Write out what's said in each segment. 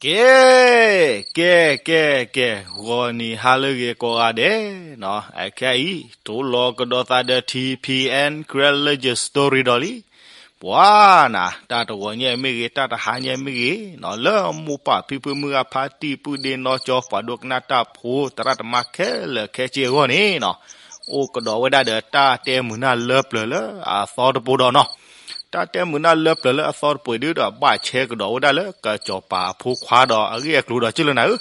ကဲ, ကဲ, ကဲ, ကဲ, ဂီၤနံၤဟါလၢအဂ့ၤကိးဂၤဒဲးနီၤ, အခဲအံၤ တိၢ်လီၤကဒီးသးဒီး ထံၣ်ဖံၣ်အဲၣ် Karen Legend Story ဒီးလံ. ပှၤနၤ တၢ်တဂီၤညါမ့ၢ်ဂ့ၤ တၢ်တဟါညါမ့ၢ်ဂ့ၤနီၤ, လၢမိၢ်ပၢ်ဖံဖုမုၢ်ဂၤ ဖါတံၢ်ပုၢ်ဒ့နီၢ်ကၠီ ပှၤဒိကနၣ်တၢ်ဖိ သရၣ်သမါခဲလၢာ်ခဲဆ့အဂီၢ်န့ၣ်နီၤ, အိၣ်ကဒီးဝဲဒၣ်ဒီးတၢ်တဲမုာ်နၢ်လၢပျၢၤလၢအသီတပူၤဒီးနီၤ. တၢ်တဲမုာ်နၢ်လၢပျၢၤလၢအသီတပူၤဒုဒီး ဘၣ်ဆဲးကဒီးဝဲဒၣ်လၢကစီၤပၤအဖိခွါဒီးအဂ့ၢ်အကျိၤဒီး ကၠိလၢနၤဧၢ,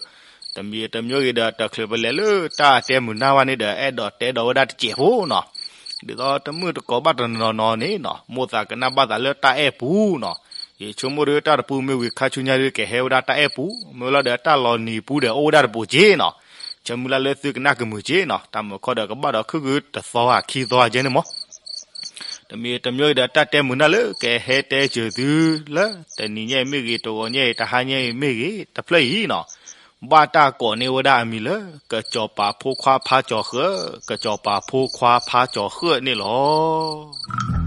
တမံၤတမံၤဂ့ၤဒီး တချုးပလဲၤလၢတၢ်တဲမုာ်နၢ်ဘၣ်န့ၣ်ဒီး အဲၣ်ဒိးတဲဒီးဝဲဒၣ်တစဲးဖိနီၤ. ဒ်သိးတမုၢ်တကိးဘၣ်တနီၤနီၤန့ၣ်နီၤ, မိၣ်သးကနၣ်ဘၣ်သးလၢတၢ်အဲၣ်ပူၤနီၤ. ယဆိကမိၣ်ဒီးတၢ်တပူၤမ့ၢ်ဝံၤခါဆူညါဒီး ကဟဲဝဲဒၣ်တၢ်အဲၣ်ပူၤ, မ့ၢ်လီၤဒီးတၢ်လီၤနံၤပူၤဒီးအိၣ်ဝဲဒၣ်တပူၤက့နီၤ. ဆၢမုၢ်လၢ်လၢသုကနၣ်ကမုာ်က့နီၤ, တၢ်မုာ်ခီဒီးကဘၣ်ဒီးခုၣ်ဂုၢ်တသီဧါခံသီဧါကဲန့ၣ်မး. တမံၤတမံၤဒီး တၢ်တဲမုာ်နၢ်လၢကဟဲတဲစၢၤသုလၢ တနံၤညါမ့ၢ်ဂ့ၤ တဂီၤညါအံၤ တဟါညါအံၤမ့ၢ်ဂ့ၤ တဖျၢၣ်အံၤနီၤ, ဘၣ်တၢ်ကိးန့ၢ်ဝဲဒၣ်အမံၤလၢ ကစီၤပၤဖိခွါဖါကၠီၤဃၢ, ကစီၤပၤဖိခွါဖါကၠီၤဃၢန့ၣ်လီၤ.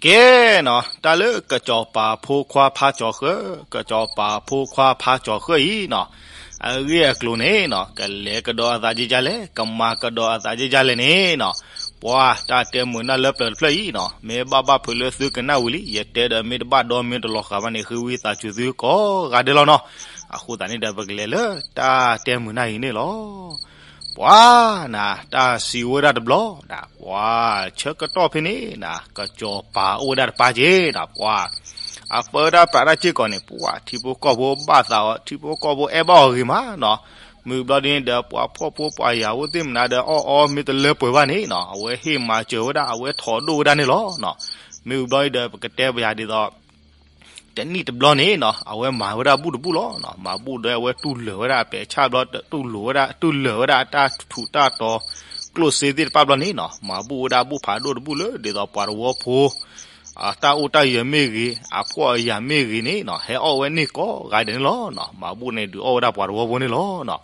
ကဲနီၤ, တၢ်လၢကစီၤပၤဖိခွါဖါကၠီၤဃၢ, ကစီၤပၤဖိခွါဖါကၠီၤဃၢအံၤနီၤ, အဂ့ၢ်အကျိၤန့ၣ်နီၤ ကလဲၤကဒီးအသးကကလဲၣ်, ကမၤကဒီးအသးကကလဲၣ်န့ၣ်နီၤ, ပှၤတၢ်တဲမုာ်နၢ်လၢပျၢၤတဖျၢၣ်အံၤနီၤ, မ့ၢ်ဘၣ်ဘၣ်ဖုးလၢသုကနၣ်ဝံၤလံ, ယတဲဒီးမ့ၢ်တဘၣ်ဒီမ့ၢ်တလီၤဃာ်ဘၣ်န့ၣ် ဃ့ဝံသးစူၤသုကိးဂၤဒဲးလီၤနီၤ. အဃိသတးန့ၣ်ဒီး ပကလဲၤလၢတၢ်တဲမုာ်နၢ်အံၤန့ၣ်လီၤ. ပှၤနၤ တၢ်စံးဝဲဒၣ်တဘျီနၤ, ပှၤဆၢကတီၢ်ဖဲန့ၣ်နၤ ကစီၤပၤအိၣ်ဝဲဒၣ်တပၢ်က့နီၤ, ပှၤ အပၢဒၣ်ပြးတၢ်စ့ၢ်ကီးန့ၣ် ပှၤထံဖိကီၢ်ဖိဘၣ်သးအီၤ, ထံဖိကီၢ်ဖိအဲၣ်ဘၣ်အီၤဂ့ၤမးနီၤ. မုၢ်ဘျီဒ်န့ၣ်ဒီး ပှၤဖှီၣ်ဖိပှၤယာ်ဖိသ့ၣ်မနုၤဒီး အီၣ်အီမ့ၢ်တလၢပှဲၤဘၣ်န့ၣ်နီၤ, အဝဲဟ့ၣ်မၤစၢၤဝဲဒၣ်, အဝဲထိးဒိၣ်ဝဲဒၣ်န့ၣ်လီၤ. မုၢ်ဘျီဒ်ဒီး ပကတဲပယၤဒ်သိး တနံၣ်တဘျီန့ၣ်နီၤ အဝဲမၤဝဲဒၣ်ဘူၣ်တဘူၣ်လီၤ. မၤဘူၣ်ဒီးအဝဲတူၢ်လၢာ်ဝဲဒၣ် ပဲာ်ဆၣ်ဘျီ တူၢ်လီၤဝဲဒၣ်, တူၢ်လၢာ်ဝဲဒၣ်အတၢ်ထူးတၢ်တီၤ ကျိၣ်စ့သ့ၣ်တဖၣ်ဘျီန့ၣ်နီၤ, မၤဘူၣ်ဝဲဒၣ်ဘူၣ်ဖးဒိၣ်တဘူၣ်လၢ ဒ်သိးပှၤတဝီဖိ အတၢ်အိၣ်တၢ်ယၢၤမ့ၢ်ဂ့ၤ, အဖှီၣ်အယာ်မ့ၢ်ဂ့ၤန့ၣ်နီၤ, ဟဲအီၣ်ဝဲန့ၢ်ကိးဂၤဒဲးန့ၣ်လီၤ. မၤဘူၣ်န့ၣ်ဒုးအီၣ်ဝဲဒၣ်ပှၤတဝီဖိန့ၣ်လီၤ.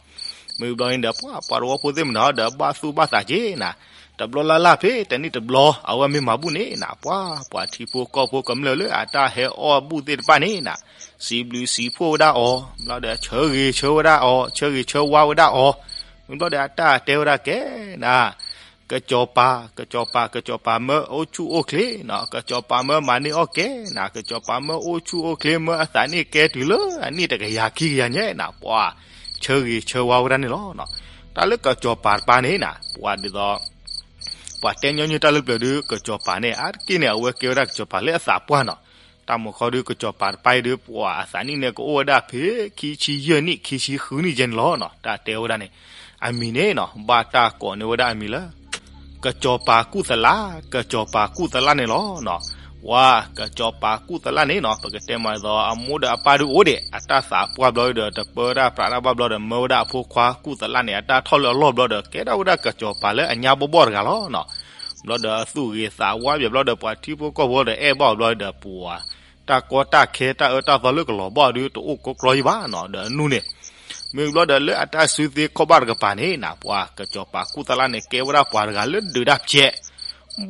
မုၢ်ဘျီန့ၣ်ဒီး ပှၤပှၤတဝီဖိသ့ၣ်မနုၤဒီး ဘၣ်သူၣ်ဘၣ်သးက့နၤ, တဘျီလၢ်လၢ်ဖဲတနံၣ်တဘျီ အဝဲမ့ၢ်မၤဘူၣ်န့ၣ်နၤ, ပှၤပှၤထံဖိကီၢ်ဖိကမျၢၢ်လၢအတၢ်ဟဲအီၣ်ဘူၣ်သ့ၣ်တဖၣ်န့ၣ်နၤ, စံးဘျုးစံးဖှိၣ်ဝဲဒၣ်အီၤ, ဘျီဒီးဆၢဂ့ၤဆၢဝဲဒၣ်အီၤ, ဆၢဂ့ၤဆၢဝါဝဲဒၣ်အီၤ, မုၢ်ဘျီဒီးအတၢ်တဲဝဲဒၣ်ကဲနၤ, ကစီၤပၤ, ကစီၤပၤ, ကစီၤပၤမၢအိၣ်ဆူၣ်အိၣ်ချ့နၤ, ကစီၤပၤမၢမၤန့ၢ်အီၣ်ကဲနၤ, ကစီၤပၤမၢအိၣ်ဆူၣ်အိၣ်ချ့ မၢအသးန့ၢ်ကဲတုၤလၢအနံၣ်တကယၤခံကယၤညါနၤ, ပှၤဆၢဂ့ၤဆၢဝါဝဲဒၣ်န့ၣ်လီၤ. တၢ်လၢကစီၤပၤတပၢ်န့ၣ်နၤ, ပှၤဒ်သိး ပှၤတဲညီနုၢ်တၢ်လၢပျၢၤဒုး ကစီၤပၤန့ၣ် အါတက့ၢ်န့ၣ် အဝဲကဲဝဲဒၣ်ကစီၤပၤလၢအသးပှၢ်နီၤ. တၢ်မုာ်ခီဒုး ကစီၤပၤတပၢ်အံၤဒုး ပှၤအသးနံၣ်န့ၣ် ကအိၣ်ဝဲဒၣ်ဖဲ ခံဆံယဲၢ်နံၣ် ခံဆံဃုနံၣ်ကဲန့ၣ်လီၤနီၤ. တၢ်တဲဝဲဒၣ်န့ၣ် အမံၤန့ၣ်နီၤ ဘၣ်တၢ်ကိးန့ၢ်ဝဲဒၣ်အမံၤလၢ ကစီၤပၤကူၣ်သလၣ်, ကစီၤပၤကူၣ်သလၣ်န့ၣ်လီၤနီၤ. ပှၤကစီၤပၤကူၣ်သလၣ်န့ၣ်နီၤ ပကတဲမးဒ်သိး အမိၢ်ဒီးအပၢ်ဒုးအိၣ်ဒံး အတၢ်သးပှၢ်ဘျီဒီး တပၢတၢ်ပြးတၢ်ဘၣ်ဘျီဒီး မၢဝဲဒၣ်အဖိခွါကူၣ်သလၣ်န့ၣ် အတၢ်ထီၣ်လၢအလီၢ်ဘျီဒီး ကဲထီၣ်ဝဲဒၣ်ကစီၤပၤလၢအညါဘီဘီၣ်တဂၤလီၤနီၤ. ဘျီဒီးသူၣ်ဂ့ၤသးဝါဘၣ်ဘျီဒီး ပှၤထံဖိကီၢ်ဖိဒီးအဲၣ်ဘၣ်အီၤဘျီဒီး ပှၤ တၢ်ကီတၢ်ခဲ တၢ်အၢတၢ်သီလၢကလီၤဘၣ်ဒုး တအိၣ်ကိးကျီယံဘၣ်နီၤ ဒီးအနူၢ်န့ၣ်. မ့ၢ်ဘျီဒီးလၢအတၢ်စုသ့ခီၣ်ဘၣ်တကပၤန့ၣ်နၤ ပှၤကစီၤပၤကူၣ်သလၣ်န့ၣ် ကဲဝဲဒၣ်ပှၤတဂၤလၢဒုးတၢ်ဖျဲး,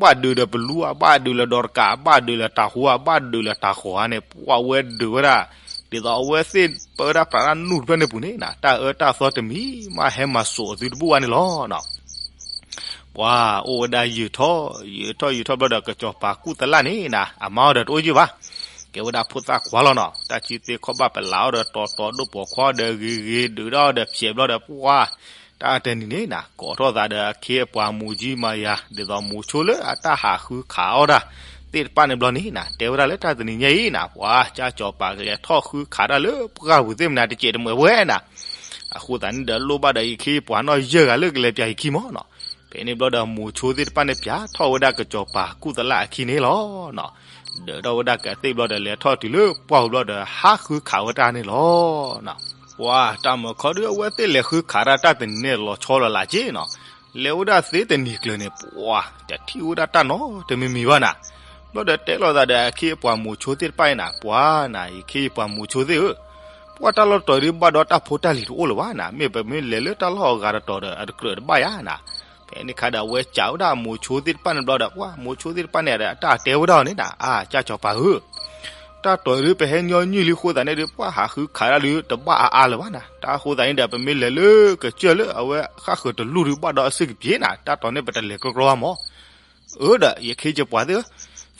ဘၣ်ဒုးဒီးပလူဧါ, ဘၣ်ဒုးလၢဒီးတကး, ဘၣ်ဒုးလၢတၤဟူဧါ, ဘၣ်ဒုးလၢတၤဃီၤဧါန့ၣ် ပှၤဝဲဒုးဝဲဒၣ် ဒ်သိးအဝဲသ့ၣ်ပၢတၢ်ပြးတၢ်နူၢ်တဖျၢၣ်န့ၣ်ပူၤန့ၣ်နၤ တၢ်အၢတၢ်သီတမံၤမးဟဲမၤစိာ်အသုတဘူၣ်ဘၣ်န့ၣ်လီၤနီၤ. ပှၤအိၣ်ဝဲဒၣ်ယံာ်ထီၣ် ယံာ်ထီၣ်ယံာ်ထီၣ်ဘျီဒီး ကစီၤပၤကူၣ်သလၣ်န့ၣ်နၤ အမါအီၤဒီးတအိၣ်ယံာ်ဘၣ်, ကဲဝဲဒၣ်ဖိသၣ်ခွါလီၤနီၤ. တၢ်စုသ့ခီၣ်ဘၣ်ပလးအီၤဒီး တီၤတီၤဒိၣ်ပိာ်ခွါဒီး ဂ့ၤဂ့ၤဒုးဒၣ်အီၤဒီး ဖျဲးဘျီဒီး ပှၤ တၢ်တနံၤန့ၣ်နၤ ကိးထီၣ်သးဒီးအခ့အပှၤမိၢ်ကၠံမၤယၤ ဒ်သိးမိၤဆိလၢအတၢ်ဟးဃုခးအီၣ်တၢ်သ့ၣ်တဖၣ်န့ၣ်ဘျီန့ၣ်နၤ တဲဝဲဒၣ်လၢတၢ်တနံၤညါအံၤနၤ ပှၤကၢ်ကစီၤပၤကလဲၤထီၣ်ဃုခးတၢ်လၢပှၢ်ပူၤသ့ၣ်မနၤ တစဲးတမှဲးဝဲနၤ အဃိသတးန့ၣ်ဒီး လိၣ်ဘၣ်ဒီးယခ့ပှၤနီၢ်ယဲၢ်ဂၤလၢကလဲၤပျးယခံမီၤနီၤ. ဖဲန့ၣ်ဘျီဒီး မိၤဆိသ့ၣ်တဖၣ်န့ၣ် ပျးထီၣ်ဝဲဒၣ်ကစီၤပၤကူၣ်သလၣ်အခံန့ၣ်လီၤနီၤ. ဒၢးထီၣ်ဝဲဒၣ်ကသ့ၣ်ဘျီဒီး လဲၤထီၣ်တုၤလၢပှၢ်ပူၤဘျီဒီး ဟးဃုခးဝဲတၢ်န့ၣ်လီၤနီၤ. ပှၤတၢ်မုာ်ခီဒုး အဝဲသ့ၣ်လဲၤဃုခးတၢ်တၢ်တနံၤန့ၣ် လီၤဆီလီၤလးက့နီၤ. လဲၤဝဲဒၣ်သ့တနံၤကျၢၤန့ၣ် ပှၤတထံၣ်ဝဲဒၣ်တၢ်နီတမံၤမံၤဘၣ်နၤ. ဘျီဒီးတဲလိာ်သးဒီးအခ့အပှၤမိၤဆိသ့ၣ်တဖၣ်အံၤနၤ, ပှၤနၤ ယခ့ယပှၤမိၤဆိသ့ၣ်ဧၢ, ပှၤတၢ်လီၢ်တတီၤဒုးဘၣ်ဒီးတၢ်ဖိတၢ်လံၤတအိၣ်လၢၤဘၣ်နၤ, မ့ၢ်ပမ့ၢ်လဲၤလၢတၢ်လီၢ်အဂၤတတီၤဒီးအတကြၢးတဘၣ်ယၤနၤ. ဖဲန့ၣ်ခါဒီးအဝဲစံးဝဲဒၣ်မိၤဆိသ့ၣ်တဖၣ်န့ၣ်ဘျီဒီး ပှၤမိၤဆိသ့ၣ်တဖၣ်န့ၣ်ဒီး အတၢ်တဲဝဲဒၣ်အီၤန့ၣ်နၤ, အါ ကၢ်စီၤပၤဧၢ, တၢ်တီၤဒုးပဟဲညီနုၢ်လံအဃိသတးန့ၣ်ဒုး ပှၤဟးဃုခးဒၣ်ဒုးတဘၣ်အါအါလၢၤဘၣ်နၤ. တၢ်အဃိသတးန့ၣ်ဒီး ပမ့ၢ်လဲၤလၢကစၢၢ်လၢအဝဲဃၣ်ဃၢၤတလူၢ်ဒုးဘၣ်ဒီးအစ့ၢ်ကပ့ၤနၤ, တၢ်တီၤန့ၣ်ပတလဲၤကြီကြီဘၣ်မး. အၢဒီး ယခ့ယပှၤသ့ၣ်ဧၢ,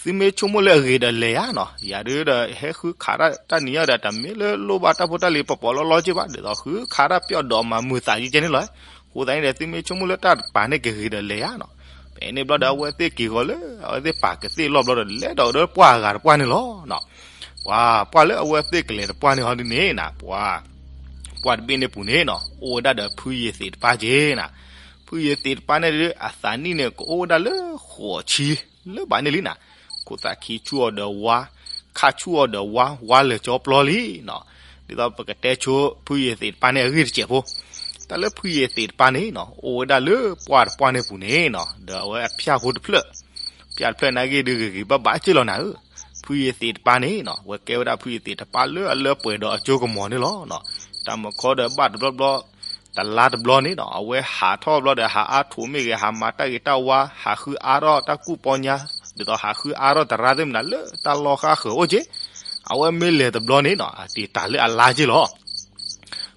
သုမ့ၢ်ဆိကမိၣ်လၢအဂ့ၤဒီးလဲၤယၤနီၤ, ယၤဒုးဒီးဟဲဃုခးတၢ်တၢ်နံၤညါဒီး တမ့ၢ်လၢလိၣ်ဘၣ်တၢ်ဖိတၢ်လံၤပပီၤလီၤလီၤက့ဘၣ်, ဒ်သိးဃုခးတၢ်ပျီၢ်ဒီးမၤမုာ်သးကဲကဲန့ၣ်လီၤ. အဃိသတးန့ၣ်ဒီး သုမ့ၢ်ဆိကမိၣ်လၢတၢ်တပၤန့ၣ်ကဂ့ၤဒီးလဲၤယၤနီၤ. ဖဲန့ၣ်ဘျီဒီးအဝဲသ့ၣ်က့ၤဃီၤလၢ အဝဲသ့ၣ်ပာ်ကသ့ၣ်လီၢ်ဘျီဒီး လဲၤဒီးဒီးပှၤအဂၤတပှၢ်န့ၣ်လီၤ. ပှၤ ပှၤလၢအဝဲသ့ၣ်ကလဲၤတပှၢ်န့ၣ်ဟီဒ်န့ၣ်နၤ, ပှၤ ပှၢ်တဘ့ၣ်န့ၣ်ပူၤန့ၣ်နီၤ အိၣ်ဝဲဒၣ်ဒီးဖုယ့ၤသံးတပၢ်က့နၤ. ဖုယ့ၤသံးတပၢ်န့ၣ်ဒုး အသးနံၣ်န့ၣ် ကအိၣ်ဝဲဒၣ်လၢဃိးဆံလၢၤဘၣ်န့ၣ်လံနၤ. ခိၣ်သၣ်ခံဆူၣ်အီၤဒီးဝါ, ခါဆူၣ်အီၤဒီးဝါ, ဝါလၢာ်ကၠီပျီလံနီၤ. ဒ်သိးပကတဲဆိဖုယ့ၤသံးတပၢ်န့ၣ်အဂ့ၢ်တစဲးဖိ, တၢ်လၢဖုယ့ၤသံးတပၢ်န့ၣ်နီၤ အိၣ်ဝဲဒၣ်လၢပှၢ်တပှၢ်န့ၣ်ပူၤန့ၣ်နီၤ ဒီးအဝဲအဖၠၣ်ဖိတဖျၢၣ်, ဖၠၣ်တဖျၢၣ်န့ၣ်ဂ့ၢ်ဒုးဂ့ၤဂ့ၤဘၣ်ဘၣ်က့လီၤနၤဧၢ. ဖုယ့ၤသံးတပၢ်န့ၣ်နီၤ အဝဲကဲဝဲဒၣ်ဖုယ့ၤသံးတပၢ်လၢအလၢပှဲၤဒီးအကၠိကမီၤန့ၣ်လီၤ. တၢ်မုၢ်ခီဒီးဘၣ်တဘျီဘျီ တလါတဘျီန့ၣ်နီၤ အဝဲဟးထီၣ်ဘျီဒီး ဟးအါထိးမ့ၢ်ဂ့ၤ ဟးမၤတၢ်ဂ့ၤတၢ်ဝါ ဟးဃုအါထီၣ်တၢ်ကူၣ်ပီညါ, ဒ်သိးဟးဃုအါထီၣ်သရၣ်သ့ၣ်မနုၤလၢတၢ်လီၢ်ဃၣ်ဃၢၤအိၣ်က့, အဝဲမ့ၢ်လဲၤတဘျီန့ၣ်နီၤ အတံာ်တာ်လၢအလါက့လီၤ.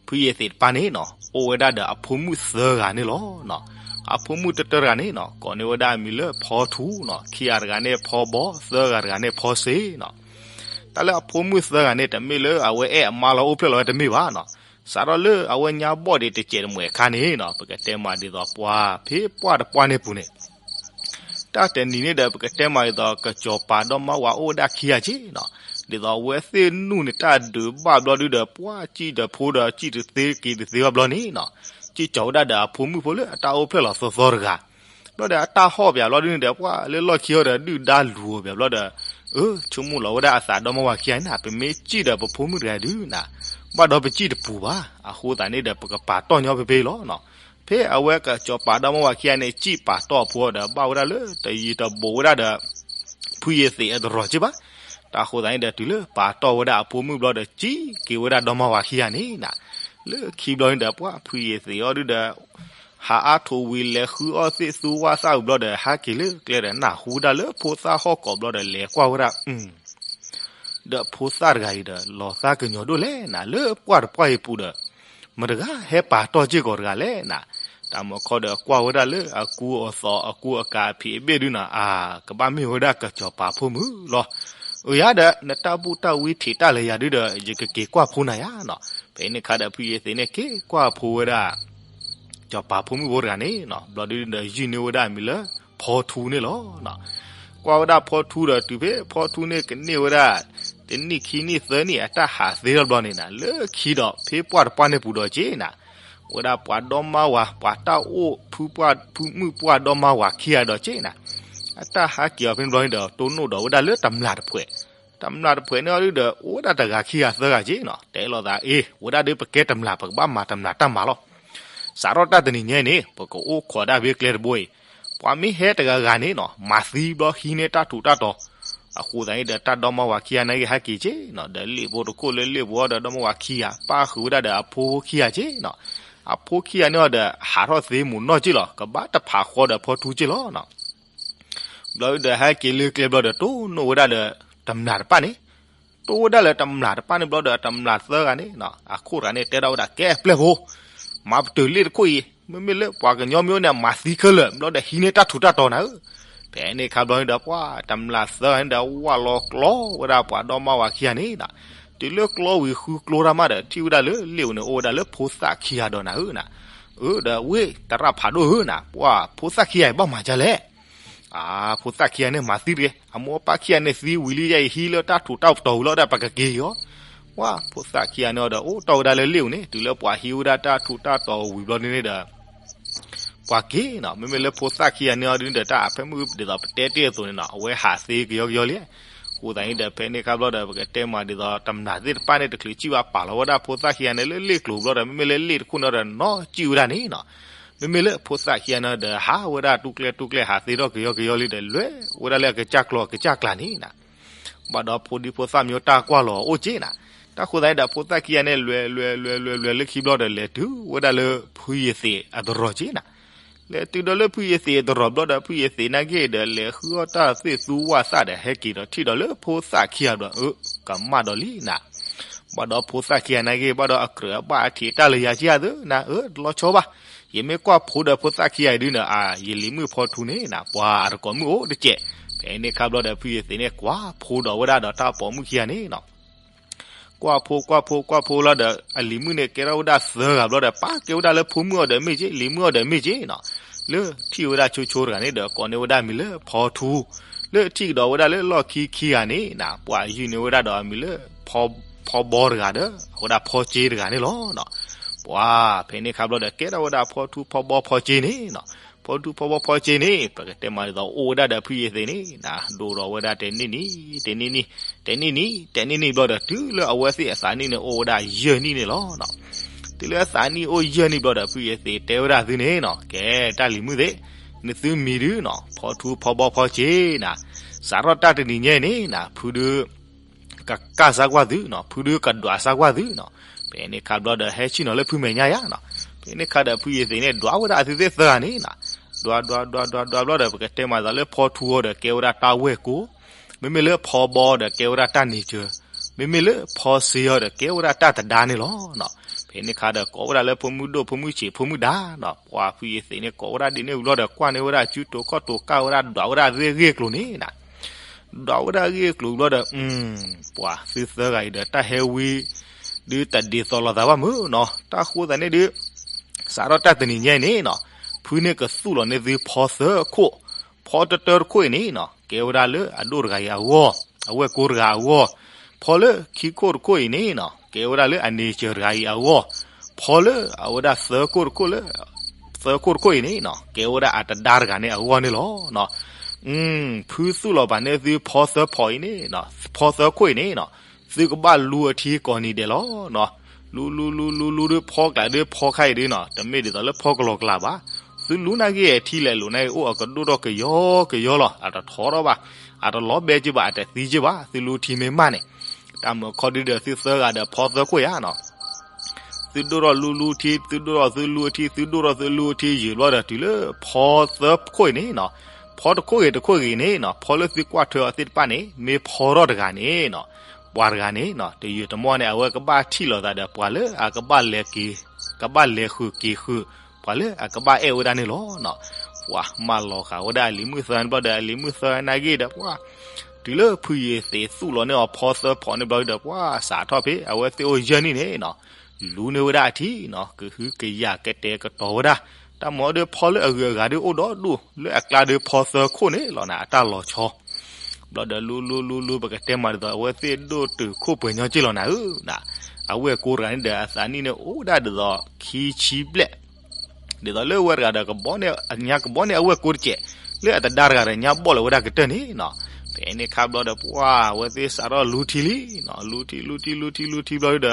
ဖုယ့ၤသံးတပၢ်န့ၣ်နီၤ အိၣ်ဝဲဒၣ်ဒီးအဖိမုၣ်သၢဂၤန့ၣ်လီၤ. အဖိမုၣ်တတၢတဂၤန့ၣ်နီၤ ကိးန့ၢ်ဝဲဒၣ်အမံၤလၢဖီထူနီၤ, ခံဂၤတဂၤန့ၣ်ဖီဘီ, သၢဂၤတဂၤန့ၣ်ဖီစ့နီၤ. တၢ်လၢအဖိမုၣ်သၢဂၤန့ၣ် တမ့ၢ်လၢအဝဲအဲၣ်အမါလီၤအိၣ်ဖျဲၣ်လီၤဝဲတမ့ၢ်ဘၣ်နီၤ, စးထီၣ်လၢအဝဲညါဘီၣ်ဒံးတစဲးတမှဲာ်အခါန့ၣ်နီၤ ပကတဲမးဒ်သိးပှၤဖဲပှၢ်တပှၢ်န့ၣ်ပူၤန့ၣ် တၢ်တနံၤန့ၣ်ဒီး ပကတဲမးဒ်သိး ကစီၤပၤဒီမါဝၤအိၣ်ဝဲဒၣ်ခံဂၤက့နီၤ, ဒ်သိးအဝဲသ့ၣ်နူၢ်န့ၣ် တၢ်ဒုးဘၣ်ဘျီဒုဒီး ပှၤစံၣ်တဖိဒီး စံၣ်တသ့က့ၤတသ့ဘၣ်ဘျီန့ၣ်နီၤ, စံၣ်ကၠီၤဝဲဒၣ်ဒီးအဖိမုၣ်ဖိလၢအတၢ်အိၣ်ဖျဲၣ်လီၤသီသီတဂၤ, ဘျီဒီးအတၢ်ဟီၣ်ပၠးဘျီဒုန့ၣ်ဒီး ပှၤလၢလီၢ်ခံဟီဒီး ဒုၣ်ဒါလူၤအီၤပၠးဘျီဒီး အၢ ဆိကမိၣ်လီၤဝဲဒၣ်အသးဒီမါဝၤခံဂၤန့ၣ် ပမ့ၢ်စံၣ်ဒီးပဖိမုၣ်တဂၤဒုနီၤ ဘၣ်ဒီးပစံၣ်တပူၤဘၣ်, အဃိသတးန့ၣ်ဒီး ပကပာ်တီၢ်ညီဖဲဖဲလီၤနီၤ. ဖဲအဝဲကစီၤပၤဒီမါဝၤခံဂၤန့ၣ် စံၣ်ပာ်တီၢ်အဖိဒီး ဘၣ်ဝဲဒၣ်လၢတယံၤတဘူးဝဲဒၣ်ဒီး ဖုယ့ၤသံးအတရီၤက့ဘၣ်. တၢ်ဃိသတးန့ၣ်ဒီး တုၤလၢပာ်တီၢ်ဝဲဒၣ်အဖိမုၣ်ဘျီဒီး စံၣ်က့ၤဝဲဒၣ်ဒီမါဝၤခံဂၤန့ၣ်နီၤ, လၢခံဘျီန့ၣ်ဒီး ပှၤဖုယ့ၤသံးအီၤဒုဒီး ဟးအါထိးဝံၤ လဲၤဃုအီၣ်သ့ၣ်သူဝၣ်သၣ်ဝံၤဘျီဒီး ဟဲက့ၤလၢကျဲဒီး နၢ်ဟူဒၣ်လၢဖိသၣ်ဟီၣ်ကိးဘျီဒီး လဲၤကွၢ်ဝဲဒၣ် ဒီးဖိသၣ်တဂၤအံၤဒီး လီၤသးကညီၤဒိၣ်လဲၣ်နၤ လၢပှၢ်တပှၢ်အံၤပူၤဒီး မတၤတဂၤဟဲပာ်တီၢ်စ့ၢ်ကီးတဂၤလဲၣ်နၤ. တၢ်မုၢ်ခီဒီးကွၢ်ဝဲဒၣ်လၢအကူအသိး အကူအကၤအဖံးအဘ့ၣ်ဒုနီၤ အါ ကဘၣ်မ့ၢ်ဝဲဒၣ်ကစီၤပၤဖိမုၣ်လီၤ. အၢ ယၤဒီး နတၢ်ဘူၣ်တၢ်ဝံထံးတၢ်လၢယၤဒုဒီး ယကက့ၤကွၢ်ဖိနၤယၤနီၤ. ဖဲန့ၣ်ခါဒီး ဖုယ့ၤသံးန့ၣ် က့ၤကွၢ်ဖိဝဲဒၣ် စီၤပၤဖိမုၣ်ဖိတဂၤန့ၣ်နီၤ ဘျီဒုဒီး ယုၢ်န့ၢ်ဝဲဒၣ်အမံၤလၢ ဖီထူန့ၣ်လီၤ. ကွၢ်ဝဲဒၣ်ဖီထူဒီး တုၤဖဲဖီထူန့ၣ်ကန့ၢ်ဝဲဒၣ် တနံၣ်ခံနံၣ်သၢနံၣ် အတၢ်ဟးသ့ထီၣ်ဘျီန့ၣ်နၤ လၢခံဒီး ဖဲပှၢ်တပှၢ်န့ၣ်ပူၤဒီးက့နၤ ဝဲဒၣ်ပှၤဒီမါဝၤ ပှၤတၢ်အိၣ် ဖုပှၢ်ဖုမုၣ်ပှၢ်ဒီမါဝၤခံဂၤဒီးက့နၤ အတၢ်ဟးက့ၤအီၤဖဲန့ၣ်ဘျီန့ၣ်ဒီး တိၢ်နီၣ်ဒီးဝဲဒၣ်လၢတမျာ်တဖှဲး, တမျာ်တဖှဲးန့ၣ်အီၤဒုဒီး အိၣ်ဝဲဒၣ်တဂၤခံဂၤသၢဂၤက့နီၤ တဲလိာ်သး အ့ ဝဲဒၣ်ဒုးပကဲတမျာ် ပကဘၣ်မၤတမျာ်တၢ်မၤလီၤ. စးထီၣ်တၢ်တနံၤညါအံၤန့ၣ် ပကအိၣ်ခိးဒၣ်ဖဲကျဲတဘိအံၤ ပှၤမ့ၢ်ဟဲတဂၤဂၤန့ၣ်နီၤ မၤသံဘျီဟံးန့ၢ်တၢ်ထူးတၢ်တီၤ အဃိသတးန့ၣ်ဒီး တၢ်ဒီမါဝၤခံဂၤန့ၣ်ဂ့ၤဟဲက့ၤက့နီၤ ဒီးလ့ၣ်ဖိတခိၣ်လၢလ့ၣ်ဖိအီၤဒီး ဒီမါဝၤခံဂၤ ပၣ်ဃုာ်ဝဲဒၣ်ဒီးအဖိခံဂၤက့နီၤ အဖိခံဂၤန့ၣ်အီၤဒီး ဟးထီၣ်သ့မိၢ်နီၢ်က့လီၤ ကဘၣ်တဖးဃီဒီးဖီထူက့လီၤနီၤ. ဘျီဒုဒီး ဟဲက့ၤလၢကျဲဘျီဒီး တိၢ်နီၣ်ဝဲဒၣ်ဒီး တမျာ်တဖၣ်န့ၣ် တိၢ်ဝဲဒၣ်လၢတမျာ်တဖၣ်န့ၣ်ဘျီဒီး တမျာ်သၢဂၤန့ၣ်နီၤ အခိၣ်တဂၤန့ၣ် တဲထီၣ်ဝဲဒၣ် ကဲပျဲၢ်ဖိ မၤပတုာ်လ့ၣ်တခိၣ်အံၤ မ့မ့ၢ်လၢပှၤကညီမ့ၢ်အိၣ်န့ၣ် မၤသံခဲလၢာ် ဘျီဒီးဟံးန့ၢ်တၢ်ထူးတၢ်တီၤနၤဧၢ. ဖဲန့ၣ်ခါဘျီန့ၣ်ဒီး ပှၤတမျာ်သၢဂၤန့ၣ်ဒီး ဝၢ်လီၤကျီဝဲဒၣ်ပှၤဒီမါဝၤခံဂၤန့ၣ်နီၤ. တုၤလၢကျီဝံၤဃုကျိတၢ်မးဒီး ထံၣ်ဝဲဒၣ်လၢလ့ၣ်အူန့ၣ် အိၣ်ဝဲဒၣ်လၢဖိသၣ်ခံဂၤဒီးနၤဧၢနီၤ. အၢ ဒီးဝ့ၢ် သရၣ်ဖးဒိၣ်ဧၢနီၤ ပှၤဖိသၣ်ခံဂၤအံၤဘၣ်မၤဒ်လဲၣ် အါ ဖိသၣ်ခံဂၤန့ၣ် မၤသံတဂ့ၤ အမိၢ်အပၢ်ခံဂၤန့ၣ်သံဝံၤလံယဲအံၤ ဟံးလၢတၢ်ထူးတၢ်တီၤဝံၤလီၤဒီး ပကက့ၤအီၤ. ပှၤဖိသၣ်ခံဂၤန့ၣ်အီၤဒီး အိၣ်တီၢ်ဝဲဒၣ်လၢလ့ၣ်အူန့ၣ် တုၤလၢပှၤဟံးဝဲဒၣ်တၢ်ထူးတၢ်တီၤဝံၤဘျီန့ၣ်ဒီး ပှၤက့ၤနီၤ မ့မ့ၢ်လၢဖိသၣ်ခံဂၤန့ၣ်အီၤဒ်န့ၣ်ဒီး တၢ်အဖၢမုၢ်ဒ်သိးပတဲတ့ၢ်အသိးန့ၣ်နီၤ အဝဲဟးသ့ကယီကယီလံ. အဃိသတးန့ၣ်ဒီး ဖဲန့ၣ်ခါဘျီဒီး ပကတဲမးဒ်သိး တမျာ်သ့ၣ်တဖၣ်န့ၣ် တချုးစံၣ်ဘၣ်ပာ်လီၤဝဲဒၣ်ဖိသၣ်ခံဂၤန့ၣ်လၢလ့ၣ်ကျိၤဘျီဒီး မ့မ့ၢ်လၢလ့ၣ်တခိၣ်န့ၣ်ဒီး နီၢ်စံၣ်ဝဲဒၣ်န့ၣ်နီၤ. မ့မ့ၢ်လၢဖိသၣ်ခံဂၤန့ၣ်ဒီး ဟးဝဲဒၣ်တူၢ်ကျဲတူၢ်ကျဲ ဟးသ့ထီၣ်ကယီကယီလံဒီး လဲၤဝဲဒၣ်လၢအကစၢ်ကျီၢ်အကစၢ်ကျါန့ၣ်နီၤ. ဘၣ်ဒီးဖိဒံဖိသၣ်မ့ၢ်တၢ်ကွၢ်လီၤအိၣ်က့နီၤ. တၢ်ဃိသတးဒီး ဖိသၣ်ခံဂၤန့ၣ် လဲၤလဲၤလဲၤလဲၤလဲၤလၢခံဘျီဒီး လဲၤတုၤဝဲဒၣ်လၢဖုယသံးအတရီၤက့နီၤ. လဲၤတုၤဒီးလၢဖုယသံးအတရီၤဘျီဒီး ဖုယသံးနာ်က့ဒီး လဲၤဃုအီၣ်တၢ်သ့ၣ်သူဝၣ်သၣ်ဒီး ဟဲက့ၤဒီးထံၣ်ဒီးလၢဖိသၣ်ခံဂၤဘျီ အၢ ကမၣ်ဒီးလံနီၤ. ဘၣ်ဒီးဖိသၣ်ခံဂၤနာ်က့ ဘၣ်ဒီးအကြၢးအဘၣ်အထံးတၢ်လၢယၤက့ဧါသၢနီၤ, အၢ တလီၤဆီဘၣ်. ယမ့ၢ်ကွၢ်ဖိဒီးဖိသၣ်ခံဂၤအံၤဒုနီၤ အါ ယလံၤမုၣ်ဖီထူန့ၣ်နီၤ ပှၤအတကိးမုၣ်အိၣ်တစဲး. ဖဲန့ၣ်ခါဘျီဒီး ဖုယသံးန့ၣ် ကွၢ်ဖိဒီးဝဲဒၣ်ဒီးတၢ်ပိာ်မုၣ်ခံဂၤန့ၣ်နီၤ. ကွၢ်ဖိကွၢ်ဖိကွၢ်ဖိလီၤဒီး အလံၤမုၣ်န့ၣ်ကဲထီၣ်ဝဲဒၣ်သၢဂၤဘျီဒီး ပာ်ကဲဝဲဒၣ်လၢဖိမုၣ်အီၤဒီးမ့ၢ်က့ လံၤမုၣ်အီၤဒီးမ့ၢ်က့နီၤ. လၢထံၣ်ဝဲဒၣ်ဆိဆိတဂၤန့ၣ်ဒီး ကိးန့ၢ်ဝဲဒၣ်မံၤလၢဖီထူ, လၢထံၣ်ကဒီးဝဲဒၣ်လၢလီၢ်ခံခံဂၤန့ၣ်နီၤ ပှၤယုၢ်န့ၢ်ဝဲဒၣ်ဒီးအမံၤလၢ ဖီဘီတဂၤဒီး အဝဲဒၣ်ဖီစ့တဂၤန့ၣ်လီၤနီၤ. ပှၤဖဲန့ၣ်ခါဘျီဒီး ကဲထီၣ်ဝဲဒၣ်ဖီထူဖီဘီဖီစ့န့ၣ်နီၤ. ဖီထူဖီဘီဖီစ့န့ၣ် ပကတဲမးဒ်သိး အိၣ်ဝဲဒၣ်ဒီးဖုယသံးန့ၣ်နီၤ ဒိၣ်ထီၣ်ဝဲဒၣ်တနံၣ်နံၣ် တနံၣ်နံၣ် တနံၣ်နံၣ်ဘျီဒီး တုၤလၢအဝဲသ့ၣ်အသးနံၣ်န့ၣ် အိၣ်ဝဲဒၣ်ယဲၢ်နံၣ်န့ၣ်လီၤနီၤ. တုၤလၢအသးနံၣ်အိၣ်ယဲၢ်နံၣ်ဘျီဒီး ဖုယသံးတဲဝဲဒၣ်သုန့ၣ်နီၤ ကဲတၢ်လံၤမုၣ်သ့ၣ်, နသုမံၤဒုနီၤ ဖီထူဖီဘီဖီစ့နီၤ. စးထီၣ်တၢ်တနံၤညါအံၤန့ၣ်နီၤ ဖုဒု ကကၢ်စၢ်ကွၢ်သုနီၤ ဖုဒုကဒွးစၢ်ကွၢ်သုနီၤ. ဖဲန့ၣ်ခါဘျီဒီး ဟဲဆ့ၣ်နီၤလၢဖုမဲာ်ညါယါနီၤ. ဖဲန့ၣ်ခါဒီး ဖုယသံးန့ၣ် ဒွးဝဲဒၣ်အသုသ့ၣ်သၢဂၤန့ၣ်နီၤ. ဒွးဒွးဒွးဒွးဒွးဘျီဒီး ပကတဲမးဒ်သိးလၢဖီထူအီၤဒီး ကဲဝဲဒၣ်တၢ်ဝဲၢ်ကိ, မ့မ့ၢ်လၢဖီဘီဒီး ကဲဝဲဒၣ်တၢ်နံၤစၢၤ, မ့မ့ၢ်လၢဖီစ့အီၤဒီး ကဲဝဲဒၣ်တၢ်တဒါန့ၣ်လီၤနီၤ. ဖဲန့ၣ်ခါဒီး ကိးဝဲဒၣ်လၢဖိမုၣ်ဒိၣ်ဖိမုၣ်ဆံးဖိမုၣ်ဒါနီၤ. ပှၤဖုယသံးန့ၣ် ကိးဝဲဒၣ်ဒ်န့ၣ်ဝံၤလီၤဒီး ကွၢ်န့ၢ်ဝဲဒၣ်စုတိၤခီၣ်တိၤကၢ်ဝဲဒၣ် ဒွးဝဲဒၣ်အဂ့ၢ်အကျိၤန့ၣ်နီၤ. ဒွးဝဲဒၣ်အဂ့ၢ်အကျိၤဘျီဒီး ပှၤသုသၢဂၤအံၤဒီး တၢ်ဟဲဝံ ဒုးတဒ်သိးလိာ်သးဘၣ်မုၢ်နီၤ. တၢ်ဃိသတးန့ၣ်ဒုး စးထီၣ်တၢ်တနံၤညါအံၤန့ၣ်နီၤ ဖုန့ၣ်ကသူၣ်လီၤန့ၢ်သုဖီသၢခိၣ်, ဖီတတၢတခိၣ်အံၤန့ၣ်နီၤ ကဲဝဲဒၣ်လၢအဒိၣ်တဂၤအံၤအဂီၢ်, အဝဲၢ်ကိတဂၤအဂီၢ်, ဖီလၢခံခိၣ်တခိၣ်အံၤန့ၣ်နီၤ ကဲဝဲဒၣ်လၢအနံၤစၢၤတဂၤအံၤအဂီၢ်, ဖီလၢအဝဲဒၣ်သၢခိၣ်တခိၣ်လၢ သၢခိၣ်တခိၣ်အံၤန့ၣ်နီၤ ကဲဝဲဒၣ်အတဒါတဂၤန့ၣ်အဂီၢ်န့ၣ်လီၤ. ဖုသူၣ်လီၤဘၣ်န့ၢ်သုဖီသၢဖီအံၤန့ၣ်နီၤ ဖီသၢခိၣ်အံၤန့ၣ်နီၤ သုကဘၣ်လူအထံကိးနံၤဒဲးလီၤ. လူလူလူလူလူဒုး ဖီကျးဒုး ဖီခါအံၤဒုးနီၤ တမ့ၢ်ဒ်သိးလၢဖီကလီကလးဘၣ်. သုလူနာ်က့ အထံလဲၤလိာ်နာ်က့ အိၣ်အကဒိၣ်ထီၣ်ကယီကယီလီၤ. အတထီထီၣ်ဘၣ်, အတလီၤဘဲက့ဘၣ်, အတသံက့ဘၣ်. သုလူထံမ့ၢ်မးန့ၣ် တၢ်မၤခီဒုဒီး သုသၢဂၤဒီးဖီသၢခိၣ်ယါနီၤ သုဒိၣ်ထီၣ်လူလူထံ, သုဒိၣ်ထီၣ်သုလူအထံ, သုဒိၣ်ထီၣ်သုလူအထံ ယံာ်ဘျီဒီး တုၤလၢဖီသၢခိၣ်အံၤန့ၣ်နီၤ, ဖီတခိၣ်ဂ့ၤတခိၣ်ဂ့ၤန့ၣ်နီၤ, ဖီလၢသုကွၢ်ထွဲအီၤသ့ၣ်တဖၣ်န့ၣ် မ့ၢ်ဖီထီၣ်တဂၤန့ၣ်နီၤ, ပှၤတဂၤန့ၣ်နီၤ တယုၢ်တမီၢ်န့ၣ် အဝဲကဘၣ်ထံၣ်လိာ်သးဒီးပှၤလၢအကဘၣ်လဲၤက့ၤ, ကဘၣ်လဲၤဃုာ်က့ၤဃုာ်, ပှၤလၢအကဘၣ်အဲၣ်ဝဲဒၣ်န့ၣ်လီၤနီၤ. ပှၤမၢလီၤဃာ်ဝဲဒၣ်အလံၤမုၣ်သၢန့ၣ်ဘျီဒီး အလံၤမုၣ်သၢနာ်က့ဒီး ပှၤ တုၤလၢဖုယသံးသူၣ်လီၤန့ၢ်အီၤဖီသၢဖီန့ၣ်ဘျီဒီး ပှၤစးထီၣ်ဖဲ အဝဲသ့ၣ်အိၣ်ယဲၢ်နံၣ်န့ၣ်နီၤ, လူန့ၢ်ဝဲဒၣ်အထံနီၤ, ကဟုကယာ်ကတဲာ်ကတီၤဝဲဒၣ်, တၢ်မၤအီၤဒီးဖီလၢအဂုၤအဂၤဒီးအိၣ်ဒီဒူၣ်, လၢအကျါဒီးဖီသၢခိၣ်န့ၣ်လီၤနၤ, အတၢ်လီၤဆီ ဘျီဒီးလူလူလူလူ ပကတဲမးဒ်သိး အဝဲသ့ၣ်ဒိၣ်တုာ်ခိၣ်ပှဲၤညီက့ၢ်လီၤနၤဧၢ, အဝဲၢ်ကိတဂၤန့ၣ်ဒီး အသးနံၣ်န့ၣ်အိၣ်ဒၣ်ဒ်သိးခံဆံဘျဲၣ် ဒ်သိးလၢဝဲတဂၤဒီးကဘီန့ၢ် ညါကဘီန့ၢ်အဝဲၢ်ကိတစဲး, လၢအတဒါတဂၤဒီးညါဘီၣ်လီၤဝဲဒၣ်ကတၢၢ်န့ၣ်နီၤ. ဖဲန့ၣ်ခါဘျီဒီး ပှၤအဝဲသ့ၣ်စးထီၣ်လူထံလံနီၤ, လူထံ လူထံ လူထံ လူထံဘျီဒီး တု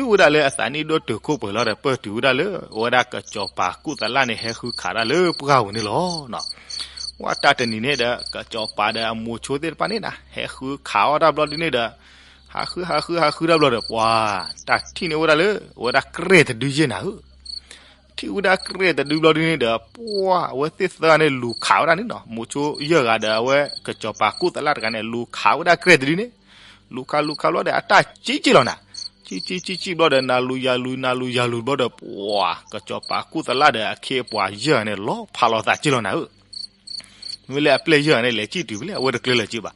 ၤဝဲဒၣ်လၢအသးနံၣ်ဒိၣ်တုာ်ခိၣ်ပှဲၤလီၤဒီး ပၢၢ်တုၤဝဲဒၣ်လၢ အဝဲဒၣ်ကစီၤပၤကူၣ်သလၣ်န့ၣ် ဟဲဃုခးဒၣ်လၢပှၢ်ပူၤန့ၣ်လီၤနီၤ. ပှၤတၢ်တနံၤန့ၣ်ဒီး ကစီၤပၤဒီးအမိၤဆိသ့ၣ်တဖၣ်န့ၣ်နီၤ ဟဲဃုခးအီၣ်တၢ်ဘျီဒ်န့ၣ်ဒီး ဟးဃုဟးဃုဟးဃုတၢ်ဘျီဒီး ပှၤတၢ်ထံၣ်န့ၢ်ဝဲဒၣ်လၢ အဝဲဒၣ်ကြဲၢ်တဒုယဲၢ်နၤဧၢ ထံၣ်ဝဲဒၣ်ကြဲၢ်တဒုဘျီဒ်န့ၣ်ဒီး ပှၤအဝဲသ့ၣ်သၢဂၤန့ၣ် လူၤခးဝဲဒၣ်န့ၣ်နီၤ, မိၤဆိယဲၢ်ဂၤဒီး အဝဲကစီၤပၤကူၣ်သလၣ်တဂၤန့ၣ် လူၤခးဝဲဒၣ်ကြဲၢ်တဒုန့ၣ်, လူၤခးလူၤခးဘျီဒီး အတၢ်စံၣ်က့ၢ်လီၤနၤ, စံၣ်စံၣ်စံၣ်စံၣ်ဘျီဒီး နၤလူၤယၤလူၤ နၤလူၤယၤလူၤဘျီဒီး ပှၤကစီၤပၤကူၣ်သလၣ်ဒီး အခ့အပှၤယဲၢ်ဂၤန့ၣ် လီၤဖးလိာ်သးက့ၢ်လီၤနၤဧၢ မ့မ့ၢ်လၢအပျဲၢ်ယဲၢ်ဂၤန့ၣ် လဲၤစံၣ်တုၤဖဲလဲၣ် အဝဲတကျၢၤလၢၤက့ၢ်ဘၣ်.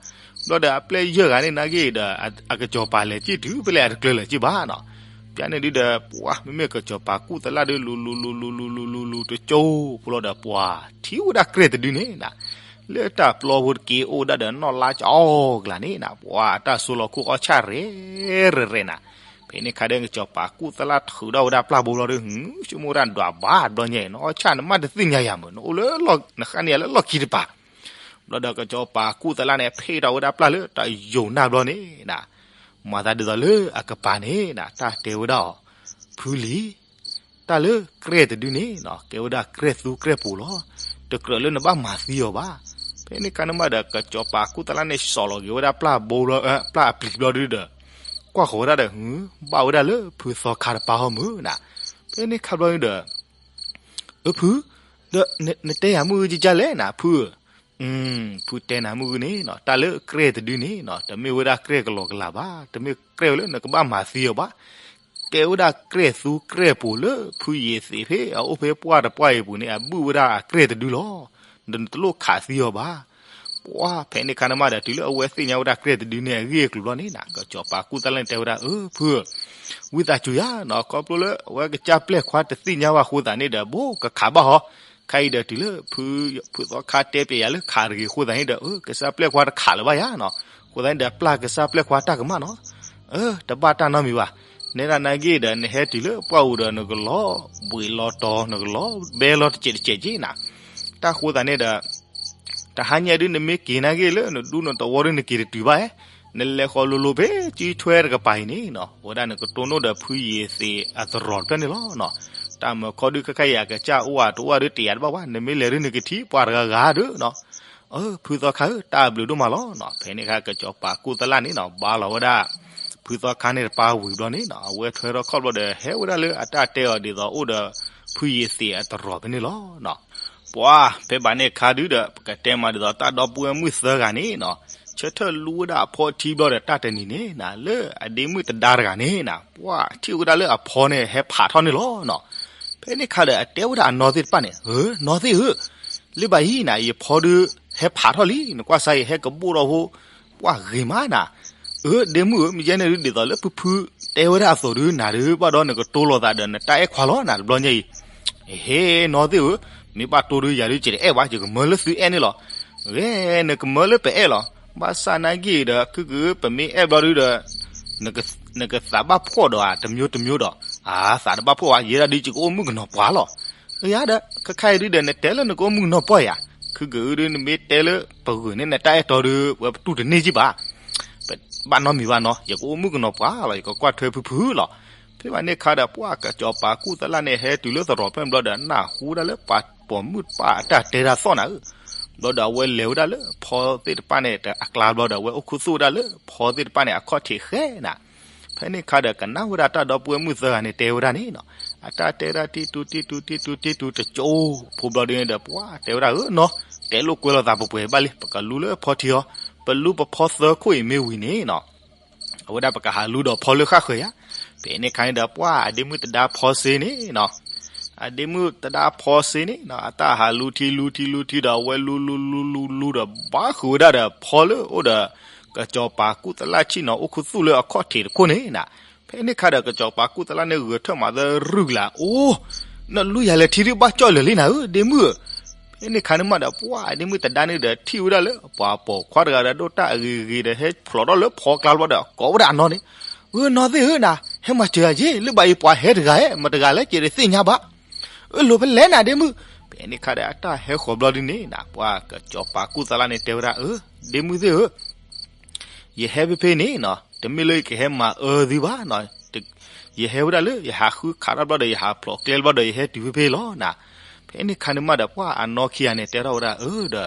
ဘျီဒီးအပျဲၢ်ယဲၢ်ဂၤန့ၣ် နာ်က့ဒီး အကစီၤပၤလဲၤစံၣ်တုၤဖဲလဲၣ် အတကျၢၤလၢၤက့ၢ်ဘၣ်နီၤ. ပျၢ်န့ၣ်ဒုဒီး ပှၤမ့မ့ၢ်ကစီၤပၤကူၣ်သလၣ်ဒီး လူၤလူၤလူၤလူၤလူၤလူၤတကၠိဖိလီၤဒီး ပှၤထံၣ်ဝဲဒၣ်ကြဲၢ်တဒုန့ၣ်နၤ, လၢတၢ်ပျီဖိတက့ၢ်အိၣ်ဒၣ်ဒီး နီၣ်လါကၠီအီၣ်ကျါန့ၣ်နၤ, ပှၤအတၢ်ဆိလီၤခိၣ်အီၣ်ဆၣ်ရဲၣ်ရဲၣ်နၤ. ဖဲန့ၣ်ခါဒီး ကစီၤပၤကူၣ်သလၣ်ထုးထီၣ်ဝဲဒၣ်ပျၢ်ဘိဘျီဒီး ဟ့ၣ် ဆိကမိၣ်ဝဲဒၣ်ဒွးဘၣ်ဘျီညါအံၤ နအီၣ်ဆၣ်နမ့ၢ်တသ့ၣ်ညါယၤမုၢ် နအိၣ်လၢ နဃၣ်န့ၢ်ယၤလၢလီၢ်ခံတပၤ ဘျီဒီးကစီၤပၤကူၣ်သလၣ်န့ၣ် ဖ့ၣ်ထီၣ်ဝဲဒၣ်ပျၢ်လၢတၢ်ယိာ်နၢ်ဘျီန့ၣ်နၤ, မၤသးဒ်သိးလၢအကပၤန့ၣ်နၤ တၢ်တဲဝဲဒၣ်အီၤ, ဖုလံၤ, တၢ် တၢ်လၢကြဲၢ်တဒုန့ၣ်နီၤ ကဲဝဲဒၣ်ကြဲၢ်သူကြဲၢ်ပိၤလီၤ. တကြၢးလၢနဘၣ်မၤသံအီၤဘၣ်. ဖဲန့ၣ်ခါန့ၣ်မးဒီး ကစီၤပၤကူၣ်သလၣ်န့ၣ် စိာ်လီၤက့ၤဝဲဒၣ်ပျၢ်ဘိဘျီ ပျၢ်အပျံၤဘျီဒုဒီး ကွၢ်ဃီၤဝဲဒၣ်ဒီး ဘၣ်ဝဲဒၣ်လၢဖုသီခါတပၢ်ဟီမုၢ်နၤ. ဖဲန့ၣ်ခါဘျီဒုဒီး အၢ ဖု, ဒီးနတဲယၤမုၢ်ဂ့ၤကကလဲၣ်နၤ ဖုဧၢ. ဖုတဲနၤမုၢ်ဂ့ၤန့ၣ်နီၤ တၢ်လၢကြဲၢ်တဒုန့ၣ်နီၤ တမ့ၢ်ဝဲဒၣ်ကြဲၢ်ကလီကလီဘၣ်, တမ့ၢ်ကြဲၢ်ဝဲလၢနကဘၣ်မၤသံအီၤဘၣ်. ကဲဝဲဒၣ်ကြဲၢ်သူကြဲၢ်ပိၤလၢဖုယ့ၤသ့းဖဲအအိၣ်ဖဲပှၢ်တပှၢ်အံၤအပူၤန့ၣ် အဘုၣ်ဝဲဒၣ်အကြဲၢ်တဒုလီၤ. ဒီးနတလိၣ်ခးသံအီၤဘၣ်. ပှၢ်ဖဲန့ၣ်ခါန့ၣ်မးဒီး တုၤလၢအဝဲသ့ၣ်ညါဝဲဒၣ်ကြဲၢ်တဒုန့ၣ်အဂ့ၢ်အကျိၤဘျီန့ၣ်နီၤ ကစီၤပၤကူၣ်သလၣ်န့ၣ်တဲဝဲဒၣ် အၢ ဖုဧၢ, ဝံသးစူၤယၤနီၤ ခီဖျိလၢအဝဲကစၢ်ပျဲၢ်ခွါတသ့ၣ်ညါဘၣ်အဃိသတးန့ၣ်ဒီး ဘိကခးဘၣ်ဟီ. ခဲအံၤဒီးတုၤလၢ ဖုသီခါတဲပျဲယၤလၢခးတဂ့ၤအဃိသတးန့ၣ်ဒီး အၢ ကစၢ်ပျဲၢ်ခွါတခးလၢၤဘၣ်ယၤနီၤ. အဃိသတးန့ၣ်ဒီး ပျၢ်ကစၢ်ပျဲၢ်ခွါတၢ်ကမၣ်နီၤ. အၢ တဘၣ်တၢ်နီတမံၤဘၣ်. နဲဒၣ်နာ်က့ဒီး နဟဲတုၤလၢပှၢ်ပူၤဒီးနကလီၤဘှံးလီၤတီၤ နကလီၤဘဲလီၤတစဲးတစဲးက့နၤ. တၢ်ဃိသတးန့ၣ်ဒီး တဟါညါဒုးနမ့ၢ်က့ၤနာ်က့လၢနဒူနသဝီဒုးနက့ၤတတုၤဘၣ်ဧါ. နလဲၤဃီၤလိၤလိၤဖဲကၠံထွဲတကပၤအံၤန့ၣ်နီၤ အဝဲဒၣ်နကတိၢ်နီၣ်ဒီးဖုယ့ၤသ့းအသရိာ်တဖျၢၣ်န့ၣ်လီၤနီၤ. တၢ်မၤခီဒုးခဲခါအံၤအကစၢ်အိၣ်ဧါတအိၣ်ဧါဒုးတယာ်တဘၣ်ဘၣ်. နမ့ၢ်လဲၤဒုးနကထံၣ်ပှၤတဂၤဂၤဒုးနီၤ. အၢ ဖုသီခါဧၢ တၢ်ဘျုးဒိၣ်မးလီၤနီၤ. ဖဲန့ၣ်အခါကစီၤပၤကူၣ်သလၣ်န့ၣ်နီၤ ဘါလီၤဝဲဒၣ် ဖုသီခါန့ၣ်တပၤဝံၤဘျီန့ၣ်နီၤ အဝဲထွဲထီၣ်ခီၣ်ဘျီဒီး ဟဲဝဲဒၣ်လၢအတၢ်တဲအီၤဒ်သိးအိၣ်ဒီး ဖုယ့ၤသ့းအသရိာ်ဖဲန့ၣ်လီၤနီၤ. ပှၤဖဲဘၣ်န့ၣ်အခါဒုးဒီး ပကတဲမးဒ်သိးတၢ်ဒီပုၢ်ဝဲၢ်မုၣ်သၢဂၤန့ၣ်နီၤ ဆၢထၢၣ်လူဝဲဒၣ်အဖီထံဘျီဒီးတၢ်တနံၤန့ၣ်နီၤ လၢအဒ့မုၣ်တဒါတဂၤန့ၣ်နီၤ ပှၤထံၣ်ဝဲဒၣ်လၢအဖီန့ၣ်ဟဲဖးထီၣ်န့ၣ်လီၤနီၤ. ဖဲန့ၣ်အခါဒီးအတဲဝဲဒၣ်အနီၢ်သ့ၣ်တဖၣ်န့ၣ် အၢ နီၢ်သ့ၣ်ဧၢ လၢဘၣ်အံၤနၤ ယဖီဒုး ဟဲဖးထီၣ်လံ နကွၢ်စါအံၤဟဲကဘိၣ်ထီၣ်ဖိ ပှၤဂ့ၤမးနၤ. အၢ ဒ့မုၣ်ဧၢ မ့ၢ်ယဲန့ၣ်ဒုးဒ်သိးလၢဖုဖုတဲဝဲဒၣ်အသိးဒုး နၤဒုးဘၣ်ဒီးနကတိၤလိာ်သးဒီးနတၢ်အဲၣ်ခွါလီၤနၤ တဘျီညါအံၤ. ဟ့ နီၢ်သ့ၣ်ဧၢ မ့ၢ်ဘၣ်တိၤဒုးယၤဒုးကဲတအဲၣ်ဘၣ် ယကမၢလၢသုအဲၣ်န့ၣ်လီၤ. ဂ့ၤ နကမၢလၢပအဲၣ်လီၤ. ဘၣ်ဆၣ်နာ်က့ဒီး ခုကပမ့ၢ်အဲၣ်ဘျီဒုးဒီး နကသးဘၣ်ဖှီၣ်ဒီးဧါ တမျိုးတမျိုးဒီး အသးတဘၣ်ဖှီၣ်ဘၣ် ယဲဒၣ်ဒုးယကအိၣ်မုၣ်ကနီၤပှၢ်လီၤ. ယၤဒီး ခဲခါအံၤဒုးဒီး နတဲလၢနကအိၣ်မုၣ်ကနီၤပှၢ်ယၤ ခုကဒုးနမ့ၢ်တဲလၢပဂုာ်န့ၣ် နတၢ်အဲၣ်တီဒုး ဝဲပတူၢ်တန့ၢ်ကံဘၣ်. ဘၣ်နီတမံၤဘၣ်နီၤ ယကအိၣ်မုၣ်ကနီၤပှၢ်လီၤ ယကကွၢ်ထွဲဖုဖုလီၤ. ဖဲဘၣ်န့ၣ်အခါဒီး ပှၤကစီၤပၤကူၣ်သလၣ်န့ၣ် ဟဲတုၤလၢသရိာ်ဖျၢၣ်ဘျီဒီး နၢ်ဟူဒၣ်လၢပှၤပိာ်မုၣ်တဖၣ်အတၢ်တဲတၢ်သီၣ်နၤဧၢ. ဘျီဒီးအဝဲလဲၤဝဲဒၣ်လၢဖီသ့ၣ်တဖၣ်န့ၣ်အကျါဘျီဒီး အဝဲအိၣ်ခူသူၣ်ဝဲဒၣ်လၢဖီသ့ၣ်တဖၣ်န့ၣ်အခီၣ်ထံးဃဲနၤ. ဖဲန့ၣ်အခါဒီး ကနၣ်ဝဲဒၣ်တၢ်ဒီပုၢ်ဝဲၢ်မုၣ်သၢဂၤန့ၣ်တဲဝဲဒၣ်န့ၣ်နီၤ အတၢ်တဲဒၣ်တံၢ်တူတံၢ်တူတံၢ်တူတံၢ်တူတကၠိဖိဘျီဒုးန့ၣ်ဒီး ပှၤတဲဝဲဒၣ်ဧၢနီၤ တဲလိာ်ကွဲလိာ်သးပှဲၤပှဲၤဘၣ်လံ ပကလူလၢဖီထံအီၤ ပလူပဖီသၢခိၣ်အံၤမ့ၢ်ဝံၤန့ၣ်နီၤ အဝဲဒၣ်ပကဟးလူဒီးဖီလၢဃၣ်ဃၢၤယါ. ဖဲန့ၣ်အခါန့ၣ်ဒီး ပှၤအဒ့မုၣ်တဒါဖီစ့န့ၣ်နီၤ အဒ့မုၣ်တဒါဖီစ့န့ၣ်နီၤ အတၢ်ဟးလူထံလူထံလူထံဒီး အဝဲလူလူလူလူလူဒီး ဘၣ်ဃုာ်ဝဲဒၣ်ဒီးဖီလၢအိၣ်ဒီး ကစီၤပၤကူၣ်သလၣ်ဆံၣ်နီၤ အိၣ်ခူသူၣ်လၢအခီၣ်ထံးတခိၣ်န့ၣ်နၤ. ဖဲန့ၣ်အခါဒီး ကစီၤပၤကူၣ်သလၣ်န့ၣ်ဂဲၤထၢၣ်မၤသၢရုၢ်ကလာ် အိၣ် နလူယၤလဲၤထံဒုးဘၣ်ကၠီၣ်လၢာ်လံနၤဧၢ ဒ့မုၣ်ဧၢ. ဖဲန့ၣ်အခါန့ၣ်မးဒီး ပှၤအဒ့မုၣ်တဒါန့ၣ်ဒီး ထံၣ်ဝဲဒၣ်လၢပှၤပိာ်ခွါတဂၤဒီး ဒိၣ်တၢ်အဂ့ၤဂ့ၤဒီး ဟဲဖျိးထီၣ်လၢဖီကျါဘျီဒီး ကိးဝဲဒၣ်အနီၢ်န့ၣ် အၢ နီၢ်သ့ၣ်ဧၢနၤ ဟဲမၤစၢၤယၤက့ လၢဘၣ်အံၤပှၤဟဲတဂၤဧါ မတဂၤလၢကဲတသ့ၣ်ညါဘၣ်. အၢ လိာ်ဖဲလဲၣ်နၤဒ့မုၣ်. ဖဲန့ၣ်အခါဒီး အတၢ်ဟဲဃီၤဘျီဒုးန့ၣ်နၤ ပှၤကစီၤပၤကူၣ်သလၣ်န့ၣ်တဲဝဲဒၣ် အၢ ဒ့မုၣ်သ့ၣ်ဧၢ ယဟဲဖဲဖဲန့ၣ်နီၤ တမ့ၢ်လၢယကဟဲမၤအၢသုဘၣ်နီၤ. ယဟဲဝဲဒၣ်လၢ ယဟးဃုခးတၢ်ဘျီဒီး ယဟးဖျိးကျဲဘျီဒီး ယဟဲတုၤဖဲဖဲလီၤနၤ. ဖဲန့ၣ်အခါန့ၣ်မးဒီး ပှၤအနီၢ်ခံဂၤန့ၣ် တဲထီၣ်ဝဲဒၣ်အၢဒီး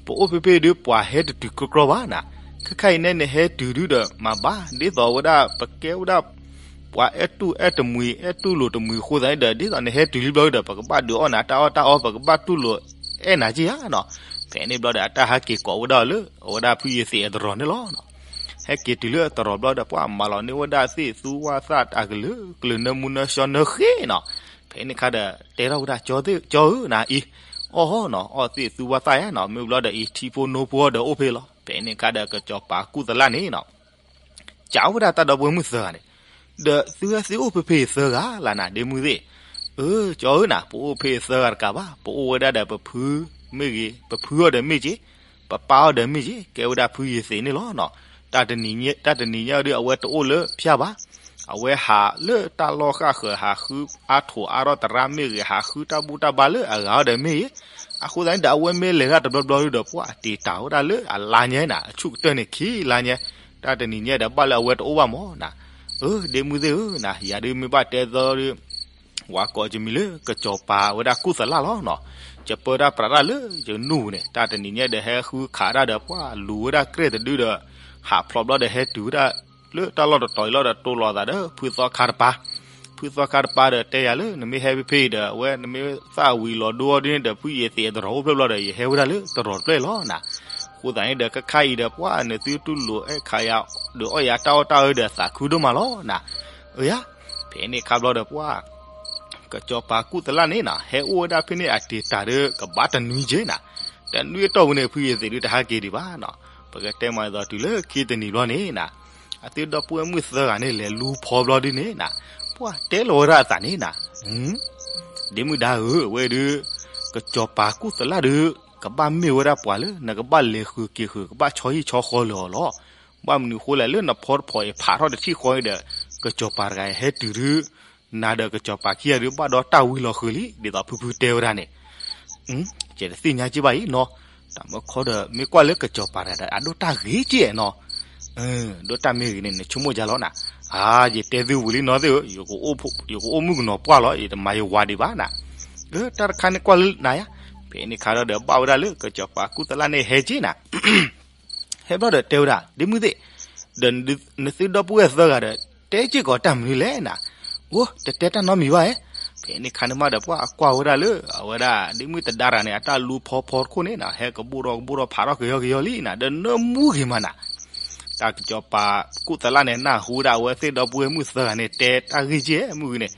ပအိၣ်ဖဲဖဲဒုး ပှၤဟဲတတုၤကြီကြီဘၣ်နၤ. ခဲခါအံၤနဲ နဟဲတုၤဒုးဒီး မၤဘၣ် ဒ်သိးဝဲဒၣ် ပကဲဝဲဒၣ် ပှၤအဲၣ်တူၢ်အဲၣ်တမှံၤ အဲၣ်တူၢ်လိာ်တမှံၤအဃိသတးန့ၣ်ဒီး ဒ်သိးနဟဲတုၤလံဘျီဒီး ပကဘၣ်ဒုးအီၣ်နၤတၢ်အီၣ်တၢ်အီ ပကဘၣ်တူၢ်လိာ်အဲၣ်နၤက့ဧါနီၤ. ဖဲန့ၣ်ဘျီဒီး အတၢ်ဟဲက့ၤကိးဝဲဒၣ်လၢ အဝဲဒၣ်ဖုယ့ၤသ့းအသရိာ်န့ၣ်လီၤ. ဟဲက့ၤတုၤလၢအသရိာ်ဘျီဒီး ပှၤမၤလီၤန့ၢ်ဝဲဒၣ်သ့ၣ်သူဝၣ်သၣ်တၢ်ကလုာ်ကလုာ် နၢမူနၢဆှီနၢဃ့နီၤ. ဖဲန့ၣ်အခါဒီး တဲထီၣ်ဝဲဒၣ် ကၠီဧၢ နၤအံၤ အီၣ်နီၤ အီၣ်သ့ၣ်သူဝၣ်သၣ်ယါနီၤ မ့ၢ်ဘျီဒီးအံၤ ထံဖိနိဖိဒီးအိၣ်ဖဲလီၤ. ဖဲန့ၣ်အခါဒီး ကစီၤပၤကူၣ်သလၣ်န့ၣ်နီၤ ကးဝဲဒၣ်တၢ်ဒီပုၢ်ဝဲၢ်မုၣ်သၢဂၤန့ၣ် ဒီးသုဝဲသ့ၣ်အိၣ်ဖဲဖဲအံၤသၢဂၤလၢနၤ ဒ့မုၣ်သ့ၣ်. အၢ ကၠီဧၢနၤ ပအိၣ်ဖဲအံၤသၢဂၤတကးဘၣ် ပအိၣ်ဝဲဒၣ်ဒီးပဖုမ့ၢ်ဂ့ၤ ပဖုအီၤဒီးမ့ၢ်က့ၤ ပပၢ်အီၤဒီးမ့ၢ်က့ၤ ကဲဝဲဒၣ်ဖုယ့ၤသ့းန့ၣ်လီၤနီၤ. တၢ်တနံၤညါအံၤဒုး အဝဲတအိၣ်လၢဖၠၣ်ဘၣ် အဝဲဟးလၢတၢ်လီၢ်ဃၣ်ဃၢၤ ဟးဃုအါထိးအါထီၣ်သရၣ်မ့ၢ်ဂ့ၤ ဟးဃုတၢ်ဘူၣ်တၢ်ဘါလၢအဂၤအီၤဒီးမ့ၢ်ဂ့ၤ. အဃိသတးန့ၣ်ဒီး အဝဲမ့ၢ်လဲၤတၢ်တဘျီဘျီဒုးဒီး ပှၤတ့ၢ်တၢ်ဝဲဒၣ်လၢအလါညါနၤ အဆူၣ်ကတၢၢ်န့ၣ်ခံလါညါ တၢ်တနံၤညါဒီးဘၣ်လၢအဝဲတအိၣ်ဘၣ်မးနၤ. အၢ ဒ့မုၣ်သ့ၣ်ဧၢနၤ ယၤဒုးမ့ၢ်ဘၣ်တဲသီဒုး ဝဲကိးယမံၤလၢ ကစီၤပၤဝဲဒၣ်ကူၣ်သလၣ်လီၤနီၤ. ယပၢတၢ်ပြးတၢ်လၢယနူၢ်ပူၤန့ၣ် တၢ်တနံၤညါဒီးဟဲဃုခးတၢ်ဒီးပှၢ်လူၤဝဲဒၣ်ကြဲၢ်တဒုဒီး ဟးဖျိးဘျီဒီးဟဲတုၤဝဲဒၣ်လၢတၢ်လီၢ်တတီၤအံၤလီၤဒီး တိၢ်လိာ်သးဒီးဖုသီခါတပၤ, ဖုသီခါတပၤဒီးတဲယၤလၢ နမ့ၢ်ဟဲဖဲဖဲအံၤဒီး အဝဲနမ့ၢ်သၣ်ဝံၤလီၤဒိအီၤဒ်န့ၣ်ဒီး ဖုယသံးအတရီၣ်အိၣ်ဖျဲၣ်ဘျီဒီး ယဟဲဝဲဒၣ်လၢတရီၣ်တဖျၢၣ်လီၤနၤ. အဃိသတးန့ၣ်ဒီး ခဲခါအံၤဒီးပှၢ်နသုတူၢ်လိာ်အဲၣ်ခးယၤ ဒီးအီၣ်ယၤတၢ်အီၣ်တၢ်အၢဒီးသးခုဒိၣ်မးလီၤနၤ. အၢယၤ, ဖဲန့ၣ်ခါဘျီဒီးပှၢ် ကစီၤပၤကူၣ်သလၣ်န့ၣ်နၤ ဟဲအိၣ်ဝဲဒၣ်ဖဲန့ၣ်အတံၤတၢ်ဒီးကဘၣ်တနွံက့နၤ, တနွံအတီၢ်ပူၤန့ၣ် ဖုယသံးဒုတဟးက့ၤဒံးဘၣ်နီၤ. ပကတဲမၤအသိးတုၤလၢခံတနံၤဘျီန့ၣ်နၤ, အသုဒီပုၢ်ဝဲၢ်မုၣ်သၢဂၤန့ၣ် လဲၤလူၤဖီဘျီဒ်န့ၣ်နၤ, ပှၢ်တဲလီၤဝဲဒၣ်အသးန့ၣ်နၤ, ဒ့မုၣ်ဒါဧၢ, အဝဲဒုး ကစီၤပၤကူၣ်သလၣ်ဒုး ကဘၣ်မ့ၢ်ဝဲဒၣ်ပှၤလၢနကဘၣ်လဲၤဃုာ်က့ၤဃုာ် ကဘၣ်ဆီဟံၣ်ဆီဃီလၢာ်အီၤလီၤ. ဘၣ်မနုၤအဃိလဲၣ် လၢနဖီတဖီအံၤဖးထီၣ်တထံၣ်ဃီဒီး ကစီၤပၤတဂၤအံၤဟဲတုၤဒုး နၤဒီးကစီၤပၤခံဂၤဒုးဘၣ်ဒီးတၢ်ဝံၤလီၤဃုာ်လံ ဒ်သိးဖုဖုတဲဝဲဒၣ်န့ၣ်, ယတသ့ၣ်ညါက့ဘၣ်အံၤနီၤ. တၢ်မၢခီဒီး မ့ၢ်ကွၢ်လၢကစီၤပၤတဂၤဒီး အဒိၣ်တၢ်ဂ့ၤက့နီၤ, ဒိၣ်တၢ်မ့ၢ်ဂ့ၤန့ၣ် နဆိကမိၣ်ယါလီၤနၤ. ဧါ, ယတဲသုဝံၤလံနီၤသ့ၣ်ဧၢ, ယကအိၣ်မုၣ်ကနီၤပှၢ်လီၤ, ယတမၤယဝၤဒံးဘၣ်နၤ. တၢ်တခါန့ၣ်ကွၢ်လၢနၤယါ, ဖဲန့ၣ်ခါဒီး ဘၣ်ဝဲဒၣ်လၢကစီၤပၤကူၣ်သလၣ်န့ၣ်ဟဲက့နၤ ဟဲဘျီဒီးတဲဝဲဒၣ် ဒ့မုၣ်သ့ၣ်, ဒီးနသုဒီပုၢ်ဝဲၢ်သၢဂၤဒီး တဲစ့ၢ်ကီးတၢ်မနုၤလဲၣ်နၤ. အိ, တတဲတၢ်နီတမံၤဘၣ်ဧါ. ဖဲန့ၣ်ခါန့ၣ်မးဒီး ပှၢ်ကွၢ်ဝဲဒၣ်လၢ အဝဲဒၣ်ဒ့မုၣ်သဒါတဂၤန့ၣ် အတၢ်လူၤဖီဖီတခိၣ်န့ၣ်နၤ ဟဲကဘိၣ်ထီၣ်ကဘိၣ်ထီၣ်ဖးထီၣ်ကယီကယီလံနၤ ဒီးနၢမူဂ့ၤမးနၤ. တၢ်ကစီၤပၤကူၣ်သလၣ်န့ၣ် နၢ်ဟူဝဲဒၣ်အဝဲသ့ၣ်ဒီပုၢ်ဝဲၢ်မုၣ်သၢဂၤန့ၣ် တဲတၢ်ဂ့ၢ်က့မုၢ်ဂ့ၤန့ၣ်,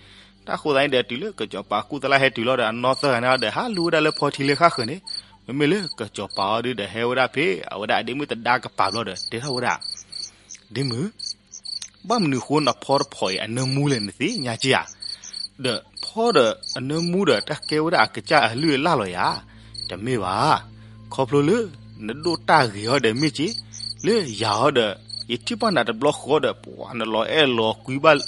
တၢ်ဃိသတးန့ၣ်ဒီး တုၤလၢကစီၤပၤကူၣ်သလၣ်ဟဲတုၤလီၤဒီး အနီၢ်သၢဂၤန့ၣ်ဒီး ဟးလူၤဝဲဒၣ်လၢဖီထံလၢဃၣ်ဃၢၤန့ၣ်, မ့မ့ၢ်လၢကစီၤပၤအီၤဒုဒီး ဟဲဝဲဒၣ်ဖဲ အဝဲဒၣ်ဒ့မုၣ်သဒါကပၤဘျီဒီး တဲထီၣ်ဝဲဒၣ် ဒ့မုၣ်, ဘၣ်မနုၤဃိနဖီတဖီအံၤအနၢမူလဲၣ် နသ့ၣ်ညါက့ဧါ. ဒီးဖီဒီးအနၢမူဒီး တၢ်ကဲဝဲဒၣ်အကစၢ်အလုၢ်အလၢ်လီၤယၤ. တမ့ၢ်ဘၣ်, ခီဖျိလၢ နဒိၣ်တၢ်ဂ့ၤအီၤဒီးမ့ၢ်က့, လၢယၤအီၤဒီး ယထံၣ်ဘၣ်နၤတဘျီဃီဒီး ပှၤနလီၤအဲၣ်လီၤကွံဘၣ်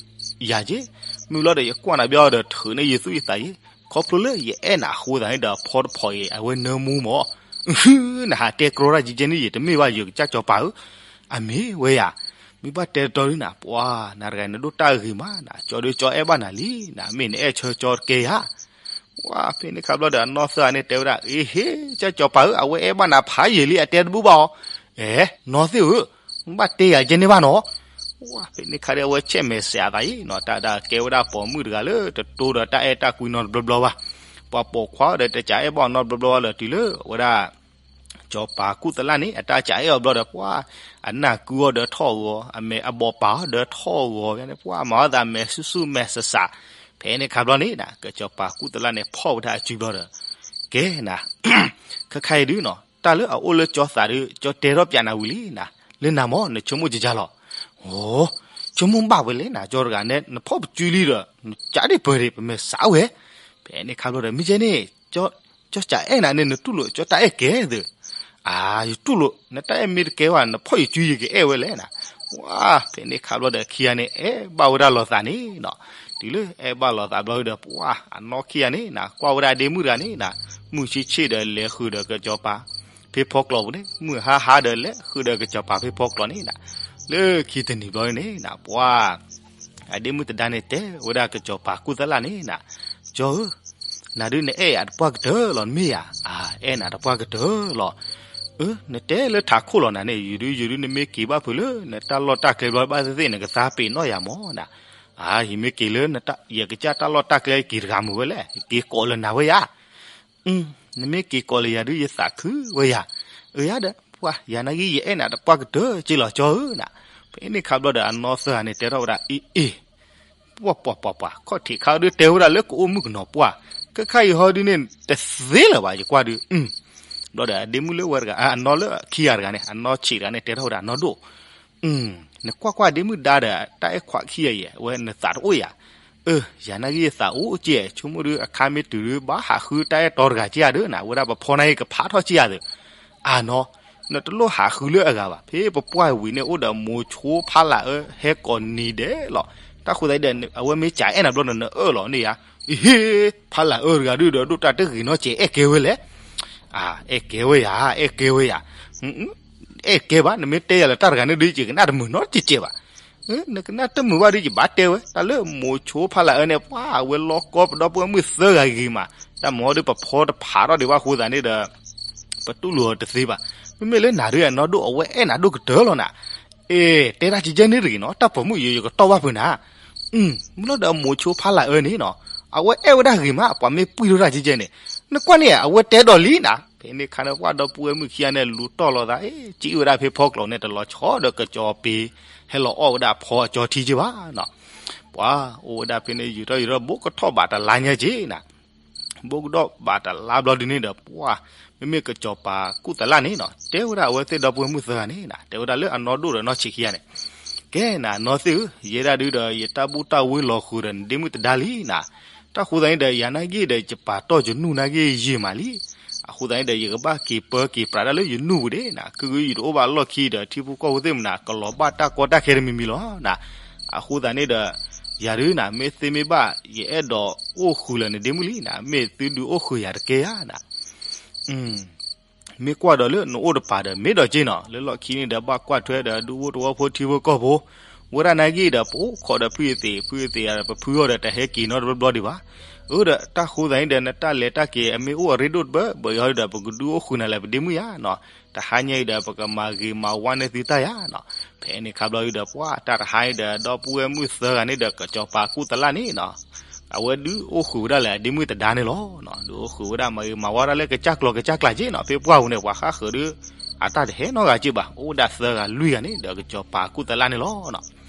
ယၤက့, မုၢ်လီၤဒီးယကွၢ်နၤဘျီဒီး ထုးန့ၢ်ယသူၣ်ယသးယ့, ခီဖျိလၢယအဲၣ်နၤအဃိသတးန့ၣ်ဒီး ဖီတဖီအံၤ အဝဲနၢမူမး နဟးတဲကြီတၢ်ကကဲန့ၣ် ယတမ့ၢ်ဘၣ် ယကစၢ်စီၤပၤဧၢ, အမ့ၢ်ဝဲယၤ, မ့ၢ်ဘၣ်တဲတတီဒုနၤ ပှၤနၤတဂၤနဒိၣ်တၢ်ဂ့ၤမးနၤ ကၠီဒုကၠီအဲၣ်ဘၣ်နၤလံနၤ မ့ၢ်နအဲၣ်ဆၢကၠီတကဲဧါ. ပှၤဖဲန့ၣ်ခါဘျီဒီး အနီၢ်သၢဂၤန့ၣ်တဲဝဲဒၣ် အ့ဟ့ ကစၢ်စီၤပၤဧၢ အဝဲအဲၣ်ဘၣ်နၤဖးယံာ်လံ အတဲတဘူၣ်ဘၣ်အီၤ, အဲ နီၢ်သ့ၣ်ဧၢ, မ့ၢ်ဘၣ်တဲယၤကဲန့ၣ်ဘၣ်နီၤ. ပှၤဖဲန့ၣ်ခါဒီး အဝဲဆဲးမဲာ်ဆဲးအသးအံၤနီၤ တၢ်ဒၣ်ကဲဝဲဒၣ်ပိာ်မုၣ်တဂၤလၢတတိဒီးတၢ်အဲၣ်တၢ်ကွံနီတဘျီဘျီဘၣ်, ပှၤပိာ်ခွါဒီးတကးအဲၣ်ဘၣ်အီၤနီတဘျီဘျီဘၣ်လၢၤ တုၤလၢအဝဲဒၣ် စီၤပၤကူၣ်သလၣ်န့ၣ် အတၢ်ကးအဲၣ်အီၤဘျီဒီး ပှၤအနၢ်ကုအီၤဒီးထီၣ်ဂီၤ အမဲာ်အဘီၣ်ပာ်အီၤဒီးထီၣ်ဂီၤန့ၣ် ပှၤမၤအီၣ်သးမဲာ်ဆူၣ်ဆူၣ်မဲာ်စးစး, ဖဲန့ၣ်ခါဘျီန့ၣ်နၤ ကစီၤပၤကူၣ်သလၣ်န့ၣ် ဖီၣ်ဝဲဒၣ်အစုဘျီဒီး ကဲနၤ ခဲခါအံၤဒုနီၤ တၢ်လၢအအိၣ်လၢကၠီသးဒု ကၠီတဲထီၣ်ပၠးနၤဝံၤလံနၤ, လၢနၤမ့ၢ်နဆိကမိၣ်ကကၢ်လီၤ. အိ, ဆိကမိၣ်ဘၣ်ဝဲလဲၣ်နၤ ကၠီတဂၤန့ၣ် နဖီၣ်ပစုလံဒီး နကးဒံးပၢၢ်ဒံး ပမဲာ်စးဝဲ, ဖဲန့ၣ်ခါဘျီဒီး မ့ၢ်ကဲန့ၣ် ကၠီကးအဲၣ်နၤန့ၣ် နတူၢ်လိာ်ကၠီတၢ်အဲၣ်ကဲသ့, အါ ယတူၢ်လိာ် နတၢ်အဲၣ်မ့ၢ်တကဲဝဲ နဖီၣ်ယစုယကအဲၣ်ဝဲလဲၣ်နၤ. ဝါ ဖဲန့ၣ်ခါဘျီဒီး ခံဂၤန့ၣ် အဲၣ်ဘၣ်ဝဲဒၣ်လိာ်သးန့ၣ်နီၤ, တုၤလၢအဲၣ်ဘၣ်လိာ်သးဘျီဒီး ပှၤအနီၢ်ခံဂၤန့ၣ်နၤ ကွၢ်ဝဲဒၣ်ဒ့မုၣ်တဂၤန့ၣ်နၤ, မုၢ်ဆ့ဆ့ဒီးလဲၤဃုာ်ဒီးကစီၤပၤ ဖဲဖီကျိးပူၤန့ၣ် မုၢ်ဟါဟါဒီးလဲၤဃုာ်ဒီးကစီၤပၤဖဲဖီကျိးန့ၣ်နၤ, လၢခံတနံၤဘျီန့ၣ်နၤ ပှၤ အဒ့မုၣ်သဒါန့ၣ်တဲဝဲဒၣ်ကစီၤပၤကူၣ်သလၣ်န့ၣ်နၤ, ကၠီဧၢ, နၤဒုးနအဲၣ်ယၤတပှၢ်ကတၢၢ်လီၤ နမ့ၢ်ယၤ, အါ အဲၣ်နၤတပှၢ်ကတၢၢ်လီၤ. အၢ နတဲလၢထးခိၣ်လီၤနၤန့ၣ် ယုၤဒုးယုၤဒုး နမ့ၢ်က့ၤဘၣ်ဖုးလၢ နတၢ်လီၢ်တၢ်ကျဲဘျီဘၣ်သ့ၣ်သ့ၣ် နကသါပ့ၤနီၣ်ယၤမ့ၢ်နၤ, အါ ယမ့ၢ်က့ၤလၢ ယကစၢ်တၢ်လီၢ်တၢ်ကျဲက့ၤတဂၤမုာ်ဝဲလဲၣ် က့ၤကိးလၢနၤဝဲယၤ နမ့ၢ်က့ၤကိးလၢယၤဒုး ယသးခုဝဲယၤ, အၢ ယၤဒီး ပှၤ ယၤနာ်က့ ယအဲၣ်နၤတပှၢ်ကတၢၢ်က့လီၤကၠီဧၢနၤ. ဖဲန့ၣ်ခါဘျီဒီး အနီၢ်သၢဂၤန့ၣ် တဲထီၣ်ဝဲဒၣ် အ့ အ့ ပှၤ ပှၤ ပှၤ ပှၤ ခီၣ်ထံးခါဒုးတဲဝဲဒၣ်လၢကအိၣ်မုၣ်ကနီၤပှၢ်, ခဲခါအံၤဟီဒုးန့ၣ် တသ့လၢၤဘၣ် ယကွၢ်ဒုး, ဘျီဒီး အဒ့မုၣ်လၢဝဲတဂၤ အနီၢ်လၢခံဂၤတဂၤန့ၣ် အနီၢ်ဆံးတဂၤန့ၣ် တဲထီၣ်ဝဲဒၣ် အနီၢ်ဒိၣ် နကွၢ်ကွၢ်ဒ့မုၣ်ဒါဒီး တၢ်အဲၣ်ခွးခံဂၤအံၤ အဝဲနသးတအိၣ်ယၤ, အၢ ယၤနာ်က့ ယသးအိၣ်က့ ဆိကမိၣ်ဒုး အခါမ့ၢ်တုၤဒုး ဘၣ်ဟးဃုတၢ်အဲၣ်တီတဂၤက့ဧါဒုးနၤ ဝဲဒၣ်ပဖီနၢ်က့ ကဖးထီၣ်က့ဧါဒုး, အါနီၤ နတလိၣ်ဟးဃုလၢအဂၤဘၣ် ဖဲပပှၢ်ဝံၤန့ၣ် အိၣ်ဒီးမိၤဆိဖးလၢ်အၢ ဟဲကိးနံၤဒဲးလီၤ. တၢ်ဃိသတးဒီး အဝဲမ့ၢ်ကးအဲၣ်နၤဘျီဒီး နအၢၣ်လီၤန့ၣ်ယါ, အဟ့ ဖးလၢ်အၢတဂၤဒုးဒီး ဒိၣ်တၢ်တဂ့ၤနီတစဲး အဲၣ်ကဲဝဲလဲၣ်, အါ အဲၣ်ကဲဝဲယၤ အဲၣ်ကဲဝဲယၤ, အဲၣ်ကဲဘၣ် နမ့ၢ်တဲယၤလၢတၢ်တဂၤန့ၣ်ဒုး ယကနၣ်တမုာ်နီတစဲးဘၣ်. နကနၣ်တမုာ်ဘၣ်ဒီး ယဘၣ်တဲဝဲ တၢ်လၢမိၤဆိဖးလၢ်အၢန့ၣ် ပှၤအဝဲလီၤကီပဒီပုၢ်ဝဲၢ်မုၣ်သၢဂၤဂ့ၤမး, တၢ်မၤဟီဒီးပဖီတဖးထီၣ်ဒံးဘၣ်အဃိသတးန့ၣ်ဒီး ပတူၢ်လိာ်အီၤတသ့ဘၣ်. မ့မ့ၢ်လၢနၤဒုးအနီၢ်ဒိၣ် အဝဲအဲၣ်နၤဒိၣ်ကတၢၢ်လီၤနၤ. အဲ တဲတၢ်ကကဲန့ၣ်တဂ့ၤနီၤ, တၢ်ပိာ်မုၣ်ယိယကတီၢ်ဘၣ်ဖုးနၤ. မ့ၢ်လီၤဒီးအမိၤဆိဖးလၢ်အၢန့ၣ်နီၤ, အဝဲအဲၣ်ဝဲဒၣ်ဂ့ၤမး ပှၤမ့ၢ်ပှံၢ်ထီၣ်တၢ်ကကဲန့ၣ်, နကွၢ်န့ၣ် အဝဲတဲဒီးလံနၤ. ဖဲန့ၣ်ခါန့ၣ် ပှၤဒီပုၢ်ဝဲၢ်မုၣ်ခံဂၤန့ၣ် လူၤတီၢ်လိာ်သး အ့ ကံၣ်ဝဲဒၣ်ဖဲဖီကျိးန့ၣ် တလီၤဆီဒီးကစီၤပၤ ဟဲလီၤအီၣ်ဝဲဒၣ်ဖီအကၠီထံက့ဘၣ်နီၤ. ပှၤအိၣ်ဝဲဒၣ်ဖဲန့ၣ် ယူၤထီၣ်ယူၤထီၣ် ဘိးကထီၣ်ဘးတလါညါက့နၤ. ဘိးကထီၣ်ဘးတလါဘျီဒုန့ၣ်ဒီး ပှၤ မ့မ့ၢ်ကစီၤပၤကူၣ်သလၣ်န့ၣ်နီၤ တဲဝဲဒၣ်အဝဲသ့ၣ်ဒီပုၢ်ဝဲၢ်မုၣ်သၢဂၤန့ၣ်နၤ, တဲဝဲဒၣ်လၢအနီၢ်ဒိၣ်ဒီးနီၢ်ဆံးခံဂၤန့ၣ်, ကဲနၤနီၢ်သ့ၣ်ဧၢ, ယဲဒၣ်ဒုဒီး ယတၢ်ဘူၣ်တၢ်ဝ့လီၤဃုာ်ဒီးနဒ့မုၣ်တဒါလံနၤ. တၢ်ဃိသတးန့ၣ်ဒီး ယၤနာ်က့ဒီး ယပာ်တီၢ်ယနူၢ်နာ်က့ယံာ်မးလံ. အဃိသတးန့ၣ်ဒီး ယကဘၣ်က့ၤပၢက့ၤပြးတၢ်လၢယနူၢ်ပူၤဒၣ်နၤ, ခုၣ်ခုၣ်ယတအိၣ်ဘၣ်လီၢ်ခံဒီး ထံဖိကီၢ်ဖိသ့ၣ်မနၤ ကလီၤဘၣ်တၢ်ကီတၢ်ခဲတမံၤမံၤလီၤနၤ. အဃိသတးန့ၣ်ဒီး ယၤဒုနၤ မ့ၢ်သ့မ့ၢ်ဘၣ် ယအဲၣ်ဒိးအိၣ်ဃုာ်လၢနဒ့မုၣ်လံနၤ, မ့ၢ်သုဒုးအိၣ်ဃုာ်ယၤတကဲဧါနၤ. မ့ၢ်ကွၢ်ဒီးလၢနအိၣ်တပၤဒီး မ့ၢ်ဒီးက့နီၤ, လၢလီၢ်ခံန့ၣ်ဒီး ဘၣ်ကွၢ်ထွဲဒီးဒူဖိတဝီဖိထံဖိကီၢ်ဖိ, ဝဲဒၣ်နာ်က့ဒီး ပအိၣ်ခိးဒီးဖုယသံး, ဖုယသံးဒီး ပဖုအီၤဒီး တဟဲက့ၤနီတဘျီဘျီဒံးဘၣ်. အၢဒီးတၢ်ဃိသတးန့ၣ်ဒီး နတၢ်လဲၤတၢ်က့ၤအမ့ၢ်အိၣ်အရ့ဒိၣ်တဘၢဘၢအံၤဟီဒီး ပကဒုးအိၣ်ဃုာ်နၤလၢပဒ့မုၣ်ယါနီၤ, တဟါညါအံၤဒီး ပကမၤဂ့ၤမၤဝါန့ၢ်သုတၢ်ယါနီၤ. ဖဲန့ၣ်ခါဘျီဒုဒီး ပှၤတၢ်တဟါအံၤဒီး ဒီပုၢ်ဝဲၢ်မုၣ်သၢဂၤန့ၣ်ဒီး ကစီၤပၤကူၣ်သလၣ်န့ၣ်နီၤ အဝဲဒုးအိၣ်ဃုာ်ဝဲဒၣ်လၢအဒ့မုၣ်တဒါန့ၣ်လီၤ. ဒုးအိၣ်ဃုာ်ဝဲဒၣ်မၤဂ့ၤမၤဝါဒၣ်လၢကစၢ်ကျီၤကစၢ်ကျးက့နီၤ, ဖဲပှၢ်ပူၤန့ၣ် ပှၤဃၣ်ဃုာ်ဒီး အတၢ်တဟဲနီတဂၤက့ဘၣ်, အိၣ်ဝဲဒၣ်သၢဂၤလွံၢ်ဂၤန့ၣ်ဒီး ကစီၤပၤကူၣ်သလၣ်န့ၣ်လီၤ.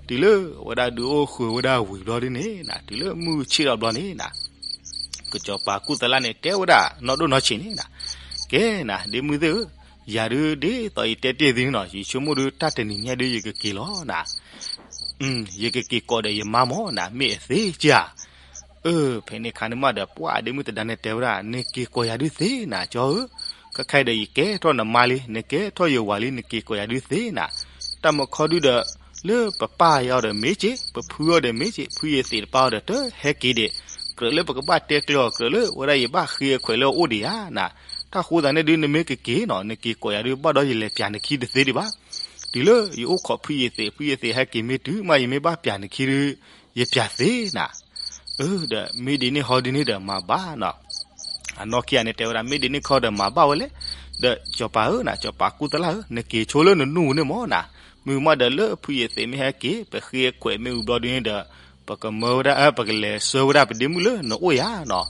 တုၤလၢအဝဲဒၣ်ဒုးအိၣ်ဃုာ်ဝဲဒၣ်ဝံၤဘျီဒုန့ၣ်နၤ, တုၤလၢမုၢ်ဆ့ၣ်ထီၣ်ဘျီန့ၣ်နၤ, ကစီၤပၤကူၣ်သလၣ်န့ၣ် တဲဝဲဒၣ်နီၢ်ဒိၣ်နီၢ်ဆံးန့ၣ်နၤ, ကဲနၤ ဒ့မုၣ်သ့ၣ်ဧၢ, ယၤဒုဒ်သိးယတဲတ့ၢ်သုန့ၣ်နီၤ, ယဆိကမိၣ်ဒု တၢ်တနံၤညါဒုယကက့ၤလီၤနၤ, ယကက့ၤကိးဒီးယမါမၢ်နၤ, မ့ၢ်အသ့ကဧါ. အၢ ဖဲန့ၣ်ခါန့ၣ်မးဒီး ပှၤဒ့မုၣ်တဒါန့ၣ်တဲဝဲဒၣ်, နက့ၤကိးယၤဒုသ့နၤ ကၠီဧၢ, ခဲခါအံၤဒီး ယကဲထီၣ်နမါလံ, နကဲထီၣ်ယဝၤလံ, နက့ၤကိးယၤဒုသ့နၤ. တၢ်မုၢ်ခီဒုဒီး လၢပပၢ်ယၤအီၤဒီးမ့ၢ်က့, ပဖုအီၤဒီးမ့ၢ်က့, ဖုယသံးတပၢ်အီၤဒီး တဟဲက့ၤဒံး, ကြၢးလၢပကဘၣ်တဲကျဲအီၤ, ကြၢးလၢဝဲဒၣ်ယဘၣ်ဃ့အခွဲးလၢအအိၣ်ဒံးဧါနၤ. တၢ်ဃိသတးန့ၣ်ဒု နမ့ၢ်ကက့ၤနီၤ, နက့ၤကိးယၤဒု ဘၣ်ဒီးယလဲၤပျးနခံတသ့ဒံးဘၣ်. တုၤလၢယအိၣ်ခိးဖုယသံး, ဖုယသံးဟဲက့ၤမ့ၢ်တုၤမး ယမ့ၢ်ဘၣ်ပျးနခံဒု ယပျးသ့နၤ. အၢ ဒီးမ့ၢ်ဒ်န့ၣ်ဟီဒ်န့ၣ်ဒီးမၤဘၣ်နီၤ. အနီၢ်ခံဂၤန့ၣ်တဲဝဲဒၣ် မ့ၢ်ဒ်န့ၣ်ခီဒီးမၤဘၣ်ဝဲလဲၣ်. ဒီးစီၤပၤဧၢနၤ, စီၤပၤကူၣ်သလၣ်ဧၢ, နက့ၤဆိလၢနနူၢ်ပူၤန့ၣ်မၢ်နၤ. မုၢ်မးဒီးလၢဖုယသံးမ့ၢ်ဟဲက့ၤ ပဃ့အခွဲးမ့ၢ်ဝံၤဘျီဒုန့ၣ်ဒီး ပကမၢဝဲဒၣ်, ပကလဲၤဆှၢဝဲဒၣ်ပဒ့မုၣ်လၢနအိၣ်ယါနီၤ.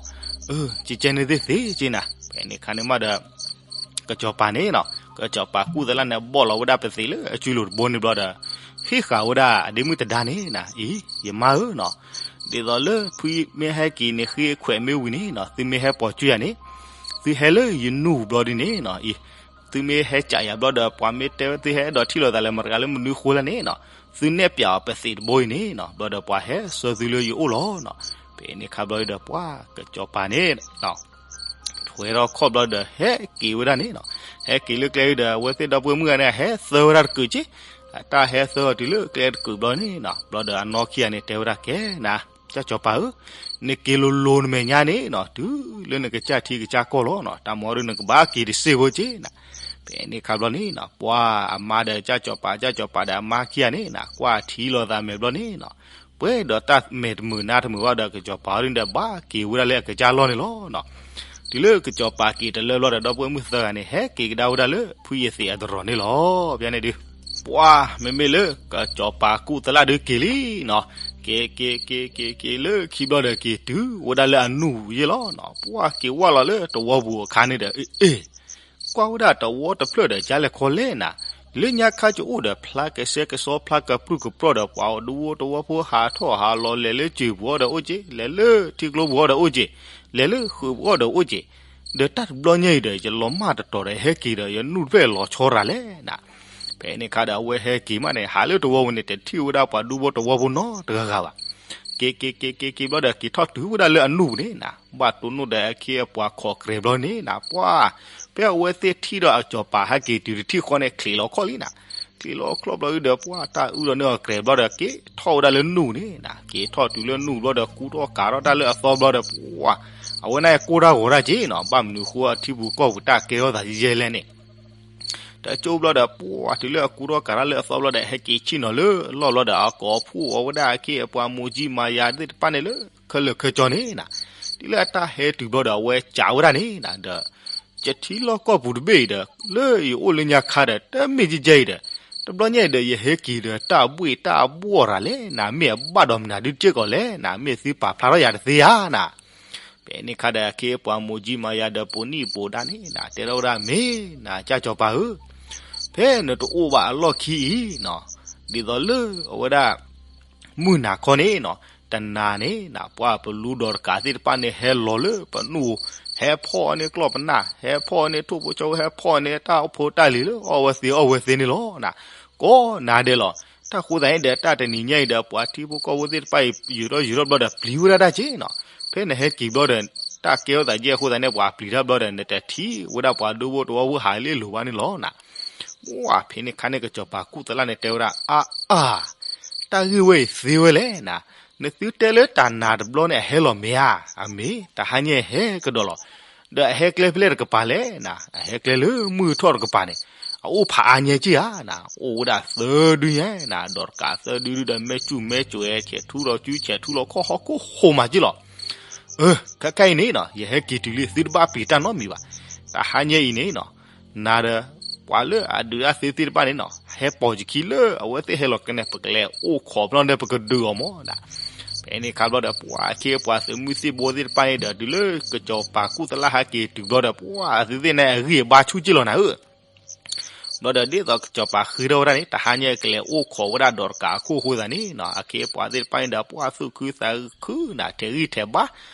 အၢ ကကဲန့ၣ်သ့ၣ်သ့က့နၤ. ဖဲန့ၣ်ခါန့ၣ်မးဒီး ကစီၤပၤန့ၣ်နီၤ, ကစီၤပၤကူၣ်သလၣ်န့ၣ် ဘီၣ်လီၤဝဲဒၣ်ပသံးလၢအစုလိၤတဘိန့ၣ်ဘျီဒီး ဟ့ၣ်ဃာ်ဝဲဒၣ်အဒ့မုၣ်တဒါန့ၣ်နၤ, အံၤ ယမါဧၢနီၤ, ဒ်သိးလၢဖုမ့ၢ်ဟဲက့ၤန့ၣ် ဃ့ခွဲးမ့ၢ်ဝံၤန့ၣ်နီၤ, သုမ့ၢ်ဟဲပိာ်ကွံာ်ယၤန့ၣ်, သုဟဲလၢယနူၢ်ပူၤဘျီဒုန့ၣ်နီၤ, အံၤ သုမ့ၢ်ဟဲကးယၤဘျီဒီး ပှၤမ့ၢ်တဲဝဲသုဟဲအဲၣ်ဒိးထံၣ်လိာ်သးလၢမတၤတဂၤလၢမနုၤဃိလဲၣ်န့ၣ်နီၤ, သုနဲၣ်ပျးအီၤပသံးတဘိအံၤန့ၣ်နီၤ, ဘျီဒီးပှၤဟဲဆှၢသုလၢယအိၣ်လီၤနီၤ. ဖဲန့ၣ်ခါဘျီဒီးပှၤကစီၤပၤန့ၣ် ထွဲထီၣ်ခီၣ်ဘျီဒီး ဟဲက့ၤဝဲဒၣ်န့ၣ်နီၤ, ဟဲက့ၤလၢကျဲဒီး အဝဲသ့ၣ်ဒီပုၢ်ဝဲၢ်မုၣ်ဂၤန့ၣ် ဟဲသၢဝဲဒၣ်တကုာ်က့, အတၢ်ဟဲသၢအီၤတုၤလၢကျဲတကုာ်ဘျီန့ၣ်နီၤ, ဘျီဒီးအနီၢ်ခံဂၤန့ၣ်တဲဝဲဒၣ် ကဲနၤ, ကၠၢ်စီၤပၤဧၢ, နက့ၤလိၤလိၤနမဲာ်ညါန့ၣ်နီၤ, တုၤလၢနကစၢ်ထံကစၢ်ကီၢ်လီၤနီၤ, တၢ်မၤအီၤဒုးနကဘၣ်က့ၤတစ့ၢ်ဖိက့နၤ. ဖဲန့ၣ်ခါဘျီန့ၣ်နီၤ, ပှၤအမါဒီးကၠၢ်စီၤပၤ, ကၠၢ်စီၤပၤဒီးအမါခံဂၤန့ၣ်နီၤ, ကွၢ်ထံလီၤသးမဲာ်ဘျီန့ၣ်နီၤ, ပှဲၤဒီးတၢ်မဲာ်တမုာ်နါတမုာ်ဘၣ်ဒီး ကစီၤပၤအီၤဒုးဒီး ဘၣ်က့ၤဝဲဒၣ်လၢအကစၢ်လီၢ်န့ၣ်လီၤနီၤ. တုၤလၢကစီၤပၤက့ၤတလၢဘျီဒီး ဒီပုၢ်ဝဲၢ်မုၣ်သၢဂၤန့ၣ် ဟဲက့ၤကဒါဝဲဒၣ်လၢဖုယသံးအတရီၤန့ၣ်လီၤ. ဖဲန့ၣ်ဒုး ပှၤ မ့မ့ၢ်လၢကစီၤပၤကူၣ်သလၣ်ဒုးက့ၤလံနီၤ, က့ၤ က့ၤ က့ၤ က့ၤ က့ၤလၢခံဘျီဒီး က့ၤတုၤဝဲဒၣ်လၢအနူၢ်ပူၤယဲၢ်လီၤနီၤ, ပှၤက့ၤဝၢ်လီၤလၢတဝီပူၤအခါန့ၣ်ဒီး အ့ ကွၢ်ဝဲဒၣ်တဝီတဖျၢၣ်ဒီး ကလဲၤခီလဲၣ်နၤ, လၢညါခါကအိၣ်ဒီး ဖျါကဆှဲကဆှီ ဖျါကပြုၢ်ကပြီၢ်ဒီး ပှၤတဝီတဝီဖိဟးထီၣ်ဟးလီၤ လဲၤလၢစၢၤပူၤအီၤဒီးအိၣ်က့, လဲၤလၢထံကျိပူၤအီၤဒီးအိၣ်က့, လဲၤလၢဃုာ်ပူၤအီၤဒီးအိၣ်က့, ဒီးတၢ်တဘျီညါအံၤဒီး ယလီၤမၢ်တတီၤဒီး ဟဲက့ၤဒီး ယနူၢ်တဖျၢၣ်လီၤဆီရၤလဲၣ်နၤ. ဖဲန့ၣ်ခါဒီး အဝဲဟဲက့ၤမးန့ၣ် ဟးလၢတဝီပူၤန့ၣ် တထံၣ်ဝဲဒၣ်ပှၤဒူဖိတဝီဖိနီတဂၤဂၤဘၣ်. က့ၤ က့ၤ က့ၤ က့ၤ က့ၤဘျီဒီး က့ၤထီၣ်တုၤဝဲဒၣ်လၢအနူၢ်ပူၤန့ၣ်နၤ, ဘၣ်တိၢ်နီၣ်ဒီးအခ့အပှၤခိးကြဲးဘျီန့ၣ်နၤ, ပှၤ ဖဲအဝဲသ့ၣ်ထံၣ်ဒီးအစီၤပၤဟဲက့ၤတုၤတထံၣ်ဃီန့ၣ် ချံးလီၤခီၣ်လံနၤ, ချံးလီၤခီၣ်ဘျီဒီး ပှၤတၢ်အုၣ်လီၤန့ၢ်အီၤကြဲးဘျီဒီး က့ၤထီၣ်ဝဲဒၣ်လၢနူၢ်ပူၤန့ၣ်နၤ, က့ၤထီၣ်တုၤလၢနူၢ်ပူၤဘျီဒီး ကူထီၣ်ကးထီၣ်တၢ်လၢအသီဘျီဒီး ပှၤ အဝဲန့ၣ်ကိၢ်တၢ်ဂီၤတၢ်က့ၤနီၤ, ဘၣ်မနုၤဃိအထံပူၤကီၢ်ပူၤတၢ်ကဲထီၣ်သးယဲၢ်လဲၣ်န့ၣ် တကၠိဘျီဒီး ပှၤတုၤလၢအကူထီၣ်ကၤရၣ်လၢအသီဘျီဒီး ဟဲက့ၤဆ့ၣ်နီၤလၢအလီၢ်ဘျီဒီး အကိးဖှိၣ်အီၤဝဲဒၣ်အခ့အပှၤမိၢ်ကၠံမၤယၤသ့ၣ်တဖၣ်န့ၣ်လၢ ခဲလၢာ်ခဲကၠီန့ၣ်နီၤ, တုၤလၢအတၢ်ဟဲတုၤဘျီဒီး အဝဲစံးဝဲဒၣ်န့ၣ်နီၤဒီး ယထံလီၢ်ကီၢ်ပူၤတဘ့ၣ်အံၤဒီး လၢယအိၣ်လၢညါခါဒီး တမ့ၢ်ကဲကဲအံၤဒီး တဘျီညါအံၤဒီး ယဟဲက့ၤဒီးတၢ်ဘှ့ၣ်တၢ်ဘှီၣ်ရၤလဲၣ်နီၤ, မ့ၢ်အဘၣ်ဒီးမနုၤဒုစ့ၢ်ကီးလဲၣ်နီၤ, မ့ၢ်သုပာ်ဖျါထီၣ်ယၤတသ့ဧါနီၤ. ဖဲန့ၣ်ခါဒီး အခ့အပှၤမိၢ်ကၠံမၤယၤဒီး ပိာ်နံၣ်ပိာ်ဒါန့ၣ်နီၤ တဲထီၣ်ဝဲဒၣ် မ့ၢ်နီၤ ကၠၢ်ကၠီၤပၤဧၢ, ဖဲနတအိၣ်ဘၣ်အလီၢ်ခံအံၤနီၤ, ဒ်သိးလၢအဝဲဒၣ် မုၢ်နၤခီန့ၣ်နီၤ, တနၤန့ၣ်နီၤ ပှၤပလူဒီးတကးသ့ၣ်တဖၣ်န့ၣ် ဟဲလီၤလၢပနူၢ်, ဟဲဖီၣ်န့ၢ်ကျီၢ်ပနၢ်, ဟဲဖီၣ်န့ၢ်ထိၣ်ဖိဆီဖိ, ဟဲဖီၣ်န့ၢ်တၢ်အိၣ်ဖိတၢ်လံၤလၢအီၣ်ဝဲသ့အီၣ်ဝဲသ့န့ၣ်လီၤနီၤ. ကိးနၤဒဲးလီၤ. တၢ်ဃိသတးန့ၣ်ဒီး တၢ်တနံၤညါအံၤဒီး ပှၤထံဖိကီၢ်ဖိသ့ၣ်တဖၣ်အံၤ ယူာ်ထီၣ်ယူာ်ထီၣ်ဘျီဒီး ပျံၤဝဲဒၣ်တၢ်က့နီၤ. ဖဲနဟဲက့ၤဘျီဒီး တၢ်ကဲထီၣ်သးယဲၢ်အဃိသတးန့ၣ် ပှၤပျံၤတၢ်ဘျီဒီး နတထံၣ်ဝဲဒၣ်ပှၤဒိဘိတဝီဖိဟးလ့လိာ်ဘၣ်န့ၣ်လီၤနီၤ. ပှၤဖဲန့ၣ်ခါန့ၣ် ကစီၤပၤကူၣ်သလၣ်န့ၣ်တဲဝဲဒၣ် အါအါ, တၢ်ဂ့ၢ်ဝဲအံၤသ့ဝဲလဲၣ်နီၤ. နသုတဲလၢတၢ်နၤတဘျီန့ၣ် အဟဲလီၤမ့ၢ်ဧါ. အမ့ၢ် တဟါညါဟဲကဒီးလီၤ. ဒီးအဟဲကျဲဖဲလဲၣ်တကပၤလဲၣ်နီၤ. အဟဲကျဲလၢမုၢ်ထီၣ်တကပၤန့ၣ် အအိၣ်ဖးအါညဲက့ဧါနီၤ. အိၣ်ဝဲဒၣ်သၢဒုညါနီၤ. ဒီးတကးသၢဒုဒီး မဲာ်ကူၣ်မဲာ်ကိၤ ဆဲးထူလီၤစု ဆဲးထူလီၤခီၣ်ဟီၣ်ခိၣ်ဟိၣ်မးက့လီၤ. အၢ ခဲခါအံၤန့ၣ်နီၤ ယဟဲက့ၤတုၤလံ သုတဘၣ်ပျံၤတၢ်နီတမံၤဘၣ်. တဟါညါအံၤန့ၣ်နီၤ နၤဒီး ပှၤလၢအဒုးတၢ်သ့သ့ၣ်တဖၣ်န့ၣ်နီၤ ဟဲပိာ်ယခံလၢအဝဲသ့ၣ်ဟဲလီၤကနဲၣ် ပကလဲၤအိၣ်ခိးဖျီဒီး ပကဒုးအီၤမးနီၤ. ဖဲန့ၣ်ခါဘျီဒီး ပှၤအခ့အပှၤသုးမုၢ်သံၣ်ဘိသ့ၣ်တဖၣ်န့ၣ်ဒီး တုၤလၢကစီၤပၤကူၣ်သလၣ်ဟဲက့ၤတုၤဘျီဒီး ပှၤအသုးသ့ၣ်န့ၣ် အဂံၢ်အဘါဆူၣ်က့လီၤနၤဧၢ. ဘျီဒီးဒ်သိးကစီၤပၤဃ့ထီၣ်ဝဲဒၣ်န့ၣ် တဟါညါကလဲၤအိၣ်ခိးဝဲဒၣ်ဒီးတကးအခိၣ်အဃိသတးန့ၣ်နီၤ အခ့အပှၤသ့ၣ်တဖၣ်န့ၣ်ဒီး ပှၤသူၣ်ခုသးခုနီၤ ထဲးဂံၢ်ထဲးဘါ.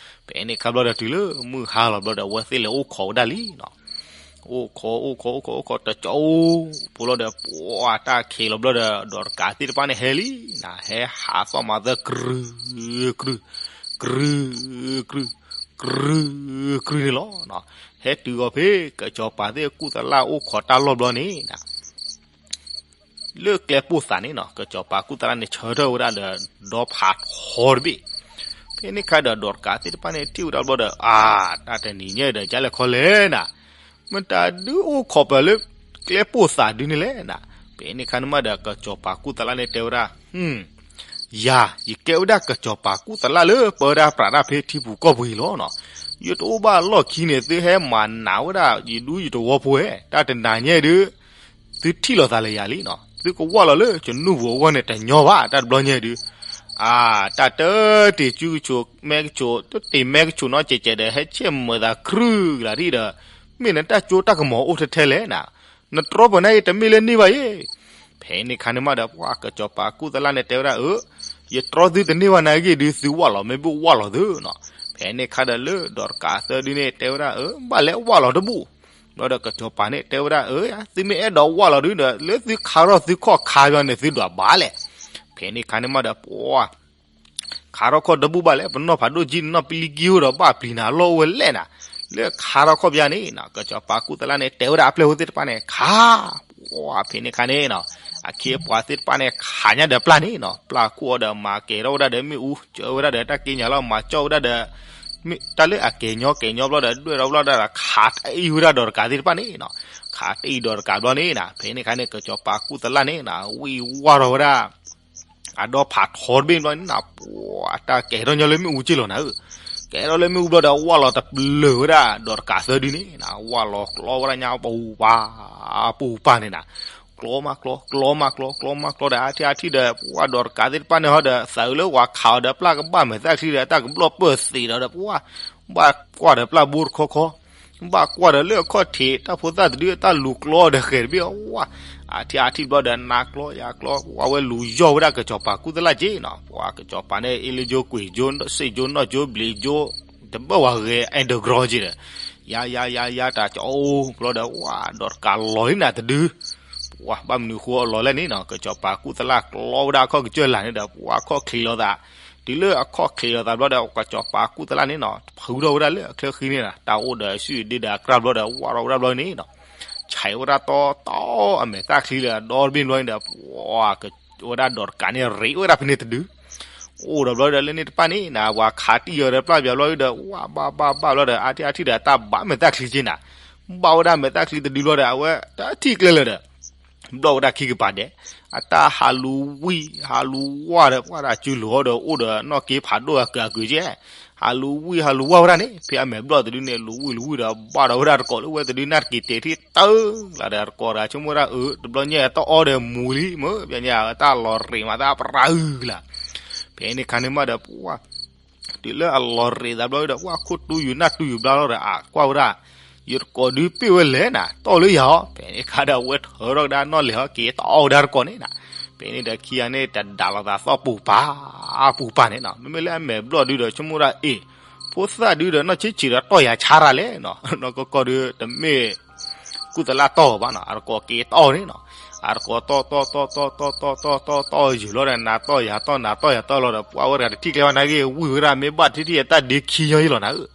ဖဲန့ၣ်ခါဘျီဒီး တုၤလၢမုၢ်ဟါလီၤဘျီဒီး အဝဲသ့ၣ်လဲၤအိၣ်ခိးဝဲဒၣ်လံနီၤ. အိၣ်ခိး အိၣ်ခိး အိၣ်ခိး အိၣ်ခိး တကၠိဖိလီၤဒီး ပှၤတၢ်ခံးလီၤဘျီဒီး ဒီးတကးသ့ၣ်တဖၣ်န့ၣ်ဟဲလံနီၤ ဟဲဟးသီၣ်မၤသၢ ကြု ကြု ကြု ကြု ကြု ကြုန့ၣ်လီၤ. ဟဲတုၤဂီၤဖဲ ကစီၤပၤသ့ၣ်ကူၣ်သလၣ်အိၣ်ခိးတၢ်လီၢ်ဘျီန့ၣ် လၢကျဲပိၢ်သးန့ၣ်နီၤ ကစီၤပၤကူၣ်သလၣ်န့ၣ် ဆၢထၢၣ်ဝဲဒၣ်ဒီး ဒီဖးထီတဘ့ၣ်. ဖဲန့ၣ်ခါဒီး ဒီးတကးသ့ၣ်တဖၣ်န့ၣ် ထံၣ်ဝဲဒၣ်ဘျီဒီး အါ တၢ်တနံၤညါဒီး ကလဲၤခီလဲၣ်နီၤ မတၤဒုးအိၣ်ခိးပၢၢ်လၢ ကျဲပိၢ်သးဒုန့ၣ်လဲၣ်နီၤ. ဖဲန့ၣ်ခါန့ၣ်မးဒီး ကစီၤပၤကူၣ်သလၣ်န့ၣ်တဲဝဲဒၣ် ယၤ ယကဲဝဲဒၣ်ကစီၤပၤကူၣ်သလၣ်လၢ ပၢဝဲဒၣ်ပြးတၢ်ဖဲထံပူၤကီၢ်ပူၤအံၤလီၤနီၤ. ယတအိၣ်ဘၣ်လီၢ်ခံန့ၣ် သုဟဲမၤနးဝဲဒၣ်ယဒူယတဝီဖိဧဲ, တၢ်တနၤညါဒုး သုထံၣ်လိာ်သးလၢယၤလံနီၤ. သုကဝၢ်လီၤလၢယနူၢ်ပူၤအဂီၢ်န့ၣ် တညီဘၣ် တၢ်တဘျီညါဒုး. အါ တၢ်တတ့ၤစုကဆိးမဲကဆိး တတ့ၤမဲကဆိးနီတစဲးစဲးဒီး ဟဲဆဲးမၤသးကြုၢ်ကလၤထံၣ်ဒီး မ့ၢ်နတၢ်ကၠိတၢ်ကမီၤအိၣ်ထဲထဲလဲၣ်နီၤ. နတြီပှၤန့ၣ်အံၤ တမ့ၢ်လၢန့ၢ်ဘၣ်ယဲ. ဖဲန့ၣ်ခါန့ၣ်မးဒီး ပှၤကစီၤပၤကူၣ်သလၣ်န့ၣ်တဲဝဲဒၣ် အၢ ယတြီသုတန့ၢ်ဘၣ်နာ်ဂ့ၢ်ဒုး သုဝၢ်လီၤ မ့ၢ်ဘၣ်ဝၢ်လီၤသုနီၤ. ဖဲန့ၣ်ခါဒီးလၢဒီးတကးသၢဒုန့ၣ် တဲဝဲဒၣ် အၢ ဘၣ်လဲၣ်ဝၢ်လီၤတဘူၣ်. ဘျီဒီးကစီၤပၤန့ၣ်တဲဝဲဒၣ် အၢ သုမ့ၢ်အဲၣ်ဒိးဝၢ်လီၤဒုးဒီး လၢသုခါထီၣ်သုခီၣ်ခါဘျီန့ၣ် သုဒွးဘၣ်လဲၣ်. ဖဲန့ၣ်ခါန့ၣ်မးဒီး ပှၤ ခါထီၣ်ခီၣ်တဘူၣ်ဘၣ်လဲၣ်, ပနီၢ်ဖးဒိၣ်ကံ နီၢ်ပလံၤကံအိၣ်ဒီး ဘၣ်ပျံၤနၤလီၢ်အိၣ်ဝဲလဲၣ်နၤ. လၢခါထီၣ်ခီၣ်ပယါန့ၣ်နီၤ ကစီၤပၤကူၣ်သလၣ်န့ၣ် တဲဝဲဒၣ်အပျဲၢ်ဖိသ့ၣ်တဖၣ်န့ၣ် ခါ, ပှၤဖဲန့ၣ်ခါန့ၣ်နီၤ အခ့အပှၤသ့ၣ်တဖၣ်န့ၣ် ခးညါဒီးပျၢ်န့ၣ်နီၤ, ပျၢ်ခိၣ်အီၤဒီး မၤကဲၤထီၣ်ဝဲဒၣ်ဒီးမ့ၣ်အူ, ကၢဝဲဒၣ်ဒီးတၢ်က့ညါလီၤ, မၤကၠီၣ်ဝဲဒၣ်ဒီး တၢ်လၢအကဲၤညီကဲၤညီဘျီဒီး ဒွဲၣ်ထီၣ်ဘျီဒီး ခးတအံၤဝဲဒၣ်ဒီးတကးသ့ၣ်တဖၣ်န့ၣ်နီၤ, ခးတအံၤဒီးတကးဘျီန့ၣ်နီၤ, ဖဲန့ၣ်ခါန့ၣ် ကစီၤပၤကူၣ်သလၣ်န့ၣ်နီၤ ဝံၢ်ဝါထီၣ်ဝဲဒၣ် အဒီဖးထီတဘ့ၣ်ဘျီန့ၣ်နီၤ, ပှၤတၢ်ကဲၤထီၣ်ညီလၢမ့ၣ်အူက့လီၤနၤဧၢ, ကဲၤထီၣ်လၢမ့ၣ်အူဘျီဒီး ဝၢ်လီၤတပျၢၤဝဲဒၣ် ဒီးတကးသၢဒုန့ၣ်နီၤ, ဝၢ်လီၤကျီဝဲဒၣ်ညါပူၤပာ် ပူၤပာ်န့ၣ်နီၤ, ကျီမးကျီ ကျီမးကျီ ကျီမးကျီဒီး အါထံၣ်အါထံၣ်ဒီး ပှၤဒီးတကးသ့ၣ်တဖၣ်န့ၣ်ဟီဒီး သးအုးလၢပှၤခးအီၤဒီး ပျၢ်ကဘၣ်မဲာ်သၣ်ချံဒီး တၢ်ကဘျီၣ်ပၢၢ်သံးဒီး ပှၤ ဘၣ်ကွၢ်ဒီးပျၢ်ဘိတခီခီ ဘၣ်ကွၢ်ဒီးလၢအခီၣ်ထံး တၢ်ဖိသၣ်တဒု တၢ်လူၤကျီဒီးဃဲၤတဘ့ၣ်အီၤဝဲ, အါထံၣ်အါထံၣ်ဘျီဒီး နါကျီယါကျီ ပှၤဝဲလူၤယီၢ်ဝဲဒၣ်ကစီၤပၤကူၣ်သလၣ်က့နီၤ, ပှၤကစီၤပၤန့ၣ် အ့လၢယိၤကွံာ်ယိၤ စ့ၢ်ယိၤနီၢ်ယိၤဘျံးယိၤ တဘၣ်ဝဲဂဲၤ underground က့ဒီး ယါယါယါယါ တၢ်ကၠီအိၣ်ဘျီဒီး ဝဲ ဒီးတကးလီၤလံနၤတဒု ပှၤဘၣ်မနုၤဃိအလီၤလဲၣ်န့ၣ်နီၤ, ကစီၤပၤကူၣ်သလၣ်ကျီဝဲဒၣ်အခီၣ်ကစၢၢ်လာ်န့ၣ်ဒီး ပှၤအခီၣ်ချ့လီၤသး, တုၤလၢအခီၣ်ချ့လီၤသးဘျီဒီး ကစီၤပၤကူၣ်သလၣ်န့ၣ်နီၤ ဖုထီၣ်ဝဲဒၣ်လၢအချၢဃံန့ၣ်နီၤ, တၢ်အိၣ်ဒီးစုဒ့ဒီးအကြၢ်ဘျီဒီး ဝၢ်ထီၣ်ဝဲဒၣ်ဘျီန့ၣ်နီၤ, ဆဲးဝဲဒၣ်တီတီအမဲာ်သၣ်ချံလၢအဒီတဘ့ၣ်ဘျီန့ၣ်ဒီး ပှၤဝဲဒၣ်ဒီးတကးန့ၣ် ရ့းဝဲဒၣ်ဖဲန့ၣ်တဒု အိၣ်ဒီးဘျီဒီးလၢန့ၣ်တဖၣ်န့ၣ်နီၤ ပှၤခးတံၢ်အီၤဒီးပျၢ်ပၠးဘျီဒီး ဝၢ်ဘၣ်ဘၣ်ဘၣ်ဘျီဒီး အါထံၣ်အါထံၣ်ဒီးတၢ်ဘၣ်မဲာ်သၣ်ချံက့နီၤ, ဘၣ်ဝဲဒၣ်မဲာ်သၣ်ချံတဒုဘျီဒီး အဝဲတထံၣ်ကျဲလၢၤဒီး ဘျီၣ်ဝဲဒၣ်ခံကပၤဒဲး, အတၢ်ဟးလူၤဝံၣ်ဟးလူၤဝါဒီး ပှၤဒၣ်စုလိၤအီၤဒီး အိၣ်ဒီးနီၣ်က့ဖးဒိၣ်အကၢအကုာ်ကဲ, ဟးလူၤဝံၣ်ဟးလူၤဝါဝဲဒၣ်န့ၣ် ဖဲအမဲာ်ဘျီၣ်တဒုန့ၣ် လူၤဝံၣ်လူၤဝံၣ်ဒီး ဘၣ်ဒီးဝဲဒၣ်တကိးလၢဝဲတဒုနၢ်တက့ၤတဲာ်ထံၣ်တၢ်လၢဒီး တကိးတဂၤဆိကမိၣ်ဝဲဒၣ်အၢ တဘျီညါအတၢ်အီၣ်ဒီးမူၤလံမ့ၢ် ပညါတၢ်လီၤရ့းမးတၢ်ပရၢ်အုၣ်လၢ်, ဖဲန့ၣ်ခါန့ၣ်မးဒီး ပှၤ တုၤလၢအလီၤရ့းသးဘျီဒီး ပှၤခိၣ်တူယူၤနၢ်တူယူၤဘျါလီၤဒီး အကွၢ်ဝဲဒၣ် ယတကိးဒုးပ့ၢ်ဝဲလဲၣ်နၤ တီၢ်လၢယၤအီၤ, ဖဲန့ၣ်ခါဒီးအဝဲထၢထီၣ်ကဒါနီၣ်လဲၢ်ဟီ က့ၤတၢ်အီၣ်ဝဲဒၣ်တကိးန့ၣ်နၤ, ဖဲန့ၣ်ဒီးခံဂၤန့ၣ် တဒါလိာ်သးသီၣ်ပူၤပာ် ပူၤပာ်န့ၣ်နီၤ, မ့မ့ၢ်လၢအမဲာ်ဘျီၣ်ဒုဒီး ဆိကမိၣ်ဒၣ်အ့ၣ် ဖိသၣ်ဒုဒီးနီၢ်ဆံးဆံးဒီးတီၢ်ယၤဆါရၤလဲၣ်နီၤ, နီၢ်ကီၢ်ကီၢ်ဒု တမ့ၢ် ကူၣ်သလၣ်တီၢ်ဘၣ်နီၤ, အတကိးက့ၤတီၢ်န့ၣ်နီၤ, အတကိးတီၢ်တီၢ်တီၢ်တီၢ်တီၢ်တီၢ်တီၢ်တီၢ်ယုာ်လီၤဒီး နၤတီၢ်ယၤတီၢ်နၤတီၢ်ယၤတီၢ်လီၤဒီး ပှၤဝဲတဂၤတထံၣ်ကျဲဘၣ်နာ်က့ ဝံၣ်ဝဲဒၣ်မ့ၢ်ဘၣ်ထံၣ်ထံၣ်အတၢ်ဒ့ခံညီယလီၤနၤဧၢ,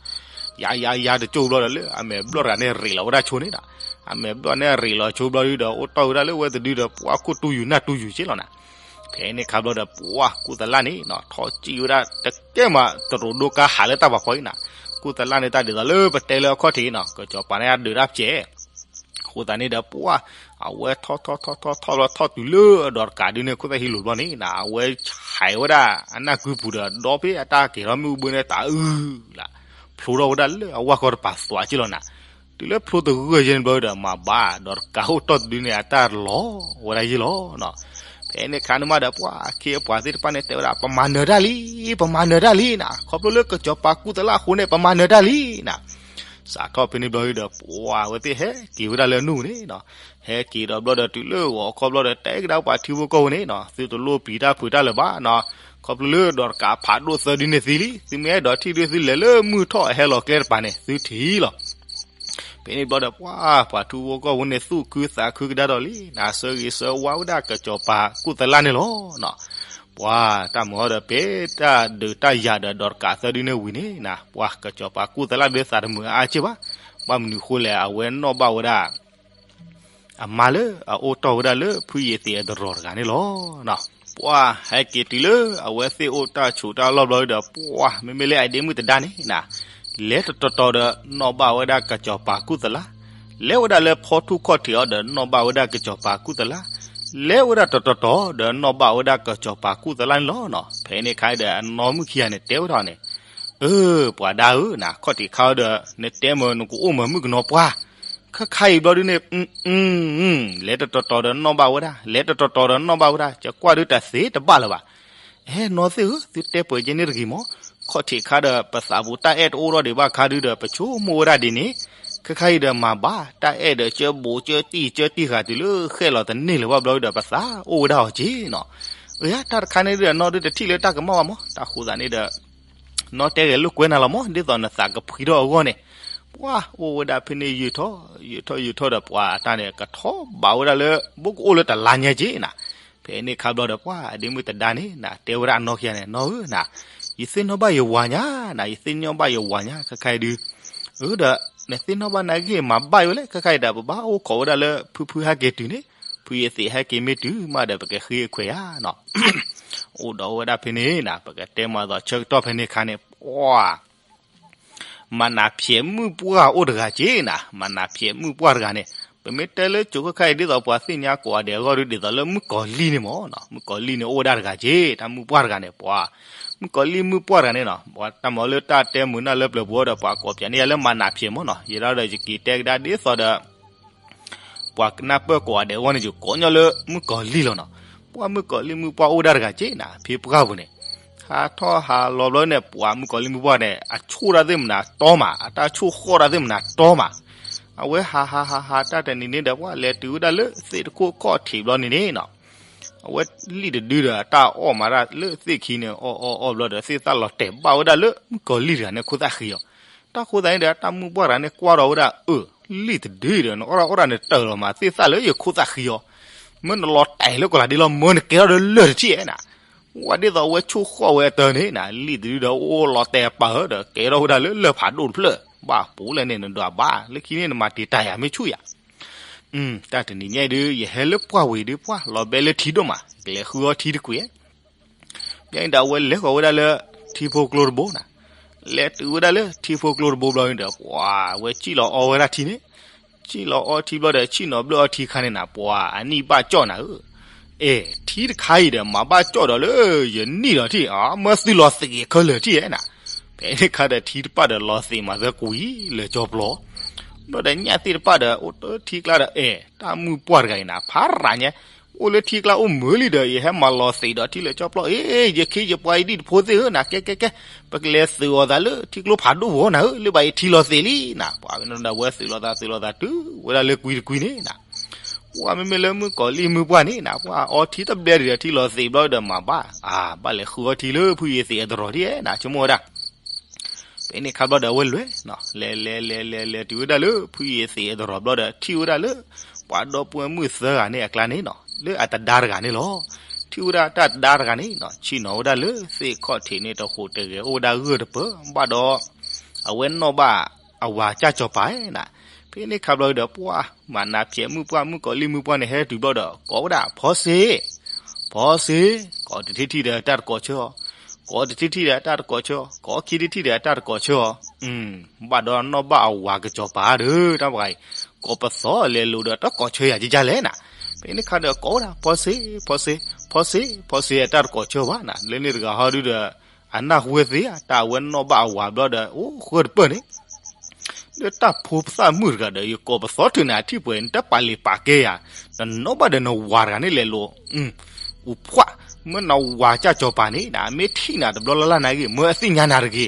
ယၤယၤယၤတကၠိဘျီဒီး လၢအမဲာ်ဘျီၣ်တဂၤန့ၣ်ရ့းလီၤဝဲဒၣ်ဆိန့ၣ်နီၤ, အမဲာ်ဘျီၣ်န့ၣ်ရ့းလီၤဆိဘျီဒုဒီး အိၣ်တီၢ်ဝဲဒၣ်လၢဝဲတဒုဒီး ပှၤခိၣ်တူယူၤနၢ်တူယူၤက့လီၤနၤ, ဖဲန့ၣ်ခါဘျီဒီး ပှၤကူၣ်သလၣ်န့ၣ်နီၤ ထီၣ်စံၣ်ဝဲဒၣ်တကဲမး တရူးဒိကါဟးလၢတၢ်ပာ်ဖီအံၤနၤ, ကူၣ်သလၣ်န့ၣ်တၢ်ဒ်သိးလၢပတဲလၢအခီၣ်ထံးနီၤ ကစီၤပၤန့ၣ်အဒုးတၢ်ပျဲၢ် အဃိသတးန့ၣ်ဒီး ပှၤ အဝဲထီၣ်ထီၣ်ထီၣ်ထီၣ်ထီၣ်ဘျီထီၣ်တုၤလၢအဒီးတကးဒုန့ၣ် ခိၣ်သၣ်ဟံးလိာ်ဘျီန့ၣ်နၤ အဝဲဟဲဝဲဒၣ်အနၢ်ကုပူၤဒီး ဒီဖဲအတၢ်ကဲၤထီၣ်မ့ၣ်အူဘၢန့ၣ် တၢ်အုၣ်လၢ် ဖျိထီၣ်ဝဲဒၣ်လၢအဝၢ်ကီၢ်တပၤသွးက့လီၤနၤ, တုၤလၢဖျိတဂၢၢ်ယဲၢ်န့ၣ်ဘျီဒီး မၤဘၣ်ဒီးတကးအိၣ်တီၢ်တဒုန့ၣ် အတၢ်လီၤဝဲဒၣ်ယ့ၢ်လီၤနီၤ, ဖဲန့ၣ်ခါန့ၣ်မးဒီး ပှၤအခ့အပှၤသ့ၣ်တဖၣ်န့ၣ် တဲဝဲဒၣ် ပမၤနၢၤတၢ်လံ ပမၤနၢၤတၢ်လံနၤ, ခီဖျိလၢကစီၤပၤကူၣ်သလၣ်အဃိန့ၣ် ပမၤနၢၤတၢ်လံနၤ စးထီၣ်ဖဲန့ၣ်ဘျီဒီး ပှၤဝဲသ့ၣ်ဟဲက့ၤဝဲဒၣ်လၢအနူၢ်န့ၣ်နီၤ, ဟဲက့ၤဒီးဘျီဒီးတုၤလၢဂီၤခီဘျီဒီး တဲကဒါပှၤထံဖိကီၢ်ဖိန့ၣ်နီၤ သုတလိၣ်ပျံၤတၢ်ဖုးတၢ်လၢၤဘၣ်နီၤ, ခီဖျိလၢဒီးတကးဖးဒိၣ်သၢဒုန့ၣ်သံလံ သုမ့ၢ်အဲၣ်ဒိးထံၣ်ဒု သုလဲၤလၢမုၢ်ထီၣ်အဟဲလီၤကျဲတပၤန့ၣ် သုထံၣ်လီၤ ဖဲန့ၣ်ဘျီဒီး ပှၤပှၤထံဖိကီၢ်ဖိန့ၣ် သူၣ်ခုသးခုကဒါဒီးလံနၤ, ဆၢဂ့ၤဆၢဝါဝဲဒၣ်ကစီၤပၤကူၣ်သလၣ်န့ၣ်လီၤနီၤ, ပှၤတၢ်မုာ်ဟီဒီး ပတၢ်ဒုးတၢ်ယၤဒီးဒီးတကးသၢဒုန့ၣ်ဝံၤန့ၣ်နၤ ပှၤကစီၤပၤကူၣ်သလၣ်ဒုသးတမုာ်အါက့ၢ်ဘၣ်, ဘၣ်မနုၤဃိလဲၣ် အဝဲနီၣ်ဘၣ်ဝဲဒၣ် အမါလၢအအိၣ်တီၢ်ဝဲဒၣ်လၢဖုယ့ၤသ့းအတရီၤတဂၤန့ၣ်လီၤ. ပှၤဟဲက့ၤတုၤလၢအဝဲသ့ၣ်အိၣ်တၢ်ဆိးတၢ်လီၢ်ဘျီဒီး ပှၤမ့မ့ၢ်လၢအဒ့မုၣ်တဒါန့ၣ်နၤ, လဲၤတတီၤတီၤဒီးနီၣ်ဘၣ်ဝဲဒၣ်ကစီၤပၤကူၣ်သလၣ်, လဲၤဝဲဒၣ်လၢဖီထူၣ်ခီၣ်ထံးအီၤဒီးနီၣ်ဘၣ်ဝဲဒၣ်ကစီၤပၤကူၣ်သလၣ်, လဲၤဝဲဒၣ်တတီၤတီၤဒီးနီၣ်ဘၣ်ဝဲဒၣ်ကစီၤပၤကူၣ်သလၣ်န့ၣ်လီၤနီၤ. ဖဲန့ၣ်အခါဒီး အနီၢ်မုၣ်ခံဂၤန့ၣ်တဲဝဲဒၣ်န့ၣ်, အၢ ပှၤဒါဧၢနၤ, ခီၣ်ထံးခါအီၤဒီး နတဲမ့ၢ်နကအိၣ်မ့ၢ်မုၣ်ကနီၤပှၢ်, ခါခါအံၤဘျီဒုန့ၣ် လဲၤတတီၤတီၤဒီးနီၣ်ဘၣ်ဝဲဒၣ်, လဲၤတတီၤတီၤဒီးနီၣ်ဘၣ်ဝဲဒၣ်, ယကွၢ်ဒုတၢ်သ့တဘၣ်လၢၤဘၣ်. အဲ နီၢ်သ့ၣ်ဧၢ, သုတဲပှဲၤကဲန့ၣ်တဂ့ၤမး, ခီၣ်ထံးခါဒီး ပသးပူၤတၢ်အဲၣ်တအိၣ်ထီၣ်ဒံးဘၣ်ခါဒုဒီး ပဆိကမိၣ်ဝဲဒၣ်ဒ်န့ၣ်, ခါခါအံၤဒီးမၤဘၣ်, တၢ်အဲၣ်ဒီးကၢဘိးကၢတံၢ်ကၢတံၢ်ဃာ်တုၤလၢဃဲၣ်လီၤတန့ၢ်လၢၤဘၣ်ဘျီဒီး ပသးအိၣ်ဝဲဒၣ်အီၤက့နီၤ. အၢ တၢ်တခါန့ၣ်ဒီး နီၢ်ဒုတထံၣ်လၢတၢ်ကမၣ်ဘၣ်မး, တၢ်ဃိသးန့ၣ်ဒီး နီၢ်တဲဂဲၤလိာ်ကွဲနၤလီၤမး, ဒ်သိးနသးကဖှံထီၣ်အဂီၢ်န့ၣ်, ပှၤအိၣ်ဝဲဒၣ်ဖဲန့ၣ်ယုာ်ထီၣ်ယုာ်ထီၣ်ယုာ်ထီၣ်ဒီး ပှၤအတၢ်န့ၣ် ကထီၣ်ဘးဝဲဒၣ်လၢ ဘိကအိၣ်လၢတလါညါက့နၤ. ဖဲန့ၣ်ခါဘျီဒီး ပှၤအဒ့မုၣ်တဒါန့ၣ်နၤ တဲဝဲဒၣ်အနီၢ်ခံဂၤန့ၣ်, နီၢ်ဧၢနၤ, ယသ့ၣ်နီၣ်ဘၣ်ယဝၤညါနၤ, ယသ့ၣ်နီၣ်ဘၣ်ယဝၤညါ ခဲခါအံၤဒု, အၢ ဒီး နသ့ၣ်နီၣ်ဘၣ်နာ်က့ မၤဘၣ်ယိၣ်လဲၣ်, ခဲခါအံၤဒီး ပဘၣ်အိၣ်ခိးဝဲဒၣ်လၢ ဖုဖုဟဲက့ၤတုၤန့ၣ်, ဖုယသ့ၣ်ဟဲက့ၤမ့ၢ်တုၤမးဒီး ပကဃ့အခွဲးယၤနီၤ. အိၣ်ဒီးဝဲဒၣ်ဖဲန့ၣ်နၤ, ပကတဲမးသိး ဆၢကတီၢ်ဖဲန့ၣ်အခါန့ၣ် ပှၤ မၤနးဖျဲးမုၣ်ပှၢ်အိၣ်တဂၤက့နၤ, မၤနးဖျဲးမုၣ်ပှၢ်တဂၤန့ၣ်, ပမ့ၢ်တဲလၢကၠိၤခဲခါအံၤ ဒ်သိးပှၤသ့ၣ်ညါကိးဂၤဒဲးအဂီၢ်ဒု ဒ်သိးလၢမုၣ်ကီၤလံၢ်န့ၣ်မးနီၤ, မုၣ်ကီၤလံၢ်န့ၣ်အိၣ်ဝဲဒၣ်တဂၤက့, တၢ်မုၣ်ပှၢ်တဂၤန့ၣ်, ပှၤ မုၣ်ကီၤလံၢ်မုၣ်ပှၢ်တဂၤန့ၣ်နီၤ, ပှၤတၢ်မၤလၢတၢ်တဲမုာ်နၢ်လၢပျၢၤပူၤဒီး ပှၤကိးပၠးန့ၢ်ယၤလၢမၤနးဖျဲးမးနီၤ, ယဲဒၣ်ဒီးယက့ၤတဲကဒါဒ်သိးဒီး ပှၤကနၢ်ပၢၢ်ကိးဂၤဒဲးအဂီၢ်န့ၣ် ယကိးညီလၢမုၣ်ကီၤလံၢ်လီၤနီၤ. ပှၤမုၣ်ကီၤလံၢ်မုၣ်ပှၢ်အိၣ်ဝဲဒၣ်တဂၤက့နၤ, ဖံပှၢ်ပူၤန့ၣ်, ဟးထီၣ်ဟးလီၤဘျီန့ၣ် ပှၤမုၣ်ကီၤလံၢ်မုၣ်ပှၢ်န့ၣ် အဆိၣ်တၢ်သ့ၣ်မနၤတီမး, အတၢ်ဆိၣ်ဃီၣ်တၢ်သ့ၣ်မနၤတီမး, အဝဲဟးဟးဟးဟးတၢ်တနံၤန့ၣ်ဒီး ပှၤလဲၤတုၤဝဲဒၣ်လၢသ့ၣ်တခိၣ်ခီၣ်ထံးဘျီန့ၣ်န့ၣ်နီၤ, အဝဲလံၣ်တဒုဒီး အတၢ်အီၣ်မးတၢ်လၢသ့ၣ်ခံန့ၣ် အီၣ်အီၣ်အီၣ်ဘျီဒီး သ့ၣ်သၣ်လီၤတဲာ်ဘၣ်ဝဲဒၣ်လၢမုၣ်ကီၤလံၢ်တဂၤန့ၣ် ခိၣ်သၣ်ဃံအီၤ. တၢ်ဃိသတးန့ၣ်ဒီး တၢ်မုၣ်ပှၢ်တဂၤန့ၣ် ကွၢ်ဒီးဝဲဒၣ် အၢ လံၣ်တဒုဒီး နအီၣ်တၢ်အီၣ်တၢ်န့ၣ်တၢၢ်လီၤမး သ့ၣ်သၣ်လၢယခိၣ်သၣ်ဃံအီၤ, မ့ၢ်နလီၤတဲာ်လၢကီၤလၤဒ့လီၤ မၢနကဲထီၣ်ဒီးလၢၢ်တထံၣ်ဧါနၤ, ဝဲဒ်သိးအဝဲဆိၣ်ဃီၣ်ဝဲအတၢ်န့ၣ်နၤ, လံၣ်တဒုဒီးအိၣ်လီၤတဲာ်အပာ်ဧၢဒီး ကဲထီၣ်ဝဲဒၣ်လၢလၢၢ်ဖးဒိၣ်တဖျၢၣ်, ဘၣ်ပူၤလဲၣ်န့ၣ် နဒွးဘၣ်, လၢခံန့ၣ်နမၤတံာ်တာ်ယၤမ့ၢ်ဆူၣ်ယၤ တၢ်တနံၤညါအံၤဒု ယဟဲလၢပှၢ်ဝံၤဒု ပှၢ်လီၤဘဲလၢထံဒိၣ်မး, ကလဲၤဃုအီထံတကွံာ်, ဘၣ်န့ၣ်ဒီး အဝဲလဲၤဃီၤဝဲဒၣ်လၢထံဖိကျိတဘိနၤ, လဲၤတုၤဝဲဒၣ်လၢထံဖိကျိတဘိဘျီန့ၣ်ဒီး ပှၤဝဲစံၣ်လီၤအီဝဲဒၣ်ထံန့ၣ်, ဆံၣ်လီၤအီထံဘျီဒီး ဆံၣ်နီၤဘျၢၣ်အီထံခါန့ၣ်နၤ ပှၤအနံၣ်ဘၣ်ကၠီၣ်နၤဧၢ, အဲၣ် ထံတခါအံၤဒီး မၤဘၣ်ကၠီၣ်ဒီးလၢ ယနံၣ်ဒီးထံၣ် မၢသုလီၤသ့းခဲလၢာ်ထံၣ်ဧါနၤ, ဖဲန့ၣ်ခါဒီးထံတပၣ်ဒီးလီၤသ့းမၤသၢကွံာ်လၢကၠီပျီ, ဘျီဒီးညၣ်သ့ၣ်တပၣ်ဒီး အိၣ်တထံကျါဒီး အဲၣ် တၢ်မုၢ်ပှၢ်တဂၤအံၤနၤ ဖးရၤညါ အိၣ်လၢထံကျါအိၣ်မုာ်လံဒီး ယဟဲမၤလီၤသ့းဒီးထံလၢကၠီပျီ အ့ ယခ့ယပှၤယဒံၣ်တဖိသ့ၣ်ဧၢနၤ ကဲကဲကဲ, ပကလဲၤသုးအီၤသးလၢထံကျိဖးဒိၣ်ဝီနၤဧၢ လၢဘၣ်အံၤထံလီၤသ့းလံနၤ, ပှၤဝဲန့ၣ်ဒီးဝဲသုးလီၤသးသုးလီၤသးတုၤဝဲဒၣ်လၢကွံတကွံန့ၣ်နၤ, ပှၤမ့မ့ၢ်လၢမုၣ်ကီၤလံၢ်မုၢ်ပှၢ်န့ၣ်နၤ ပှၤအီထံတဘျဲဒံးဒီးထံလီၤသ့းဘျီဒီးမၤဘၣ်, အါ ဘၣ်လဲၤဃုအီထံလၢဖုယ့ၤသ့းအတရီၤထံၣ်နၤ ဆိကမိၣ်ဝဲဒၣ် ဖဲန့ၣ်ခါဘျီဒီးအဝဲလဲၤ, လဲၤလဲၤလဲၤလဲၤလဲၤတုၤဝဲဒၣ်လၢ ဖုယ့ၤသ့းအတရီၤဘျီဒီး ထံၣ်ဝဲဒၣ်လၢ ပှၤဒီပုၢ်ဝဲၢ်မုၣ်သၢဂၤန့ၣ်အကျါန့ၣ်နီၤ လၢအတဒါတဂၤန့ၣ်လီၤ. ထံၣ်ဝဲဒၣ်တၢ်တဒါတဂၤန့ၣ်နီၤ ဆ့ၣ်နီၤဝဲဒၣ်လၢသ့ၣ်ခီၣ်ထံးန့ၣ်တဟူးတဂဲၤ အိၣ်ဝဲဒၣ်ဂၢၢ်တပၢၢ် ဘၣ်ဒီး အဝဲနီၣ်ဘၣ်အဝၤကၢ်စီၤပၤနီၤ. ဖဲန့ၣ်ခါဘျီဒီး ပှၤမၤနးဖျဲးမုၣ်ပှၢ် မုၣ်ကီၤလံၢ်မုၣ်ပှၢ်န့ၣ် ဟဲတုၤဘျီဒီး ကိးဝဲဒၣ် ဖီစ့, ဖီစ့, ကိးတထံၣ်ထံၣ်ဒီးတၢ်တကိးဆၢအီၤ, ကိးတထံၣ်ထံၣ်ဒီးတၢ်တကိးဆၢအီၤ, ကိးခံထံၣ်ထံၣ်ဒီးတၢ်တကိးဆၢအီၤ, ဘၣ်ဒီးနီၣ်ဘၣ်အဝၤကစီၤပၤဒီး တၢ်ပှၤအံၤ ကိးပသီလဲၤလိာ်ဒီးတကိးဆၢယၤကကလဲၣ်နၤ. ဖဲန့ၣ်ခါဒီးကိးဝဲဒၣ် ဖီစ့, ဖီစ့, ဖီစ့, ဖီစ့ အတၢ်တကိးဆၢဘၣ်နၤ. လၢန့ၣ်တဂၤဟီဒုဒီး အနၢ်ဟူဝဲသ့ဧါ တၢ်အဝဲနီၣ်ဘၣ်အဝၤဘျီဒီး အိၣ်ဃၢတပၢၢ်န့ၣ် ဒီးတၢ်ဖိသၣ်မုၣ်တဂၤဒီး ယကိးပသီထုးနၤထံၣ်ပှဲၤ နတပာ်လံာ်ပာ်ကဲယၤ, နနီၣ်ဘၣ်ဒီးနဝၤတဂၤန့ၣ်လဲၤလိာ်, အူဖှၣ်, မ့ၢ်နဝၤကၢ်စီၤပၤန့ၣ် အမ့ၢ်ထံၣ်နၤတဘျီလၢ်လၢ်နၤဂ့ၤ မၢအသ့ၣ်ညါနၤတဂ့ၤ,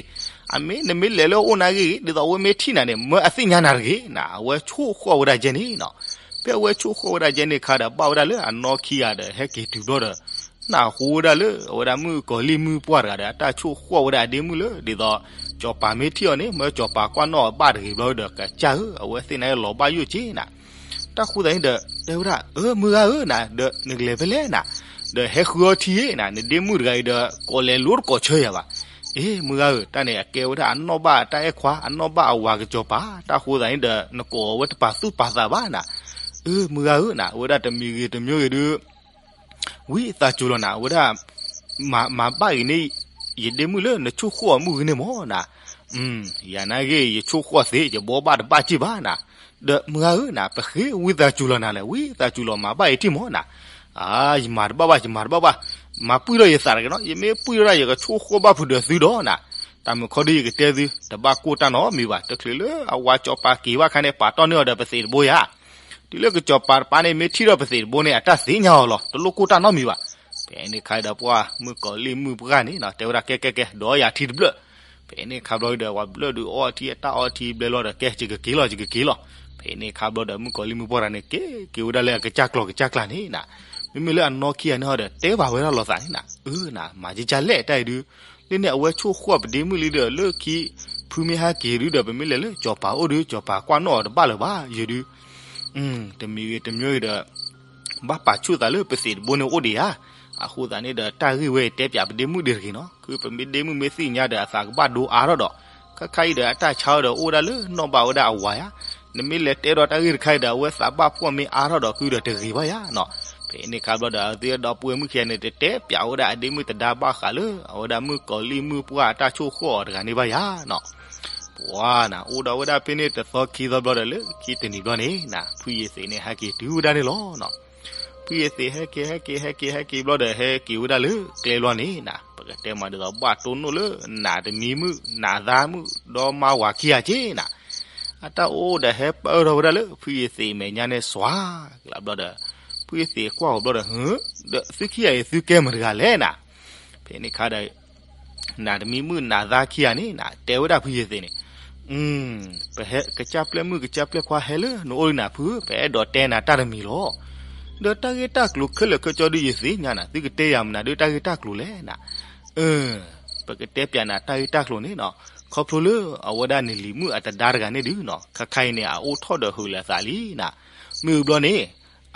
အမ့ၢ်နမ့ၢ်လဲၤလၢအအိၣ်နၤဂ့ၤဂ့ၤ ဒ်သိးအဝဲမ့ၢ်ထံၣ်နၤန့ၣ် မၢအသ့ၣ်ညါနၤတဂ့ၤနၤ. အဝဲဆိၣ်ဃီၣ်ဝဲဒၣ်ကဲန့ၣ်နီၤ. ဖဲအဝဲဆိၣ်ဃီၣ်ဝဲဒၣ်ကဲန့ၣ်ခါဒီး ဘၣ်ဝဲဒၣ်လၢအနီၢ်ခံဂၤဒီး ဟဲက့ၤတုၤဘျီဒီး နၢ်ဟူဝဲဒၣ်လၢ အဝဲဒၣ်မုၣ်ကီၤလံၢ်မုၣ်ပှၢ်တဂၤဒီး အတၢ်ဆိၣ်ဃီၣ်ဝဲဒၣ်အဒ့မုၣ်လၢ ဒ်သိး စီၤပၤမ့ၢ်ထံၣ်အီၤန့ၣ် မၢစီၤပၤကွၢ်နီၣ်အီၤဘၣ်တဂ့ၤဘျီဒီး ကစၢ်ဧၢ အဝဲသ့ၣ်နၤလီၤဘၣ်ယိၣ်က့နၤ. တၢ်ဃိသတးန့ၣ်ဒီး တဲဝဲဒၣ် အၢ မုၢ်ဂၤဧၢနၤ ဒီးနကလဲၤဖဲလဲၣ်နၤ, ဒီးဟဲဃုအီထံဧါနၤ နဒ့မုၣ်တဂၤအံၤဒီး ကိးလဲၤလိတကိးဆၢယၤဘၣ်. အ့ မုၢ်ဂၤဧၢ တၢ်န့ၣ် အကဲဝဲဒၣ်အနီၣ်ဘၣ်တၢ်အဲၣ်ခွါ အနီၣ်ဘၣ်အဝၤကစီၤပၤ တၢ်ဃိသတးန့ၣ်ဒီး နကိးအီၤဝဲတပာ်သူၣ်ပာ်သးဘၣ်နၤ. အၢ မုၢ်ဂၤဧၢနၤ အဝဲဒၣ်တမံၤဂ့ၤတမံၤဂ့ၤဒုး ဝံသးစူၤလီၤနၤ အဝဲဒၣ် မၤဘၣ်ဂ့ၤန့ၣ် ယဒ့မုၣ်လၢနဆိၣ်ဃီၣ်အမုၢ်ဂ့ၤန့ၣ်မၢ်နၤ. ယၤနာ်ဂ့ၤ ယဆိၣ်ဃီၣ်သ့ ယဘှီဘၣ်တဘၣ်က့ၢ်ဘၣ်နၤ. ဒီးမုၢ်ဂၤဧၢနၤ ပဃ့ဝံသးစူၤလီၤနၤလဲၣ် ဝံသးစူၤလီၤ မၤဘၣ်အံၤထံၣ်မၢ်နၤ. ယမၤတဘၣ်ဘၣ် ယမၤတဘၣ်ဘၣ်, မၤပှံၢ်ထီၣ်ယသးတဂ့ၤနီၤ ယမ့ၢ်ပှံၢ်ထီၣ်ဒၣ် ယကဆိၣ်ဃီၣ်ဘၣ်ဖုးဒီးသုဒီးနၤ. တၢ်မုာ်ခီဒု ယကတဲသု တဘၣ်ကိၢ်တၢ်နီတမံၤဘၣ် တချုးလၢအဝၤစီၤပၤက့ၤဘၣ်ခါန့ၣ် ပာ်တီၢ်န့ၢ်အီၤဒီးပသံးတဘိယၤ တုၤလၢကစီၤပၤတပၤန့ၣ် မ့ၢ်ထံၣ်ထီၣ်ပသံးတဘိန့ၣ် အတၢ်သ့ၣ်ညါအီၤလီၤ တလိၣ်ကိၢ်တၢ်နီတမံၤဘၣ်. ဖဲန့ၣ်ခါဒီးပှၤမုၣ်ကီၤလံၢ်မုၣ်ပှၢ်န့ၣ် တဲဝဲဒၣ်ကဲကဲကဲ ဒီးယၤထံတဘျၢၣ်. ဖဲန့ၣ်ခါဘျီဒီး ပှၤဘျၢၣ်ဒုးအီထံအတၢ်အီထံဘျဲလီၤဒီး ကဲ ယကက့ၤလီၤ ယကက့ၤလီၤ. ဖဲန့ၣ်ခါဘျီဒီး မုၣ်ကီၤလံၢ်မုၣ်ပှၢ်တဂၤန့ၣ် က့ၤက့ၤဝဲဒၣ်လၢအကစၢ်ကျီၤကစၢ်ကျါန့ၣ်နၤ. မ့မ့ၢ်လၢအနီၢ်ခံဂၤန့ၣ်ဟီဒီး တဲဘၣ်ဝဲဒၣ်လီၤသးန့ၣ်နၤ အၢနၤ မၤကကလဲၣ်တၢ်အံၤဒုး လၢန့ၣ် အဝဲဆိၣ်ဃီၣ်ပဒ့မုၣ်လံဒီး လၢခံ ဖုမ့ၢ်ဟဲက့ၤဒုးဒီး ပမ့ၢ်လဲၤလၢစီၤပၤအိၣ်ဒုး စီၤပၤကွၢ်နီၣ်အီၤတဘၣ်လၢၤဘၣ် ယဒုး တမံၤဂ့ၤတမံၤဂ့ၤဒီး ဘၣ်ပာ်ဆူၣ်သးလၢပသံးတဘိန့ၣ်အိၣ်ဒံးဧါ. အဃိသတးန့ၣ်ဒီး တၢ်ဂ့ၢ်ဝဲတဲပၠးပဒ့မုၣ်ဒံးတဂ့ၤနီၤ ခုပမ့ၢ်ဒ့မုၣ်မ့ၢ်သ့ၣ်ညါဒီး အသးကဘၣ်ဒိအါထီၣ်ဒီး ခါခါအံၤဒီး အတၢ်ဆါအီၤဒီးအိၣ်ဒၣ်လၢနီၢ်ဘၣ်ဝဲဒၣ်အဝၤဧါ. နမ့ၢ်လဲၤတဲဒီးတၢ်ဂ့ၢ်တခါအံၤဒီး အဝဲသးဘၣ်ဖှီၣ်မ့ၢ်အါထီၣ်ဒီး ခုဒီးတဂ့ၤဘၣ်ယၤနီၤ. ဖဲန့ၣ်ခါဘျီဒီး အဝဲသ့ၣ်ဒီပုၢ်ဝဲၢ်မုၣ်ခံဂၤန့ၣ် တတဲပၠးဝဲဒၣ်အဒ့မုၣ်တဒါဘၣ်ဃးလၢ အဝဲဒၣ်မုၣ်ကီၤလံၢ်မုၣ်ပှၢ်အတၢ်ဆိၣ်ဃီၣ်အီၤတဂၤန့ၣ်ဘၣ်ယၤနီၤ. ပှၤနၤ အိၣ်ဒီးဝဲဒၣ်ဖဲန့ၣ်တသီခံသီဘျီဒီး လၢခံတနံၤဘျီန့ၣ်နၤ ဖုယ့ၤသ့းန့ၣ် ဟဲက့ၤတုၤဝဲဒၣ်န့ၣ်လီၤနီၤ. ဖုယ့ၤသ့းဟဲက့ၤ ဟဲက့ၤ ဟဲက့ၤ ဟဲက့ၤဘျီဒီး ဟဲက့ၤဝဲဒၣ်လၢကျဲဘျီန့ၣ်နၤ ပကတဲမးဒ်သိး ဘၣ်တိၢ်နီၣ်လၢနးတမံၤမုၣ် နးသါမုၣ် ဒီးမါဝၤခံဂၤက့နၤ အတၢ်အိၣ်ဒီးဟဲပၢၢ်ထီၣ်ဝဲဒၣ်လၢ ဖုယ့ၤသ့းအမဲာ်ညါန့ၣ်စွၤကျးဘျီဒီး ဖုယ့ၤသ့းကွၢ်အီၤဘျီဒီး ဟၢ ဒီးသုခံဂၤအံၤသုကဲမတၤတဂၤလဲၣ်နၤ. ဖဲန့ၣ်ခါဒီး နးတမံၤမုၣ်နးသါခံဂၤန့ၣ်နၤ တဲဝဲဒၣ်ဖုယ့ၤသ့းန့ၣ် ပဟဲကစၢ်ပျဲၢ်မုၣ်ကစၢ်ပျဲၢ်ခွါဟဲလၢနအိၣ်လံနၤဖုဧၢ ပအဲၣ်ဒိးတဲနၤတၢ်တမံၤလီၤ. ဒီးတၢ်ဂ့ၢ်တၢ်ကျိၤခဲလၢာ်ခဲဆ့ဒုးယသ့ၣ်ညါနၤ သုကတဲယၤမနုၤဒုးတၢ်ဂ့ၢ်တၢ်ကျိၤလဲၣ်နၤ. ပကတဲပၠးနၤတၢ်ဂ့ၢ်တၢ်ကျိၤန့ၣ်နီၤ ခီဖျိလၢအဝဲဒၣ်နလံၤမုၣ်အတဒါတဂၤန့ၣ်ဒုးနီၤ ခါခါအံၤန့ၣ် အအိၣ်ထီၣ်ဒီးဟုးလၢအသးလံနၤ. မ့ၢ်အဘျီန့ၣ်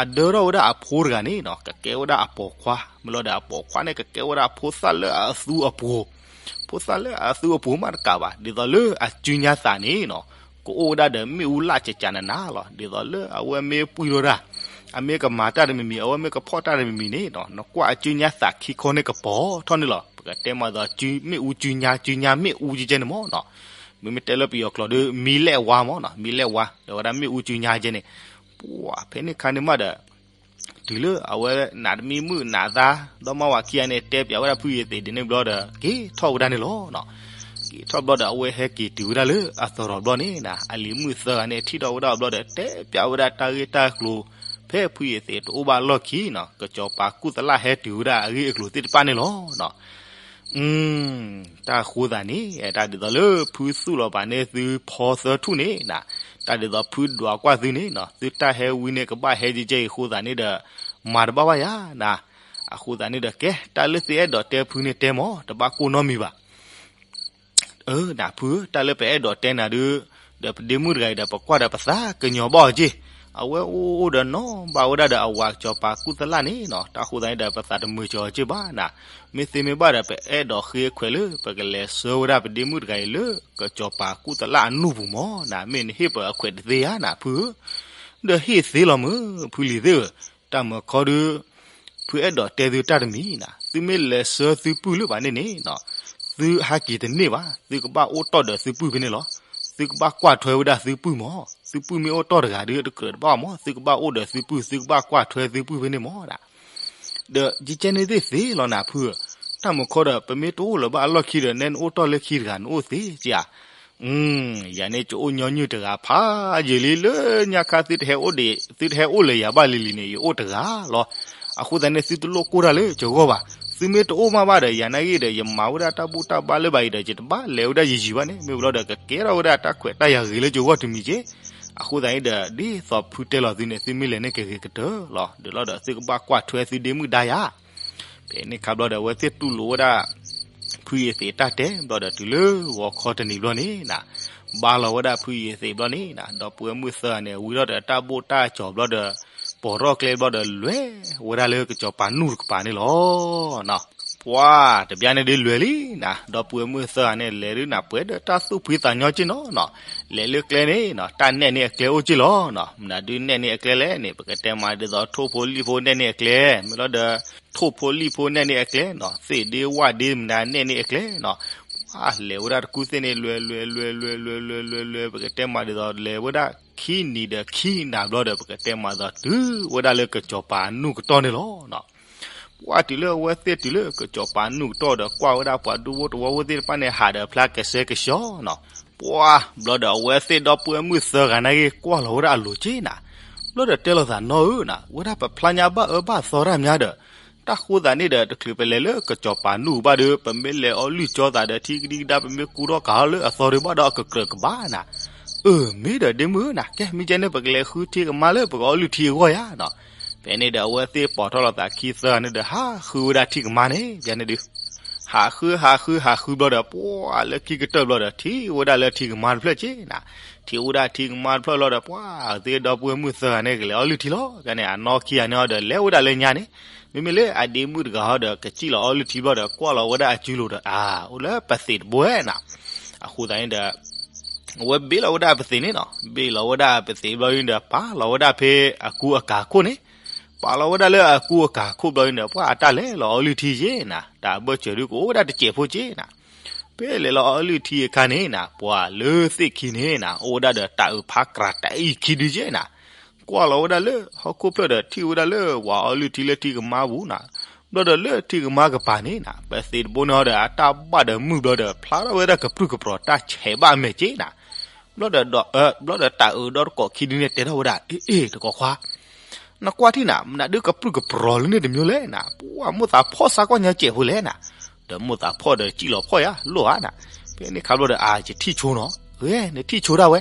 အဒၢထီၣ်ဝဲဒၣ်အဖိတဂၤန့ၣ်နီၤ ကကဲဝဲဒၣ်အပိာ်ခွါ မ့ၢ်လီၤဒီးအပိာ်ခွါန့ၣ် ကကဲဝဲဒၣ်ဖိသၣ်လၢအသူအပူၤ ဖိသၣ်လၢအသူအပူၤမးတကးဘၣ် ဒ်သိးလၢအစုညါသးန့ၣ်နီၤ ကအိၣ်ဝဲဒၣ်ဒီးမ့ၣ်အူလၢ်ကကနနၤလီၤ. ဒ်သိးလၢအဝဲမ့ၢ်ပှံၢ်ထီၣ်တၢ် အမ့ၢ်ကမၤတၢ်တမံၤမံၤ အဝဲမ့ၢ်ကဖီၣ်တၢ်တမံၤမံၤန့ၣ်နီၤ နကွၢ်အစုညါသးခံခီန့ၣ်ကပီၤထီၣ်န့ၣ်လီၤ. ပကတဲမးဒ်သိး မ့ၣ်အူစုညါ စုညါမ့ၣ်အူကကဲန့ၣ်မ့ၢ်နီၤ မ့မ့ၢ်တဲလၢပယီၤကျိာ်ဒီး မံၤလဲၣ်ဝါမၢ်နီၤ, မံၤလဲၣ်ဝါ ဒီးဝဲဒၣ်မ့ၣ်အူစုညါကဲန့ၣ်, ပှၤဖဲန့ၣ်ခါန့ၣ်မးဒီး တုၤလၢအဝဲနးတမံမုာ်နးသါ ဒီမါဝၤခံဂၤန့ၣ် တဲပၠးဝဲဒၣ်ဖုယသံးဒ်န့ၣ်ဘျီဒီး က့ၤထီၣ်ဝဲဒၣ်န့ၣ်လီၤနီၤ. က့ၤထီၣ်ဘျီဒီး အဝဲဟဲက့ၤတုၤဝဲဒၣ်လၢအသရိာ်ဘျီန့ၣ်နီၤ, အလံၤမုၣ်သၢဂၤန့ၣ် ထံၣ်ထီၣ်ဝဲဒၣ်ဘျီဒီး တဲပၠးဝဲဒၣ်တၢ်ဂ့ၢ်တၢ်ကျိၤ ဖဲဖုယသံးတအိၣ်ဘၣ်အလီၢ်ခံနီၤ, ကစီၤပၤကူၣ်သလၣ်ဟဲတုၤဝဲဒၣ်အဂ့ၢ်အကျိၤသ့ၣ်တဖၣ်န့ၣ်လီၤနီၤ. တၢ်ဃိသးန့ၣ် တၢ်ဒ်သိးလၢဖုသူၣ်လီၤပာ်န့ၢ်သုဖီသၢထူၣ်န့ၣ်နီၤ, တၢ်ဒ်သိးဖုဒွးကွၢ်သုန့ၣ်နီၤ, သုတၢ်ဟဲဝံန့ၣ်ကဘၣ်ဟဲကဲကဲအံၤအဃိသးန့ၣ်ဒီး မၤတဘၣ်ဘၣ်ယၤနီၤ. အဃိသးန့ၣ်ဒီး ကဲ တၢ်လၢသုအဲၣ်ဒိးတဲဖုန့ၣ်တဲမၢ်, တဘၣ်ကိၢ်နီတမံၤဘၣ်. အၢ နဖုဧၢ, တၢ်လၢပအဲၣ်ဒိးတဲနၤဒုး ဒီးပဒ့မုၣ်တဂၤအံၤဒီး ပကွၢ်ဒီးပသးကညီၤဘၣ်အီၤက့ၢ်. အဝဲအိၣ်ဒီးနီၢ်ဘၣ်ဝဲဒၣ်ဒီးအဝၤကစီၤပၤကူၣ်သလၣ်န့ၣ်နီၤ, တၢ်ဃိသးန့ၣ်ဒီး ပသးတမုာ်ကီၤအီၤက့ၢ်ဘၣ်နီၤ. မ့ၢ်သ့မ့ၢ်ဘၣ်ဒီး ပအဲၣ်ဒိးဃ့ခွဲးလၢ ပကလဲၤဆှၢဝဲဒၣ်ပဒ့မုၣ်တဂၤအံၤလၢ ကစီၤပၤကူၣ်သလၣ်အနူၢ်ပူၤမၢ်နီၤ, မ့ၢ်နဟ့ၣ်ပှၤအခွဲးတသ့ဧါနၤ ဖုဧၢ. ဒီးဟ့ၣ်သ့လီၤမုၢ် ဖုလံၤသ့ၣ်ဧၢ, တၢ်မုၢ်ခီဒုး ဖုအဲၣ်ဒိးတဲသုတၢ်တမံၤနီၤ, သုမ့ၢ်လဲၤဆှၢသုပုၢ်လၢၤဘၣ်န့ၣ်န့ၣ်နီၤ, သုဟးက့ၤတန့ၢ်ဘၣ်, သုကဘၣ်အိၣ်တီၢ်ဒီးသုပုၢ်ဖဲန့ၣ်လီၤ. သုကဘၣ်ကွၢ်ထွဲဝဲဒၣ်သုပုၢ်မၢ်, သုပုၢ်မ့ၢ်အိၣ်တီၢ်တဂၤဒုးတကြၢးတဘၣ်မၢ်, သုကဘၣ်အိၣ်ဒီးသုပုၢ်, သုကဘၣ်ကွၢ်ထွဲသုပုၢ်ဖဲန့ၣ်မၢ်နီၤ. ဒီးယကဲန့ၣ်သ့ၣ်သ့လီၤနၤဖုဧၢ, တၢ်မုၢ်ခီဒီး ပမ့ၢ်တအိၣ်လၢၤဘၣ်အလီၢ်ခံဒီး နဲနအိၣ်တီၢ်လၢခံတဂၤ နအိၣ်သ့က့ၢ်ဧါ. ယၤန့ၣ် ကအိၣ်ညီနုၢ်တဂၤဖးယံာ်လံ လၢညါခါသုတဟဲအိၣ်ဒံး, သုတဟဲအိၣ်လၢၤယၤဘၣ်လံၤလံၤန့ၣ် ယအိၣ်တဂၤလီၤ. အဃိသတးန့ၣ် သုတလိၣ်ကိၢ်တၢ်လၢယဂီၢ်ဘၣ်. သုမ့ၢ်တအိၣ်မးဘၣ်ဒီး ယၤနာ်ဂ့ၢ်ဒီး ယမၤဝဲဒၣ်တၢ်ဘူၣ်တၢ်ဘါလၢၤဘၣ်အံၤဒီး ယတဘၣ်လဲၤဝဲဒၣ်ယံာ်ယံာ်ဘၣ်န့ၣ်, မ့ၢ်ဘျီဒီး ကကဲထီၣ်ဝဲဒၣ်တၢ်ခွဲးတၢ်ယာ်ဂ့ၤလၢယဂီၢ်တမံၤက့ၢ်. အဃိသတးန့ၣ်ဒီး ဒ်သိးဖုတဲလီၤသုန့ၣ် သုမ့ၢ်လဲၤန့ၣ်ကဂ့ၤကတၢၢ်လီၤ. ဒီးလီၤဒီး သုကဘၣ်ကွၢ်ထွဲသုဒ့မုၣ်ဒါယၤ ဖဲန့ၣ်ခါဘျီဒီး အဝဲသ့ၣ်တူၢ်လိာ်ဝဲဒၣ် ဖုယသံးတၢ်တဲဘျီဒီး တုၤလၢဂီၤခီတနံၤဘျီန့ၣ်နီၤ, ဘါလီၤဝဲဒၣ်ဖုယသံးဘျီန့ၣ်နီၤ, ဒီပုၢ်ဝဲၢ်မုၣ်သၢဂၤန့ၣ် ဝံၤထီၣ်ဒီးတၢ်ဘိၣ်တၢ်ကၠီၤဘျီဒီး ပိာ်ထီၣ်ကျဲဘျီဒီး လဲၤဝဲဒၣ်လၢကစီၤပၤနူၢ်တကပၤန့ၣ်လီၤ. ပှၤတဘျီန့ၣ်ဒုးလဲၤလံနီၤ, ဒီပုၢ်ဝဲၢ်မုၣ်သၢဂၤန့ၣ် လဲၤဒုးနၤပှဲၤဒီးတၢ်သူၣ်ဖှံသးညီက့ၢ်နီၤနီၤ, လဲၤလၢကျဲန့ၣ်နီၤ တၢ်နဲၣ်န့ၢ်အကျဲအိၣ်က့ၢ်လီၤနီၤ, မနုၤဒုးနဲၣ်န့ၢ်အကျဲလဲၣ်န့ၣ် ပကတဲမးဒ်သိး ထိၣ်ဖိလံၣ်ဖိနဲၣ်န့ၢ်အကျဲ, မ့ၢ်လီၤဒီး ထိၣ်ဖိလံၣ်ဖိနဲၣ်န့ၢ်အကျဲနီၤ, သ့ၣ်ဒ့ဝၣ်ဒ့မနုၤနဲၣ်န့ၢ်အကျဲနီၤ, ပှၤလဲၤဝဲဒၣ်တကူၣ်သ့ၣ်န့ၣ် လဲၤလဲၤလဲၤလဲၤလဲၤလဲၤ ပကတဲမးဒ်သိး လဲၤဝဲဒၣ်ခံနံၤဒီးခံနၤဘျီဒီး ပကတဲမးဒ်သိး တုၤဝဲဒၣ်လၢကစီၤပၤနူၢ်ကတီၢ်န့ၣ်လီၤနီၤ. ပှၤတုၤလၢအဝဲသ့ၣ်တုၤလၢကစီၤပၤနူၢ်ကတီၢ်ဒီး ကွၢ်ဝဲဒၣ်ပှၤဒူဖိတဝီဖိသ့ၣ်တဖၣ်န့ၣ် ဟးဒီးဖျါကဆှဲကဆှီနီၤ, ပှၤဘျီဒီးအဝဲသ့ၣ်ဒီပုၢ်ဝဲၢ်မုၣ်သၢဂၤနာ်က့ ကွၢ်လီၤဝဲဒၣ်အလိၤက့ၢ်နီၤ, ဘျီဒီးတဲလိာ်သးနီၢ်ဧၢနီၤ, ဝဲဒၣ်ပဖျါညါဘၣ်အၢဘၣ်သီတၢ်မးဒီး တၢ်ဃိသးန့ၣ်ဒီး တချုးပလဲၤလၢကစီၤပၤနူၢ်ဘၣ်ဒီး ပမ့ၢ်လဲၤအီလုၢ်ကၠီသးဒီးထံကဒံကဒါ ပမ့ၢ်ကူထီၣ်ကၤထီၣ်လၢအသီဒံးဘၣ်ဒီး အကကြၢးကဘၣ်နီၤ. အၢ မ့ၢ်ဒီးဒ့မုၣ်ဧၢနီၤ, ကဲ မ့ၢ်ကဲန့ၣ် ပကလဲၤဃုထံကမါလၢပကအီလုၢ်ထံအဂီၢ်ယါနီၤ. ဖဲန့ၣ်ဒီးအဝဲသ့ၣ်ပိာ်ထီၣ်လိာ်သးခံသၢဂၤန့ၣ်ဒီး ဟးဃုဝဲဒၣ်ထံကမါန့ၣ် ယါန့ၣ်ဒုး ဟးဃု ဟးဃု ဟးဃုဘျီဒီး ပှၤလၢခံကတၢၢ်ဘျီဒီး ထံၣ်ဝဲဒၣ်လၢထံကမါတဖျၢၣ်က့ၢ်နီၤ. ထံၣ်ဝဲဒၣ်ထံကမါတဖျၢၣ်ဘျီဒီး ပှၤသ့ၣ်ဒီပုၢ်ဝဲၢ်မုၣ်သၢဂၤန့ၣ် ကလဲၤအီလုၢ်ထံလီၤ. ကန့ၣ် အနီၢ်ခံဂၤန့ၣ်ဒီး လဲၤဝဲဒၣ်လၢညါန့ၣ်, မ့မ့ၢ်လၢအဒ့မုၣ်တဂၤဟီဒီး ကစံၣ်လီၤအီလုၢ်ထံဘျီဒီး ကွၢ်လီၤဝဲဒၣ်အစုလိၤဒီး အါ အိၣ်လၢပသံးတဘိနီၤ. အဃိသတးန့ၣ်ဒီး အဝဲဘ့ၣ်လီၤဝဲဒၣ်ပသံးန့ၣ်နီၤ, ဘ့ၣ်လီၤဝဲဒၣ်ပသံးဘျီဒီး ပာ်လီၤဝဲဒၣ်ဖဲအကူအကၤခိၣ်န့ၣ်, ပာ်လီၤဝဲဒၣ်လၢအကူအကၤခိၣ်ဘျီဒီး ပှၤအတၢ်လဲၤလီၤအီလုၢ်ထံယ့ၢ်နီၤ, တၢ်အဘၢၣ်စၢၤဒုးကအိၣ်ဝဲဒၣ်တစဲးဖိက့ၢ်နီၤ. ဖဲလဲၤလီၤအီလုၢ်ထံအခါန့ၣ်နီၤ, ပှၤလၢသ့ၣ်ခံန့ၣ်နီၤ အိၣ်ဝဲဒၣ်ဒီးတၢ်အုးဖးကြၤတၢ်အံၤခံဒုက့ၢ်နီၤ. ကွၢ်လီၤဝဲဒၣ်လၢဟီၣ်ခိၣ်ဖျၢၣ်ဒီး ထံၣ်ဝဲဒၣ်လၢပှၤအီလုၢ်ထံလၢထံကမါပူၤနီၤ. ဘျီဒီးလၢထံကမါကပၤန့ၣ်နီၤ, ပသံးတဘိန့ၣ်ဟီဒီး အတၢ်ဘၣ်ဒီးမုၢ်ဘျီဒီး ဖျါထီၣ်ဝဲဒၣ်ကပြုၢ်ကပြီၤတၢ်ဆဲးဘၣ်အမဲာ်က့ၢ်နီၤ. ဘျီဒီး ဘျီဒီးတၢ်အုးဒီတကိးခံဒုန့ၣ် တဲထီၣ်ဝဲဒၣ်, အ့ အ့ တကိးခွါ နကွၢ်ထံၣ်နၤ, မနုၤဒုးကပြုၢ်ကပြီၤလၢန့ၣ်တမံၤလဲၣ်နၤ, ပှၤမိၢ်သးဖှီၣ်စးကွၢ်ညါစဲးဖိလဲၣ်နၤ. ဒီးမိၢ်သးဖှီၣ်ဒီးစံၣ်လီၤဖှီၣ်ယါ လိၣ်ဧါနၤ. ဖဲန့ၣ်ခါဘျီဒီး အါ ယထံၣ်ဆိနီၤ, ဂ့ၤ နထံၣ်ဆိဒၣ်ဝဲ.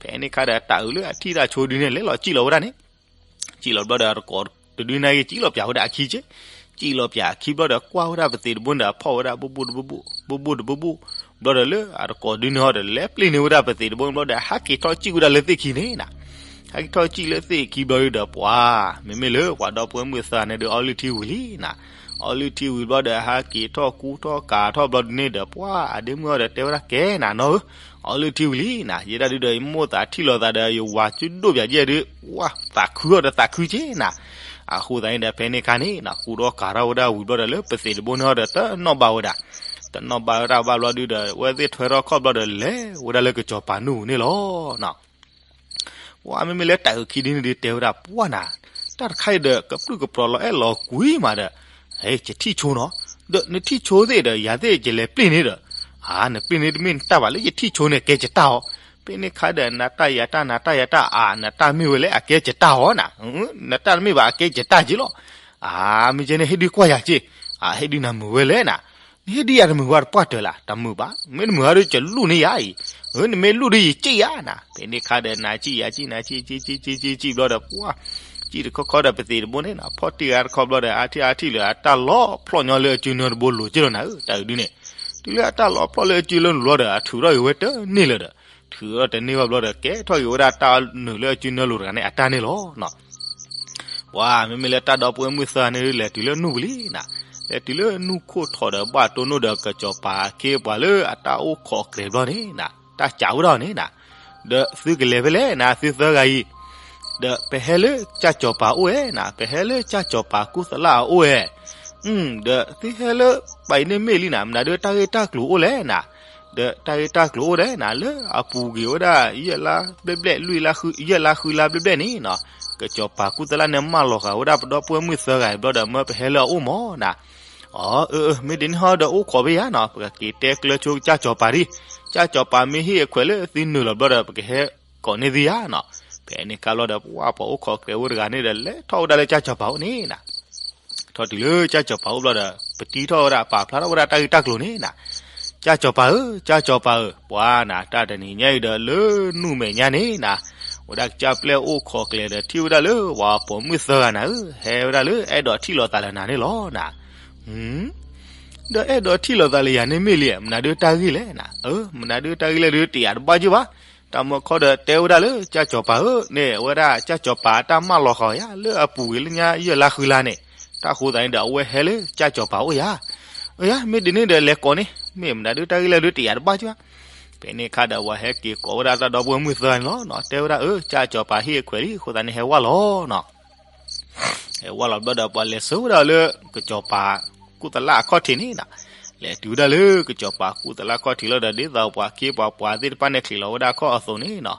ဖဲန့ၣ်ခါဒီး တၢ်အုးလၢအထံၣ်တၢ်ဆိဒုန့ၣ် လဲၤလီၤစံၣ်လီၤဝဲဒၣ်န့ၣ် စံၣ်လီၤဘျီဒီး အတကိးတဒုန့ၣ်ဂ့ၤ စံၣ်လီၤပၠးဝဲဒၣ်အခံက့ၢ်. စံၣ်လီၤပၠးအခံဘျီဒီး ကွၢ်ဝဲဒၣ်ပသံးတဘိန့ၣ်ဒီး ဖီၣ်ဝဲဒၣ် ဘူးဘူးတဘူးဘူး ဘူးဘူးတဘူးဘူး. ဘျီဒီးလၢအတကိးဒုန့ၣ်ဟီဒီး လဲၤပျ့ၤန့ၢ်ဝဲဒၣ်ပသံးတဘိန့ၣ်ဘျီဒီး ဟးက့ၤထီၣ်စံၣ်ဝဲဒၣ်လၢသ့ၣ်ခံန့ၣ်နၤ. ဟဲက့ၤထီၣ်စံၣ်လၢသ့ၣ်ခံဘျီဒီး ပှၤ မ့မ့ၢ်လၢပှၤဒီပုၢ်ဝဲၢ်မုၣ်သၢဂၤန့ၣ်ဒီး အီလုၢ်ထံဝံၤလံနၤ. အီလုၢ်ထံဝံၤဘျီဒီး ဟဲက့ၤထီၣ်ကူထီၣ်ကၤထီၣ်ဘျီဒုန့ၣ်ဒီး ပှၤအဒ့မုၣ်ဟီဒီးတဲဝဲဒၣ် ကဲနၤနီၢ်ဧၢ, အီလုၢ်ထံဝံၤလံနၤ, ယဲဒၣ်ဒုဒီး ယမိၢ်သးထံၣ်လိာ်သးဒီး ယဝၤစုဒိၣ်ပၠးယဲၢ်ဒုး ဝၤသးခုဟီဒီးသးခုက့ၢ်နၤ. အဃိသတးန့ၣ်ဒီး ဖဲန့ၣ်ခါန့ၣ်နၤ ကူထီၣ်ကၤထီၣ်ဝဲဒၣ်ဝံၤဘျီဒီး လၢပသံးတဘိန့ၣ်ဟီဒီး တနီၣ်ဘၣ်ဝဲဒၣ် တနီၣ်ဘၣ်ဝဲဒၣ်ဘၣ်ဘျီဒုဒီး အဝဲသ့ၣ်ထွဲထီၣ်ခီၣ်ဘျီဒီး လဲၤဝဲဒၣ်လၢကစီၤပၤနုၢ်ပူၤန့ၣ်လီၤ. ပှၤမ့မ့ၢ်လၢတၢ်အုးခံဒုန့ၣ်ဒုးတဲဝဲဒၣ် ပှၢ်နၤ, တၢ်တခါအံၤဒီး ကပြုၢ်ကပြီၤလီၤအဲၣ်လီၤကွံမးဒီး, ဟဲ ယထံၣ်ဆိနီၤ, ဒီးနထံၣ်ဆိသ့ၣ်ဒီး ယၤသ့ၣ်ယလဲၤပျ့ၢ်န့ၣ်ဒီး, အါ နပျ့ၢ်န့ၣ်တမ့ၢ်နတၢ်ဘၣ် လၢယထံၣ်ဆိန့ၣ် ကဲယတၢ်အီၤ, ဖဲန့ၣ်ခါဒီး နတၢ်ယၤတၢ် နတၢ်ယၤတၢ် အါ နတၢ်မ့ၢ်ဝဲလဲၣ် အကဲယတၢ်အီၤနၤ, နတၢ်တမ့ၢ်ဘၣ် အကဲယတၢ်က့လီၤ. အါ မ့ၢ်ကဲန့ၣ် ဟ့ၣ်ဒုးကွၢ်ယၤက့, အါ ဟ့ၣ်ဒုးနၤမုာ်ဝဲလဲၣ်နၤ, နဟ့ၣ်ဒုးယၤတမုာ်ဝဲတပှၢ်တၢၢ်လၢ်, တမုာ်ဘၣ်, မ့ၢ်တမုာ်ဝဲဒီး ကလူၢ်န့ၢ်ယၤအံၤ, နမ့ၢ်လူၢ်ဒီးယစံၣ်ယၤနၤ, ဖဲန့ၣ်ခါဒီး နၤစံၣ်ယၤစံၣ် နၤစံၣ်စံၣ်စံၣ်စံၣ်စံၣ်စံၣ်ဘျီဒီး ပှၢ် စံၣ်တခီခီဒီးပသ့ၣ်တဘိန့ၣ်နၤ, ဖီၣ်တံၢ်ဂၤတခီဘျီဒီး အါထံၣ်အါထံၣ်လၢအတၢ်လီၤဖျီၣ်ညီလၢအစုနၢတဘိလိၤက့လီၤနၤဧၢ, တၢ်အုးဒုန့ၣ်, တုၤလၢအတၢ်လီၤဖျီၣ်လၢအစုလၢနဘျီဒီး အထုးထီၣ်က့ၤဝဲတန့ၢ်လၢၤဒီး, ထုးထီၣ်တန့ၢ်ဘၣ်ဘျီဒီး ကဲထီၣ်က့ၤဝဲဒၣ်တၢ်နုာ်လၢအစုနၢလိၤတဂၤန့ၣ် အတၢ်န့ၣ်လီၤ. ပှၤမ့မ့ၢ်လၢတၢ်ဒီပုၢ်ဝဲၢ်မုၣ်သၢဂၤန့ၣ် လဲၤတုၤလၢနူၢ်ပူၤလံနၤ, လဲၤတုၤလၢနူၢ်ခိၣ်ထီၣ်ဒီးဘၣ်တိၢ်နီၣ်ဒီးကစီၤပၤအခ့အပှၤလၢအတၢ်အိၣ်ခိးအကြဲးဘျီန့ၣ်နၤ, တၢ်စံးဝဲဒၣ်န့ၣ်နၤ, ဒီးသုကလဲၤဖဲလဲၣ်နၤ သုသၢဂၤအံၤ, ဒီးပဟဲလၢကၠၢ်စီၤပၤအိၣ်ဧဲနၤ, ပဟဲလၢကၠၢ်စီၤပၤကူၣ်သလၣ်အအိၣ်ဧဲ ဒီးသုဟဲလၢပှၤအံၤန့ၣ်မ့ၢ်လံနၤ, မနုၤဒုးတၢ်ဂ့ၢ်တၢ်ကျိၤအိၣ်လဲၣ်နၤ, ဒီးတၢ်ဂ့ၢ်တၢ်ကျိၤအိၣ်လဲၣ်နၤ, လၢအပူၤကွံာ်ဝဲဒၣ် ယဲၢ်လါဘျဲၣ်ဘျဲၣ် လွံၢ်လါဃု ယဲၢ်လါဃုလါဘျဲၣ်ဘျဲၣ်န့ၣ်နၤ, ကစီၤပၤကူၣ်သလၣ်န့ၣ် မၢလီၤဃာ်ဝဲဒၣ်ပဒီပုၢ်ဝဲၢ်မုၣ်သၢဂၤအံၤဘျီဒီး မၢပဟဲလၢအအိၣ်မးနၤ, အၢ အၢ အၢ မ့ၢ်ဒ်န့ၣ်ဟီဒီး အိၣ်ခိးဖဲယၤနၤ, ပကက့ၤတဲကျၢၤဆိကၠၢ်စီၤပၤဒံး, ကၠၢ်စီၤပၤမ့ၢ်ဟ့ၣ်အခွဲးလၢသုနုာ်လီၤဘျီဒီး ပကဟဲကိးန့ၢ်သုယၤနၤ, ဖဲန့ၣ်ခါဘျီဒီး ပှၤပိာ်အိၣ်ခိးအကြဲးအိၣ်တဂၤန့ၣ်ဒီး လဲၤထီၣ်ဝဲဒၣ်လၢကၠၢ်စီၤပၤအိၣ်န့ၣ်နၤ, ထီၣ်တုၤလၢကၠၢ်စီၤပၤအိၣ်ဘျီဒီး ပတံထီၣ်ဝဲဒၣ် ပာ်ဖျါထီၣ်ဝဲဒၣ်တၢ်ဂ့ၢ်တၢ်ကျိၤန့ၣ်နၤ, ကၠၢ်စီၤပၤဧၢ, ကၠၢ်စီၤပၤဧၢ, ပှၤနၤ တၢ်တနံၤညါအံၤဒီး လၢနူၢ်မဲာ်ညါန့ၣ်နၤ, ဝဲဒၣ်ကစၢ်ပျဲၢ်အိၣ်ခိးအကျဲဒီး ထံၣ်ဝဲဒၣ်လၢပှၤပိာ်မုၣ်သၢဂၤနၤဧၢ, ဟဲဝဲဒၣ်လၢအဲၣ်ဒိးထံၣ်လိာ်သးလၢနၤန့ၣ်လီၤနၤ, ဒီးအဲၣ်ဒိးထံၣ်လိာ်သးလၢယၤန့ၣ်မ့ၢ်လံ, မနုၤဒုးတၢ်ဂ့ၢ်လဲၣ်နၤ, အၢ မနုၤဒုးတၢ်ဂ့ၢ်လဲၣ်ဒုး တယာ်တဘၣ်က့ၢ်ဘၣ်, တၢ်မၢခီဒီးတဲဝဲဒၣ်လၢကၠၢ်စီၤပၤဧၢန့ၣ်, ဝဲဒၣ်ကၠၢ်စီၤပၤတၢ်မၢလီၤဃာ်ယၤ လၢအပူၤကွံာ်လၢညါယဲၢ်လါဃုလါန့ၣ်, တၢ်ဃိသးန့ၣ်ဒီး အဝဲဟဲလၢကၠၢ်စီၤပၤအိၣ်ယၤ, အၢ ယၤ မ့ၢ်ဒ်န့ၣ်ဒီးလဲၤကိးန့ၣ်, မ့ၢ်မနုၤဒုးတၢ်ဂ့ၢ်လဲၣ်ဒုး တယာ်တဘၣ်က့ၢ်ဘၣ်, ဖဲန့ၣ်ခါဒီး ပှၤဟဲက့ၤကိးဝဲဒၣ်တၢ်ဒီပုၢ်ဝဲၢ်မုၣ်သၢဂၤန့ၣ်လီၤ, တဲဝဲဒၣ်အၢ ကၠၢ်စီၤပၤဟ့ၣ်အခွဲးလံ အဃိသတးန့ၣ် ဟဲဝဲလီၤနၤ ဟဲဝဲလီၤဘျီဒီး ပှၤလဲၤဆှၢဝဲဒၣ်လၢ ကစီၤပၤကူၣ်သလၣ်အခီၣ်ထံးန့ၣ်နၤ, လဲၤတုၤဝဲဒၣ်လၢကစီၤပၤကူၣ်သလၣ်အခီၣ်ထံးလီၤဒီး ဒ်သိးပှၤခ့ပှၤပှၤသ့ၣ်တဖၣ်န့ၣ် ချံးလီၤဝဲဒၣ်ခီၣ်အသိးန့ၣ်နၤ,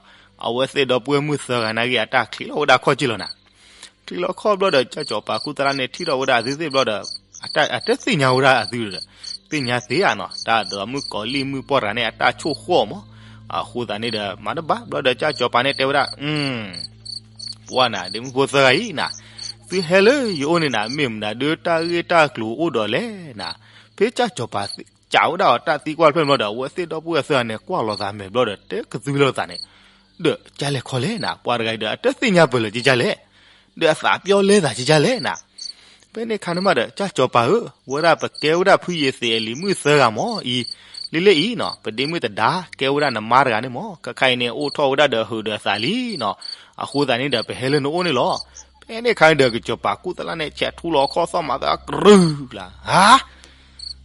အဝဲသ့ၣ်ဒီပုၢ်ဝဲၢ်မုၣ်သၢဂၤန့ၣ်ဂ့ၤ အတၢ်ချံးလီၤဝဲဒၣ်ခီၣ်က့ၢ်လီၤနၤ, ချံးလီၤခီၣ်ဘျီဒီး ကၠၢ်စီၤပၤကူၣ်သလၣ်န့ၣ် ထံၣ်ထီၣ်ဝဲဒၣ်အသုသ့ၣ်ဘျီဒီး အတၢ် အတသ့ၣ်ညါဝဲဒၣ်အသုဒီး သ့ၣ်ညါသ့ဧါနၤ, တၢ်ဒီးမုၣ်ကီၤလံၢ်မုၣ်ပှၢ်တဂၤန့ၣ် အတၢ်ဆိၣ်ဃီၣ်မး, အဃိသတးန့ၣ်ဒီး မၤတဘၣ်ဘျီဒီး ကၠၢ်စီၤပၤန့ၣ်တဲဝဲဒၣ် ပှၤနၤ ဒ့မုၣ်ဖိသၢဂၤအံၤနၤ, သုဟဲလၢယအိၣ်န့ၣ်နၤ မ့ၢ်မနုၤဒုးတၢ်ဂ့ၢ်တၢ်ကျိၤအိၣ်ဒီးလဲၣ်နၤ, ဖဲကၠၢ်စီၤပၤစံးဝဲဒၣ်အီၤတၢ်သံကွၢ်တဖျၢၣ်ဘျီဒီး အဝဲသ့ၣ်ဒီပုၢ်ဝဲၢ်သၢဂၤန့ၣ် ကွၢ်လီၤသးမဲာ်ဘျီဒီး တဲကသွံလိာ်သးန့ၣ်, ဒီးကလဲၣ်ခီလဲၣ်နၤ, ပှၤတဂၤအံၤဒီး အတသ့ၣ်ညါပၢၢ်လၢၤကကလဲၣ်, ဒီးအသးပျီလဲသးကကလဲၣ်နၤ ဖဲန့ၣ်ခါန့ၣ်မးဒီး ကၠၢ်စီၤပၤဧၢ, ဝဲဒၣ်ပကဲဝဲဒၣ်ဖုယ့ၤသ့းအလံၤမုၣ်သၢဂၤမးအံၤ, လံလၢအံၤနၤ ပဒ့မုၣ်တဒါ ကဲဝဲဒၣ်နမါတဂၤန့ၣ်မး, ခဲခါအံၤန့ၣ် အိၣ်ထီၣ်ဝဲဒၣ်ဒီးဟုးဒီးသးလံနၤ, အဃိသတးန့ၣ်ဒီး ပဟဲလၢနအိၣ်န့ၣ်လီၤ. ဖဲန့ၣ်ခါန့ၣ်ဒီး ကစီၤပၤကူၣ်သလၣ်န့ၣ် ဆဲးထူလီၤခီၣ်သီၣ်မၤသးကရုၢ်လၢ်, ဟါ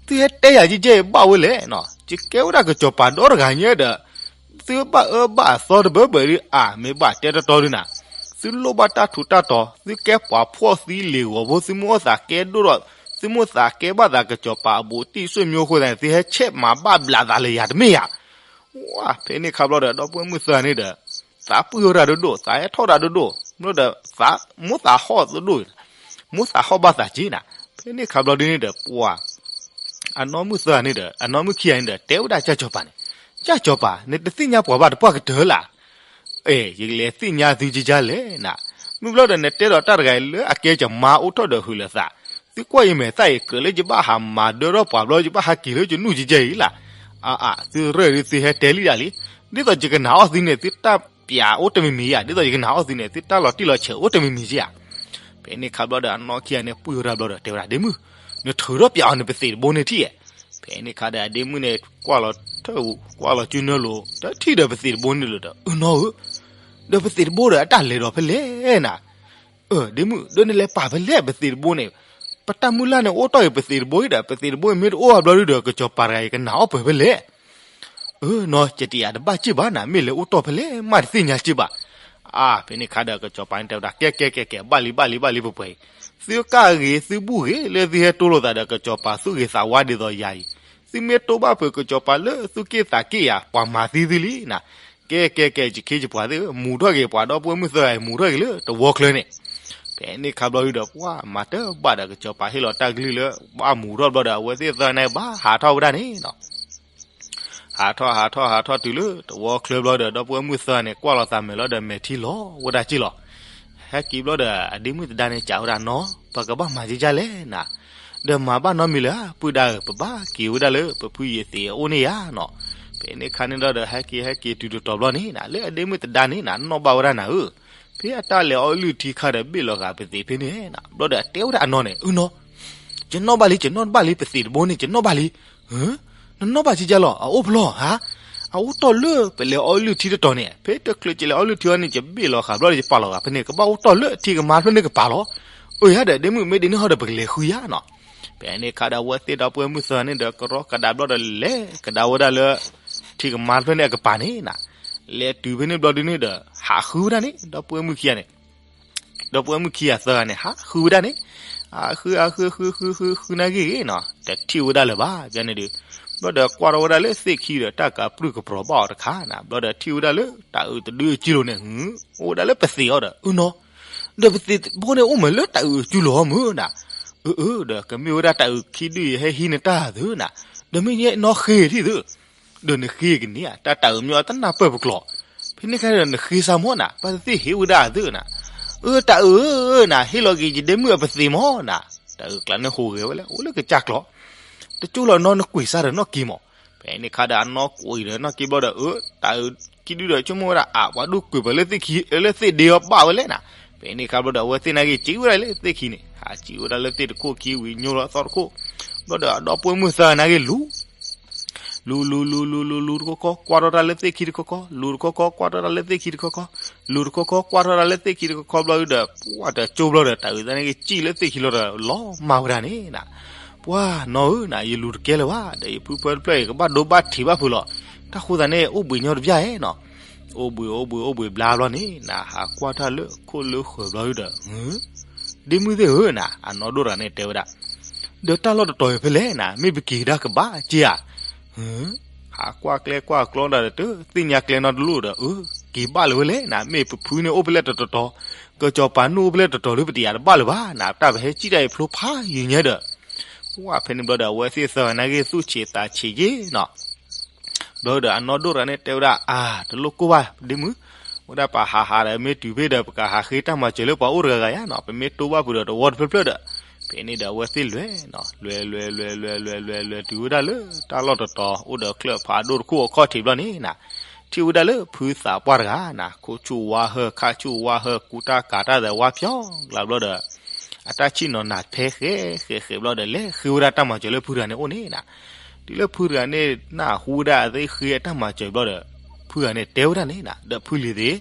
သုဟဲတဲယၤကကဲအံၤဘၣ်ဝဲလဲၣ်နၤ, ယကဲဝဲဒၣ်ကစီၤပၤဒီတဂၤညါဒီး သုဘၣ်အၢဘၣ်အသီတဘၢဘၢဒုး အါ မ့ၢ်ဘၣ်တဲတီတီဒုးနၤ, သုလိၣ်ဘၣ်တၢ်ထူးတၢ်တီၤ သုကဲပှၤဖှီၣ်သံလ့ၤဂီၤဖိ သုမ့ၢ်အိၣ်သးကဲဒိၣ်ဒီး သုမ့ၢ်သးကဲဘၣ်သးကစီၤပၤအဘူးတံၢ်ဆွေမျိုးအဃိသတးန့ၣ် သုဟဲဆဲးမၤဘၣ်ဘျးသးလၢယၤတမ့ၢ်ဧါ. ဝါ ဖဲန့ၣ်ခါဘျီဒီး ဒီပုၢ်ဝဲၢ်မုၣ်သၢဂၤန့ၣ်ဒီး သးပှံၢ်ဝဲဒၣ်ဒိၣ်ဒိၣ် သးဟဲထီၣ်ဒၣ်ဒိၣ်ဒိၣ် ဘျီဒီး သးမိၢ်သးဟီၣ်ဒိၣ်ဒိၣ် မိၢ်သးဟီၣ်ဘၣ်သးက့နၤ. ဖဲန့ၣ်ခါဘျီဒုန့ၣ်ဒီး ပှၤ အနီၢ်မုၣ်သၢဂၤန့ၣ်ဒီး အနီၢ်မုၣ်ခံဂၤန့ၣ်ဒီး တဲဝဲဒၣ်ကၠၢ်စီၤပၤန့ၣ်, ကၠၢ်စီၤပၤ နတသ့ၣ်ညါပှၤဘၣ်တပှၢ်ကတၢၢ်လၢ်. အဲ ယကလဲၤသ့ၣ်ညါသုကကလဲၣ်နၤ. မုၢ်ဘျီဒီးနတဲဒီးတၢ်တဂၤအံၤလၢအကဲယမါအိၣ်ထီၣ်ဒီးဟုးလၢသး, သုကွၢ်ယမဲာ်သၣ်အံၤ ကြၢးလၢယဘၣ်ဟးမၤဒၢထီၣ်ပှၤဘျီ ယဘၣ်ဟးက့ၤလၢယနူၢ်ကကဲအံၤလၢ်. အါအါ သုရဲၣ်ဒုးသုဟဲတဲလံဒၣ်လံ. ဒ်သိးယကနာ်အီၣ်သုန့ၣ် သုတၢ်ပျးအိၣ်တမံၤမံၤဧါ, ဒ်သိးယကနာ်အီၣ်သုန့ၣ် သုတၢ်လီၤတံၢ်လီၤဆဲးအိၣ်တမံၤမံၤဧါ. ဖဲန့ၣ်ခါဘျီဒီး အနီၢ်ခံဂၤန့ၣ် ပှံၢ်ဝဲဒၣ်ဘျီဒီး တဲဝဲဒၣ် ဒ့မုၣ်, နထုးထီၣ်ပျးအီၤန့ၣ် ပသ့ၣ်တဘိန့ၣ်ထံၣ်ဧါ. ဖဲန့ၣ်ခါဒီး အဒ့မုၣ်န့ၣ် ကွၢ်လီၤထၢၣ် ကွၢ်လီၤစုနၢလိၤ တထံၣ်ဒီးပသ့ၣ်တဘိန့ၣ်လၢၤဒီး အၢနီၢ်ဧၢ, ဒီးပသ့ၣ်တဘိဒီးအတၢ်လဲၤဒီးဖဲလဲၣ်နၤ. အၢ ဒ့မုၣ် ဒီးနလဲၤပာ်ဖဲလဲၣ်ပသ့ၣ်တဘိန့ၣ်, ပတၢ်မုၢ်လၢ်န့ၣ်အိၣ်တီၢ်အံၤပသ့ၣ်တဘိအံၤဒီး ပသ့ၣ်တဘိအံၤမ့ၢ်တအိၣ်ဘၣ်ဘျီဒုဒီး ကစီၤပၤတဂၤအံၤကနာ်အီၣ်ပှၤဖဲလဲၣ်. အၢ နီၢ် ယတယာ်တဘၣ်စ့ၢ်ဘၣ်နၤ မ့ၢ်လဲၤအိၣ်တီၢ်ဖဲလဲၣ် မ့ၢ်တသ့ၣ်ညါစ့ၢ်ဘၣ်. အါ ဖဲန့ၣ်ခါဒီး ကစီၤပၤန့ၣ်တဲဝဲဒၣ် ကဲ ကဲ ကဲ ကဲ ဘၣ်လံ ဘၣ်လံ ဘၣ်လံ ပှဲၤပှဲၤအံၤ, သုကၣ်ဂ့ၤ သုဘူၣ်ဂ့ၤ လၢသုဟဲတိလိာ်သးဒီး ကစီၤပၤသူၣ်ဂ့ၤသးဝါဒ်သိးယၤအံၤ, သုမ့ၢ်တိၢ်ဘၣ်ဖုးကစီၤပၤလၢသူၣ်က့ၣ်သးက့ၣ်ယၤ ပှၤမၤသံသုလံနၤ. ကဲကဲကဲ ယကခ့ယပှၤသ့ၣ်ဧၢ, မူၤထီၣ်က့ၤပှၤဒီပုၢ်ဝဲၢ်မုၣ်သၢဂၤအံၤ မူၤထီၣ်က့ၤလၢတဝီချၢန့ၣ်. ဖဲန့ၣ်အခါဘျီဒုဒီး ပှၤမၤတဘၣ်ဒီး ကစီၤပၤဟ့ၣ်လီၤတၢ်ကလုၢ်လၢ ဘၣ်မူၤထီၣ်ဘျီဒီး အဝဲသ့ၣ်သၢဂၤန့ၣ် ဘၣ်ဟးထီၣ်ဝဲဒၣ်န့ၣ်နၤ. ဟးထီၣ်ဟးထီၣ်ဟးထီၣ်တုၤလၢတဝီချၢဘျီဒီး ဒီပုၢ်ဝဲၢ်မုၣ်သၢဂၤန့ၣ် ကွၢ်လီၤသးမဲာ်လီၤဒီး မဲာ်ထံလီၤဝဲဒၣ်က့ၢ်လီၤ. ဟဲက့ၤဘျီဒီး အဒ့မုၣ်သဒါန့ၣ် စံးဝဲဒၣ်နီၤ, ပကဘၣ်မၤက့ၤဒ်လဲၣ်နၤ. ဒီးမၤဘၣ်နီတမံၤလၢၤဧါ ပုၢ်ဒါဧၢ, ပဘၣ်က့ၤဝဲဒၣ်လၢပဖုယသံးအအိၣ်န့ၣ်ယါနၤ. ဖဲန့ၣ်အခါန့ၣ်ဒီး ဟဲက့ၤဟဲက့ၤတုၤတတီၤဘျီန့ၣ်နၤ လၢအဒ့မုၣ်သဒါန့ၣ်နၤ နီၣ်ဘၣ်ဝဲဒၣ်နၤဧၢ, ဖဲအတၢ်လဲၤအီၣ်လုၢ်ထံခါဒီး ဘ့ၣ်လီၤဃာ်ပသံးဖဲန့ၣ်နၤ. ဘျီဒီးအတဲဝဲဒၣ်အနီၢ်န့ၣ်, အနီၢ်, ယနီၣ်ဘၣ်လံ ယနီၣ်ဘၣ်လံ ပသံးတဘိန့ၣ် ယနီၣ်ဘၣ်လံ. နနီၣ်ဘၣ်က့ၤဒ်လဲၣ် အအိၣ်ဖဲလဲၣ်ဧါ. အအိၣ်တီၢ်လၢပလဲၤအီၣ်လုၢ်ထံတတီၤန့ၣ်, ဖဲတချုးယလဲၤအီၣ်လုၢ်ထံအီၤန့ၣ် ယဘ့ၣ်လီၤဃာ်ဘျီဒီး ယပာ်လီၤဃာ်ဖဲန့ၣ်, ကဘၣ်အိၣ်တီၢ်လၢထံကမါဖျၢၣ်န့ၣ်ကပၤလီၤ. အၢ ယါဒီး ဒ့မုၣ် မ့ၢ်ဒ်န့ၣ်ဟီဒီး ပကလဲၤဃုယါနၤ. ဖဲန့ၣ်အခါဒီး အဝဲသ့ၣ်ဒီပုၢ်ဝဲၢ်မုၣ်သၢဂၤန့ၣ်ဒီး ကရီကဒါဘျီဒီး လဲၤကဒါဝဲဒၣ်လၢ ထံကမါဖျၢၣ်န့ၣ်အကပၤန့ၣ်နၤ. လဲၤတုၤဖဲန့ၣ်ဘျီဒုန့ၣ်ဒီး ဟးဃုဝဲဒၣ်န့ၣ် ဒီပုၢ်ဝဲၢ်မုၣ်ခံဂၤန့ၣ် ဒီပုၢ်ဝဲၢ်မုၣ်ခံဂၤသၢဂၤန့ၣ် ဟးဃု ဟးဃု ဃု ဃု ဃု ဃု ဃုနာ်က့ၢ်ဂ့ၤနၤ, တထံၣ်ဝဲဒၣ်လၢၤဘၣ် ဘၣ်န့ၣ်ဒီး. ဘျီဒီးကွၢ်ထီၣ်ဝဲဒၣ်လၢသ့ၣ်ခံဒီး တၢ်ကပြုၢ်ကပြီၤဘၣ်အီၤတခါနၤ, ဘျီဒီးထံၣ်ဝဲဒၣ်လၢတၤအုးတဒုအစုလိၤန့ၣ် အိၣ်ဝဲဒၣ်လၢပသံးအီၤဒီး အၢနီၤ, ဒီးပသံးတဘိန့ၣ် အိၣ်မးလၢတၤအုးအစုလိၤအီၤမုၢ်နၤ. အၢ အၢ ဒီးကမ့ၢ်ဝဲဒၣ်တၤအုးခံဒုအံၤ ဟဲဟံးန့ၢ်တၢ်သုနၤ, ဒီးမ့ၢ်ယဲနီၢ်ဃ့ထံၣ်သု ဒီးနဃ့ကန့ၢ်ဧါ, တၢ်တၤအုးမ့ၢ်အီၤတနၢ်ပၢၢ်ပကျိာ်, ဖဲန့ၣ်အခါဒီးနဃ့စၢ်မ့ၢ်နၤ, ဘၣ်သ့ၣ်သ့ၣ်ဟ့ၣ်ဝဲဒၣ်အသုနၤ. အၢ တၤအုးဧၢနၤ, ဟ့ၣ်လီၤက့ၤယဒ့မုၣ်အပသံးမ့ၢ်နၤ. တၤအုးကျါန့ၣ်ဟူးဂဲၤဝဲလၢ အိၣ်လၢကစၢ်ကျိာ်, တကၠိလီၤနီၤ နကွံာ်စၢ်ဒီးနီၣ်က့မး. ဖဲန့ၣ်အခါဒီးအနီၢ်ကွံာ်ဒီးနီၣ်က့ဘျီဒီး အၢ တၤအုးခံဒုဒီး ဆိကမိၣ်ဝဲဒၣ် အါ ပှၤဒိၣ်ကွံာ်ပှၤလၢသ့ၣ်ခံ လၢသ့ၣ်ဒ့အီၤဘၣ်ဝဲလဲၣ်နၤ. ဖဲန့ၣ်အခါဘျီဒီး အဝဲသ့ၣ်နာ်က့ၢ် စံးဝဲဒၣ်လၢသ့ၣ်ခံန့ၣ် ဟးစံးဝဲဒၣ်လၢသ့ၣ်တခိၣ်ခံဝံၤ ညိလီၤသီတခိၣ်, ဘျီဒီးအဒီပုၢ်ဝဲၢ်မုၣ်သၢဂၤနာ်က့ၢ်လူၤ လူၤ လူၤ လူၤ လူၤ လူၤ လူၤတခီခီ ကွၢ်ထီၣ်တၢ်လၢသ့ၣ်ခံတခီခီ လူၤတခီခီ ကွၢ်ထီၣ်တၢ်လၢသ့ၣ်ခံတခီခီ လူၤတခီခီ ကွၢ်ထီၣ်တၢ်လၢသ့ၣ်ခံတခီခီဘျီဒီး ပှၢ်တကၠိဘျီဒီး တၤအုးသၢနာ်က့ၢ် စံၣ်လၢသ့ၣ်ခံလီၤဒီး လီၤမၢ်ဝဲဒၣ်န့ၣ်နၤ. ပှၢ်နီၢ်ဧၢနၤ, ယလူၤတကဲလၢၤဘၣ်, ဒီးယဖုဖၢတဖျၢၣ်အံၤ ကဘၣ်ဒိဘၣ်ထံးဘၣ်ဖုးလီၤ. တၢ်ဃိသးန့ၣ် အိၣ်ဘှံးညီတပျၢ်ဧါနၤ. အိၣ်ဘှံး အိၣ်ဘှံး အိၣ်ဘှံးဘျါဘျီန့ၣ်နၤ, ဟးကွၢ်တၢ်လၢခိၣ်လၢဃၢၤဘျီဒီး ဒ့မုၣ်သ့ၣ်ဧၢနၤ, အနီၢ်ဒိၣ်တဂၤန့ၣ်တဲဝဲဒၣ်, ဒီးတၢ်လီၢ်တတီၤအံၤဖဲလဲၣ်နၤ, မ့ၢ်ပက့ၤကဒါကဘၣ်က့ဧါ. ဟးကွၢ်ကျဲကွၢ်ကျီဒၣ်ဒီး တသ့ၣ်ညါကျဲနီတလိၣ်ဒီး အၢ က့ၤဘၣ်လၢၤဝဲလဲၣ်နၤ, မ့ၢ်ပဖုန့ၣ်အိၣ်ဖဲလဲၣ်တတီၤတီၤ, ကစီၤပၤန့ၣ်အိၣ်ဖဲလဲၣ်တတီၤတီၤဒီး ပတယာ်တဘၣ်လၢၤဘၣ်နၤ, တၢ်ပဟဲစံၣ်တၢ်အံၤဖျိဖးယံာ်ညါဒီး. ပှၢ်ဖဲန့ၣ်ဘျီဒီး အဝဲသ့ၣ်သၢဂၤနာ်က့ၢ် သူၣ်ဆံးသးဆံးက့နီၤ ဘျီဒီးအနီၢ်ဒိၣ်တဂၤန့ၣ်တဲဝဲဒၣ်, အါ တလိၣ်ကိၢ်ဘၣ် ဒ့မုၣ်, ဝဲဒၣ်ပဟးဟးဒီး မ့ၢ်တုၤဖဲဒီး ပကဟးဃ့တၢ်မၤစၢၤလၢပှၤအိၣ်တဂၤဂၤယါနီၤ, ပမ့ၢ်တိၢ်ဘၣ်ဖုးဒီးတဝီတဖျၢၣ်ဖျၢၣ်ဒီး. ဖဲန့ၣ်ဒီးအဝဲသ့ၣ်လဲၤနီၤ, လဲၤလဲၤလဲၤလဲၤလဲၤလဲၤလဲၤ လဲၤတုၤဝဲဒၣ်လၢတၢ်လီၢ်တတီၤ အိၣ်ဒီးချၢၣ်ဖးဒိၣ်တခိၣ်အခီၣ်ထံးဘျီန့ၣ်နၤ, ထံၣ်ဝဲဒၣ်လၢဖုသးပှၢ်တဂၤနၤ, ခိၣ်ဆူၣ်ဝါဟၢၣ် ခါဆူၣ်ဝါဟၢၣ် ကူတၢ်ကၤတၢ်သးဝါဖျီကျါဘျီဒီး အတၢ်ဆံၣ်နီၤနၤဖဲဃဲဃဲဃဲဘျီဒီး လဲၤဃ့ဝဲဒၣ်တၢ်မၤစၢၤလၢဖုတဂၤန့ၣ်အအိၣ်န့ၣ်နၤ. တုၤလၢဖုတဂၤန့ၣ် နၢ်ဟူဝဲဒၣ်အသ့ၣ်ဃ့အတၢ်မၤစၢၤဘျီဒီး ဖုတဂၤန့ၣ်တဲဝဲဒၣ်န့ၣ်နၤ ဒီးဖုလံၤသ့ၣ်,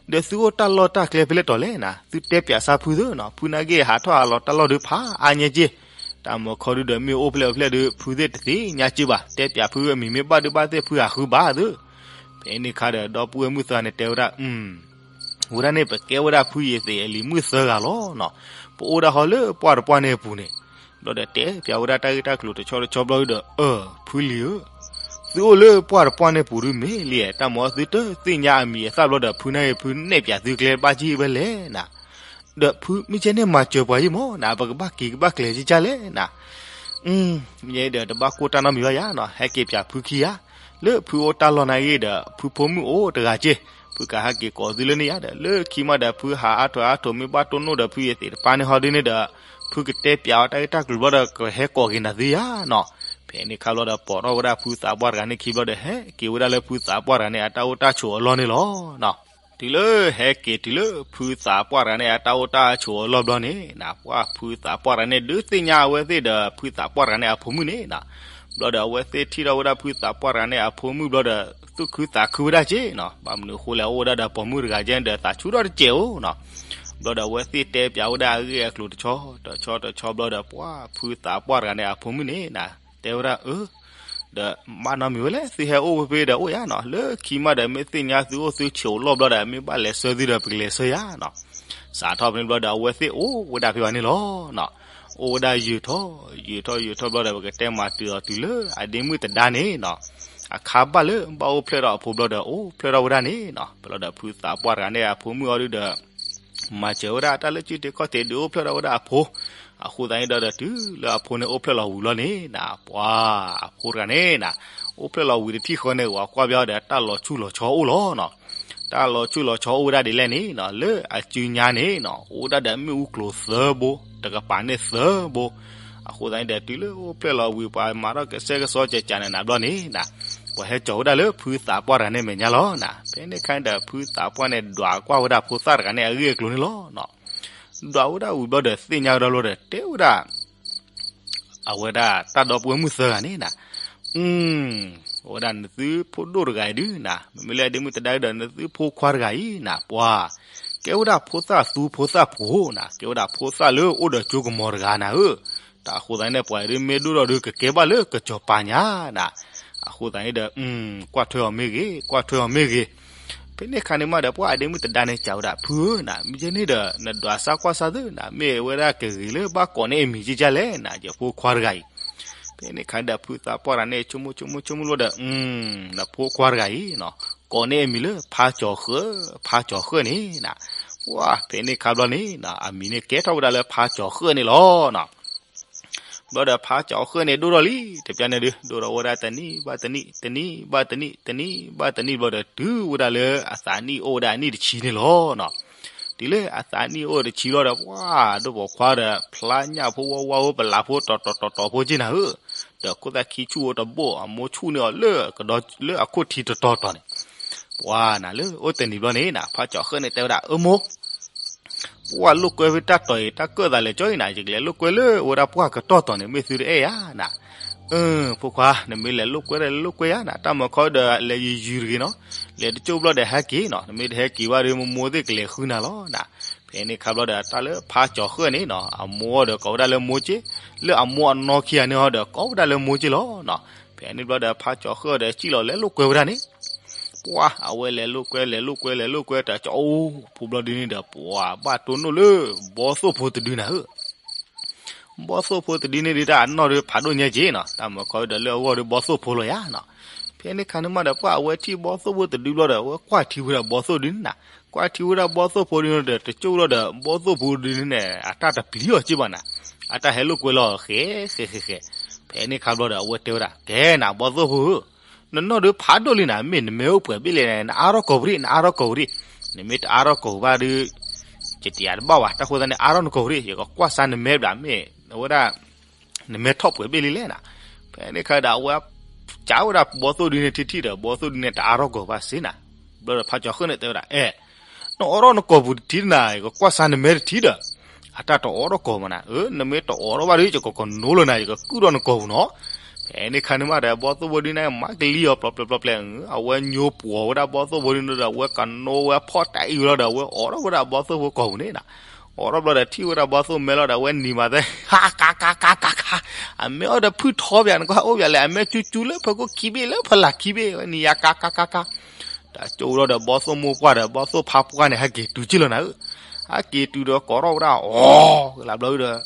ဒီးသုအိၣ်တၢ်လီၢ်တၢ်ကျဲဖဲလဲၣ်တီၤလဲၣ်နၤ, သုတဲပၠးစၢ်ဖုသ့နီၤ, ဖုနာ်က့ၢ်ဟးထီၣ်ဟးလီၤတၢ်လီၢ်ဒုးဖးအါညါက့ၢ်, တၢ်မၤခီဒုဒီးမ့ၢ်အိၣ်ဖဲလဲၣ်ဖဲလဲၣ်ဒုး ဖုသ့ၣ်တသ့ၣ်ညါက့ၢ်ဘၣ်, တဲပၠးဖုအမံၤမ့ၢ်ဘၣ်ဒုးဘၣ်သ့ၣ် ဖုဟးဃုဘၣ်သ့. ဖဲန့ၣ်အခါဒီး ဒီပုၢ်ဝဲၢ်မုၣ်သၢဂၤန့ၣ်တဲဝဲဒၣ်, ဝဲဒၣ်န့ၣ် ပကဲဝဲဒၣ်ဖုယသံးအလံၤမုၣ်သၢဂၤလီၤနီၤ, ပအိၣ်ဒၣ်ဟီလၢပှၢ်တပှၢ်န့ၣ်အပူၤန့ၣ်. ဘျီဒီးတဲပၠးဝဲဒၣ်တၢ်ဂ့ၢ်တၢ်ကျိၤတဆီတဆီဘျီဒီး အၢ ဖုလံၤဧၢ, သုအိၣ်လၢပှၢ်တပှၢ်န့ၣ်ပူၤဒုးမ့ၢ်လံ, တၢ်မၤသုတသ့ၣ်ညါအမံၤအသၣ်ဘျီဒီး ဖုနာ်က့ၢ် ဖုနဲၣ်ပၠးသုကျဲဘၣ်က့ၢ်ဖဲလဲၣ်နၤ. ဒီးဖုမ့ၢ်ကဲန့ၣ်မၤစၢၤပှၤယံၢ်မးနၤ, ပကဘၣ်က့ၤကဘၣ်ကျဲၤကကၢ်လဲၣ်နၤ. မ့ၢ်ဒီးတဘၣ်ကိၢ်တၢ်နီတမံၤဘၣ်ယါနီၤ, ဟဲက့ၤပၠးဖုခံဂၤ, လၢဖုအိၣ်တၢ်လီၢ်နာ်က့ၢ်ဒီး ဖုဖိမုၣ်အိၣ်တဂၤက့ၢ်, ဖုကဟဲက့ၤကိးသုလၢန့ၣ်ယါဒီး လၢခံမးဒီး ဖုဟးအါထီၣ်အါထီၣ် မ့ၢ်ဘၣ်တိၢ်နီၣ်ဒီးဖုယသံးတပၢ်န့ၣ်ဟီဒုန့ၣ်ဒီး ဖုကတဲပၠးအီၤတၢ်ဂ့ၢ်တၢ်ကျိၤဘျီဒီး ကဟဲကိးက့ၤနၤသုယါနီၤ. ဖဲန့ၣ်ခါဘျီဒီး ပိာ်ထီၣ်ဝဲဒၣ်ဖုသးပှၢ်တဂၤန့ၣ်ခံဘျီဒီး ဟဲက့ၤဝဲဒၣ်လၢဖုသးပှၢ်တဂၤန့ၣ် အတၢ်အိၣ်တၢ်ဆိးအလီၢ်န့ၣ်လီၤ. တုၤလၢဟဲက့ၤတုၤလၢဖုသးပှၢ်တဂၤန့ၣ် အတၢ်အိၣ်တၢ်ဆိးအလီၢ်ဘျီန့ၣ်နၤ, ပှၢ်ဖုသးပှၢ်တဂၤန့ၣ် ဒုးသ့ၣ်ညါအဝဲသ့ၣ်ဒီး ဖုသးပှၢ်တဂၤန့ၣ်အဖိမုၣ်န့ၣ်နၤ. ဘျီဒီးအဝဲသ့ၣ်ထံၣ်ထီၣ်ဝဲဒၣ်ဖုသးပှၢ်တဂၤန့ၣ်အဖိမုၣ်ဘျီဒီး သူၣ်ခုသးခုဝဲဒၣ်က့ၢ်နီၤ, ဘၣ်မနုၤအဃိလဲၣ် အိၣ်ဝဲဒၣ်ဒီးပိာ်မုၣ်တဂၤကဲဒီး သးဆူၣ်ထီၣ်တစဲးဧိၤနီၤ. ဘျီဒီးအဝဲသ့ၣ်တဲပၠးဝဲဒၣ်အဂ့ၢ်အကျိၤတဆီတဆီတဆီဘျီဒီး ပှၢ်ဖုသးပှၢ်တဂၤန့ၣ်အဖိမုၣ်န့ၣ်နၤ တဲဝဲဒၣ်အၢ ဒီးမ့ၢ်နီတမံၤဝဲလဲၣ် သုဟဲအိၣ်ဖဲဖဲဒီးအိၣ်ယါနီၤ, လၢခံမးဒီးမ့ၢ်သ့ၣ်ညါသုအိၣ်သုဆိးလီၢ်ဘျီဒီး မ့ၢ်ဘၣ်လဲၤဆှၢသုဒီး ပကလဲၤဆှၢယါနီၤ. စးထီၣ်ဖဲန့ၣ်ဘျီဒီး အဝဲသ့ၣ်အိၣ်ဝဲဒၣ်ဖဲဘၣ်န့ၣ်လီၤနီၤ. အိၣ်ဝဲဒၣ်ယုာ်ထီၣ် ယုာ်ထီၣ်ယုာ်ထီၣ်ဘျီဒီး ပကတဲမၤတုၤအီၤတုၤလၢအဒ့မုၣ်တဒါန့ၣ်နီၤ, အခါဘၣ်လၢဘၣ်အိၣ်ဖျဲၣ်ထီၣ်အဖိဘျီဒီး အိၣ်ဖျဲၣ်ထီၣ်ဝဲဒၣ်န့ၣ်နီၤ, ဘျီဒီးဖုသးပှၢ်တဂၤန့ၣ်အဖိမုၣ်အီၤဒုဒီး မၤစၢၤဝဲဒၣ်တၢ်လၢစုတ့ၢ်ခီၣ်တ့ၢ်ဒုးအိၣ်ဖျဲၣ်ထီၣ်ဝဲဒၣ်အဖိ, အဃိသတးန့ၣ်ဒီး တုၤလၢအဖိန့ၣ်အိၣ်ဖျဲၣ်လီၤဝံၤလီၤန့ၣ်နၤ, ပှၤအဖိတဂၤန့ၣ်နၤ, အိၣ်ဖျဲၣ်လီၤဝံၤတထံၣ်ဃီန့ၣ် ဝၤကွၢ်ပၠီဒီး တၢ်လီၤဆူၣ်လီၤဆီအိၣ်လီၤနီၤ, တၢ်လီၤဆူၣ်လီၤဆီအိၣ်ဝဲဒၣ်ဒ်လဲၣ်န့ၣ်နီၤ, လၢအစုညါန့ၣ်နီၤ အိၣ်ဝဲဒၣ်ဒီးမ့ၣ်အူကျိၤသၢဘိ, တကပၤန့ၣ်သၢဘိ, အဃိသတးန့ၣ်ဒီး တုၤလၢအိၣ်ဖျဲၣ်လီၤဝံၤ ပှၤမၤထီၣ်ကစဲကစီကကးန့ၣ်နၤဘျီန့ၣ်နၤ, ပှၤဟဲကၠီၤဝဲဒၣ်လၢဖုသးပှၢ်တဂၤန့ၣ်မဲာ်ညါလီၤနၤ, ဖဲန့ၣ်ခါန့ၣ်ဒီး ဖုသးပှၢ်န့ၣ် ဒွးကွၢ်ဝဲဒၣ်ဖိသၣ်တဂၤန့ၣ် အဂ့ၢ်အကျိၤန့ၣ်လီၤနီၤ, ဒွးဝဲဒၣ်ဝံၤဘျီဒီး သ့ၣ်ညါကဒီးဘျီဒီး တဲဝဲဒၣ် အဝဲဒၣ်တၢ်ဒီပုၢ်ဝဲၢ်မုၣ်သၢဂၤန့ၣ်နၤ, အဝဲဒၣ်နသုဖိဒိၣ်တဂၤအံၤဒုနၤ, မ့မ့ၢ်လၢအဒ့မုၣ်တဒါဒီး နသုဖိခွါတဂၤအံၤနၤ, ပှၤကဲဝဲဒၣ်ဖိသၣ်သူဖိသၣ်ဖိနၤ, ကဲဝဲဒၣ်ဖိသၣ်လၢအိၣ်ဒီးကၠိကမီၤတဂၤနၤဧၢ, တၢ်အဃိသတးန့ၣ်ဒီး ပှၤအံၤဒုမ့ၢ်ဒိၣ်ထီၣ်ဒု ကကဲဘၣ်လၢကစီၤပၤညါနၤ, အဃိသတးန့ၣ်ဒီး ကွၢ်ထွဲအီၤမ့ၢ်ဂ့ၤ ကွၢ်ထွဲအီၤမ့ၢ်ဂ့ၤ, ဖဲန့ၣ်ခါန့ၣ်မးဒီး ပှၤအဒ့မုၣ်တဒါန့ၣ် စံးဝဲဒၣ် ဖုဧၢနၤ, မ့ၢ်ယဲန့ၣ်ဒီး နဒွးစၢ်ကွၢ်စၢ်သ့နၤ, မ့ၢ်ဝဲဒၣ်ကဂ့ၤလၢဘၣ်ကိးန့ၢ်အမံၤကကလဲၣ်နၤ, ယဖိခွါတဂၤအံၤ, ဖဲန့ၣ်ခါဒီး ဖုသးပှၢ်တဂၤန့ၣ် ဆိကမိၣ်ဆိကမိၣ်ဆိကမိၣ်လီၤဒီး နဖိခွါတဂၤအံၤနၤ, ကိးန့ၢ်အမံၤလၢ ဖါကၠီၤဃၢၣ်, ဖါကၠီၤဃၢၣ်န့ၣ်နၤ, ပှၤဖဲန့ၣ်ခါဘျီန့ၣ်နၤ အမံၤန့ၣ်ကဲထီၣ်ဝဲဒၣ်လၢ ဖါကၠီၤဃၢၣ်န့ၣ်လီၤနၤ. ဘျီဒီးဖါကၠီၤဃၢၣ်န့ၣ် ဒိၣ်ထီၣ်လံ တပျၢ်န့ၣ်ဒု ဒိၣ်ထီၣ်ဝဲဒၣ်တနံၣ်ဘၣ်တနံၣ် တနံၣ်ဘၣ်တနံၣ် တနံၣ်ဘၣ်တနံၣ် ဘျီဒီးတုၤဝဲဒၣ်လၢ အသးနံၣ်အိၣ်ဝဲဒၣ်အနံၣ်တဆံန့ၣ်လီၤနၤ. တုၤလၢအသးနံၣ်အိၣ်တဆံဘျီဒီး ပှၤဒိၣ်ပိာ်ခွါဒီး ဖျါညၣ်ဖိဝါဝါဖိ ပလးဖိတီၤတီၤတီၤတီၤဖိက့နၤဧၢ, ဒီးခိၣ်သၣ်ခံဆူၣ်အိၣ်တဘိၣ် အမိၢ်ဆူၣ်န့ၢ်အီၤလၢ ကဒီးလၢအခိၣ်ထံတတီၤတီၤန့ၣ်, ပှၤနၤလၢအိၣ်တနံၤဘျီန့ၣ်နၤ ဖါကၠီၤဃၢၣ်န့ၣ်တဲဝဲဒၣ် အၢမိၢ် ပှၤလိာ်ကွဲဖဲတၢ်တီၤအံၤ တၢ်ကၢၣ်သးလဲၤကၠီအံၤနၤ ယကလဲၤလိာ်ကွဲလၢအဝဲဒၣ်ပှၢ်ကတီၢ်တီၤန့ၣ် မ့ၢ်သုတအဲၣ်ဧါနၤ. အၢ ဖိခွါ နမ့ၢ်လဲၤလိာ်ကွဲဒီး လဲၤလိာ်ကွဲယါနၤ တၢ်မၤခီဒီး လဲၤယံၤယံၤတဂ့ၤနီၤ လဲၤတကၠိၢ်ဘျီဒီးဟဲက့ၤနီၤ နမ့ၢ်တဟဲက့ၤဘၣ်ဒီး မိၢ်မိၢ်သ့ၣ်ကလဲၤဃုနၤလီၤနၤ. ဖဲန့ၣ်ခါဘျီဒီး တၢ်လၢဖါကၠီၤဃၢၣ်န့ၣ်နီၤ အမိၢ်ဒီးကိးဝဲဒၣ်လၢမိၢ်က့, လၢအမိၢ်အနီၢ်ခံဂၤန့ၣ်ဟီဒီး ကိးဝဲဒၣ်လၢမိၢ်က့လီၤနီၤ. ဖဲန့ၣ်ဘျီဒီးဖါကၠီၤဃၢၣ်ဒီးစံၣ်လီၤလဲၤလိာ်ကွဲဝဲဒၣ်န့ၣ် ပှၤ အဝဲလဲၤလိာ်ကွဲ လဲၤလိာ်ကွဲ လဲၤလိာ်ကွဲ တၢ်ကၠီအိၣ်ဖိဘျီဒုန့ၣ်ဒီး ပှၤဘၣ်တိၢ်နီၣ်လၢ ဘီသိၣ်ဖိတဒုနၤဧၢ. ဘီသိၣ်ဖိတဒုန့ၣ်ဒု တၢ်အနီၢ်ဒုဖးဒိၣ်ညါက့နီၤ တၢ်မၤခီဒီးလၢအဂီၢ်ဒုဘီသိၣ်ဖိလီၤယါနီၤ. ဖဲန့ၣ်ခါန့ၣ်မးဒီး ပှၤအဝဲထံၣ်ဘီသိၣ်ဖိတဒုဘျီဒီး အဝဲကွၢ်ထံဝဲဒၣ်ဘီသိၣ်ဒုန့ၣ်နၤ. ကွၢ်ထံဝဲဒၣ်ဘီသိၣ်ဖိဒုန့ၣ်ဒီး တကၠိၢ်ဘျီဒီး ဘီသိၣ်ဖိဒုန့ၣ် အတၢ်တပျံၤအီၤက့ဘၣ်နၤ. အတၢ်ဟဲလိာ်ကွဲလီၤ ဃဲ ဃဲ ဃဲ ဃဲ. ဖဲန့ၣ်ခါဘျီဒီး အဝဲတဲဝဲဒၣ် ကဲနၤ ဘီသိၣ်ဖိဧၢ နနီၢ်ဒုဖးဒိၣ်လံနၤ မ့ၢ်နမဲအိၣ်ပှဲၤဘ့ၣ်လဲၣ်န့ၣ် နအါထီၣ်ကိာ်ပူၤဒံး နအါထီၣ်ကိာ်ပူၤဒံး. နမ့ၢ်တအါထီၣ်ကိာ်ပူၤဘၣ်ဒု ယတယၤတဘၣ်ဘၣ် တၢ်ဃိသတးန့ၣ် အါထီၣ်နကိာ်ပူၤဒံး ယကကွၢ်စါနမဲဘျး မ့ၢ်အဝဲဒၣ် နမဲထီၣ်ပှဲၤဘ့ၣ်လံလဲၣ်နၤ. ဖဲန့ၣ်ခါဒီး အဝဲ ကးဝဲဒၣ်ဘီသိၣ်ဒုန့ၣ်ထံထံဒီး ဘီသိၣ်ဒုန့ၣ်တအါထီၣ်ကိာ်ဘၣ်စ့နၤ. ဘျီဒီးဖါကၠီၤဃၢၣ်န့ၣ်တဲဝဲဒၣ် အဲ နအိးထီၣ်နကိာ်ပူၤတထံနၤ ယကကွၢ်စါနမဲတထံဒီး အတၢ်တအိးထီၣ်ကိာ်မးနၤ. အၢ နမ့ၢ်တအိးထီၣ်ဘၣ်ဒီး ယကကနိလီၤနၤ ယကကုၢ်ထီၣ်နကိာ်ပူၤနီၤ. ဖဲန့ၣ်ခါန့ၣ်မးဒီး ဘီသိၣ်ဖိဒုန့ၣ် မၤကလံအီၤပျီပျီပျီပျီ အဝဲညိပှီၤဝဲဒၣ်ဘီသိၣ်ဖိဒုန့ၣ်ဒီး အဝဲကနိဝဲဖီၣ်တၢ်အံၤဝဲလီၤဒီး အဝဲအိးထီၣ်ဝဲဒၣ်ဘီသိၣ်ဖိကိာ်ပူၤန့ၣ်နၤ. အိးထီၣ်ဘျီဒီးထံၣ်ဝဲဒၣ်ဘီသိၣ်မဲလီၤဒီး အဝဲနံၤမးသဲ ကးကးကးကးကး အမဲအီၣ်ဒီးဖုၣ်ထီပၠး နကွၢ်အိၣ်ပၠးလဲၣ် အမဲကၠူကၠူလၢဖၢခိၣ်ခံဘ့ၣ်လၢဖၢလၢ်ခံဘ့ၣ် အဝဲနံၤယါကးကးကးကး တၢ်ကၠိၢ်ဘျီဒီး ဘီသိၣ်မိၢ်ပှၢ်ဒီး ဘီသိၣ်ဖါပှၢ်န့ၣ် ဟဲက့ၤတုၤက့လီၤနၤဧၢ. ဟဲက့ၤတုၤဒီးကိးထီၣ်ဝဲဒၣ် အိး ကလးဘျီဒီး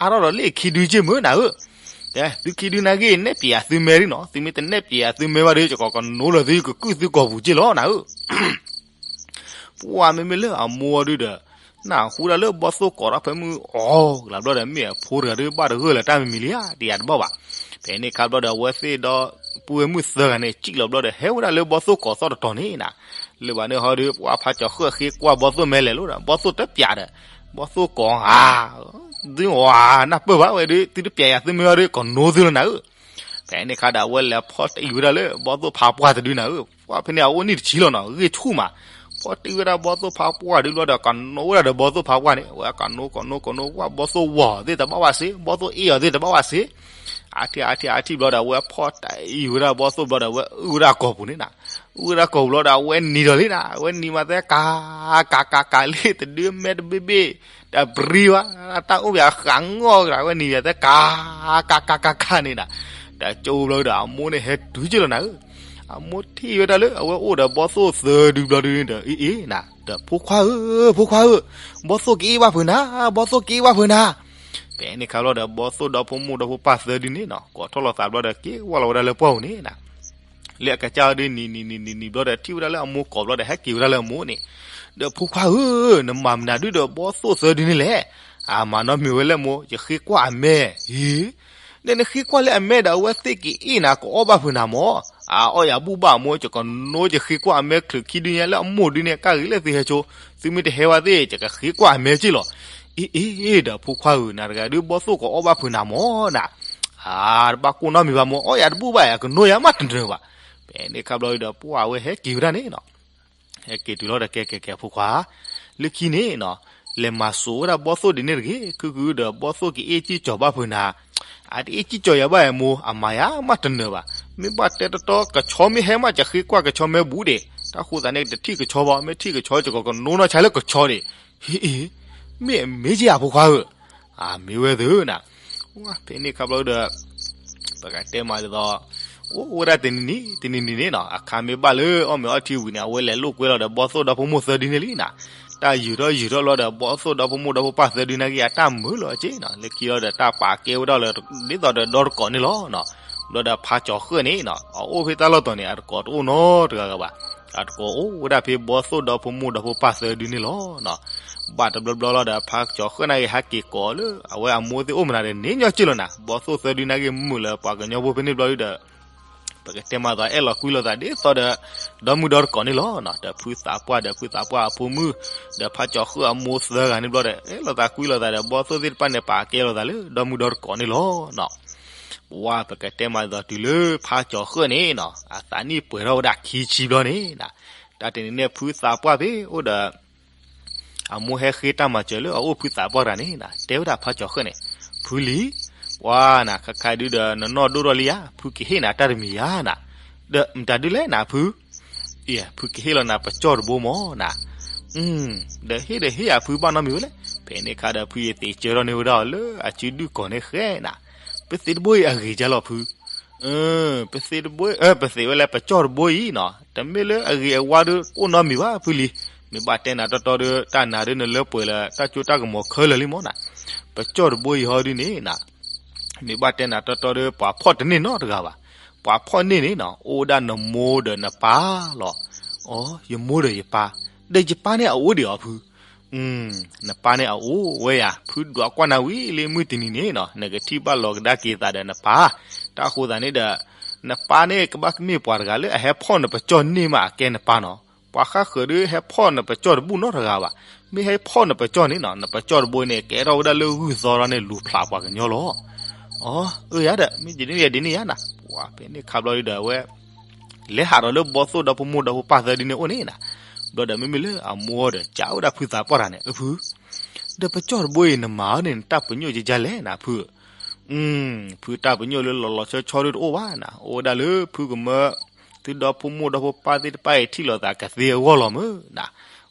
အါထီၣ်ဒီးလၢခံဒုက့မ့ၢ်နၤဧၢ. ကဲ သုခံဒုနာ်က့ နဲၣ်ပျဲယၤသုမဲရံနီၤ သုမ့ၢ်တနဲၣ်ပျဲယၤသုမဲဘၣ်ဒီး ယကကိးကနိလီၤသု ယကကုၢ်သုကိာ်ပူၤက့လီၤနၤဧၢ. ပှၤမ့မ့ၢ်လၢအမိၢ်ဒုဒီး နၢ်ဟူဒၣ်လၢဘီသိၣ်ကိးထီၣ်ဖဲမုၢ် အိး ကလးဘျီဒီး မ့ၢ်အဖိတဂၤဒုဘၣ်တဂၢၢ်လၢတၢ်မံၤမံၤလံဧါ တယၤတဘၣ်ဘၣ်. ဖဲန့ၣ်ခါဘျီဒီး အဝဲသ့ၣ်ဒီပုၢ်ဝဲၢ်မုၣ်သၢဂၤန့ၣ် စံၣ်လီၤဘျီဒီး ဟဲဝဲဒၣ်လၢဘီသိၣ်ကိးသီၣ်တတီၤန့ၣ်နၤ. လၢဘၣ်န့ၣ်ဟီဒီး ပှၤဖါကၠီၤဃၢၣ်ဃ့ကွၢ်ဘီသိၣ်မဲလဲၤလိၤဒီး ဘီသိၣ်တပျးဒီး ဘီသိၣ်ကိးဧါ သုဝၤနၢ်ပၢၢ်ဘၣ်ဝဲဒီး သုတပျးယၤသုမဲဟီဒီး ကိးနိသုလီၤနၤဧၢ. ဖဲန့ၣ်ခါဒီး အဝဲလဲၤဖီၣ်တံၢ်ဝဲဒၣ်လၢ ဘီသိၣ်ဖါပှၢ်တဒုနၤဧၢ. ပှၤဖဲန့ၣ် အအိၣ်နံၣ်တဆံလီၤနီၤ ဂ့ၢ်ဆူၣ်မး. ဖီၣ်တံၢ်ဝဲဒၣ်ဘီသိၣ်ဖါပှၢ်ဒုဘျီဒီး ကိးနိဝဲဒၣ်ဒီးဘီသိၣ်ဖါပှၢ်န့ၣ် အဝဲကိးနိကိးနိကိးနိ ပှၤဘီသိၣ်ဝီၤသ့ၣ်တဘၣ်ဘၣ်စ့ ဘီသိၣ်အ့ၣ်အီၤသ့ၣ်တဘၣ်ဘၣ်စ့ အါထံၣ်အါထံၣ်အါထံၣ်ဘျီဒီး အဝဲဖီၣ်တံၢ်ဝဲဒၣ်ဘီသိၣ်ဘျီဒီး အဝဲအုၣ်ဝဲဒၣ်ကိာ်ပူၤန့ၣ်နၤ. အုၣ်ဝဲဒၣ်ကိာ်ပူၤဘျီဒီး အဝဲနံၤဒီးလံနၤ အဝဲနံၤမးသဲကး ကးကးကးလံ တဒုမဲတဘ့ၣ်ဘ့ၣ် တပျံၤဘၣ် တၢ်အိၣ်ပၠးဃးငီၢ်ကဒါ အဝဲနံၤယၤသဲကး ကးကးကးကးန့ၣ်နၤ. တၢ်ကၠိၢ်ဘျီဒီး အမိၢ်န့ၣ်ဟဲတုၤက့လီၤနၤဧၢ. အမိၢ်ထံၣ်ဝဲဒၣ်လၢ အဝဲအိၣ်ဒီးဘီသိၣ်သၢဒုဘျီဒုန့ၣ်ဒီး အ့ၣ်အ့ၣ်နၤ ဒီးဖိခွါဧၢ ဖိခွါဧၢ ဘီသိၣ်ကအ့ၣ်ဘၣ်ဖုးနၤ ဘီသိၣ်ကအ့ၣ်ဘၣ်ဖုးနၤ. ဖဲန့ၣ်ခါဘျီဒီး ဘီသိၣ်ဒီဖိမိၢ်ဒီဖိပၢ်သၢဒုန့ၣ်နီၤ ကိးထီၣ်လိာ်သးဘျီဒီး က့ၤဝဲလီၤဝဲဒၣ်လၢပှၢ်ပူၤန့ၣ်နီၤ လၢအကစၢ်အီၤဒုနံၤနံၤနံၤနံၤနံၤဘျီဒီး ထံၣ်ဝဲဒၣ်လၢအမိၢ်ကိးဘျီဒီး ဟဲက့ၤဝဲဒၣ်လၢအမိၢ်န့ၣ်, ဒီးဖိခွါဧၢ, နမၤမနုၤဒုဒီးဘီသိၣ်သၢဒုန့ၣ်လဲၣ်. အမၤနီတမံၤဝဲလဲၣ်မိၢ်, ယဃ့ကွၢ်အမဲ, ဟ့, ဒီးနဃ့ကွၢ်လၢအမဲဒီး အဝဲသ့ၣ်ကအ့ၣ်နၤ ကအီၣ်ဘၣ်ဖုးနၤမၢ်. အအီၣ်ယၤဘူၣ်ဘၣ်မိၢ်, ယကနိယဃ့ကွၢ်အမဲချုးခံဒုညါလၢအမိၢ်ဒုန့ၣ် ကၢ်ဂ့ၤလၢသုဟဲဆိ, သုမ့ၢ်တဟဲဝဲသ့ၣ် ယကဃ့ကွၢ်အမဲက့ၢ်လီၤ. အ့ အ့ အ့ ဒီးဖိခွါဧၢ, နၤတဂၤဒုဘီသိၣ်ကအီၣ်ဘၣ်ဖုးနၤမၢ်နၤ. အါ, တဘၣ်ကိၢ်နီတမံၤဘၣ်မိၢ်, အီၣ်ယၤတဘူၣ်ဘၣ်ယၤ ကနိယၤမးတနၢၤဘၣ်. ဖဲန့ၣ်ခါဘျီဒီး ပှၢ်ဝဲဟဲက့ၤဝဲဒၣ်န့ၣ်နီၤ. ဟဲက့ၤတုၤလီၤဒီး ကဲကဲကဲဖိခွါ, လၢခံန့ၣ်နီၤ, လဲၤမၤစိာ်ဝဲဒၣ်ဘီသိၣ်ဒ်န့ၣ်တဂ့ၤ, ခုခုဒီးဘီသိၣ်ကအ့ၣ်စံၣ်ကၠီၤဘၣ်ဖုးနၤ, အတအ့ၣ်စံၣ်ကၠီၤယၤဘၣ်ယၤမိၢ်, အမၤယၤမးတနၢၤဘၣ်. မ့ၢ်ဘၣ်တဲတီတီ ကဆီမ့ၢ်ဟဲမး ယဃ့ကွၢ်ကဆီမ့ၢ်ဘူးဒံး, တၢ်ဃိသးန့ၣ် တထံၣ်ကဆီဘၣ်, မ့ၢ်ထံၣ်ကဆီ ယကကနိနီၢ်ဆါလၢကဆီဒံး. ဟ့ အ့ မ့ၢ်အမ့ၢ်က့ၤဧါဖိခွါဧၢ. အ မ့ၢ်ဝဲသ့ၣ်နၤ, ဖဲန့ၣ်ခါဘျီဒီး ပကတဲမးဒ်သိး, အိၣ်ဝဲဒၣ်တနံၤနံၤ တနံၤနံၤန့ၣ်နီၤ, အခါမ့ၢ်ဘၣ်လၢအီၣ်မ့ၤအီထံဝံၤန့ၣ် အဝဲလဲၤလိာ်ကွဲလီၤဒီးဘီသိၣ်ဒီဖိမိၢ်သၢဒုန့ၣ်လံနၤ. တၢ်ယုာ်ထီၣ်ယုာ်ထီၣ်ဘျီဒီး ဘီသိၣ်ဒီဖိမိၢ်ဒီဖိပၢ်သၢဒုနာ်က့ အတၢ်မုာ်လီၤက့နီၤ, လၢခံလီၤဒီးတၢ်ပာ်ကဲဝဲဒၣ်လၢ ဒ်သိးဒီးဒီတကိးန့ၣ်လီၤ. ဘျီဒီးဖါကၠီၤဃၢၣ်န့ၣ်နီၤ အအိၣ်ဖဲတၢ်လီၢ်တီၤန့ၣ် အတကိးတအိၣ်နီတဂၤဂၤဘၣ်. အတကိးအိၣ်ဝဲဒၣ်ဖဲဘီသိၣ်ဒီဖိမိၢ်ဒီဖိပၢ်သၢဒုန့ၣ်လီၤ. ဘၣ်တဘျီဘျီလီၤဒီး ဖါကၠီၤဃၢၣ်နာ်က့ ဟဲက့ၤကိးလၢ အဝဲအမိၢ်သ့ၣ်အိၣ်မနုၤဒီးန့ၣ်ညီက့ၢ်လီၤနၤ, ဘီသိၣ်သၢဒုနာ်က့ မုာ်လၢပှၤကညီဖိဖဲန့ၣ်ဘျီဒီး ပကတဲမးဒ်သိးအဲၣ်လီၤကွံလိာ်သးဒ်သိးဒီး ဒီမုၢ်ဒီတကိးန့ၣ်လီၤ. ဒီးဖုသးပှၢ်ဒီး ဖုသးပှၢ်အဖိမုၣ် ဒီးဖါကၠီၤဃၢၣ်အမိၢ်သၢဂၤန့ၣ်ဘျီဒီး အဲၣ်လိာ်သးကွံလိာ်သးဒီး ဘီသိၣ်သ့ၣ်တဖၣ်န့ၣ် ပာ်ကဲလိာ်သးလၢဒီမုၢ်ဒီတကိးန့ၣ်လီၤ. ပှၢ်ပကတဲမးဒ်သိးတုၤလၢဖါကၠီၤဃၢၣ်န့ၣ်နီၤ အသးနံၣ်ပှဲၤထီၣ်ဝဲဒၣ်ခံဆံဘျီန့ၣ်, တၢ်တနံၤန့ၣ် ဖုသးပှၢ်ဖဲအိၣ်ဒီး အမိၢ်ဟဲဃ့တၢ်မၤစၢၤလၢအအိၣ်ဖုသးပှၢ်တဂၤန့ၣ် တဲဝဲဒၣ်ဖါကၠီၤဃၢၣ်န့ၣ်, ဖုလံၤ, ပှၢ်နၤ ခါခါဒုဒီး နနီၢ်ဒိၣ်ထီၣ်လံဧါ, ဖုကဟ့ၣ်နၤတၢ်တမံၤဧါနၤ, ဒီးမတၤဒုလဲၣ်နၤဖု, အ့ ဖုကဟ့ၣ်လီၤနၤပကၠီၣ်တဘိမၢ်နၤ, ဒီးဟ့ၣ်ဒီးဟ့ၣ်ဧါဖု ဘၣ်နီတမံၤဝဲလဲၣ်. ဖဲန့ၣ်ခါဒီး ဖုယသ့ၣ်စၢထီၣ်န့ၢ်ဝဲဒၣ်အီၤလၢအစုဒုၣ်ကီၤန့ၣ်ဃဲနၤ, ပသ့ၣ်တဘိအံၤအဂ့ၤကလီၤဖု ပသ့ၣ်တဘိ, ပသ့ၣ်ဝဲလၢပကၠီၣ်တဘိအံၤနီၤ, တမ့ၢ်လၢအဂ့ၤအဝါဒီး အိၣ်နီတမံၤဘၣ်ဖုလံၤ, မ့ၢ်ဘၣ်တဲနၤတီတီဒီး တၢ်နၤဒုးနလၢပှဲၤလၢ တၢ်ကၠိတၢ်ကမီၤခဲလၢာ်လံမၢ်နၤ, ပကၠီၣ်တဘိအံၤဟီဒုန့ၣ်နၤ, မ့ၢ်ဘၣ်တဲနၤတီတီဒီး ပှၤဖီၣ်တန့ၢ်နီတဂၤဘၣ်, ပှၤဖီၣ်န့ၢ်န့ၣ်နီၤ အိၣ်ဝဲဒၣ်နမိၢ်ဒီးနပၢ်လီၤ. အိ ယမိၢ်ဒီးယပၢ်, ဒီးယပၢ်န့ၣ်အအိၣ်ဒံးအီၤဖု နပၢ်န့ၣ်အအိၣ်ဝဲယၤ ဖုဒွးကွၢ်နၤဝံၤလံ မုၢ်တနံၤန့ၣ်နီၤ နကထံၣ်ဘၣ်လီၤကဒါက့ၤသးဒီးနပၢ်, တၢ်ဃိသးန့ၣ်ဒီး နပၢ်န့ၣ် ကဘၣ်မ့ၢ်ပှၤတဂၤလၢအဟဲဖီၣ်နပကၠီၣ်န့ၢ်မးအကဲနပၢ်နီၤ, ပှၤဃၣ်ဃၢၤဒုးဟဲဖီၣ်နပကၠီၣ်တဘူၣ်နီတဂၤဘၣ်, မ့ၢ်ဟဲဖီၣ်နပကၠီၣ်န့ၣ်နီၤ နပကၠီၣ်တဘိန့ၣ် ကဲထီၣ်ဝဲဒၣ်လၢဂုၢ်သီထီၣ်န့ၣ် လူၤဖျးပှၤကညီလီၤ. အိ အၢယၤဒီး မ့ၢ်ဒ်န့ၣ်ယၤဒ်န့ၣ်ယၤနၤ, ပှၤဖဲန့ၣ်ခါဘျီဒီးအဝဲ လဲၤဟးဒီးလၢဘီသိၣ်ဒီဖိမိၢ်ဒီဖိပၢ်သၢဒုန့ၣ်အိၣ်န့ၣ်နၤ, ဘျီဒီးမ့မ့ၢ်လၢအမိၢ်ဒီး ကးဝဲဒၣ်ဖုသးပှၢ်တဂၤန့ၣ် အဖု, ဒီးပကၠီၣ်တဘိအံၤ နမၤအီၤန့ၣ် နတၢ်ပညိၣ်ကကလဲၣ်နၤဖု, ဖုတၢ်ပညိၣ်လၢလီၤလီၤဆီဆီဒုးတအိၣ်ဘၣ်နၤ, အိၣ်ဝဲဒၣ်လၢဖုကမၢ သုဒီဖိမိၢ်ဒီဖိပၢ်သ့ၣ်တဖၣ်အံၤ ထံၣ်လိာ်သးကသ့အဂီၢ်လီၤမၢ်နၤ,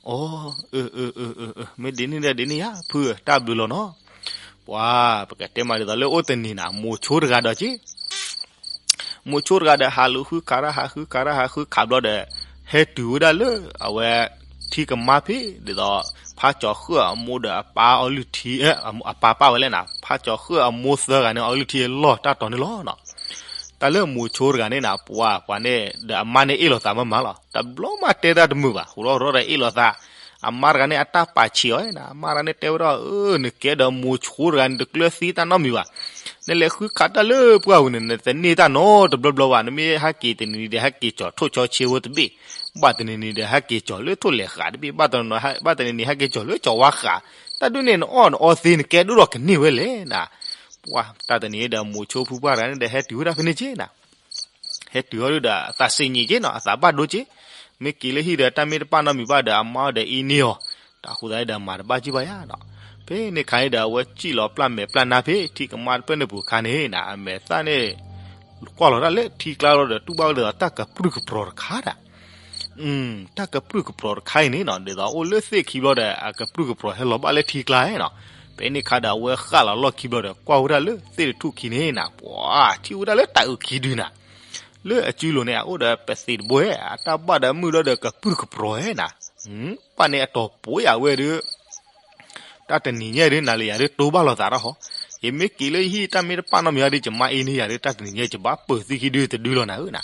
အိ မ့ၢ်ဒ်န့ၣ်ဒီးဒ်န့ၣ်ယၤ ဖုတၢ်ဘျုးလီၤနီၤ. ပှၤ ပကတဲမးဒ်သိးလၢအိၣ်တနံၤနၤ မိၤဆိတဂၤဒီးက့ မိၤဆိတဂၤဒီး ဟးလူၤဃုခးတၢ် ဟးဃုခးတၢ် ဟးဃုခးဘျီဒီး ဟဲတုၤဝဲဒၣ်လၢ အဝဲ ထံကမါဖဲ ဒ်သိး ဖါကၠီၤဃၢၣ်အမိၢ်ဒီးအပၢ်အီလုၢ်ထံ အပၢ်ပာ်ဝဲလဲၣ်နၤ ဖါကၠီၤဃၢၣ်အမိၢ်သၢဂၤန့ၣ် အီလုၢ်ထံအလီၢ်တၢ်တီၤန့ၣ်လီၤနီၤ. တၢ်လၢမိၤဆိတဂၤန့ၣ်နၤ ပှၤ ပှၤန့ၣ်ဒီးအမါန့ၣ်အ့ၣ်လိာ်သးမးမးလီၤ. တဘျီမးတဲတၢ်တမုာ်ဘၣ် ဟူးထီၣ်ရီဒီးအ့ၣ်လိာ်သး အမါတဂၤန့ၣ် အတၢ်ပာ်ဆံးအီၤနၤ အမါတဂၤန့ၣ်တဲဝဲဒၣ် အၢ နကဲဒီးမိၤဆိတဂၤန့ၣ် တကျၢၤသံတၢ်နီတမံၤဘၣ်. နလဲၤဃုခးတၢ်လၢပှၢ်ပူၤန့ၣ် နတန့ၢ်တၢ်နီတဘျီဘျီဘၣ်. နမ့ၢ်ဟဲက့ၤတနံၤနံၤဒီး ဟဲက့ၤကၠီၤထိၣ်ဆီဆ့ဝဲတဘ့ၣ်, ဘၣ်တနံၤနံၤဒီးဟဲက့ၤကၠီၤလၢထိၣ်လဲၤဃာ်တဘ့ၣ်, ဘၣ်တနံၤနံၤဟဲက့ၤကၠီၤလၢကၠီၤဝါဃာ်, တၢ်ဒုးန့ၣ် နအီၣ်နအီသ့ နကဲဒိၣ်ထီၣ်ကန့ၢ်ဝဲလဲၣ်နၤ. ပှၤ တၢ်တနံၤဒီး မိၤဆိဖုပှၢ်တဂၤန့ၣ်ဒီး ဟဲတုၤဝဲဒၣ်ဖဲန့ၣ်က့နၤ ဟဲတုၤအီၤဒုဒီး အသးစံၣ်ညီၣ်က့နီၤ အသးဘၣ်ဒိက့, မ့ၢ်က့ၤလၢဟံၣ်ဒီး တၢ်မ့ၢ်တပာ်နီတမံၤဘၣ်ဒီး အမါဒီးအ့ၣ်န့ၢ်အီၤ, တၢ်ဃိသတးဒီး မၤတဘၣ်ကံၣ်ဘၣ်ယၤနီၤ. ဖဲန့ၣ်ခါန့ၣ်ဒီး အဝဲစံၣ်လီၤပျၢ်မဲာ်ပျၢ်နါဖဲ ထံကမါတဖျၢၣ်န့ၣ်ပူၤခါန့ၣ်နၤ အမဲာ်သၣ်န့ၣ် ကွၢ်လီၤတၢ်လၢထံကျါလီၤဒီး တူၢ်ဘၣ်ဝဲဒၣ်တၢ်ကပြုၢ်ကပြီၤတခါဒၣ် တၢ်ကပြုၢ်ကပြီၤတခါအံၤန့ၣ်နီၤ ဒ်သိးအိၣ်လၢသ့ၣ်ခံဘျီဒီး အကပြုၢ်ကပြီၤဟဲလီၤဘၣ်လၢထံကျါနီၤ. ဖဲန့ၣ်ခါဒီး အဝဲဃၣ်လီၤလီၢ်ခံဘျီဒီး ကွၢ်ဝဲဒၣ်လၢသ့ၣ်တထူၣ်ခံန့ၣ်နၤ ပှၤထံၣ်ဝဲဒၣ်လၢတၢ်အုးခံဒုနၤ လၢအစုလိၤန့ၣ် အအိၣ်ဒီးပသံးတဘိဧဲ အတၢ်ဘၣ်ဒီးမုၢ်ဒီးကပြုၢ်ကပြီၤဧဲနၤ ပၢ်န့ၣ်အတီၤပိာ်ယၤဝဲဒီး တၢ်တနံၤညါဒုး နၤလၢယၤဒုး တိဘၣ်လိာ်သးတၢ်ဟီ, ယမ့ၢ်က့ၤလၢယဟံၣ်တၢ်မ့ၢ်တပာ်နီတမံၤဒီး ယမါအ့န့ၢ်ယၤဒီး တၢ်တနံၤညါယဘၣ်ပၢၤသံခံဒုတဒုလီၤနၤဧၢနၤ.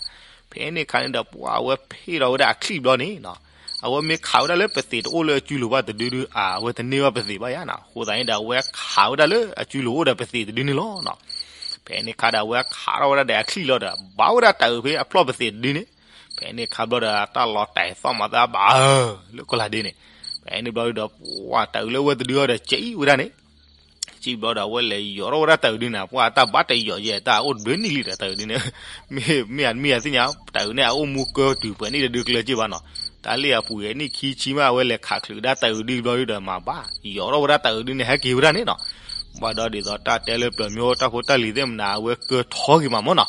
ဖဲန့ၣ်အခါန့ၣ်ဒီး ပှၤအဝဲဖ့ၣ်လီၤဝဲဒၣ်အချံၣ်ဘျီန့ၣ်နီၤ, အဝဲမ့ၢ်ခးဝဲဒၣ်လၢပသံးတအိၣ်လၢအစုလိၤဘၣ်တဒုဒီး အဝဲတန့ၢ်ဘၣ်ပသံးဘၣ်ယါနၤ. အဃိသတးန့ၣ်ဒီး အဝဲခးဝဲဒၣ်လၢအစုလိၤအိၣ်ဒီးပသံးတဒုန့ၣ်လီၤနီၤ. ဖဲန့ၣ်အခါဒီး အဝဲခးထီၣ်ဝဲဒၣ်ဒီးအချံၣ်လီၤဒီး ဘၣ်ဝဲဒၣ်တၤအုးဖဲအဖျီၣ်ပသံးတဒုန့ၣ်. ဖဲန့ၣ်အခါဘျီဒီး တၢ်လီၤတဲာ်သီၣ်မၤသးဘၣ်ဧၢ လၢကီၢ်လၤဒ့န့ၣ်. ဖဲန့ၣ်ဘျီဒီး ပှၤတၤအုးလၢအဝဲတဒုအီၤဒီး ကံဝဲဒၣ်န့ၣ် ကံဘျီဒီး အဝဲလဲၤယီၤထီၣ်ဝဲဒၣ်တၤအုးဒုန့ၣ်, ပှၤတၢ်ဘၣ်တယီၤယဲ တၢ်အိၣ်တဘျုးနံၣ်လံဒီးတၤအုးဒုန့ၣ်, မ့ၢ်မ့ၢ်မ့ၢ်သ့ၣ်ညါ တၤအုးန့ၣ် အအိၣ်မူကၢတုၤပှဲၤနံၣ်တဒုကျၢၤက့ဘၣ်နီၤ. တၢ်လၢအပူၤဂဲၤနံၣ်ခံဆံမး အဝဲလဲၤခးချုးကဒါတၤအုးဒုဘျီဒုဒီး မၤဘၣ်ယီၤထီၣ်ဝဲဒၣ်တၤအုးဒုန့ၣ် ဟဲက့ၤဝဲဒၣ်န့ၣ်နီၤ. ဘၣ်ဒီးဒ်သိးတၢ်တဲလၢပျၢၤမ့ၢ်အိၣ် တၢ်ဖိတၢ်လံၤသ့ၣ်မနၤ အဝဲကၢထီက့ၤမးမ့ၢ်နီၤ.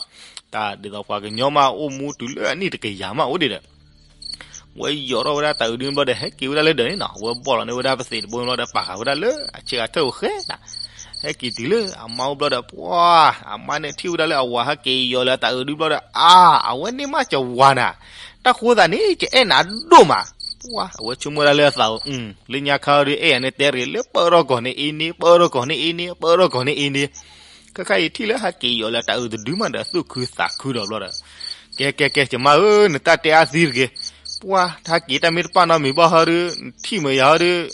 တၢ်ဒ်သိးပှၤကညီမး အိၣ်မူတုၤလၢအနံၣ်တကယၤမးအိၣ်ဒံးဒီး ဝဲယီၤထီၣ်ဝဲဒၣ်တၤအုးဒုဘျီဒီး ဟဲက့ၤဝဲဒၣ်လၢဒၢးန့ၣ်နီၤ. ဝဲဘီၣ်လီၤန့ၢ်ဝဲဒၣ်ပသံးတဘိဘျီဒီး ပာ်ဃာ်ဝဲဒၣ်လၢအဆ့ကၤထၢၣ်အိၣ်ဃဲနၤ. ဟဲက့ၤတုၤလၢအမါအိၣ်ဘျီဒီး ပှၤအမါန့ၣ်ထံၣ်ဝဲဒၣ်လၢအဝၤဟဲက့ၤယီၤလၢတၤအုးဒုဘျီဒီး အါ အဝဲန့ၢ်မးကဝၤနၤ, တၢ်ဃိသးန့ၣ် ယအဲၣ်နၤဒိၣ်မး. ပှၤ အဝဲဆိကမိၣ်ဝဲဒၣ်လၢအသးအိၣ် လၢညါခါအံၤဒု အဲၣ်ယၤန့ၣ်တဲတဂ့ၤ လၢပၢထီၣ်ကီၢ်န့ၣ်အ့န့ၣ် ပၢထီၣ်ကီၢ်န့ၣ်အ့န့ၣ် ပၢထီၣ်ကီၢ်န့ၣ်အ့န့ၣ် ခဲခါအံၤထံၣ်လၢဟဲက့ၤယီၤလၢတၤအုးတဒုမးဒီး သူၣ်ခုသးခုဒီးဘျီဒီး ကဲကဲကဲ ယမါဧၢ နတၢ်တဲအါသံတဂ့ၤ. ပှၤ တဟဲက့ၤတၢ်မ့ၢ်တပာ်နီတမံၤဘၣ်ဟီဒု နထံၣ်မ့ၢ်ယၤဟီဒု ဂ့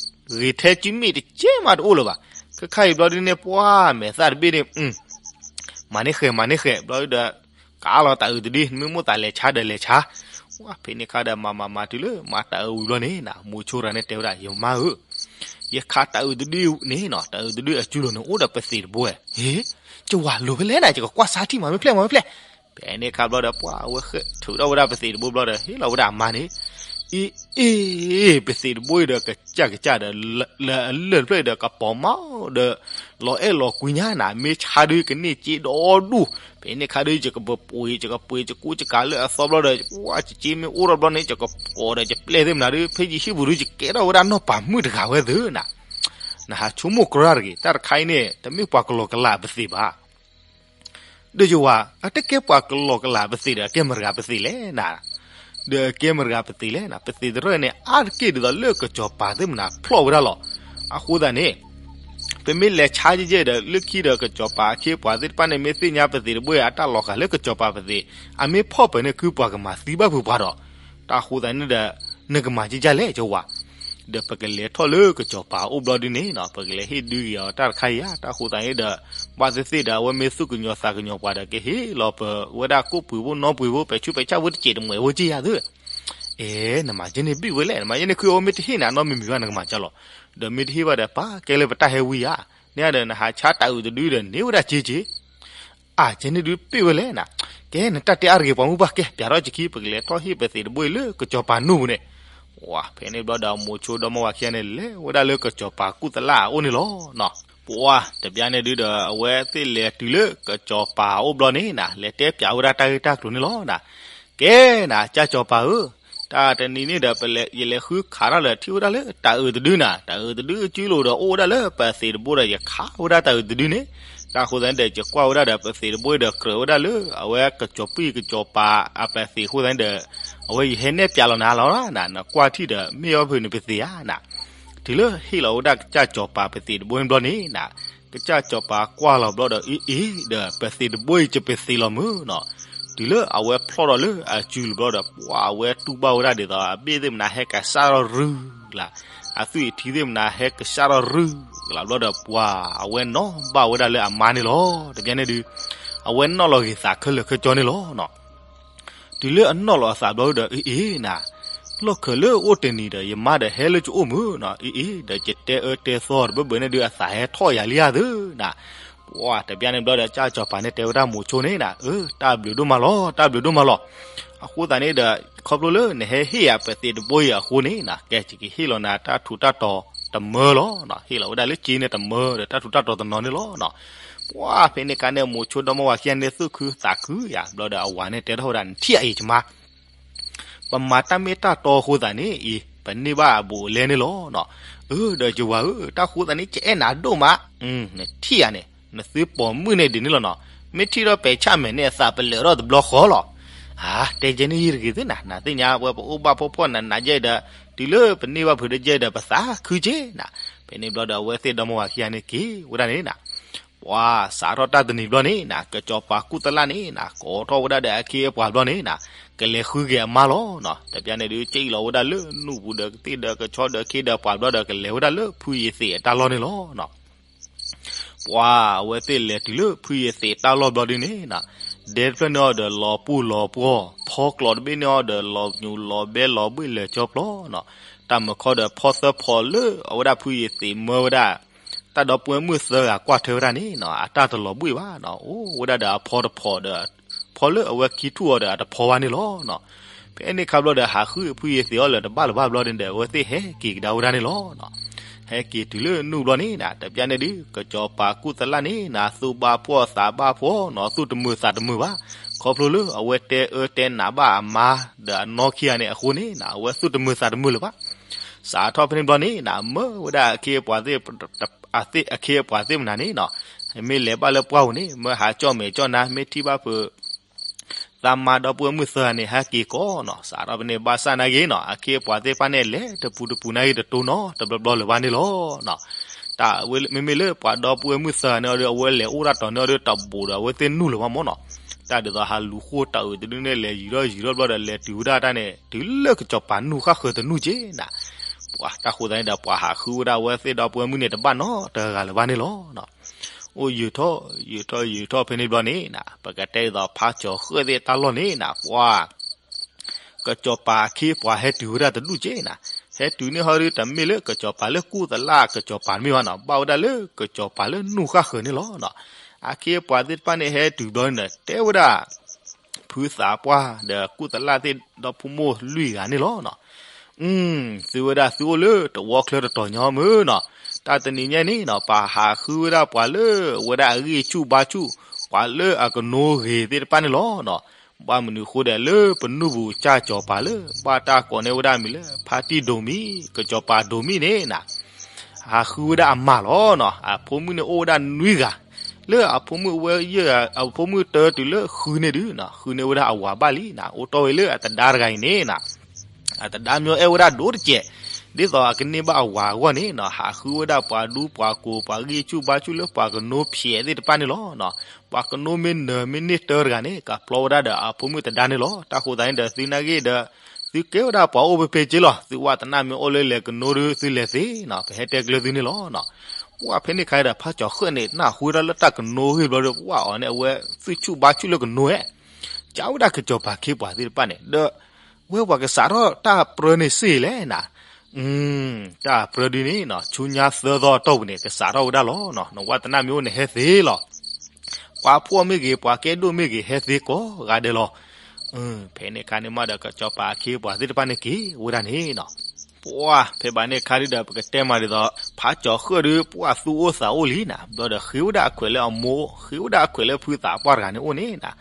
ၤထဲကံမ့ၢ်တကဲမးတအိၣ်လၢၤဘၣ်. ခဲခါအံၤဘျီဒုန့ၣ် ပှၤ မဲာ်သၣ်တဘ့ၣ်န့ၣ် မၤန့ၢ်ဃဲး မၤန့ၢ်ဃဲး ဘျီဒုဒီး ကးလီၤတၤအုးတဒု နမ့ၢ်မိၣ်သးလဲၤဆါဒီးလဲၤဆါ. ဝဲဖဲန့ၣ်ခါဒီး မၤမၤမၤတုၤလၢမၤတၤအုးဝံၤဘျီန့ၣ်နၤ မိၤဆိရၤန့ၣ်တဲဝဲဒၣ် ယမါဧၢ ယခးတၤအုးတဒုန့ၣ်နီၤ တၤအုးတဒုအစုလိၤန့ၣ် အိၣ်ဒီးပသံးတဘိဝဲ. ဟ့ ယဝၤလိၤဖဲလဲၣ်နၤ ယကကွၢ်ဆါထံၣ်မၤမ့ၢ်ဖျဲၣ်မၤမ့ၢ်ဖျဲၣ်. ဖဲန့ၣ်အခါဘျီဒီး ပှၤအဝဲထုးထီၣ်ဝဲဒၣ်ပသံးတဘိဘျီဒီး ဟ့ၣ်လီၤဝဲဒၣ်အမါန့ၣ် အ့ အ့ ပသံးတဘိအံၤဒီး ကစၢ်ကစၢ်ဒီး လၢအလၢၢ်တဖျၢၣ်အံၤဒီး ကပီၤမးဒီး လီၤအဲၣ်လီၤကွံညါနၤ မ့ၢ်ဆါဒုကန့ၢ်စ့ဒီဒူၣ်. ဖဲန့ၣ်ခါဒု ယကပှ့ၤ ယကပှ့ၤ ယကူယကၤလၢအသီဘျီဒီး ပှၤစ့မ့ၢ်အိၣ်ထီၣ်ဘျီန့ၣ် ယကကိးဒီးယပျဲၢ်သ့ၣ်မနၤဒု ဖဲယဟံၣ်ပူၤဒု ယကဲထီၣ်ဝဲဒၣ်နီၢ်ပၤမုၣ်တဂၤဝဲသ့ၣ်နၤ. နဟးဆိကမိၣ်ကြၢးတဂ့ၤ တၢ်တခါအံၤန့ၣ် တမ့ၢ်ပှၤကလီၤကလးပသံးဘၣ် ဒီးယဝၤ အတကဲပှၤကလီၤကလးပသံးဒီး အကဲမတၤတဂၤပသံးလဲၣ်နၤ. ဒီးအကဲမတၤတဂၤပသံးလဲၣ်နၤ ပသံးတရၢၣ်န့ၣ် အါတက့ၢ်ဒ်သိးလၢကစီၤပၤသ့ၣ်မနၤဖျီၣ်ဝဲဒၣ်လီၤ. အဃိသတးန့ၣ် ပမ့ၢ်လဲၤဆါယဲၢ်ယဲၢ်ဒီး လၢခံဒီးကစီၤပၤအခ့အပှၤသ့ၣ်တဖၣ်န့ၣ် မ့ၢ်သ့ၣ်ညါပသံးတဘိအံၤ အတၢ်လီၤဃာ်လၢကစီၤပၤပသံး အမ့ၢ်ဖီၣ်ပၢၤန့ၣ် ကုပှၤကမၤသံဘၣ်ဖုးပှၤဒီး တၢ်ဃိသတးန့ၣ်ဒီး နကမၤကဲကဲလဲၣ် ယဝၤ ဒီးပကလဲၤထီၣ်လၢကစီၤပၤအိၣ်ဘျီဒုန့ၣ်နီၤ ပကလဲၤဟ့ၣ်ဒုးက့ၤအီၤတၢ်တခါအံၤဧါ. တၢ်ဃိသတးန့ၣ်ဒီး ဘၣ်သ့ၣ်သ့ၣ်ဒီး အဝဲမ့ၢ်သူၣ်ကညီၤသးကညီၤပှၤဒီး ကဟ့ၣ်လီၤပဝဲဒၣ်ကိၣ်ပှ့ၤဖိနီပှ့ၤဖိ ပဲာ်ဆူးပဲာ်ဆၣ်ဖိတစဲးတမှဲးဖိက့ယၤသု. အဲ နမၤကဲန့ၣ်ဘ့ၣ်ဝဲလဲၣ် နမၤကဲန့ၣ်ခုအိၣ်မ့ၢ်တဟ့ၣ်နၤနီတမံၤမံၤဘၣ် နကမၤကဲလီၤ. ဒီးမ့ၢ်တဟ့ၣ်ဘၣ်ဒီး ပာ်ကဲလၢပတၢ်ဟဲဝံဧါ. န့ၣ်ဒီး နဟးဆါတၤအုးတဒုဒီး န့ၢ်ဝဲဒၣ်စ့က့ အကဲန့ၣ်ဒုးပ့ၣ်ဝဲလဲၣ်နၤ. ကဲ နတၢ်တဲအါတဂ့ၤ ပှၤမုၢ်ပှၢ် ကဲ ပျးထီၣ်စခံ ပကလဲၤထီၣ်ဟ့ၣ်ပသံးတဘိအံၤလၢကစီၤပၤနူၢ်ပူၤန့ၣ်. ဝါ ဖဲန့ၣ်ဘျီဒီး မိၤဆိဒီမါဝၤခံဂၤန့ၣ် လဲၤဝဲဒၣ်လၢကစီၤပၤကူၣ်သလၣ်အအိၣ်န့ၣ်လီၤနီၤ. ပှၤ တဘျီန့ၣ်ဒုးဒီး အဝဲသ့ၣ်လဲၤတုၤလၢကစီၤပၤအအိၣ်ဘျီန့ၣ်နၤ လဲၤတဲပျးဝဲဒၣ်တၢ်ဂ့ၢ်တၢ်ကျိၤန့ၣ်လီၤနၤ. ကဲနၤ ကၢ်စီၤပၤဧၢ, တၢ်တနံၤန့ၣ်ဒီး ပလဲၤ ယလဲၤဃုခးထီၣ်လၢထံၣ်ဝဲဒၣ်လၢတၤအုးတဒုနၤ, တၤအုးတဒုအစုလိၤဒီးအိၣ်ဝဲဒၣ်လၢပသံးတဘိဒီး ယခးဝဲဒၣ်တၤအုးတဒုန့ၣ်, တၢ်အဃိသတးန့ၣ်ဒီး ယကွၢ်ဝဲဒၣ်ဒီးပသံးတဘိဒီး ကြၢးဝဲဒၣ်လၢအဝဲကစီၤပံၢ်ကစီၤပၤအပသံးအဃိသတးန့ၣ်ဒီး အဝဲယဟဲနဲၣ်ပျးလီၤနၤလီၤနၤ, နကွၢ်ထံၣ်ဒီး မ့ၢ်အီၣ်ဖုးနပသံးဧါနၤ. တုၤလၢဟ့ၣ်လီၤဝဲဒၣ်ကစၢ်စီၤပၤပသံးတဘိန့ၣ်ဘျီန့ၣ်နၤ, ကစၢ်စီၤပၤကွၢ်လီၤဘျီဒီး အ့ၣ်အ့ၣ်ဒီး ပသံးတဘိအံၤ ယပသံးလီၤမုၢ်နီၤ. တုၤလၢအဝဲဖျီၣ်ထီၣ်လၢအစုလိၤဘျီဒီး ပှၤအဝဲတူၢ်ဘၣ်ဝဲဒၣ်ဒ်သိး အဘ့ၣ်သ့ၣ်မနၤဟဲကစၢ်ထီၣ်ရုၢ်လၢ်, အသွံၣ်အထံသ့ၣ်မနၤဟဲကစၢ်ထီၣ်ရုၢ်လၢ်ဘျီဒီး ပှၤအဝဲနီၣ်ဘၣ်ဝဲဒၣ်လၢအမါန့ၣ်လီၤ. တကဲန့ၣ်ဒုး အဝဲနီၣ်လီၤဂ့ၤသးခဲလၢာ်ခဲဆ့န့ၣ်လီၤနီၤ. တုၤလၢအနီၣ်လီၤအသးဘျီဒီး အ့ၣ်အ့ၣ်နၤ, လီၢ်ခၢးလၢအိၣ်တနံၤဒီး ယမါဒီးဟဲလၢယအိၣ်မုၢ်နီၤ, အ့ၣ်အ့ၣ်ဒီး ယတဲအၢတဲသီတဘၢဘၢန့ၣ်ဒုး အသးဟဲထီၣ်ယၤလံဧါသ့ၣ်နၤ. ပှၤတဘျီန့ၣ်ဘျီဒီး ကစၢ်စီၤပၤန့ၣ်တဲဝဲဒၣ်မိၤဆိန့ၣ်နၤ, အၢ တၢ်ဘျုးဒိၣ်မးလီၤ တၢ်ဘျုးဒိၣ်မးလီၤ. အဃိသတးန့ၣ်ဒီး ခီဖျိလၢနဟဲဟ့ၣ်ယၤပသံးတဘိအံၤအဃိန့ၣ်နၤ, ကဲ ယကဟ့ၣ်လီၤနၤတၢ်ထူးတၢ်တီၤတမၢလီၤ. ဟ့ၣ်လီၤဝဲဒၣ်လၢစ့န့ၣ်တမၢဒီး တၢ်ထူးတၢ်တီၤတနီၤန့ၣ်လီၤ. ပှၤဖဲန့ၣ်အခါန့ၣ် မိၤဆိဒီမါဝၤခံဂၤန့ၣ် သူၣ်ခုသးခုယၤဘျီဒီး အဝၤန့ၣ်တဲထီၣ်ဝဲဒၣ် နထံၣ်အအံၤ ယမါ ပမၤတၢ်မ့ၢ်တၢ်တီအဃိသတးန့ၣ်အံၤ ပန့ၢ်ဘၣ်အဘူးအလဲန့ၣ်လီၤနီၤ. အၢ ဒီးယဝၤဧၢ, တၢ်ဃိသတးန့ၣ် ယအဲၣ်နၤဒိၣ်မး, နထံၣ်ယၤန့ၣ် နသုပိာ်မုၣ်န့ၣ်ဒ်န့ၣ်လီၤနီၤ. မ့ၢ်ထံၣ်ထီၣ်ပဲာ်ဆၣ်မဲာ်န့ၣ် အသးပလၢာ်ထီၣ်တဘျီဃီလီၤ. အါ တဲယဲန့ၣ်ယံၤတဂ့ၤသ့ၣ်နၤ, နသ့ၣ်ညါဝဲပအိၣ်ဘၣ်ဖှီၣ်ဖှီၣ်နးနးယဲဒီး တုၤလၢပန့ၢ်ဘၣ်ဖုးဒီးယဲဒီး ပသးခုက့နၤ. ဖဲန့ၣ်ဘျီဒီး အဝဲသ့ၣ်ဒီမါဝၤခံဂၤန့ၣ်က့ၤဝဲဒၣ်န့ၣ်နၤ. ပှၤစးထီၣ်တၢ်တနံၤဘျီန့ၣ်နၤ ကစီၤပၤကူၣ်သလၣ်န့ၣ်နၤ ကိးထီၣ်ဝဲဒၣ်ဒီးအခ့အပှၤဘျီန့ၣ်နၤ ကလဲၤဃုက့ၤအမါလီၤနီၤ. တဘျီန့ၣ်ဒုး ကၠံၣ်လီၤဝဲဒၣ်လၢနူၢ်ပူၤဒီးကသ့ၣ်ဒီးကဆီဒီးခ့ဒီးပှၤဘျီဒီး ကလဲၤဝဲဒၣ်လၢဖုယ့ၤသ့းအတၢ်လီၢ်န့ၣ်လီၤနီၤ. ပှၤအဝဲသ့ၣ်လဲၤတုၤလၢဖုယ့ၤသ့းတၢ်လီၢ်ဘျီဒုန့ၣ်နၤ ဒဲတဖျၢၣ်န့ၢ်အီၤဒီးလီၤပူၢ်လီၤပှီၢ်, ဖီကျိးတဘ့ၣ်န့ၢ်အီၤဒီးလီၤညူၤလီၤဘဲလီၤဘှ့ၣ်လၢာ်ကၠီပျီနီၤ. တၢ်မုာ်ခီဒီးဖီသၢဖီလၢအဝဲဒၣ်ဖုယ့ၤသ့းမၢဝဲဒၣ် တၢ်ဒီပုၢ်ဝဲၢ်မုၣ်သၢဂၤကွၢ်ထွဲဝဲဒၣ်န့ၣ်နီၤ အတၢ်တလီၤဘှံးဘၣ်နီၤ. အိၣ်ဝဲဒၣ်ဒီးအဖီတဖီဒီး ဖီလၢအဝဲခံထူၣ်အီၤဒီးအတဖီဘၣ်န့ၣ်လီၤနီၤ. ဖဲန့ၣ်ခါဘျီဒီးဟးဃုဖုယ့ၤသ့းအီၤလၢၤတဘၣ်လၢၤဘၣ်ဘျီန့ၣ်ဒီး အဝဲသ့ၣ်ဟဲက့ၤကဒါဝဲဒၣ်န့ၣ်လီၤနီၤ. ဟဲက့ၤတုၤလၢနူၢ်ဘျီန့ၣ်နၤ တဘျီန့ၣ်ဒုး ကစီၤပၤကူၣ်သလၣ်န့ၣ်နၤ သူၣ်ဘၣ်ဖှီၣ်သးဘၣ်ဖှီၣ်နီၤ သူၣ်တမုာ်သးတမုာ်ဘၣ်. ခီဖျိလၢအဝဲတဲအၢတဲနးဘၣ်အမါ ဒီးအနီၢ်ခံဂၤန့ၣ်အဃိန့ၣ်နၤ အဝဲသူၣ်တမုာ်သးတမုာ်လၢၤဘၣ်. စးထီၣ်ဖဲန့ၣ်ဘျီန့ၣ်နၤ မၢဝဲဒၣ်အခ့အပှၤသ့ၣ် အခ့အပှၤသ့ၣ်မနုၤန့ၣ်နီၤ မ့ၢ်လဲၤဘၣ်လၢပှၢ်ပူၤန့ၣ် မၢဟးကၠီၣ်မဲာ်ကၠီၣ်နါ မ့ၢ်ထံၣ်ဘၣ်ဖု သးမါဒီပုၢ်ဝဲၢ်မုၣ်သၢဂၤန့ၣ် ဟဲက့ၤကိးနီၤ. စးထီၣ်ဖဲန့ၣ် ဘၣ်ဆၣ်နာ်က့နီၤ အခ့အပှၤသ့ၣ်တဖၣ်န့ၣ် လဲၤတပူၤတပူၤနာ်က့တတိၤနီတဘျီဘျီလၢၤဘၣ်န့ၣ်လီၤနီၤ. တၢ်ဝဲမ့မ့ၢ်လၢပှၤဒီပုၢ်ဝဲၢ်မုၣ်သၢဂၤန့ၣ်ဒီး အဝဲလဲၤအိၣ်တၢ်တီၤန့ၣ်ဒီး တဘူးဒီးအဝဲသ့ၣ်နုာ်လၢၤဘၣ်မၢ်နီၤ. တၢ်ဒ်သိးဟးလူၤဃိတၢ်အုးတဒုန့ၣ် လဲၤယံၤထီၣ်ယံၤထီၣ်ဘျီဒီး လဲၤတုၤဝဲဒၣ်တၢ်န့ၣ် တုၤလၢကစီၤပၤနုာ်ဃၣ်ဃၢၤတနုာ်က့နၤ ပှၤတၢ်ဃိသတးန့ၣ်ဒီး ပှၤဟးဃုဝဲဒၣ်အဝဲသ့ၣ်ဒီပုၢ်ဝဲၢ်မုၣ်န့ၣ် တဘၣ်နီတဂၤလၢၤဘၣ်န့ၣ်လီၤနီၤ. အိၣ်ယံာ်ထီၣ် ယံာ်ထီၣ်ယံာ်ထီၣ်ဖဲန့ၣ်ဘျီန့ၣ်နၤ ပကတဲဒ်သိးဖးကၠီၤဃၢၣ်သ့ၣ်တၢ်လီၢ်န့ၣ်နၤ ပှၤ ကစီၤပၤအခ့အပှၤဟဲတုၤဝဲဒၣ်တဒူၣ်က့နၤ. ဟဲတုၤန့ၢ်ဟီဒုး တမ့ၢ်လၢကစီၤပၤလၢကူၣ်သလၣ်ကစီၤပၤတမ့ၢ်ဘၣ်နီၤ ဘၣ်ဝဲဒၣ်လၢကစီၤပၤလၢနုာ်ဃၣ်ဃၢၤန့ၣ်လီၤနီၤ. အခ့အပှၤသ့ၣ်တဖၣ်န့ၣ် ဟဲတုၤဘျီန့ၣ်ဒီး တဲဝဲဒၣ် ဖုသးပှၢ်ဒီးကူၣ်သလၣ်သ့ၣ်ဒီဖိမိၢ်လွံၢ်ဂၤန့ၣ်လီၤနီၤ. အ သုဝဲဒၣ်သုအိၣ်လၢတဝီချၢတတီၤညီမုၢ်နီၤ. တၢ်တနံၤညါန့ၣ်နီၤ ပဟးဃုဝဲဒၣ်ပှၤလၢအဝဲဒၣ်အဂံၢ်ဆူၣ်ဘါဆူၣ် ပှၤလၢအကနိဂ့ၤသ့ၣ်တဖၣ်န့ၣ်လီၤနီၤ. ဘၣ်မနုၤဃိဒီးလၢပနူၢ်ပူၤကၢ်ကၠီၤပၤလၢ ဘၣ်တၢ်ကိးန့ၢ်ဝဲဒၣ်မံၤလၢ ဖါတံၢ်ဒိးမံၤ ကၠီၤပၤဒိးမံၤန့ၣ်နၤ ဟးဃုဝဲဒၣ်အမါလီၤနီၤ. အဖိမုၣ်န့ၣ်အိၣ်ဝဲဒၣ်နွံဂၤ လၢအဖိမုၣ်ဝဲယဲၢ်ဂၤ အဖိမုၣ်တၢတုၤလၢဃုန့ၣ်ဒုးနီၤ ဃုန့ၢ်ဝဲဒၣ်အဝၤဘၣ်လံနီၤ. အိၣ်တီၢ်ဝဲလၢအသဒါတဂၤအံၤန့ၣ်နီၤ အသဒါမ့ၢ်အဲၣ်ဝဲဒၣ်ဒိၣ်တစဲး ဒ်သိးအကန့ၢ်ဘၣ်အဝၤအဂီၢ်န့ၣ်နီၤ ဟးဃုဝဲဒၣ်ပှၤဒူပှၤကိး ပှၤဂံၢ်ဆူၣ်ဘါဆူၣ်လၢပှၤကနိဖျဲးသ့ၣ်တဖၣ်န့ၣ်လီၤနီၤ. ပှၤကနိမ့ၢ်နၢၤမ့ၢ်န့ၢ်တၢတဂၤန့ၣ် ကဖျီဝဲဒၣ်ဒီးအဖိမုၣ်သဒါန့ၣ်လီၤ. တၢ်ဃိသတးန့ၣ်ဒီး သုနာ်ဂ့ၢ်ဒီး သုကဲဝဲဒၣ်ပှၤအိၣ်ဖဲဖဲက့လီၤ. သုဝဲသနာ်မ့ၢ်အိၣ်လၢလဲၤကနိဒီး သုလဲၤသ့နီၤ ပဟဲတဲကျၢၤသုန့ၣ်လီၤနီၤ. ပှၢ်ဖဲန့ၣ်ခါဒီး ဖးကၠီၤဃၢၣ်န့ၣ် နၢ်ဟူဝဲဒၣ်လၢတၢ်ကနိအဂ့ၢ်ဘျီဒီး ပှၢ်အီၤန့ၣ် အဝဲသူၣ်ဆူၣ်ဘါဆူၣ်လၢကနိဧဲ ကၢ်ဝဲဒၣ်ကစီၤပၤခ့ပှၤသ့ၣ်တဖၣ်န့ၣ် ဒီး ဝဲပှၤကစးထီၣ်တၢ်ပြၢန့ၣ်စ့ၢ်လဲၣ်နၤ. တၢ်ပြၢဒုန့ၣ်နီၤ ဆူညါသၢသီအတီၢ်ပူၤန့ၣ် ကစးထီၣ်ဝဲဒၣ်လီၤနီၤ. နဝဲသနာ်မ့ၢ်အိၣ်န့ၣ်ဟဲသ့လီၤ. ပှၤဖှီၣ်မ့ၢ်ဂ့ၤ ပှၤကဲဒိၣ်မ့ၢ်ဂ့ၤ ဟဲသ့ကိးဂၤဒဲးလီၤ. ဖဲန့ၣ်ခါန့ၣ်မးဒီး ကစီၤပၤခ့ပှၤသ့ၣ်တဖၣ်န့ၣ်က့ၤဝဲဒၣ်န့ၣ်နီၤ. ပှၢ်ဖဲဘၣ်န့ၣ်ခါဒုဒီး ပကတဲမးဒ်သိး ဖးကၠီၤဃၢၣ်ဒု ပှၢ်သူၣ်အိၣ်သးအိၣ်လံနၤ. ဘျီဒီးဃ့ဝဲဒၣ်အခွဲးလၢအမိၢ် ဃ့ဝဲဒၣ်အခွဲးလၢဖုသးပှၢ်တဂၤန့ၣ်အိၣ်န့ၣ်နၤ.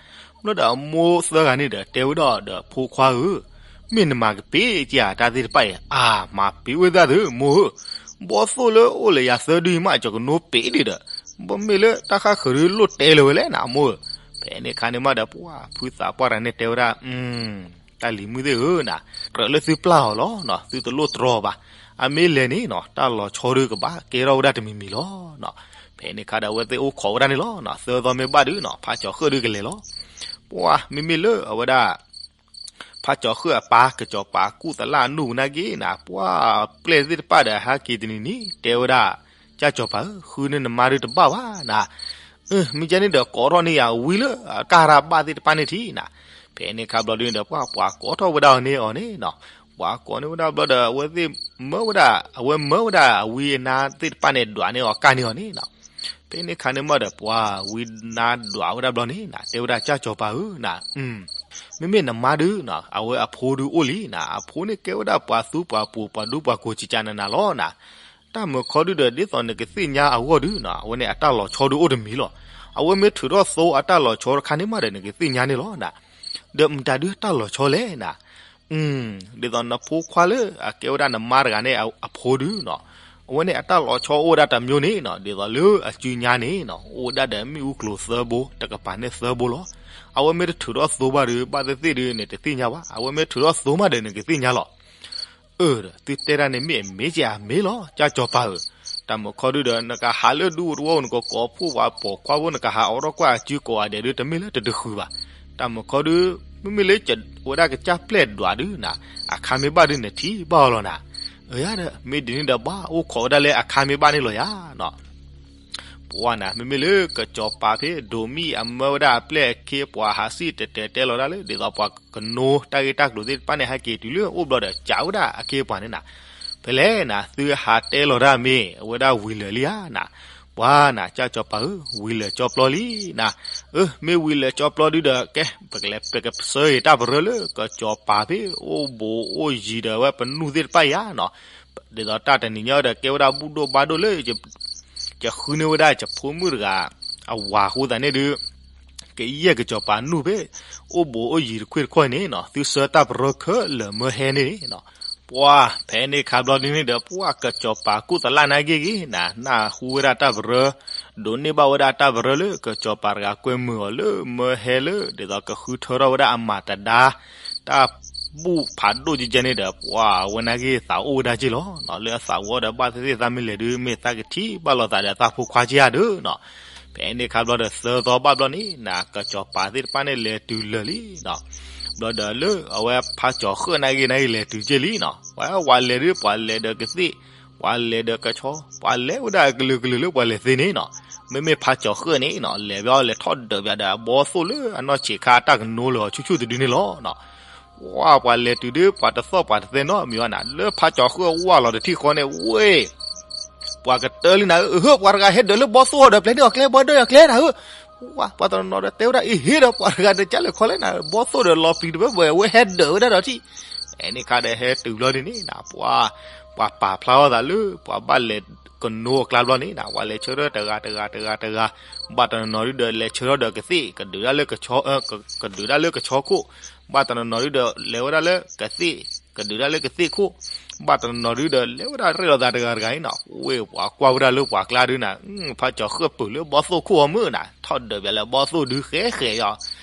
ဘျီဒီးအမိၢ်သၢဂၤန့ၣ်ဒီးတဲဝဲဒၣ်ဒီး ဖိခွါဧၢ မ့ၢ်နမၤကပ့ၤက့ၤအတၢ်သ့ၣ်တဖၣ်အံၤ အါ မၤပ့ၤဝဲသးသုမိၢ်ဧၢ. ဘီသိၣ်လၢအိၣ်လၢယၤသၢဒုအံၤမး ကၠီၤကနိပ့ၤဒံးဒီး ဘီမ့ၢ်လၢတၢ်ဃၣ်ဃၢၤဒုလိၣ်တဲလၢၤဝဲလဲၣ်နၤ အမိၢ်ဧၢ. ဖဲန့ၣ်ခါန့ၣ်မးဒီး ပှၢ်ဖုသးပှၢ်တဂၤန့ၣ်တဲဝဲဒၣ် တၢ်လံၤမုၣ်သ့ၣ်ဧၢနၤ, ကြၢးလၢသုပျၢ်အီၤလီၤနီၤ, သုတလိၣ်တြီဘၣ်. အမ့ၢ်လဲၤန့ၣ်နီၤ တၢ်လီၤဆီဒုကဘၣ်ကဲထီၣ်ဝဲဒၣ်တမံၤမံၤလီၤနီၤ. ဖဲန့ၣ်ခါဒီး အဝဲသ့ၣ်အိၣ်ခိးဝဲဒၣ်န့ၣ်လီၤနီၤ. သၢသီမ့ၢ်ဘၣ်ဒုနီၤ ဖးကၠီၤဃၢၣ်ဒုကလဲၤလီၤ. ပှၢ်မ့မ့ၢ်လၢအဝဲဒၣ် ဖးကၠီၤဃၢၣ်အပၢ် ကစီၤပၤကူၣ်သလၣ်အနူၢ်ပူၤနာ်က့နၤ, ပှၢ်ပျဲၢ်သ့ၣ်တဖၣ်ဒီးဟဲက့ၤတနံၤနံၤ တဲဝဲဒၣ်, ကၠၢ်ကၠီၤပၤဧၢ, ဃုန့ၢ်နမါဒုတဘၣ်ဘၣ်နၤ. မ့ၢ်ကဲန့ၣ်ဒီး ကိးထီၣ်န့ၢ်ယၤဝံၤလၢအကၢ်ရၢ်ဘၣ်သ့ၣ်တဖၣ်န့ၣ်ထံၣ်နၤ. ဖဲန့ၣ်ခါဘျီဒုန့ၣ်ဒီး ပှၢ်ပှၤကိးထီၣ်ဝဲဒၣ်အီၤန့ၢ်အီၤန့ၣ်နီၤ. ပှၤကိးန့ၢ်ဝဲဒၣ်ဘျီဒီး အဝဲသ့ၣ်မၢဝဲဒၣ် အဝဲမၢဝဲဒၣ်အဝံအနါသ့ၣ်တဖၣ်န့ၣ် ဒွးန့ၢ်အီၤကၢ်န့ၢ်အီၤန့ၣ်နီၤ. ဖဲန့ၣ်ခါန့ၣ်မးဒီး ပှၤဝံနါဒွးဝဲဒၣ်ဘျီန့ၣ်နၤ တဲဝဲဒၣ် ကၠၢ်ကၠီၤပၤဧၢနၤ, မ့မ့ၢ်နမါဒုနီၤ အဝဲအဖိဒုအိၣ်လံနၤ. အဖိန့ၣ်ကဲဝဲဒၣ်ပှၤသူပှၤပူၤ ပှၤဒူပှၤကိး ကကနနၤလီၤနၤ. တၢ်မုာ်ခီဒုဒီး ဒ်သိးနကသ့ၣ်ညါအဂီၢ်ဒုနီၤ အဝဲန့ၣ်အတၢ်လီၤဆီဒုအိၣ်တမံၤလီၤ. အဝဲမ့ၢ်ထုးထီၣ်သိအတၢ်လီၤဆီတခါန့ၣ်မးဒီး နကသ့ၣ်ညါန့ၣ်လီၤနၤ. ဒီးမတၤဒုတၢ်လီၤဆီလဲၣ်နၤ. ဒ်သိးနဖိခွါလၢအကဲဝဲဒၣ်နမါတဂၤန့ၣ်အဖိဒုနီၤ, အဝဲန့ၣ်အတၢ်လီၤဆီအိၣ်ဝဲဒၣ်တမျိုးန့ၣ်နီၤ, ဒ်သိးလၢအစုညါန့ၣ်နီၤ အိၣ်ဝဲဒၣ်ဒီးမ့ၣ်အူကျိၤသၢဘိ တကပၤန့ၣ်သၢဘိလီၤ. အဝဲမ့ၢ်တထုးထီၣ်သိဘၣ်ဒီး ဘၣ်သ့ၣ်သ့ၣ်ဒီးနတသ့ၣ်ညါဘၣ်, အဝဲမ့ၢ်ထုးထီၣ်သိမးဒီးနကသ့ၣ်ညါလီၤ. အၢ ဒီးသုတဲတၢ်န့ၣ်မ့ၢ်အမ့ၢ်ကဲအမ့ၢ်လီၤ ကၠၢ်ကၠီၤပၤဧၢ. တၢ်မုၢ်ခီဒုဒီး နကဟးလၢဒူသဝီ နကကိးဖှိၣ်ပှၤပိာ်ခွါဖိ နကဟးအိးထီၣ်ကွၢ်အစုကိးဂၤဒဲးဒု တမ့ၢ်လၢတတဃုာ်ဘၣ်. တၢ်မုၢ်ခီဒု မ့မ့ၢ်လၢအိၣ်ဝဲဒၣ်ကစၢ်ပျဲၢ်ဒွးဒုနၤ, အခါမ့ၢ်ဘၣ်ဒု နထံၣ်ဘၣ်အီၤလီၤနၤ. အၢ ယၤဒီး မ့ၢ်ဒ်န့ၣ်ဒီး ဘၣ်အိၣ်ခိးဝဲဒၣ်လၢအခါမ့ၢ်ဘၣ်န့ၣ်လီၤယၤနီၤ. ပှၤနၤ မ့မ့ၢ်လၢကစီၤပၤဖဲဒိးမံအမၢဝဲဒၣ်အပျဲၢ်အခ့အပှၤ ဟးစံၣ်တဲၤတဲၤတဲလီၤဒၣ်လၢ ဒ်သိးပှၤကနိတၢ်ဂ့ၢ်တၢ်ကျိၤသ့ၣ်တဖၣ်န့ၣ် ဟဲက့ၤတုၤလၢအိၣ်ဘျီဒီး ကးဝဲဒၣ်အခ့အပှၤန့ၣ်နၤ. ဖဲလဲၣ်နၤ သုဟးတဲလီၤတၢ်မ့ၢ် အဝဲဒၣ်ဝံၤလၢာ်လံဧါနၤ. ပှၤနၤ ကၢ်စီၤပၤဧၢ, ဝံၤလၢာ်ကၠီပျီလံနၤ. အၢ မ့ၢ်ဝံၤလၢာ်ကၠီပျီဒုဒီး ကဲ ပကလဲၤ ပကဆှၢယတၢ်ပရၢလၢ ကစီၤပၤဖဲအိၣ်ဘူးအိၣ်ယံၤဒီး အဝဲပနူၢ်သ့ၣ်တဖၣ်ယၤနီၤ. ဒ်သိးတၢ်တနံၤညါဒီး ကဲဝဲဒၣ်ဘူၣ်ဒိၣ်ဘါဒိၣ်လၢ ယဃုန့ၢ်ဝဲဒၣ်ယဖိမုၣ်တဂၤ အဝၤအဃိသတးန့ၣ်ဒု ကယဲၢ်ကစီၤပၤနူၢ်ဖဲ အိၣ်ဘူးအိၣ်ယံၤတခွ့ၣ်တခီၣ်န့ၣ်နီၤ, သုဆှၢတၢ်ပရၢခဲလၢာ်မၢဟဲန့ၣ်နီၤ. ပှၤဖဲန့ၣ်ခါဘျီဒုန့ၣ်ဒီး ပှၤကစီၤပၤကူၣ်သလၣ်နာ်က့ၢ်က့ၢ်နၤ, နၢ်ဟူဝဲဒၣ်တၢ်ပရၢ, ဒိးန့ၢ်ဘၣ်ဝဲဒၣ်တၢ်ပရၢလၢ ကစီၤပၤတဂၤကွဲမုာ်အီၤလၢမၢဟဲလၢ ဒ်သိးကဃုထၢထီၣ်ဝဲဒၣ်အမၤတဒါ တၢ်ဘူၣ်ဖးဒိၣ်ကဲကဲန့ၣ်ဒီး ပှၤဝဲနာ်က့ၢ်သးအိၣ်ဝဲဒၣ်က့ၢ်လီၤ. လၢအသးဝံၤဒီး ဘၣ်သ့ၣ်သ့ၣ်သးမ့ၢ်လဲၤဒု မ့ၢ်သးကထံၣ်ဘၣ်လိာ်သးဒီးသးဖိခွါက့ၢ်ဧါဒုနီၤ. ဖဲန့ၣ်ခါဘျီဒီး သၢသီဘၣ်ဘျီန့ၣ်နၤ ကစီၤပၤသ့ၣ်တဖၣ်န့ၣ်လဲၤတုၤလၢာ်လံနီၤ. ဘျီဒီးလၢအဝဲဖးကၠီၤဃၢၣ်နာ်က့ၢ်နာ်က့ၢ်လဲၤတုၤက့ၢ်လံနီၤ. ပှၤ ပှၤလဲၤဒု ပှၤလဲၤဒီးကသ့ၣ်, ပှၤလဲၤဒီးကဆီ, ပှၤလဲၤဝဲဒၣ်အကလုာ်ကလုာ်လၢပှၤလဲၤသ့န့ၣ်နီၤ. မ့မ့ၢ်ဖးကၠီၤဃၢၣ်န့ၣ်နီၤ လဲၤဘျီလဲၤထီၣ်ဒၢးဘၣ်ဒီးအဘီသိၣ်လၢအနီၢ်ဆံးခါအတၢ်ကနိလၢာ်အီၤဆူၣ်ဆူၣ်တဒုန့ၣ်လီၤနီၤ. ပှၤ ပှၤလဲၤတုၤဒု ပှၤတသီၣ်ပှၤတသဲနီတမံၤဘၣ်နၤ, လၢဖးကၠီၤဃၢၣ်ဝၢ်လီၤတထံၣ်ဃီန့ၣ် ဝ့ၢ် ပှၤကတၢၢ်လံနၤဧၢ, ပှၤတဂၤဟဲဒၢးလၢဘီသိၣ်အီၤဒီး ပျဲန့ၢ်အီၤကျဲ ဘီဒၢးအီၤကျဲနၤဧၢ. ဝါ ပှၤတနီၤနီၤဒီးတဲဝဲဒၣ် အ့ဟ့ဒီး ပှၤတဂၤဒီးကၢ်လဲၤခီလဲၣ်နၤ, ဘီသိၣ်ဒီးလီၤပျံၤတဘၢဘၢ အဝဲဟဲဒၢးဝဲဒၣ်ဒီးထံၣ်. ဖဲန့ၣ်ခါဒီးဟဲတုၤဘျီဒ်န့ၣ်နၤ ပှၤ ပှၤပာ်ဖျါထီၣ်သးလၢ ပှၤဘၣ်လဲၤကနိအကျါဘျီန့ၣ်နၤ ပှၤလဲၤဆၢထၢၣ်တဂၤတဂၤတဂၤတဂၤ, ဘၣ်တနီၤနီၤဒုဒီးလဲၤဆၢထၢၣ်ဒီးကသ့ၣ် ကဒုးဒၣ်လၢကဆီ, ကဒုးဒၣ်လၢကဆီခိၣ်, ဘၣ်တနီၤနီၤဒုဒီးလဲၤဝဲဒၣ်လၢကသ့ၣ် ကဒုးဒၣ်လၢကသ့ၣ်ခိၣ်, ဘၣ်တနီၤနီၤဒုဒီးလဲၤဝဲဒၣ်ရဲၣ်လီၤသးတဂၤတဂၤန့ၣ်နီၤ. ဝ့ၢ် ပှၤကွၢ်ဝဲဒၣ်လၢပှၤကျါဒုနၤ, ဖးကၠီၤဃၢၣ်ပၢၢ်လၢဘီသိၣ်ခိၣ်အီၤမုၢ်နၤ, ထီၣ်ဒၢးဘၣ်လၢဘီသိၣ်ဒုဃဲဃဲယီၤ.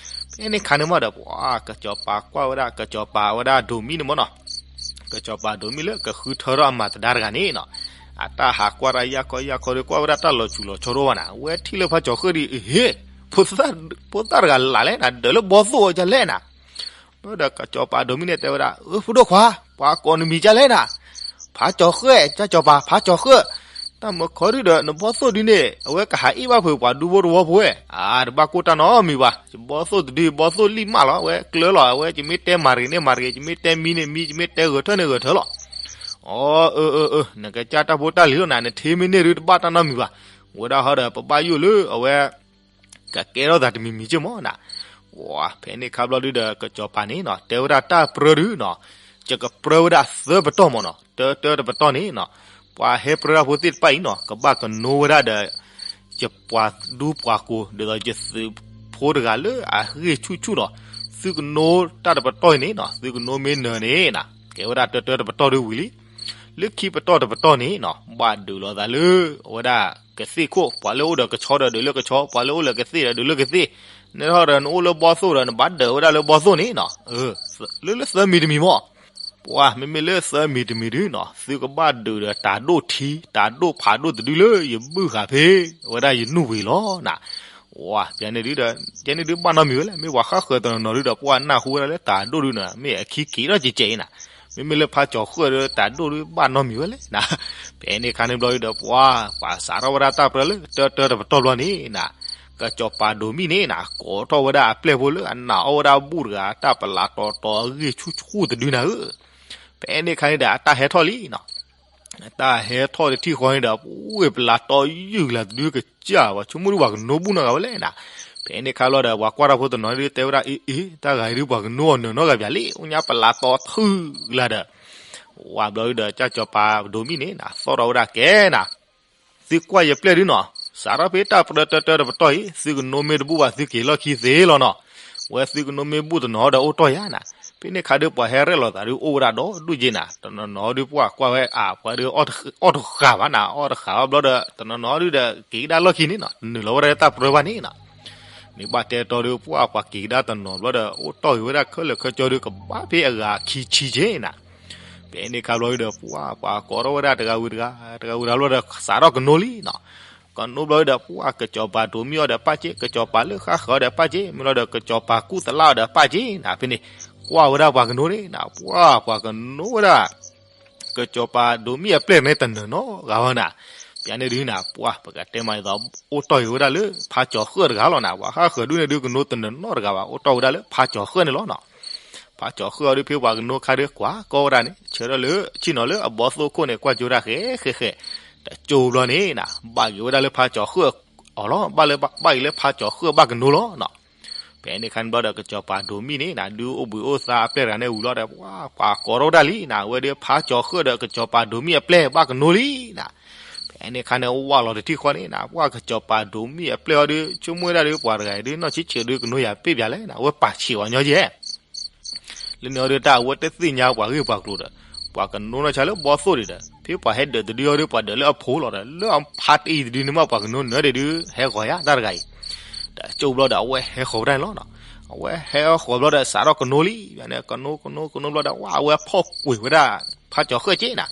ဖဲန့ၣ်ခါန့ၣ်မးဒီး ပှၤ ကစီၤပၤကွၢ်ဝဲဒၣ် ကစီၤပၤဝဲဒၣ်ဒိးမံန့ၣ်မးနီၤ, ကစီၤပၤဒိးမံလၢကဃုထၢထီၣ်အမၤတဒါတဂၤန့ၣ်နီၤ, အတၢ်ဟးကွၢ်တၢ်ယၢ်ခီယၢ်ခီဒီး ကွၢ်ဝဲဒၣ်တၢ်လီၤဆူးလီၤဆီတအိၣ်ဘၣ်နၤ, ဝဲထံၣ်လၢဖးကၠီၤဃၢၣ်ဒီး အ့ဟ့, ဖိသၣ်တဂၤလၢ်လဲၣ်နၤ, ဒၢးလၢဘီသိၣ်အီၤကလဲၣ်နၤ. ဘျီဒီးကစီၤပၤဒိးမံန့ၣ်တဲဝဲဒၣ် အၢ ဖိဒိၣ်ခွါ, ပှၤကိးနမံၤကလဲၣ်နၤ, ဖးကၠီၤဃၢၣ် ကၢ်ကစီၤပၤ ဖးကၠီၤဃၢၣ်, တၢ်မုၢ်ခီဒုဒီး နဘီသိၣ်ဒုန့ၣ် အဝဲကဟးအ့ၣ်ဘၣ်ဖုးပှၤဒူဖိတဝီဖိဝဲ, အါ တဘၣ်ကိၢ်တၢ်နီတမံၤဘၣ်, ယဘီသိၣ်တဒု ယဘီသိၣ်လံၣ်မးလီၤ, အဝဲကျၢၤလီၤ, အဝဲယမ့ၢ်တဲမၤရံၤန့ၢ်မၤရံၤ, ယမ့ၢ်တဲမံန့ၢ်မံ, ယမ့ၢ်တဲဂဲၤထၢၣ်န့ၢ်ဂဲၤထၢၣ်လီၤ. အၢ အၢ အၢ နကစၢ်တၢ်ဖိတၢ်လံၤလီၤနၤ, နထံမ့ၢ်န့ၢ်ဒုတဘၣ်တၢ်နီတမံၤဘၣ်, ဝဲဒၣ်ဟီဒီး ပဘၣ်ယိၣ်လၢအဝဲ ကကဲထီၣ်သးတမံၤမံၤက့ၢ်မးနၤ. ဝါ ဖဲန့ၣ်ခါဘျီဒုဒီး ကစီၤပၤန့ၣ်နီၤ တဲဝဲဒၣ်တၢ်ပြၢဒုနီၤ, ယကပြၢဝဲဒၣ်သၢပတီၢ်မးနီၤ, တၢတၢတပတီၢ်န့ၣ်နီၤ, ပှၤဟဲပြၢတၢ်ဖိသ့ၣ်တဖၣ်အံၤနီၤ ကဘၣ်ကနိဝဲဒၣ်ဒီး ယပှၤဒူပှၤကိာ် ဒ်သိးယသုးဖိတဂၤလၢအဂ့ၢ်ဆူၣ်ဆူၣ်နီၤ, သုကနိတၢ်တပတီၢ်အံၤန့ၣ်နီၤ, သုကနိမ့ၢ်နၢၤန့ၣ်နၤ, ကဲဝဲဒၣ်တၢတၢတပတီၢ်ဒုဝံၤလံ. လၢခံပတီၢ်တပတီၢ်န့ၣ်နီၤ ဘၣ်ဒုးလိာ်သးလၢ အဝဲဒၣ်ကသ့ၣ်ခိၣ်, ပှၤလၢအိၣ်ဒီးကဆီဒီးဒုးလၢကဆီ, ပှၤလၢအိၣ်လၢကသ့ၣ်ဒီးဒုးလၢကသ့ၣ်, နထီၣ်ဒီးနအိၣ်လၢဘီသိၣ်ဒီး နဘၣ်ဒၢးဝဲဒၣ်လၢဘီသိၣ်န့ၣ်နီၤ, လၢလၢသၢမံၤတမံၤမး ပှၤမ့မ့ၢ်လၢသၢမံၤတမံၤဒုနီၤ သုကဘၣ်ဒုးဒီးတၤဒိၣ်ထံ တၤဒိၣ်ဖးဒိၣ်တဒုလၢယဘုၣ်ဃာ်ဖဲ အဝဲဒၣ်ယနူၢ်ဝံၤလီၤနၤ. ဝါ ပျဲန့ၣ်ဒုဒီး ကဲန့ၣ်ဒုဘၣ်နီတမံၤဝဲလဲၣ်, မ့ၢ်ပှၤဃၣ်ဃၢၤတနီၤနီၤဒုဒီး ပှၤနၢ်ဟူဝဲဒၣ်လၢတၤဒိၣ်ဒုနီၤ မ့ၢ်အခံက့ၤထီၣ်ကဲကဲအံၤနၤ, မ့မ့ၢ်လၢဖးကၠီၤဃၢၣ်ဒီးတၤဒိၣ်ဒုဘၣ်နီတမံၤဝဲလဲၣ်နၤ. ဖဲန့ၣ်ခါန့ၣ်ဘျီဒုဒီး ပှၤ ပှၤစးထီၣ်ဝဲဒၣ်တၢ်ပြၢလၢတၢတၢတပတီၢ်ဘျီန့ၣ်နၤ, ကစီၤပၤဒိးမံန့ၣ်နၤ ကိးထီၣ်ဝဲဒၣ်အပျဲၢ်ဖိလၢအနာ်အီၣ်ဝဲဒၣ်ဘူၣ်တဂၤ တၢ်ပလးတီတီအဂ့ၢ်ဆူၣ်ဆူၣ်တဒုနၤဧၢ. ဖဲန့ၣ်ခါန့ၣ်ဒီး အတၢ်ဟဲထီၣ်လံနီၤ, အတၢ်ဟဲထီၣ်တထံၣ်ဃီန့ၣ်ဒီး ပဝဲပလးတီယုၢ်ကလၤတဒုကစၢ် ပှၤဆိကမိၣ်ဒုပှၤကနိဘူၣ်နီတဂၤဝဲလဲၣ်နၤ. ဖဲန့ၣ်ခါလီၤဒီး ပှၤကွၢ်တၢ်ဖိတနီၤဒုတဲဝဲဒၣ် အ့ အ့ တၢ်ဂၤအံၤဒုပှၤကနိအီၤနၢၤနီတဂၤဘၣ်လံ, အိၣ်ညါပလးတီထူၣ်ကလၤဒီး ဝါဘျီဒုဒီး ကစီၤပၤဒိးမံန့ၣ်နၤ သီၣ်ထီၣ်ဝဲဒၣ်ကဲနၤ သုကွၢ်ယပျဲၢ်ဒုနီၤ, စးထီၣ်ဖဲတၢ်ပြၢတၢတၢတပတီၢ်အံၤ သုကနိမ့ၢ်တဘူၣ်ဘၣ် သုက့ၤလီၢ်ခံသ့လီၤနီၤ. ဝဲသုကနိမ့ၢ်ဘူၣ်တနီၤဒီးအိၣ်တီၢ်ယၤနၤ. ဖဲန့ၣ်ခါဒုပှၤဟဲရဲၣ်လီၤသးဒုအိၣ်ဝဲဒၣ်ဒီဒူၣ်က့နၤ. တနီၤနီၤဒုပှၤကွၢ်ဝဲအါ ပှၤဒုအီၣ်တဃာ်ဘၣ်နၤ, အီၣ်တဃာ်ဘၣ်ဘျီဒီး တနီၤနီၤဒုဒီးက့ၤကဒါလီၢ်ခံန့ၣ်နီၤ, နုာ်လီၤဝဲဒၣ်လၢတၢ်ပြၢဘၣ်န့ၣ်နီၤ. မ့ၢ်ဘၣ်တဲတီဒုပှၤ ပှၤက့ၤကဒါတနီၤဘျီဒီး အိၣ်တီၢ်ဂ့ၤဝဲဒၣ်ခဲလၢာ်ခဲဆ့ဒု ကဘၣ်ဖဲအဂၤခံဆံက့နၤ. ဖဲန့ၣ်ခါဘျီဒီး ပှၤ ပှၤကိးထီၣ်ဝဲဒၣ်တဂၤဝံၤတဂၤ တဂၤဝံၤတဂၤဘျီဒီး စးထီၣ်ကနိလံနီၤ. ကနိဘျီဒီး ပှၤကစီၤပၤဒိးမံအီၤဒီးပၣ်က့ ကစီၤပၤလၢဃၣ်ဃၢၤအီၤဒီးပၣ်က့ မ့ၢ်လီၤဒီးကစီၤပၤကူၣ်သလၣ်အီၤဒီးပၣ်က့နၤ. ဖဲန့ၣ် ကွၢ်ဝဲဒၣ်ပှၤကနိန့ၣ်နၤ ပှၤ ပှၤကနိဝဲဒၣ် ကစီၤပၤဒိးမံအပျဲၢ်န့ၣ်တနီၤနီတဂၤဘၣ်နၤ. ပျဲန့ၣ်ဒုးနၤ ပှၤ ပကတဲမးဒ်သိး အိၣ်တီၢ်က့ၤဝဲဒၣ်လၢဖါကၠီၤဃၢၣ်တဂၤလီၤနၤ. ပှၤဃၣ်ဃၢၤဒုးန့ၣ်ဒုး ကနိတနီၤနီတဂၤဘၣ် အိၣ်တီၢ်ဝဲဒၣ်လၢဖါကၠီၤဃၢၣ်န့ၣ်လီၤနီၤ. ဖါကၠီၤဃၢၣ်အီၤဒုးဖဲပှၤကနိခါဒုးကွၢ်ကီဝဲဒၣ်န့ၣ် ဆၢထၢၣ်လၢ ဆ့ၣ်နီၤလၢအဘီသိၣ်ခိၣ်န့ၣ် ကွၢ်ကၠိဒၣ်ဃဲဃဲဃဲ တကၠိဘျီန့ၣ်နၤ ဘၣ်က့ၤဝဲဒၣ်လၢဖါကၠီၤဃၢၣ်အီၤလီၤ. ဘၣ်လၢ ဘၣ်က့ၤလၢဖါကၠီၤဃၢၣ်ဘၣ်ကနိလီၤနီၤ. ဖဲန့ၣ်ခါန့ၣ်ဘျီဒီး ကစီၤပၤဒိးမံန့ၣ်နၤ ဒုးအိၣ်ဘှံးအိၣ်သါအပျဲၢ်တဂၤန့ၣ်ဝံၤလီၤဒီး ပှၤ ပှၤကိးထီၣ်ဝဲဒၣ်လံနၤ အဝဲဒုးဖါကၠီၤဃၢၣ်ဒီးကစီၤပၤဒိးမံအပျဲၢ်ဘၣ်ကနိလံနၤ. ဖဲန့ၣ်ခါန့ၣ် ဝၢ်လီၤတထံၣ်ဃီန့ၣ်နၤ ပှၤကစီၤပၤဒိးမံအပျဲၢ်အီၤဒုး ဆိကမိၣ်ဝဲဒၣ်ဒုး ပှၤတဂၤအံၤဒုး နီၢ်ဆံးဆံးဒုးကနိယၤပ့ၢ်ပၠးလဲၣ်နၤ အဝဲပာ်ဆံးဝဲညီယဲၢ် လၢန့ၣ်အီၤဒုး တၢ်အဝဲတသ့ၣ်ညါပှၤဂ့ၢ်ပှၤကျိၤဒီး ပှၤကနိနီၢ်ဆါလၢဘီသိၣ်ဒံးဒီး ဖဲပှၤဟဲဒၢးတဒုအီၤဒုး ပှၤဒၢးလၢအဖိလီၤဒီး လၢအဖါတအံၤတဒုန့ၣ်မး ပှၤကနိနၢၤဒံးဒုး ဟဲဂီၤယါတၢ်တဂၤအံၤ တကၠိဘျီဒီး အဝဲဟဲဃီၤဝဲဒၣ်န့ၣ်လီၤနီၤ. အဝဲဟဲဃီၤဘျီဒီး စးထီၣ်ကနိလံ ဘၣ်န့ၣ် ကနိ ကနိ ကနိဘျီဒီး ဝၢ် အဝဲဖီၣ်ကွံာ်ဝဲဒၣ် ဖါကၠီၤဃၢၣ်က့နၤ.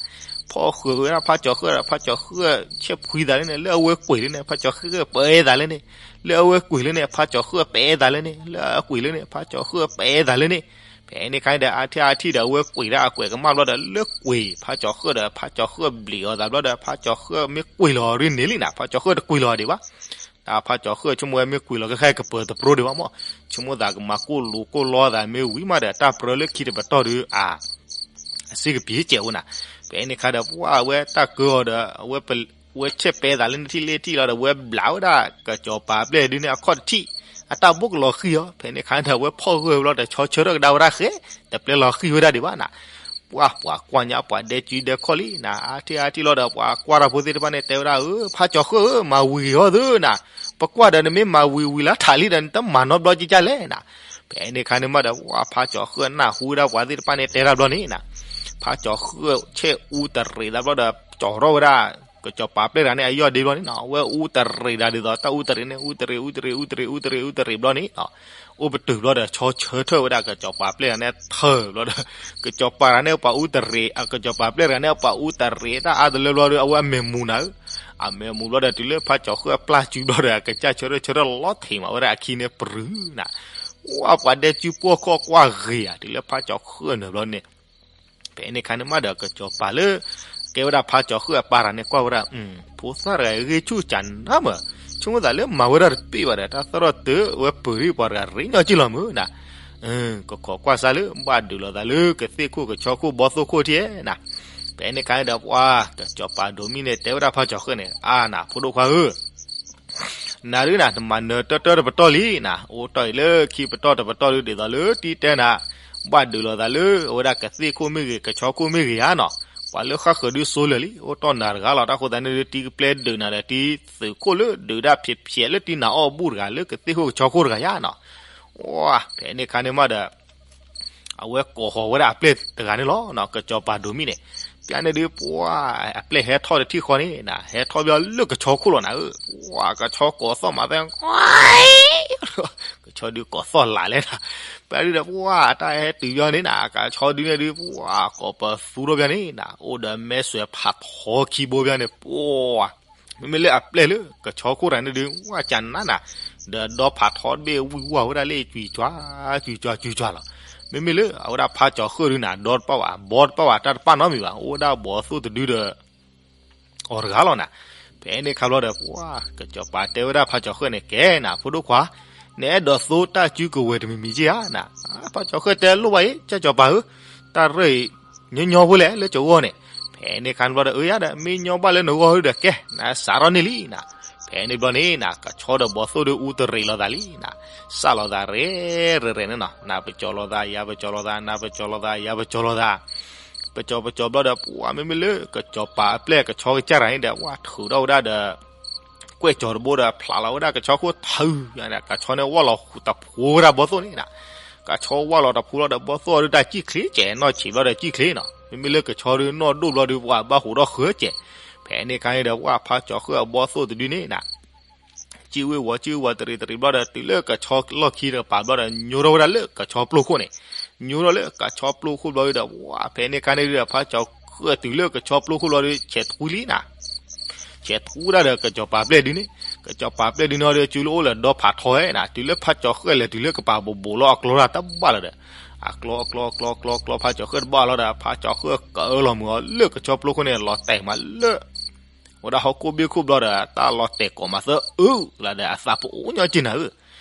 ဖီၣ်ဃုာ်ဝဲဒၣ်ဖါကၠီၤဃၢၣ်ဒီး ဖါကၠီၤဃၢၣ်ဆဲးဖှံသးလၢန့ၣ် လၢအဝဲကွံာ်လၢန့ၣ် ဖါကၠီၤဃၢၣ်ပဲသးလၢန့ၣ် လၢအဝဲကွံာ်လၢန့ၣ် ဖါကၠီၤဃၢၣ်ပဲသးလၢန့ၣ် လၢအကွံာ်လၢန့ၣ် ဖါကၠီၤဃၢၣ်ပဲသးလၢန့ၣ်. ဖဲန့ၣ်ခါန့ၣ်ဒီး အါထံၣ်အါထံၣ်ဒီး အဝဲကွံာ်ဒၣ်အကွဲးကမၣ်ဘျီဒီး လၢကွံာ်ဖါကၠီၤဃၢၣ်ဒီး ဖါကၠီၤဃၢၣ်ဘျံးအီၤသးဘျီဒီး ဖါကၠီၤဃၢၣ်မ့ၢ်ကွံာ်လီၤဒ်န့ၣ်လံနၤ ဖါကၠီၤဃၢၣ်တကွံာ်လီၤဒံးဘၣ် ဖါကၠီၤဃၢၣ်ဆိကမိၣ်ဝဲမ့ၢ်ကွံာ်လီၤခဲခါကပၢၤတပရိဒံးဘၣ်မး, ဆိကမိၣ်သးကမၤကိၢ်လူၤကိၢ်လီသးမ့ၢ်ဝံၤမးဒီး တၢ်ပြၢလၢခံတပတီၢ်ဒုး အ အစ့ကပံၤစဲးအိၣ်နၤ, ဖဲန့ၣ်ခါဒီး ပှၤအဝဲတၢ်ကၢအီၤဒီး အဝဲဆဲးပဲသးလၢနထံၣ်လၢထံၣ်လီၤဒီး အဝဲဘျးဝဲဒၣ်ကစီၤပၤပျဲၢ်ဒုးန့ၣ် အခီၣ်တထံၣ် အတၢ်ဘိၣ်ကလီၤဃံၤအီၤ, ဖဲန့ၣ်ခါဒီး အဝဲဖီၣ်ဂၢၢ်ဝဲလီၤဒီး ဆီဆၢထၢၣ်ကဒါဝဲဒၣ်ဃဲ, တပျဲလီၤဃံၤဝဲဒၣ်ဒံးဘၣ်နၤ, ပှၤ ပှၤကွၢ်ညါပှၤဒဲကၠူဒဲခီၣ်လံနၤ, အါထံၣ်အါထံၣ်လီၤဒီး ပှၤကွၢ်တၢ်ဖိသ့ၣ်တဖၣ်န့ၣ် တဲဝဲဒၣ် အၢ ဖါကၠီၤဃၢၣ်ဧၢ မၤဝံၤဂ့ၤအီၤသုနၤ, ပကွၢ်ဒီးနမ့ၢ်မၤဝံၤဝံၤလၢထးလံဒီး နတမၤနီတဘျီကကၢ်လဲၣ်နၤ, ဖဲန့ၣ်ခါန့ၣ်မးဒီး ပှၤဖါကၠီၤဃၢၣ်နၢ်ဟူဝဲဒၣ်ပှၤသ့ၣ်တဖၣ်န့ၣ် တဲတၢ်ဘျီန့ၣ်နၤ, ဖါကၠီၤဃၢၣ်ဆဲးအူတရံးသးဘျီဒီး ကၠီၤထီၣ်ဝဲဒၣ် ကစီၤပၤပျဲၢ်တဂၤန့ၣ်အယီၢ်ဒ့ဘျီန့ၣ်နၤ, အဝဲအူတရံးတၢ်ဒ်သိး တၢ်အူတရံးန့ၣ် အူတရံး အူတရံး အူတရံး အူတရံး အူတရံးဘျီန့ၣ် အိၣ်ပတုာ်ဘျီဒီး ဆီဆၢထၢၣ်ဝဲဒၣ်ကစီၤပၤပျဲၢ်တဂၤန့ၣ် ထၢၣ်ဘျီဒီး ကစီၤပၤတဂၤန့ၣ် ပှၤအူတရံး ကစီၤပၤပျဲၢ်တဂၤန့ၣ် ပှၤအူတရံးတၢ်အါတလၢဘျီဒီး အဝဲအမဲာ်မူၤနၤဧၢ, အမဲာ်မူၤဘျီဒီး တုၤလၢဖါကၠီၤဃၢၣ်အပျၢ်စုဘျီဒီး ကစၢ်ဆၢထၢၣ်ဆၢထၢၣ်လီၤထံးမးဝဲဒၣ်အခံန့ၣ် ပရူၤနၤ, ဝဲပှၤဒဲကၠူပှီၢ်ခီၣ်ကွၢ်ဂ့ၤဧါ, တုၤလၢဖါကၠီၤဃၢၣ်နၢၤဘျီန့ၣ် ဖဲန့ၣ်ခါန့ၣ်မးဒီး ကစီၤပၤလၢ ကဲဝဲဒၣ်ဖါကၠီၤဃၢၣ်အပၢ်တဂၤန့ၣ် ကွၢ်ဝဲဒၣ် ဖိသၣ်တဂၤအံၤဂ့ၢ်ဆူၣ်ကနါမး, ဆိကမိၣ်သးလၢမၤဝဲဒၣ်တပ့ၢ်ဘၣ်ဒီး တၢ်သရီၣ်တၢ်ဝဲပၢၤရံၣ်ပှၤတဂၤရ့ညီက့ၢ်လီၤမးနၤ, ကခိးကွၢ်စၢ်လၢ ဘၣ်ဒုးလိာ်သးလၢကသ့ၣ်ခိၣ်ကဆီခိၣ်ဘီသိၣ်ခိၣ်ထံဧါနၤ, ဖဲန့ၣ်ခါန့ၣ်ဒီး ပှၤ ကစီၤပၤဒိးမံန့ၣ် တဲဝဲဒၣ်ဖါကၠီၤဃၢၣ်န့ၣ် အါနၤ ဖိဒိၣ်ခွါဧၢ နၤဒုးနၤ နမၤနၢၤတၢတၢတပတီၢ်လံနၤ, အိၣ်တီၢ်အံၤလၢခံပတီၢ်တပတီၢ်ဒုး ဒ်သိးလၢတံၤတဲနၤ, ဘၣ်ဒုးလိာ်သးလၢ အဝဲဒၣ်ကသ့ၣ်ခိၣ်မ့ၢ်ဂ့ၤ ကဆီခိၣ်မ့ၢ်ဂ့ၤဧါနီၤ, ပှၤလၢဃၣ်ဃၢၤဒုးစိလၢာ်လံ အိၣ်တီၢ်နၤတဂၤလီၤ, တၢ်ဃိသတးန့ၣ်ဒုး တံၤကပျဲဒုးနၤဒီး တံၤသုးခိၣ်လၢဒုးဒၣ်ဖျဲးဖျဲးလၢတံၤနၤအီၣ်ဘူၣ်တဂၤ လၢကသ့ၣ်ခိၣ်ကဆီခိၣ်တဂၤဧါနီၤ, ဝါ ဖဲန့ၣ်ခါန့ၣ်မးဒီး အဝဲကိးဃီၤဝဲဒၣ်အပျဲၢ်တဂၤန့ၣ်လီၤ, ကစီၤပၤဒိးမံန့ၣ်, ပျဲန့ၣ်ဒုး ပှၤ အပျဲၢ်ဟဲထီၣ်တထံၣ်ဃီန့ၣ်နၤ, ဟဲထီၣ်ဘၣ်လၢကဆီခိၣ်လီၤနၤဧၢ, ပှၤ ကဆီကိးသီၣ်မးသဲ ကဆီဒုးကိးသီၣ်လးလဲၣ်နၤ, ပျဲဒုးဒီး ပှၤ တၢ်ဟဲတုၤဘၣ်န့ၣ်နၤ, ကဆီဒုးန့ၣ်ဒုး ပှၤ ကိးပသူထီၣ်ဘၣ်န့ၣ်နၤ, အိၣ်ဒီးမဲစွဲးဖးထီခံဘိဘၣ်န့ၣ် ပှၤ မ့မ့ၢ်လၢအပျဲၢ်လၢ ကဆီခိၣ်တဂၤန့ၣ်ဒုး ဝါ ကနါနၤ, ဒီးဒီဖးထီတဘ့ၣ်ဝံၣ်ဝါဝဲဒၣ်လၢ ကွံာ်ကွၢ် ကွံာ်ကွၢ် ကွံာ်ကွၢ်လီၤ, မ့မ့ၢ်လၢအဝဲဒၣ်ဖါကၠီၤဃၢၣ်ဒုးနၤ ဒီတပၣ်ဝဲ ဘီတပၣ်ဝဲ တၢ်တပၣ်နီတမံၤဘၣ်, အိၣ်ဝဲဒၣ်ဘီသိၣ်တဒုဒီး အီၤတဂၤလီၤနၤ, ဖဲန့ၣ်ခါဘျီဒီး ပှၤ ကစီၤပၤတဲဝဲဒၣ်ဖါကၠီၤဃၢၣ်န့ၣ် ကဲနၤ ဖိဒိၣ်ခွါ, နအဲၣ်ဒိးသိတၢ်စုကဝဲၤတမံၤမံၤက့ဧါနၤ, ဖါကၠီၤဃၢၣ်တဲလိၣ်ဘၣ်အံၤ ကၠီၤပၤဧၢ, တၢ်ရၢၢ်အံၤ ညီညီဖိလဲၣ်လၢကၠီၤဂီၢ်န့ၣ်, ဖဲန့ၣ်ခါဘျီဒီး အၢယါဒီး မ့ၢ်ညီဘၣ်လၢနဂီၢ်ဒုးဒီး ကဲ နစးထီၣ်န့ၢ်လံနၤ, ဖဲန့ၣ်ဘျီန့ၣ်နၤ ကဆီဒီးဘီသိၣ်ဒုးအူတရံးလိာ်သးလံနၤ, စးလိာ်သးရဲၣ်ရဲၣ်ရဲၣ်န့ၣ်နီၤ, နပကၠီၤလိာ်သး ယၤပကၠီၤလိာ်သး နပကၠီၤလိာ်သး ယၤပကၠီၤလိာ်သး ပကၠီၤပကၠီၤဘျီဒီး ပှၤမ့မ့ၢ်လၢကစီၤပၤအပျဲၢ်ကဆီကစၢ်တဂၤန့ၣ်ဒီး ဝါထုးထီၣ်ဝဲဒၣ်ဒီး ကွဲၢ်ကၠီၤတဘိဒီး ဖျးလီၤဝဲဒၣ်ကဆီခိၣ်ထုး, ကဆီန့ၣ်ဝါလီၤတဖှိဝဲဒၣ်ဘီသိၣ်န့ၣ်နၤ, ကဆီဝါလီၤတဖှိလီၤဒီး ဘီသိၣ်အီၤဒုးတၢ်စံၣ်ချ့ကဲး နီၢ်ဆံးဘျီဒီးစံၣ်ချ့နီၤ, မ့မ့ၢ်လၢကဆီဒုးနီၢ်ဒိၣ်ဘျီဒီး ပှၤဘၣ်ဟူးထီၣ်ဃၢကဲး, ဖဲန့ၣ်ခါန့ၣ်ဒီး ပှၤဖါကၠီၤဃၢၣ်အဘီသိၣ်တဒုန့ၣ်နၤ စံၣ်ဝ့ၤဝီၤ စံၣ်ဝ့ၤဝီၤ တရံးတရံးဘျီဒီး တုၤလၢကဆီလီၢ်ခံတကပၤဘျီဒီး ညိထီၣ်ဝဲဒၣ်လၢကဆီပျိၢ်ခိၣ်န့ၣ်, ညိထီၣ်လၢကဆီပျိခိၣ်ဘျီဒီး ဝါ ဖဲန့ၣ်ခါန့ၣ်ဒီး ဖးကၠီၤဃၢၣ်တုၤလၢကဆီပျိခိၣ်ဘျီဒီး ဆဲးထူလံနၤ ဆဲးထူဒၣ်ဒီးကစီၤပၤပျဲၢ်ဒုန့ၣ်, ကစီၤပၤပျဲၢ်ဒုန့ၣ်ဒီး စုလၢအိၣ်လၢဒီဖးထီဟဲနၤ, တုၤလၢဖးကၠီၤဃၢၣ်လဲၤတုၤလၢကပၤဘိးဘိးလီၤအကျီတၢ်တဘၣ်လီၤဒီး, အကျီအကျီအကျီအကျီအကျီ ဖးကၠီၤဃၢၣ်တဘၣ်လီၤဒီး ဖးကၠီၤဃၢၣ်ကအၢလီၤမုာ်အီၤလၢကဆီပျိခိၣ်န့ၣ် လီၤတဲာ်မးလၢ ဝဲဒၣ်ဟီၣ်ခိၣ်ဘ့ၣ်ခိၣ်ဘျီဒီး တၢ်လီၤတဲာ်ကိးမးသၢအုလီၤဒီး အသးပအိၣ်ညီက့နၤဧၢ,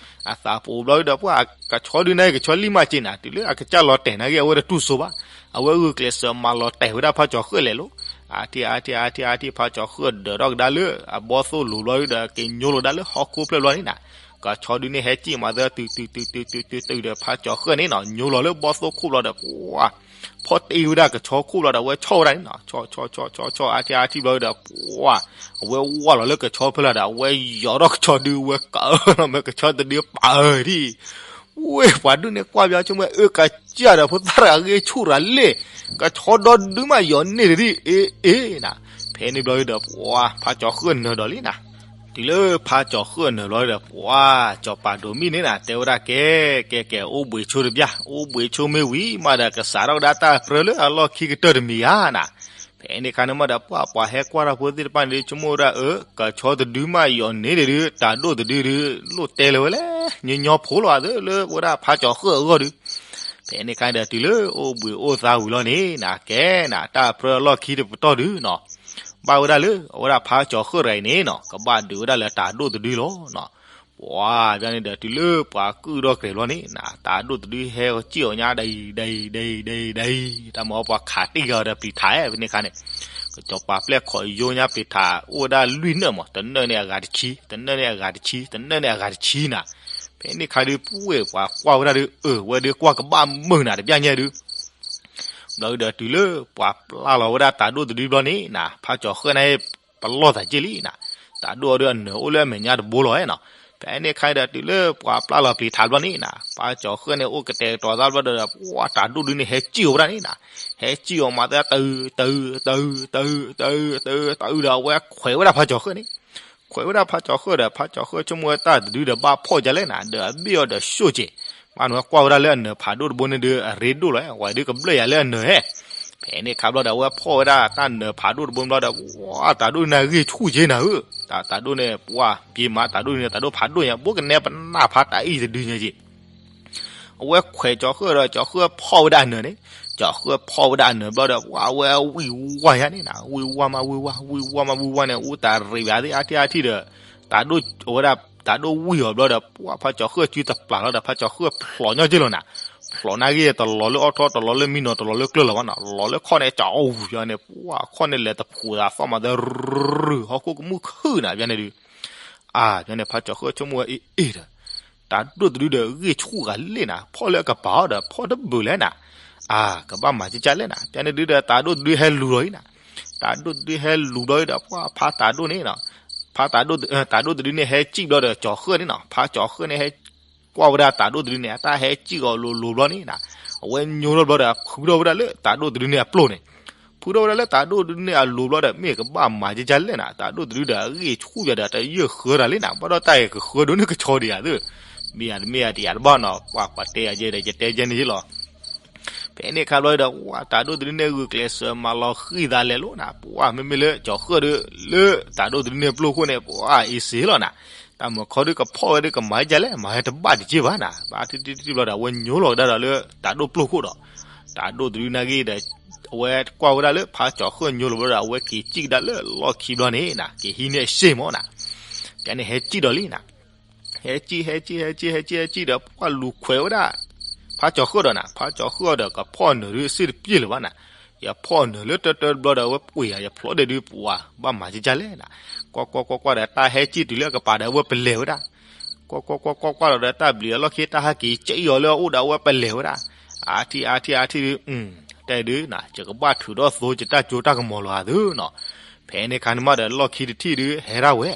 အသးပအိၣ်ဘျီဒီး ပှၤကဆီဒုန့ၣ် ကဆီလံမးက့နၤ, တုၤလၢအကစၢ်လီၤတဲာ်နာ်က့ အဝဲတတူၢ်စိဘၣ်, အဝဲဂုာ်ကျဲးစၢးမၤလီၤတဲာ်ဝဲဒၣ်ဖးကၠီၤဃၢၣ်လဲၤလီၤ, အါထံၣ်အါထံၣ်အါထံၣ်အါထံၣ် ဖးကၠီၤဃၢၣ်ဒၢးထီၣ်ကဒါလၢအဘီၣ်သိၣ်လိၤဘျီဒီး ကညိလီၤဒၣ်လၢဟီၣ်ခိၣ်ဖျၢၣ်ဘျီန့ၣ်နၤ, ကဆီဒုန့ၣ်ဟဲစံၣ်မးသၢတုၤတုၤတုၤတုၤတုၤတုၤဒီး ဖးကၠီၤဃၢၣ်န့ၣ်နီၤ ညိလီၤလၢဘီၣ်သိၣ်ခိၣ်ဘျီဒီး ပှၤ ဖီၣ်တ့ၢ်ဝဲဒၣ်ကဆီခိၣ်ဘျီဒီး အဝဲဆီၣ်ဝဲဒၣ်န့ၣ်နီၤ, ဆီၣ်ဆီၣ်ဆီၣ်ဆီၣ်ဆီၣ် အါထံၣ်အါထံၣ်ဘျီဒီး ပှၤ အဝဲဝါလီၤလၢကဆီဖဲလၢ်ဒီး အဝဲယီၤထီၣ်ကဆီဒု အဝဲကၢလီၤမ့ၢ်ကဆီတဒုပာ်အၢထံၣ်, ဝ့ၢ်ပှၤဒုးန့ၣ်ကွၢ်ဘျီ ဆိကမိၣ်အၢကစၢ်ဒီး ဖိသၣ်တဂၤဂ့ၢ်ဆူၣ်ရၤလ့ၣ်, ကဆီဒီဒုမးယီၤန့ၢ်တဒု အ့အ့နၤ, ဖဲန့ၣ်ဘျီဒီး ပှၤ ဖးကၠီၤဃၢၣ်နၢၤဒီးလံနၤ, တုၤလၢဖးကၠီၤဃၢၣ်နၢၤဘျီဒီး ပှၤ စီၤပၤဒိးမံန့ၣ်နၤ တဲဝဲဒၣ်ကဲ ကဲကဲ အိၣ်ဘှံးဆိတဘျၣ်, အိၣ်ဘှံးဆိမ့ၢ်ဝံၤမးဒီး ကစးထီၣ်ကဒါတၢ်ပြၢလၢအလီၢ်ခံကတၢၢ်တမံၤဧါနၤ, ဖဲန့ၣ်ခါန့ၣ်မးဒီး ပှၤ ပှၤဟဲကွၢ်တၢ်ဖိသ့ၣ်တဖၣ်န့ၣ်ဒုး ဆိကမိၣ်ဝဲဒၣ်အၢ ကဆီတဒုမးယီၤန့ၢ်ဒံးဒုး တၢ်ဒိၣ်တဒုဒုး လိၣ်တဲလၢၤဝဲလဲၣ်, ညီညီဖိလီၤသ့လၢဝဲဒၣ်ဖးကၠီၤဃၢၣ်အဂီၢ်ဒုး, ဖဲန့ၣ်ခါဒီးတုၤလၢအိၣ်ဘှံးအိၣ်သါဝံၤလီၤန့ၣ်နၤ ကဲနၤ တၢ်ပြၢအလီၢ်ခံတပတီၢ်ဒုးနီၤ ဘၣ်ဝဲဒၣ်လၢ အဝဲဒၣ်ဖးကၠီၤဃၢၣ်တဂၤအံၤန့ၣ်နီၤ ကဘၣ်ဒုးဝဲဒၣ်လၢတၢ်ဒိၣ်တဒုလီၤနီၤ, ပှၤဘျီန့ၣ်ဒီးတုၤလၢပှၤကုၢ်ထီၣ်ကြဲးဘျီန့ၣ်နၤ တၢ်ဒိၣ်တဒုဟဲစံၣ်အီၤညါ ဒဲအံၤ ဒဲအံၤ ဒဲအံၤ ဒဲအံၤ တၢ်မၤပှၤခးတံၢ်ဂၤဒီးပျံၤထးဖဲန့ၣ်ခါန့ၣ်, ကစီၤပၤပျဲၢ်ခိးယိညါပျံၤထး အိၣ်ဝဲဒၣ်လွံၢ်နၢၣ်မး တနၢၣ်န့ၣ်အဂၤတဆံ တနၢၣ်န့ၣ်အဂၤတဆံ တနၢၣ်န့ၣ်အဂၤတဆံနၤ, ဖဲန့ၣ်ခါဒုး ပှဲၤပှၤကွၢ်ဝဲဒၣ်ဒုး အၢ ဝဲဒုးကွၢ်ကဘၣ်မုာ်နၤတဘျီညါဒုး ဘျီဒီးတုၤလၢပှၤပျဲလီၤဝဲဒၣ်တၢ်ဒိၣ်တဒုဘျီန့ၣ်နၤ ဖးကၠီၤဃၢၣ်န့ၣ် ပလီၢ်သးက့ၢ်လံနၤ, တၢ်ဒိၣ်အီၤဒုးအနၢၤအိၣ်လၢအမဲာ်ညါတဘိလီၤနီၤ, ဖဲန့ၣ်ခါဒီးတုၤလၢပှၤပျဲလီၤပျံၤထးဘျီန့ၣ်နၤ ဖးကၠီၤဃၢၣ်န့ၣ် အိၣ်ကတဲာ်ကတီၤသးဘျီဒီး ပှၤတၢ်ဒိၣ်ဒုန့ၣ်ဟဲစံၣ်အီၤဝဲဒၣ်န့ၣ်နၤ, ဟဲစံၣ်အီၤမးသးတၢ် တၢ် တၢ် တၢ် တၢ် တၢ် တၢ်ဒီးအဝဲခွဲးဝဲဒၣ်ဖးကၠီၤဃၢၣ်န့ၣ် ခွဲးဝဲဒၣ်ဖးကၠီၤဃၢၣ်ဒီး ဖးကၠီၤဃၢၣ်ဆိကမိၣ်ဝဲတၢ်တဒုဒီးဘၣ်ဖီၣ်ဒ်လဲၣ်နၤ ဒီးအဘ့ၣ်အီၤဒီးဆိၣ်က့ၤ, ဘၣ်နုၤကွၢ်ဝဲဒၣ်လၢအနၢၤဖးဒိၣ်တဘိန့ၣ်ဒီး အရ့ဒိၣ်လီၤ ဝဲဒုးကဘျၣ်ယၤလၢအနၢၤဟဲ, ဖဲန့ၣ်ခါဘျီဒီး အဝဲဖီၣ်ဝဲဒၣ်တၢ်နၢၤဖးဒိၣ်တဘိဘျီဒီး ဝါ တၢ်ဒိၣ်န့ၣ်ဂ့ၢ်ဆူၣ်က့ၤနၤဧၢ, တၢ် တၢ်ဒိၣ်န့ၣ် ပှၤ ပှၤပျ့ၤမးတၢ်ဒိၣ်န့ၣ် တၢ်ဒိၣ်ဖးဒိၣ်ညါ ဘိကနဲပနၢ်ဖးတၢ်အံၤတဒုညါက့ၤ အဝဲခွဲးကၠီၤဃၢၣ်ဒီး ကၠီၤဃၢၣ်ဖီၣ်ဝဲဒၣ်အနၢၤန့ၣ်, ကၠီၤဃၢၣ်ဖီၣ်ဝဲဒၣ်အနၢၤဘျီဒီး ပှၤအဝဲဝံၢ်ဝါညါန့ၣ်နၤ, ဝံၢ်ဝါမးဝံၢ်ဝါ ဝံၢ်ဝါမးဝံၢ်ဝါန့ၣ် အူတၢ်ရံးဘၣ်သ့ၣ်အါထံၣ်အါထံၣ်ဒီး တၢ်ဒိၣ်အဝဲဒၣ် တၢ်ဒိၣ်ဝံၢ်အီၤဘျီဒီး ပှၤဖးကၠီၤဃၢၣ်စုတပျၢ်လီၤဒီး ဖးကၠီၤဃၢၣ်ဖျိးညီက့ၢ်လီၤနၤ, ဖျိးနာ်က့ၢ်တလီၤလၢအီထီ တလီၤလၢမံနီၤ တလီၤလၢကျၢၢ်လီၤဘၣ်နီၤ, လီၤလၢခီၣ်န့ၣ် ကၠီၤအူဘျီန့ၣ် ပှၤခီၣ်န့ၣ်လဲၤတဖှူးသးသီၣ်မးသရၢ ဟီၣ်ခိၣ်ကမူၣ်ခုၣ်နၤဘျီန့ၣ်ဒုး အါ ဘျီန့ၣ် ဖးကၠီၤဃၢၣ်ဆိကမိၣ်ဝဲအ့ၣ်အ့ၣ်ဒီး တၢ်ဒိၣ်တဒုဒီးဂ့ၢ်ဆူၣ်ဂၤလဲၣ်နၤ, ဖီၣ်လၢအကပၤအီၤဒီး ဖီၣ်တဘုးလဲၣ်နၤ, အါ ကဘၣ်မၤကကလဲၣ်နၤ, ဘျီန့ၣ်ဒုးဒီး တၢ်ဒိၣ်တဒုဟဲလူၤလီၤအံၤနၤ, တၢ်ဒိၣ်တဒုဟဲလူၤဘျီဒီး ပှၤဖးတၢ်ဒိၣ်န့ၣ်နၤ, ဖးတၢ်ဒိၣ် တၢ်ဒိၣ်တဒုန့ၣ်ဟဲစံၣ်ဘျီဒီး ကၠီၤဃၢၣ်န့ၣ်နၤ, ဖးကၠီၤဃၢၣ်န့ၣ်ဟဲ ကွၢ်ဝဲဒၣ်တၢ်ဒိၣ်တဒုန့ၣ် အတၢ်ဟဲစံၣ်အီၤလိၤလိၤဘျီန့ၣ်နၤ, အဝဲညိထီၣ်ဘျီဒီး ဖုထီၣ်ဝဲဒၣ်လၢတၢ်ဒိၣ်တဒုန့ၣ်အပျိၢ်န့ၣ်, ဖုထီၣ်ဝဲဒၣ်လၢတၢ်ဒိၣ်တဒုန့ၣ်အလိၤဘျီဒီး မ့ၢ်ကဘၣ်မၤကကလဲၣ်နၤ, တၢ်ဒိၣ်တဒုဒီးအဂ့ၢ်ဆူၣ်ယၤဒီး တယၢၢ်ဃၢတၢ်လံနၤ, ဘၣ်ဒီးတၢ်အံၤကဃၢဒိၣ်န့ၢ်ကဆီဒံးဧါသ့, မ့ၢ်ယၤတမ့ၢ်ယၤတယၤတဘၣ်နီၤ, ပှၤပှၤတဲယၤယဲဒီး ယတဲယဲန့ၣ်ယ့လီၤ ဖဲန့ၣ်ခါဘျီဒီး ဝါ တၢ်ဒိၣ်တဒုန့ၣ် ဂုာ်ကျဲးစၢးမၤလီၤဃံၤသးလဲၤလိာ်နၤ, ပှၤမ့မ့ၢ်လၢကၠီၤဃၢၣ်ဒီး လၢတၢ်ဒိၣ်တဒုန့ၣ်ပျိၢ်ခိၣ်န့ၣ် ပှၤအ့ၣ်စ့လီၤနၤ, တၢ်မုၢ်ခီဒုးကဖီၣ်ဝဲဒုးကမၤကလဲၣ် မၤဟဲတဘၣ်တက့ၢ်ဘၣ်နၤ, ဘၣ်ထံၣ်ထံၣ်ထံၣ်ဘျီဒီး အဝဲညိလီၤကဒါဒီးလၢတၢ်ဒိၣ်ပျိၢ်ခိၣ်ဒီး တၢ်ဒိၣ်တဒုနာ်က့ဒီး အဝဲကွၢ်ဝဲဒၣ်လၢဖးကၠီၤဃၢၣ်ညိလီၤဘျီဒီး အဝဲက့ၤစံၣ်ကဒါလၢလီၢ်ခံဘျီန့ၣ်နၤ, က့ၤဟံးန့ၢ်အရှ့ၣ်မးနၤ, ကန့ၣ်ဟဲစံၣ်ဒီးလံနၤ ဟဲစံၣ် ဟဲစံၣ် ဟဲစံၣ် ဟဲစံၣ် ဟဲစံၣ်ဒီး ပှၤလူၤခွဲးဝဲဒၣ် ဖးကၠီၤဃၢၣ်ဒီးနၤ, ဖးကၠီၤဃၢၣ်ဒီး ကဖီၣ်နၢၤဒုးစ့ၢ်တပျ့ၢ်လၢၤဘၣ်နၤ, ယဖီၣ်နၢၤလၢတၢတၢတဘျီဒီး အဝဲပှ့ၤယၤ ယဖျိးဒဲးဒုးပှၤ ဘၣ်မၤကကလဲၣ်နၤ, ကွၢ်ကွၢ်ကွၢ်ကွၢ်ဒီး တၢ်ဟဲစံၣ်တုၤလၢအကပၤဒီး အဝဲပလဲၤဝဲဒၣ်, ကွၢ်ကွၢ်ကွၢ်ကွၢ်ကွၢ်ဒီး တၢ်ဘျံးအလီၢ်ခံ တၢ်ဟဲက့ၤစံၣ်အီၤလၢအအိၣ်ဒီး အဝဲပလဲၤဝဲဒၣ်, အါထံၣ်အါထံၣ်အါထံၣ်ဒုး တဲဒုးနၤ ယကဘၣ်ထုးထီၣ်သိယတၢ်စိတၢ်ကမီၤလီၤဧါသ့နီၤ, ဖဲန့ၣ်ခါန့ၣ်မးဒီး လီၢ်ခံတထံၣ်ဒုးဟဲဒၣ်ဝဲ,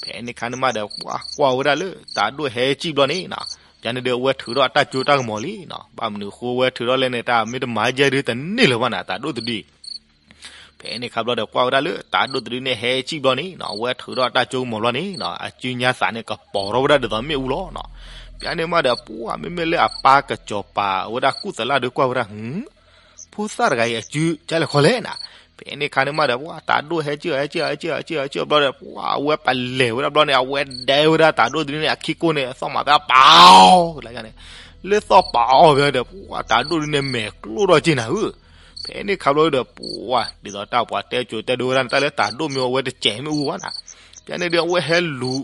ဖဲန့ၣ်ခါန့ၣ်မးဒီး ပှၤကွၢ်ဝဲဒၣ်လၢ တၢ်ဒိၣ်ဟဲစံၣ်ဘျီန့ၣ်နၤ, ယန့ၣ်ဒီး အဝဲထုးထီၣ်အတၢ်စိတၢ်ကမီၤလံနၤ, ဘၣ်မနုၤဃိအဝဲထုးထီၣ်လဲၣ်န့ၣ် တၢ်မ့ၢ်တမၤကဲဒုးတန့ၢ်လၢၤဘၣ်နၤ တၢ်ဒိၣ်တဒု ဖဲန့ၣ်ခါဘျီဒီး ကွၢ်ဝဲဒၣ်လၢ တၢ်ဒိၣ်တဒုန့ၣ်ဟဲစံၣ်ဘျီန့ၣ်နၤ, အဝဲထုးထီၣ်အတၢ်စိကမီၤဘျီန့ၣ်နၤ, အစုညါသးန့ၣ် ကပီၤထီၣ်ဝဲဒၣ်ဒ်သိးမ့ၣ်အူလီၤနၤ, ပျဲန့ၣ်မးဒီး ပှၤမ့မ့ၢ်လၢအပၢ်ကစီၤပၤ အဝဲဒၣ်ကူၣ်သလၣ်ဒုးကွၢ်ဝဲဒၣ် ဟူ ဖိသၣ်တဂၤအံၤအစု ကလဲၤခီလဲၣ်နၤ. ဖဲန့ၣ်ခါန့ၣ်မးဒီး ပှၤတၢ်ဒိၣ်ဟဲကၢၢ် ဟဲကၢၢ် ဟဲကၢၢ် ဟဲကၢၢ်ဘျီဒီး ပှၤအဝဲပလဲၤဝဲဒၣ်ဘျီန့ၣ် အဝဲဒဲဝဲဒၣ်တၢ်ဒိၣ်တဒုန့ၣ် အခံကိၢ်န့ၣ် အသီၣ်မၤသးပာ်အီၤ လၢန့ၣ် လၢသီၣ်ပာ်အီၤဖဲဒီး ပှၤတၢ်ဒိၣ်ဒုန့ၣ်မဲာ်ကျိၣ်ထီၣ်က့ၤနၤဧၢ. ဖဲန့ၣ်ခါဘျီဒီး ပှၤဒ်သိးတၢ်ပှၤတဲကိၤတဲဒိဝဲဒၣ်န့ၣ် တၢ်လၢတၢ်ဒိၣ်မ့ၢ်အဝဲတစဲးမ့ၣ်အူဘၣ်နၤ. ပျဲန့ၣ်ဒီးအဝဲဟဲလူၤ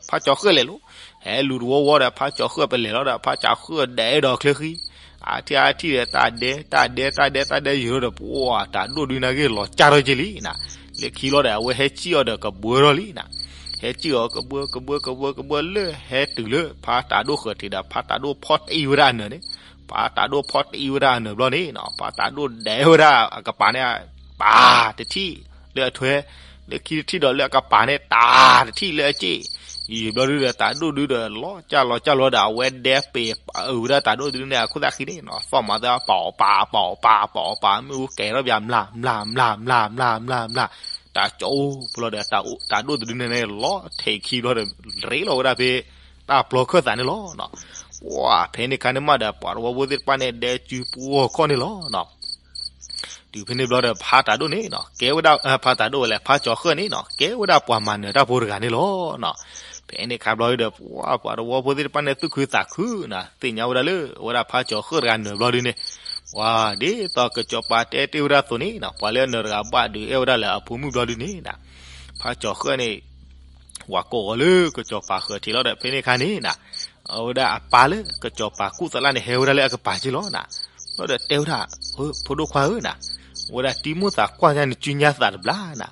ဖါကၠီၤဃၢၣ်လဲၤလီၤ. ဟဲလူၤတဝီဝီဒီး ဖါကၠီၤဃၢၣ်ပလဲၤလီၤဒီး ဖါကၠီၤဃၢၣ်ဒဲးဒီးချၢဃံ, အထံၣ်အထံၣ်ဒီး တၢ်ဒဲ တၢ်ဒဲ တၢ်ဒဲ တၢ်ဒဲယိာ်ဒီး ပှၤတၢ်ဒိၣ်ဒုန့ၣ်ဂ့ၢ်လီၤကၢ်ထီၣ်က့ၤလံနၤ. လၢခံလီၤဒီး အဝဲဟဲစံၣ်အီၤဒီးကဘှၢထီၣ်လံနၤ. ဟဲစံၣ်အီၤကဘှၢ ကဘှၢ ကဘှၢ ကဘှၢလၢဟဲတုၤလၢ ဖါတၢ်ဒိၣ်ဃၢၤထံးဒီး ဖါတၢ်ဒိၣ်ဖီၣ်တံၢ်ဝဲဒၣ်အနၢၤန့ၣ်, ဖါတၢ်ဒိၣ်ဖီၣ်တံၢ်ဝဲဒၣ်အနၢၤဘျီန့ၣ် ဖါတၢ်ဒိၣ်ဒဲးဝဲဒၣ်အကပၤန့ၣ် ပာ်တထံၣ်လၢအထွဲ, လၢခံတထံၣ်ဒီးလၢအကပၤန့ၣ် တၢ်တထံၣ်လၢအစ့ၣ်, ယံာ်ဘျီဒုဒီး တၢ်ဒိၣ်ဒုဒီးလီၤကၢ်လီၤကၢ်လီၤဒီး အဝဲဒဲပ့ၤအုးဝဲဒၣ်တၢ်ဒိၣ်ဒုန့ၣ် အခိၣ်သၣ်ခံန့ၣ် သီၣ်မၤသးပာ်အီၤပာ် ပာ်အီၤပာ် ပာ်အီၤပာ် မ့ၣ်အူကဲၤထီၣ်ပၠး မျၢ် မျၢ် မျၢ် မျၢ် မျၢ် မျၢ် တၢ်ကၠိပလီၤဒီး တၢ်ဒိၣ်တဒုန့ၣ်န့ၣ် လီၤထဲးခံဘျီဒီး ရ့လီၤဝဲဒၣ်ဖဲ တၢ်ပျီခၢၣ်သးန့ၣ်လီၤ. ပှၤဖဲန့ၣ်ခါန့ၣ်မးဒီး ပှၤတဝီဖိသ့ၣ်တဖၣ်န့ၣ် ဒဲစုပှီၢ်ခီၣ်န့ၣ်လီၤ. တုၤဖဲန့ၣ်ဘျီဒီး ဖါတၢ်ဒိၣ်န့ၣ် ကဲဝဲဒၣ် ဖါတၢ်ဒိၣ်ဝဲလဲၣ် ဖါကၠီၤဃၢၣ်န့ၣ် ကဲဝဲဒၣ်ပှၤမၤနၢၤတၢ်ဖိတဂၤန့ၣ်လီၤ. ဖဲန့ၣ်ခါဘျီဒီး ပှၤတဝီဖိသ့ၣ်တဖၣ်န့ၣ် သူၣ်ခုသးခုနၤ သ့ၣ်ညါဝဲဒၣ်လၢ အဝဲဒၣ်ဖါကၠီၤဃၢၣ်တဂၤနၢၤဘျီဒုန့ၣ် ပှၤဒ်သိးကစီၤပၤတဲတ့ၢ်ဝဲဒၣ်အသိးန့ၣ် ပှၤလၢအနၢၤတဂၤဘၣ်ဒုးအဲၣ်ဝဲဒၣ်လၢအဖိမုၣ်ဘျီဒုန့ၣ် ဖါကၠီၤဃၢၣ်န့ၣ် ဝၤကိးအီၤလၢကစီၤပၤဃၢၤထံးလီၤဒီး ဖဲန့ၣ်ခါန့ၣ်နၤ အဝဲဒၣ်အပၢ်လၢကစီၤပၤကူၣ်သလၣ်န့ၣ် ဟဲဝဲဒၣ်လၢအကပၤက့လီၤနၤ. ဘျီဒီးတဲဝဲဒၣ် ဖိဒိၣ်ခွါဧၢနၤ, အဝဲဒၣ်တံၤမိၣ်သးကွၢ်ညါနစုညါသးတဘျီနၤ.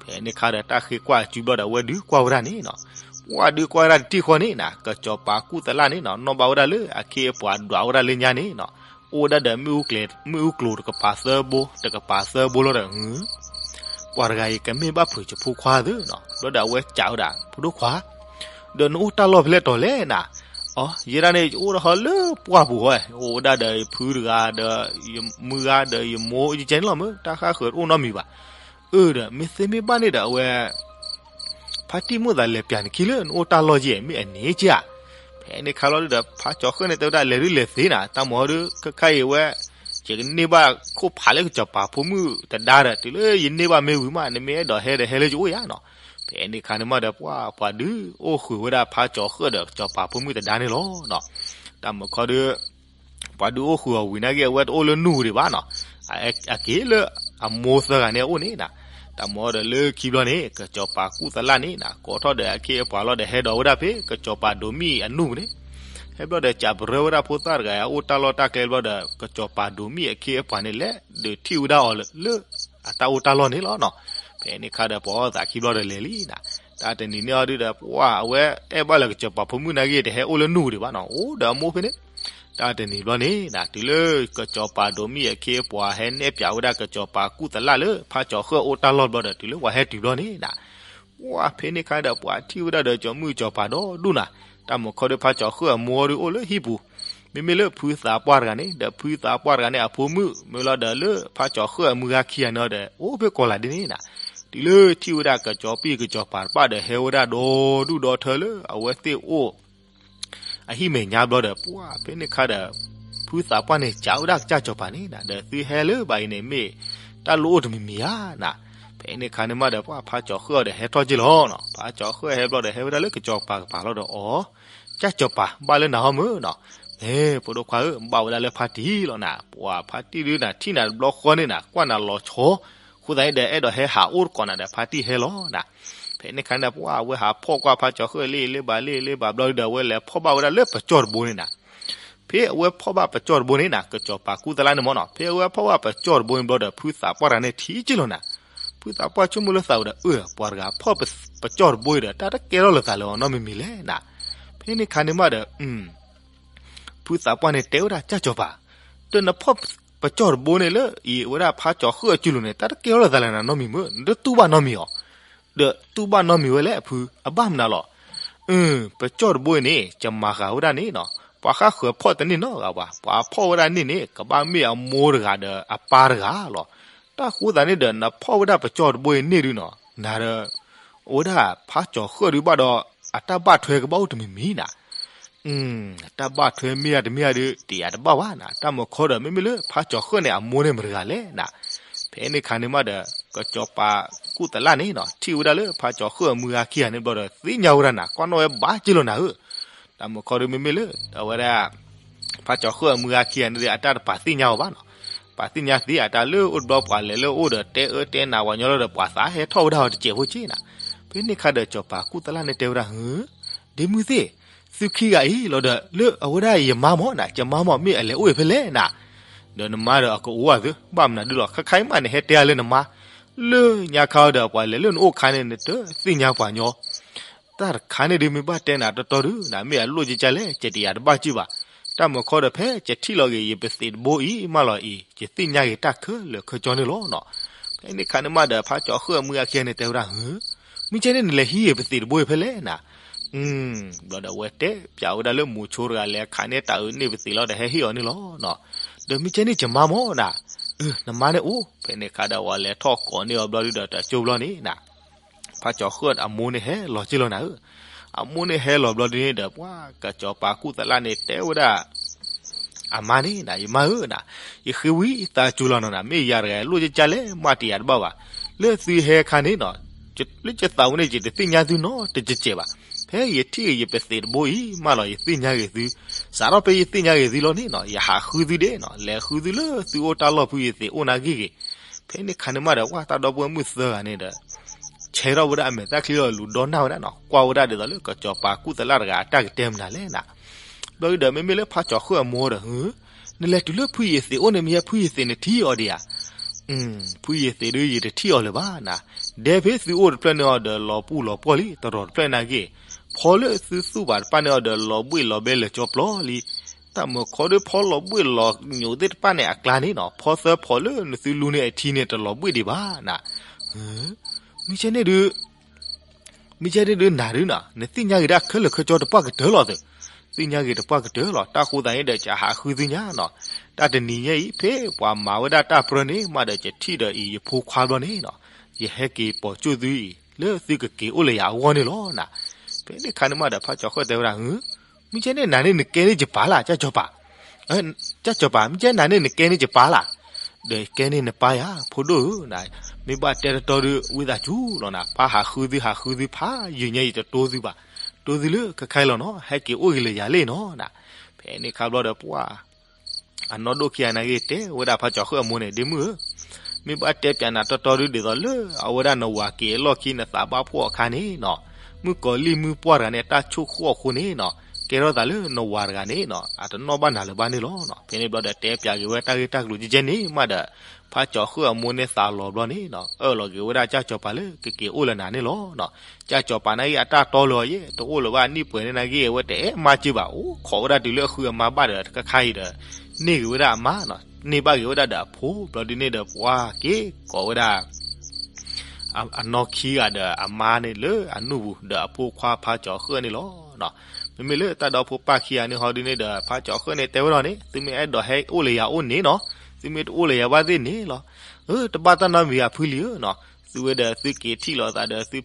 ဖဲန့ၣ်ခါဒီးတၢ်ဃ့ကွၢ်အစုဘျီဒီး အဝဲဒုးကွၢ်ဝဲဒၣ်န့ၣ်နၤ, ပှၤဒုးကွၢ်ဝဲဒၣ်တထံၣ်ဃီန့ၣ်နၤ ကစီၤပၤကူၣ်သလၣ်န့ၣ်နၤ နီၣ်ဘၣ်ဝဲဒၣ်လၢအခ့အပှၤဒွးဝဲဒၣ်လၢညါန့ၣ်နၤ အိၣ်ဝဲဒၣ်ဒီး မ့ၣ်အူကျိၤတကပၤသၢဘိ တကပၤသၢဘိလီၤဒီး ပှၤတဂၤအံၤကမ့ၢ်ဘၣ်ဖုးယဖိခွါသ့နီၤ, ဘျီဒီးအဝဲစံးဝဲဒၣ် ဖိဒိၣ်ခွါ, ဒီးနအိၣ်တၢ်လီၢ်ဖဲလဲၣ်တီၤလဲၣ်နၤ, အီ ယဲဒၣ်န့ၣ် ယအိၣ်ဒၣ်ဟီလၢပှၢ်ပူၤဟီ, အိၣ်ဝဲဒၣ်ဒီးယဖုတဂၤဒီး ယမုၢ်ဂၤဒီးယမိၢ် ယကဲန့ၣ်လီၤမ့ၢ် တၢ်ဃၣ်ဃၢၤတအိၣ်နီတမံၤဘၣ်. အၢ ဒီးမ့ၢ်သ့မ့ၢ်ဘၣ်န့ၣ်ဒီးအဝဲ ဖါတံၢ်မိၣ်သးလဲၤပျးနခံလၢနအိၣ်တၢ်လီၢ်ယဲၢ် မ့ၢ်အန့ၣ်ဧါ. ဖဲန့ၣ်ခါလီၤဒီး ဖါကၠီၤဃၢၣ်န့ၣ် တဲဝဲဒၣ်လဲၤဒုးလဲၤသ့နၤ, တၢ်မၤဟီဒုး ခဲခါအံၤဝဲ ယကန့ၢ်ဘၣ်ခိၣ်ဖးလၢကစီၤပၤဖိမုၣ်တဒါဒီး တုၤလၢယန့ၢ်ဘၣ်မ့ၢ်ဝံၤမး နမ့ၢ်အဲၣ်ဒိးဟဲဒီးဟဲလၢယအိၣ်ယါနီၤ. ဖဲန့ၣ်ခါန့ၣ်မးဒီး ပှၤ ပှၤဒုးအိၣ်ဃုာ်ဝဲဒၣ်ဖါကၠီၤဃၢၣ်ဒီးကစီၤပၤဖိမုၣ်တဒါန့ၣ်လီၤ. တၢ်မၤခီဒုး ပှၤဒုးအိၣ်ဃုာ်အီၤဝံၤနာ်က့ အဝဲတအိၣ်လၢနူၢ်ပူၤဒံးဘၣ်နီၤ, အက့ၤလၢအမိၢ်သၢဂၤန့ၣ်အအိၣ်န့ၣ်နၤ. တၢ်မၤဒီးလၢခံဘျီန့ၣ် ကစီၤပၤကူၣ်သလၣ်န့ၣ်နၤ ကိးထီၣ်ဒီးအခ့အပှၤလီၤဒီး ဟဲဒီးဝဲဒၣ်ဖဲကစီၤပၤဒိးမံၣ်အနူၢ်ပူၤန့ၣ်, ဟဲဘျီဒီး ကးပရၢဝဲဒၣ်ဖိသၣ်တဂၤအအိၣ်တၢ်လီၢ်တၢ်ကျဲဘျီဒီး ကစီၤပၤဒိးမံၣ်အခ့အပှၤန့ၣ် လဲၤဒုးထံၣ်ဝဲဒၣ်အီၤလၢအတၢ်အိၣ်တၢ်လီၢ်န့ၣ်လီၤနီၤ. ဖဲန့ၣ်ခါဒီး ပှၤအီၣ်သးခံဘျီဒီးလဲၤလံနၤ. တၢ်တနံၤန့ၣ်အီၤဒုးဒီး ပှၤအဝဲအဲၣ်ဘၣ်လၢကစီၤပၤဖိမုၣ်နာ်က့ တဟဲအိၣ်လၢနူၢ်ပူၤဒံးဘၣ်နီၤ, အိၣ်ဒီးအမိၢ်ဖဲန့ၣ်. တၢ်တနံၤဘျီန့ၣ်နၤ တုၤလၢကစီၤပၤဒိးမံၣ်အခ့အပှၤဟဲနဲၣ်ပၠးဝဲဒၣ်ကစီၤပၤကူၣ်သလၣ်လၢ ဖါကၠီၤဃၢၣ်အိၣ်တၢ်လီၢ်ဘျီဒီး တုၤလၢပှၤဟဲတုၤဘျီန့ၣ်နၤ ပှၤဖဲန့ၣ်ခါဒီး ပှၤထံၣ်ဝဲဒၣ်ဒီးကၠီၤမုၣ်ကၠီၤပၤဒီဒူၣ်နၤ, တၢ်မၤခီဒီးဖါကၠီၤဃၢၣ်အမိၢ်အီၤဒုးအိၣ်လၢဟံၣ်ပူၤ, မ့မ့ၢ်လၢဖုသးပှၢ်တဂၤန့ၣ် ဒီးဖုသးပှၢ်တဂၤန့ၣ်အဖိမုၣ် မ့ၢ်လီၤဒီးလၢဖါကၠီၤဃၢၣ်အမုၢ်ဂၤခံဂၤန့ၣ်ဒီး အိၣ်ဖဲကီၤလၤဒ်န့ၣ်နၤ. တုၤလၢထံၣ်ဝဲဒၣ်ကစီၤပံၢ်ကစီၤပၤတဖၣ်ဒီး ဟဲဝဲဒၣ်ဒီဒူၣ်ဒီထၢလၢအဝဲသ့ၣ်အိၣ် အဟံၣ်မဲာ်ညါဘျီဒီး ပှၤဖဲန့ၣ်ခါဒီး ဖုသးပှၢ်န့ၣ်စံးဝဲဒၣ်ကစၢ်ကၠီၤပၤန့ၣ်နၤ ဒီးသုဟဲလၢဘၣ်အံၤန့ၣ်မ့ၢ် တၢ်လိၣ်အိၣ်တမံၤမံၤဧါနၤ. ဖဲန့ၣ်ခါန့ၣ်မးဒီး ပှၤဖါကၠီၤဃၢၣ်အီၤဒီးဟဲထီၣ်က့ၤလီၤနီၤ, ဖါကၠီၤဃၢၣ်ဟဲဘျီဒီး ဟဲဝဲဒၣ်လၢကစီၤပၤကပၤလီၤဒီးအီၤ, ကစၢ်ကၠီၤပၤ ဘၣ်လၢနၤဟီမုၢ်နီၤ. မ့ၢ်ဖိဒိၣ်ခွါဧၢ, ဘၣ်ဝဲဒၣ်လၢဖါတံၢ်လီၤနၤ, ပှၤဖါတံၢ်ဒုးနၤ ထံၣ်နၤတဘျီဃီန့ၣ်နၤ ကွၢ်နၤလီၤဆီ, အဃိသတးန့ၣ်ဒီး အဲၣ်ဒိးဟဲဟးအိၣ်တကိးနၤဒီး ဖါတံၢ်ဟဲလီၤနၤ. ဖဲန့ၣ်ခါန့ၣ် ပှၤအဝဲဟးဖီၣ်ကွၢ်ဖါကၠီၤဃၢၣ်လ့ၣ်လ့ၣ်ဘၣ်လ့ၣ်လ့ၣ်ဘၣ်ဘျီဒီး အဝဲလဲၤဖီၣ်ဘၣ်ဝဲဒၣ်လၢပကၠီၣ်တဘိန့ၣ်နၤ. ဖဲအဝဲဖီၣ်ဘၣ်ပကၠီၣ်တဘိန့ၣ်နၤ ကစီၤပၤကူၣ်သလၣ်န့ၣ်မ့ၢ်နီၤ, ဖဲအဝဲဖီၣ်ဘၣ်ပကၠီၣ်တဘိန့ၣ်ဘျီဒီး ဖုသးပှၢ်တဂၤန့ၣ်ထံၣ်က့ၤလီၤနၤ. ဖုသးပှၢ်ဆိကမိၣ်လၢသးဝဲဒီး အၢ ပှၤတဂၤဖီၣ်ပကၠီၣ်တဘိအံၤဒီး တၢ်တကဲထီၣ်လိာ်သးလၢအီၤနီတမံၤမံၤလဲၣ်နၤ. ဖဲန့ၣ်ခါန့ၣ်မးဒီး ဖုသးပှၢ်န့ၣ်တဲဝဲဒၣ် ကၠၢ်ကၠီၤပၤ, ဒီးနဖီၣ်ပကၠီၣ်တဘိန့ၣ်လၢအံၤ အဝဲဒၣ်ဖါကၠီၤဃၢၣ်အစုလိၤန့ၣ် တၢ်တကဲထီၣ်လိာ်သးလၢနၤနီတမံၤမ့ၢ် နတတူၢ်ဘၣ်နီတမံၤအီၤ, ဒီးတူၢ်ဘၣ်နီတမံၤဝဲလဲၣ်အဖု အဘၣ်မနုၤလီၤ. ပကၠီၣ်တဘိအံၤန့ၣ် ယမၤဃာ်ဝဲဒၣ်န့ၣ်နီၤ ပှၤဃၣ်ဃၢၤဖီၣ်တန့ၢ်နီတဂၤဘၣ်, ပှၤဖီၣ်ဝဲဒၣ်န့ၣ်န့ၣ် ကဘၣ်မ့ၢ်အမိၢ်တဂၤဒီးအပၢ်တဂၤလီၤ. တၢ်ဃိသတးန့ၣ်ဒီး နဖီၣ်ဝဲဒၣ်ပကၠီၣ်တဘိအံၤန့ၣ်ဒုးနီၤ နၤဒီး အိၣ်ဝဲဒၣ်ဖါကၠီၤဃၢၣ်ဒုးဘၣ်ဒီး အတၢ်ဘၣ်ထွဲကဘၣ်အိၣ်တမံၤမံၤနၤ. တၢ်ဘၣ်ထွဲမ့ၢ်ဧါတမ့ၢ်ဧါဒီး တယာ်တဘၣ်ဘၣ်နၤ, တၢ်မုၢ်ခီဒီး မ့မ့ၢ်လၢဖါကၠီၤဃၢၣ်န့ၣ် အမိၢ်န့ၣ်မတၤတဂၤလဲၣ်နၤ. ဖဲန့ၣ်ခါန့ၣ်မးဒီး ကစီၤပၤကူၣ်သလၣ်န့ၣ်နီၤ ထံၣ်ဝဲဒၣ်လၢဖါကၠီၤဃၢၣ်အမုၢ်ဂၤခံဂၤန့ၣ်ဘျီဒီး သ့ၣ်ညါဝဲဒၣ်နၤ, ကွၢ်နီၣ်ဝဲဘၣ်က့ၢ်လီၤနၤဧၢ. တၢ်မုၢ်ခီဒီး မ့မ့ၢ်လၢ အဝဲဒၣ် ဖါကၠီၤဃၢၣ်အမုၢ်ဂၤခံဂၤန့ၣ်ဒီး အတၢ်တပာ်သ့ၣ်ညါအီၤဘၣ်နီၤ. ပာ်သ့ၣ်ညါသ့အတၢ်လၢအိၣ်တဘျီ ပှၤလဲၤလၢအအိၣ်ဒီး တဲအၢတဲနၤဝဲညီလီၤဒီး ပှၤသးဟဲထီၣ်ဝဲဒၣ်အီၤတစဲးဖိက့ၢ်နၤ. ဖဲန့ၣ်ခါဒီး စီၤပၤကူၣ်သလၣ်န့ၣ်တဲဝဲဒၣ်, ဒ့မုၢ်သ့ၣ်, သုခံဂၤအံၤလီၤဒီး လၢအဝဲဒၣ်ယမါမၢ်နၤ, ယမါမၢ်မ့ၢ်အလဲၤအိၣ်အံၤဖဲလဲၣ်နၤ. ဒီးနမါဒီးအကအိၣ်အသး ဘၣ်မနုၤဒုလီၤ, ခဲခါအံၤမးနဟဲတဲအီၤလၢနမါ, လၢညါခါအံၤဒီး ပှၤလဲၤလၢနအိၣ်ခါန့ၣ် နတသ့ၣ်ညါပှၤညီ တၢ်တခါန့ၣ်ဒုး မ့ၢ်ဘၣ်တဲနၤတီတီဒုး နမ့ၢ်အလိၣ်ကကလဲၣ် ကတယာ်တဘၣ်က့ၢ်ဘၣ်. တၢ်မုၢ်ခီဒီး ဖဲကထံၣ်လီၤက့ၤ ယပသံးတဘိအံၤမးလီၤအံၤ ယသ့ၣ်ညါက့ၤတၢ်ခဲလၢာ်ခဲဆ့န့ၣ်လီၤနီၤ. ဖဲန့ၣ်ခါန့ၣ်မးဒီး ဖါကၠီၤဃၢၣ်အမုၢ်ဂၤခံဂၤန့ၣ်တဲဝဲဒၣ်, မ့ၢ်ကဲန့ၣ် နလဲၤဟံးယပသံးတဘိအံၤဖဲလဲၣ်နၤ. ဘျီဒီးအဝဲတဲပၠးဝဲဒၣ်လၢမိၤဆိတဂၤ လဲၤခးန့ၢ်တၢ်အုးန့ၢ်ပသံးလီၤဒီး ဟဲဟ့ၣ်အီၤန့ၣ်လီၤနီၤ. ဒီးမ့ၢ်ကဲန့ၣ် ယမါမၢ်နၤ, နမါန့ၣ်အိၣ်. ဖဲန့ၣ်ခါဒီး ပှၤလဲၤထီၣ်ကိးန့ၢ်အီၤဘျီဒုးဒီး တကၠိဘျီန့ၣ်နၤ ဖါကၠီၤဃၢၣ်အမိၢ်န့ၣ်ဟဲလီၤက့ၢ်လီၤနၤဧၢ. အမိၢ်န့ၣ်ဟဲလီၤဘျီဒုးန့ၣ်ဒီး ပှၤကစီၤပၤကူၣ်သလၣ်န့ၣ်တဲဝဲဒၣ် အမါန့ၣ်နၤ, ယမါဧၢနၤ, ယဃ့ဝံသးစူၤလီၤနီၤနၤ, မ့ၢ်ယၤတဂၤလိၣ်ကကလဲၣ် မ့ၢ်တယာ်တဘၣ်ဘၣ်. လၢသုဟဲခါန့ၣ်နီၤ, လၢယသးဝဲန့ၣ် ယတသ့ၣ်ညါသုနီတစဲးဘၣ်. ဖဲယထံၣ်ဂ့ၤယပသံးတဘိအံၤမးလီၤ ယသ့ၣ်ညါဂ့ၤသု, စးထီၣ်ဖဲယသ့ၣ်ညါဂ့ၤသုလီၤန့ၣ်နီၤ ယဟးဃုသုဒဲးနီၤ, လဲၤဃုသုလၢသုအိၣ်တၢ်လီၢ်ဖုယသံးအိၣ်နာ်က့ၢ်ဂ့ၤ. ဖဲန့ၣ်ခါန့ၣ်မးဒီး ပှၤတၢ်ဒီပုၢ်ဝဲၢ်မုၣ်သၢဂၤန့ၣ်ဒီး ဆဲထီၣ်ဝဲဒၣ်အမဲာ်သၣ်ချံလီၤ လူၤဒီနၢ်ဝဲဒၣ်နီၤ, ကွၢ်ဝဲဒၣ်ဒ်သိးလၢကစီၤပၤကူၣ်သလၣ်တဂၤအတၢ်ကတဲမနုၤလဲၣ်နၤ. ဘျီဒုးဒီး မ့မ့ၢ်လၢဖါကၠီၤဃၢၣ်အမိၢ်ဒီး, နလဲၤတုၤလၢဖုယသံးအိၣ်န့ၣ် မ့ၢ်ဟဲဖုယသံးနထံၣ်အီၤဒံးဧါ. ဖုယသံးဒုး ယတထံၣ်အီၤလၢၤဘၣ်နၤ, ဒဲဖဲသုအိၣ်တဖျၢၣ်န့ၢ်အီၤဒီး လီၤပူၤလီၤပှီၢ်လံ တရီၤတဖျၢၣ်နာ်က့ၢ်, ဖီလၢသုသူၣ်ဘၣ်တဖၣ်န့ၢ်အီၤဒီး လီၤဘှ့ၣ်လီၤဘဲလၢာ်ကၠီပျီလံ. တၢ်မုၢ်ခီဒီး ဖီလီၤဘှ့ၣ်လီၤညိးသ့ၣ်တဖၣ်န့ၣ်အကျါန့ၣ်နီၤ, ဖီသၢဖီလၢနသုလူန့ၢ်အထံန့ၣ် တလီၤဘှ့ၣ်ဒံးဘၣ်နၤ. မ့ၢ်ကဲန့ၣ်ဒုး မ့ၢ်ကဲန့ၣ်ဒုးနၤဒုးနီၤ, နသ့ၣ်ညါဂ့ၤတၢ်ခဲလၢာ်ခဲဆ့တပှၢ်ကတၢၢ်လီၤသ့ၣ်, သ့ၣ်ညါဂ့ၤတပှၢ်ကတၢၢ်လီၤ. တၢ်ဃိသးန့ၣ်ဒီး ကဟးဃုသုညါနီၤ, တၢ်တနံၤညါအံၤ ဖဲပှၤမၤဝဲဒၣ်တၢ်ပြၢန့ၣ်မးဒီး ယထံၣ်ဒီးအံၤ ယဖိခွါဘျီန့ၣ်နီၤ, ယဟဲက့ၤပိာ်ကၠိၣ်သုအံၤ လၢသုကက့ၤအိၣ်လၢယၤအဂီၢ်န့ၣ်လီၤနၤ. ဖဲန့ၣ်ခါန့ၣ်မးဒီး ဖါကၠီၤဃၢၣ်တဲဝဲဒၣ်, မ့ၢ်ကဲန့ၣ်နၤန့ၣ် နကဲန့ၣ်ယပၢ်လၢ် ကၢ်ကၠီၤပၤ, ကၢ်ကၠီၤပၤ မ့ၢ်ကဲနၤန့ၣ် နကဲန့ၣ်ယပၢ်လၢ်. ဒီးကဲန့ၣ်နပၢ်ယၤ ဖိဒိၣ်ဧၢ, မ့ၢ်ဘၣ်တဲတတီဒုး ဝံသးစူၤလီၤနၤ, ပၢ်ဟးဃုသု ဟးဃုသုဖးယံာ်ညါ ယတတိသုဘၣ်, တိသုလၢခဲခါအံၤလီၤနီၤ, ဟဲက့ၤအိၣ်ဂ့ၤလၢယၤလံနီၤနၤ. ဖဲန့ၣ်ခါဘျီဒီး ပှၤ အနီၢ်ဒိၣ်ခံဂၤနာ်က့ၢ် တဲဝဲဒၣ်ဖါကၠီၤဃၢၣ်အမိၢ်န့ၣ်, ဒ့မုၢ်ဧၢ, မ့ၢ်ဘၣ်တဲပၠးနၤတတီဒုး ဒ်သိးလၢအဝဲဒၣ်နဝၤက့ၤအလီၢ်ခံ နသးဘၣ်ဖှီၣ်အခါန့ၣ်နီၤ, မုၣ်ကီၤလံၢ်မုၢ်ပှၢ်တဂၤန့ၣ် တၢ်ဆိၣ်ဃီၣ်အဃိန့ၣ်နီၤ, ကဲထီၣ်သးလၢနဝၤတဂၤန့ၣ်နီၤ, အတနီၣ်ဘၣ်နၤလၢၤဘၣ်န့ၣ်လီၤ. ဖဲန့ၣ်ဘျီဒီး တဲပၠးက့ၤဝဲတၢ်ဂ့ၢ်တၢ်ကျိၤကဲကဲန့ၣ်မးဒီး ဖါကၠီၤဃၢၣ်အမိၢ်န့ၣ်သးလီၤဘျီန့ၣ်နီၤ, အၢၣ်လီၤက့ၤဝဲဒၣ်ကၢ်ကၠီၤပၤလၢ ကက့ၤအိၣ်လၢနၤန့ၣ်လီၤ. ကၢ်ကၠီၤပၤနာ်က့ၢ် အတၢ်တီလၢၤအီၤယဲၢ် တအိၣ်လၢၤဘၣ် နံၣ်ပှဲၤန့ၣ်နာ်က့ၢ် အဝဲတအဲၣ်မါက့ၢ်ဘၣ်, အိၣ်ခိးဝဲဒၣ်တုၤလၢအဃုအမါဘၣ်ဒီး တခါခါအံၤဒီး န့ၢ်ဂ့ၤဝဲဒၣ်အမါနီၤ, န့ၢ်ဘၣ်က့ၤဝဲဒၣ်ဒီးအဖိ ဘျီဒုးန့ၣ်ဒီး ပှၤက့ၤကိးဝဲဒၣ် အနီၢ်ခံဂၤဒီးအမါန့ၣ်လၢအနူၢ်ပူၤ ဒီးအဖိခွါဖါကၠီၤဃၢၣ်န့ၣ်လီၤ. မ့မ့ၢ်လၢတၢ်ဒီဖိပၢ်ခံဂၤန့ၣ်ဟီဒုးန့ၣ်ဒီး ဖါကၠီၤဃၢၣ်န့ၣ်တဲဝဲဒၣ်န့ၣ်, သုမ့ၢ်အဲၣ်ဒိးဟဲအိၣ်လၢယၤအိၣ်န့ၣ်နီၤ, သုမ့ၢ်တအိၣ်လၢယၤဘၣ်သ့ၣ်န့ၣ်လီၤ. အၢ တဘၣ်တၢ်နီတမံၤဘၣ်ဖုလံဧၢနီၤ, သုဝဲဒီးသုက့ၤထံၣ်လိာ်သးဒီးသု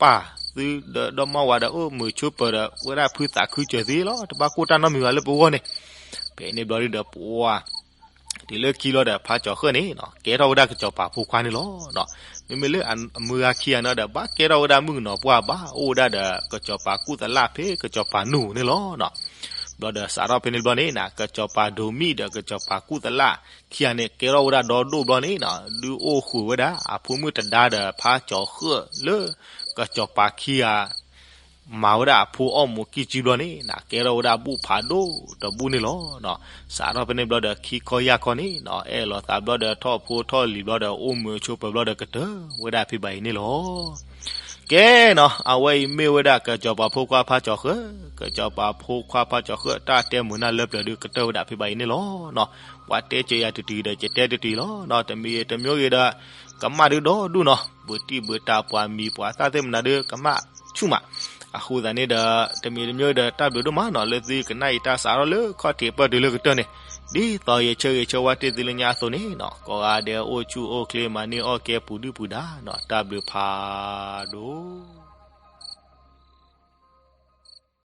ပၢ်သုဒီးဒီမါဝၤဒီး အိၣ်မုာ်ဆိးပၢၤဒီး ဝဲဒၣ်ဖုသးခုစၢၤသ့လီၤ, တဘၣ်ကိၢ်တၢ်နီတမံၤဘၣ်လၢပဂီၢ်န့ၣ်. ဖဲန့ၣ်ဘျီဒုးဒီးပှၤ တုၤလၢခံလီၤဒီး ဖါကၠီၤဃၢၣ်န့ၣ်နီၤ ကဲထီၣ်ဝဲဒၣ်ကစီၤပၤဖိခွါန့ၣ်လီၤ. မ့မ့ၢ်လၢအမုၢ်ဂၤခံဂၤန့ၣ်ဒီး ဘၣ်ကဲထီၣ်ဝဲဒၣ်မုၣ်ကနီၤပှၢ်ဘၣ် အိၣ်ဝဲဒၣ်ဒီးကစီၤပၤကူၣ်သလၣ်ဖဲကစီၤပၤနူၢ်န့ၣ်လီၤ. ဘျီဒီးစးထီၣ်ဖဲန့ၣ်ဘျီန့ၣ်နီၤ ကစီၤပၤဒိးမံၣ်ဒီးကစီၤပၤကူၣ်သလၣ်ခံဂၤန့ၣ် ကဲထီၣ်ဝဲဒၣ်ဒီဒိၣ်ဘျီန့ၣ်နီၤ ဒုးအိၣ်ဃုာ်ဝဲဒၣ်အဖိမုၣ်တဒါဒီးဖါကၠီၤဃၢၣ်လၢ ကစီၤပၤခံဂၤ မၤဝဲဒၣ်အဖိအီၣ်မူးကံၢ်ကၠံဘျီန့ၣ်နီၤ ကဲထီၣ်ဝဲဒၣ်ဘူၣ်ဖးဒိၣ်တဘူၣ်န့ၣ်လီၤ. စးထီၣ်ဖဲန့ၣ်ဘျီဒီးခံခီယၢ်ခီန့ၣ်နီၤ အဲၣ်လိာ်သးဘျီဒီးထီၣ်ဖိထီၣ်လံၤဘျီဒီး အိၣ်မုာ်ဆိးပၢၤဘျီဒီးကတၢၢ်ဝဲဒၣ်ဖံးဘၣ်အံၤန့ၣ်လီၤ. ကဲနီၤ အဝဲအံၤမ့ၢ်ဝဲဒၣ်ကစီၤပၤဖိခွါဖါကၠီၤဃၢၣ်, ကစီၤပၤဖိခွါဖါကၠီၤဃၢၣ် တၢ်တဲမုာ်နၢ်လၢပျၢၤဒုးကတၢၢ်ဝဲဒၣ်ဖံးဘၣ်အံၤန့ၣ်လီၤ. ပှၤတဲစၢၤယၤတတုၤဒီး ယတဲတတုၤလီၤ. တမံၤတမံၤဂ့ၤဒီး ကမၣ်ဒုးဒီဒူၣ်နီၤ ဘုးတံၢ်ဘုးတၢ်ပှၤမံၤပှၤသၣ်သ့ၣ်မနုၤဒီး ကမၣ်ဆူၣ်မး. အဃိသတးန့ၣ်ဒီး တမံၤတမံၤဂ့ၤဒီး တၢ်ဘျုးဒိၣ်မးနီၤ လၢသုကနၣ်ယတၢ်စးထီၣ်လၢခီၣ်ထံးပၢၢ်တုၤလၢကတၢၢ်န့ၣ် ဒ်သိးယဆၢဂ့ၤဆၢဝါတ့ၢ်သုလၢညါအသိးန့ၣ်နီၤ ကိးဂၤဒဲးအိၣ်ဆူၣ်အိၣ်ချ့ မၤန့ၢ်အီၣ်ကဲပူၤဒုၣ်ပူၤဒါနီၤ တၢ်ဘျုးဖးဒိၣ်.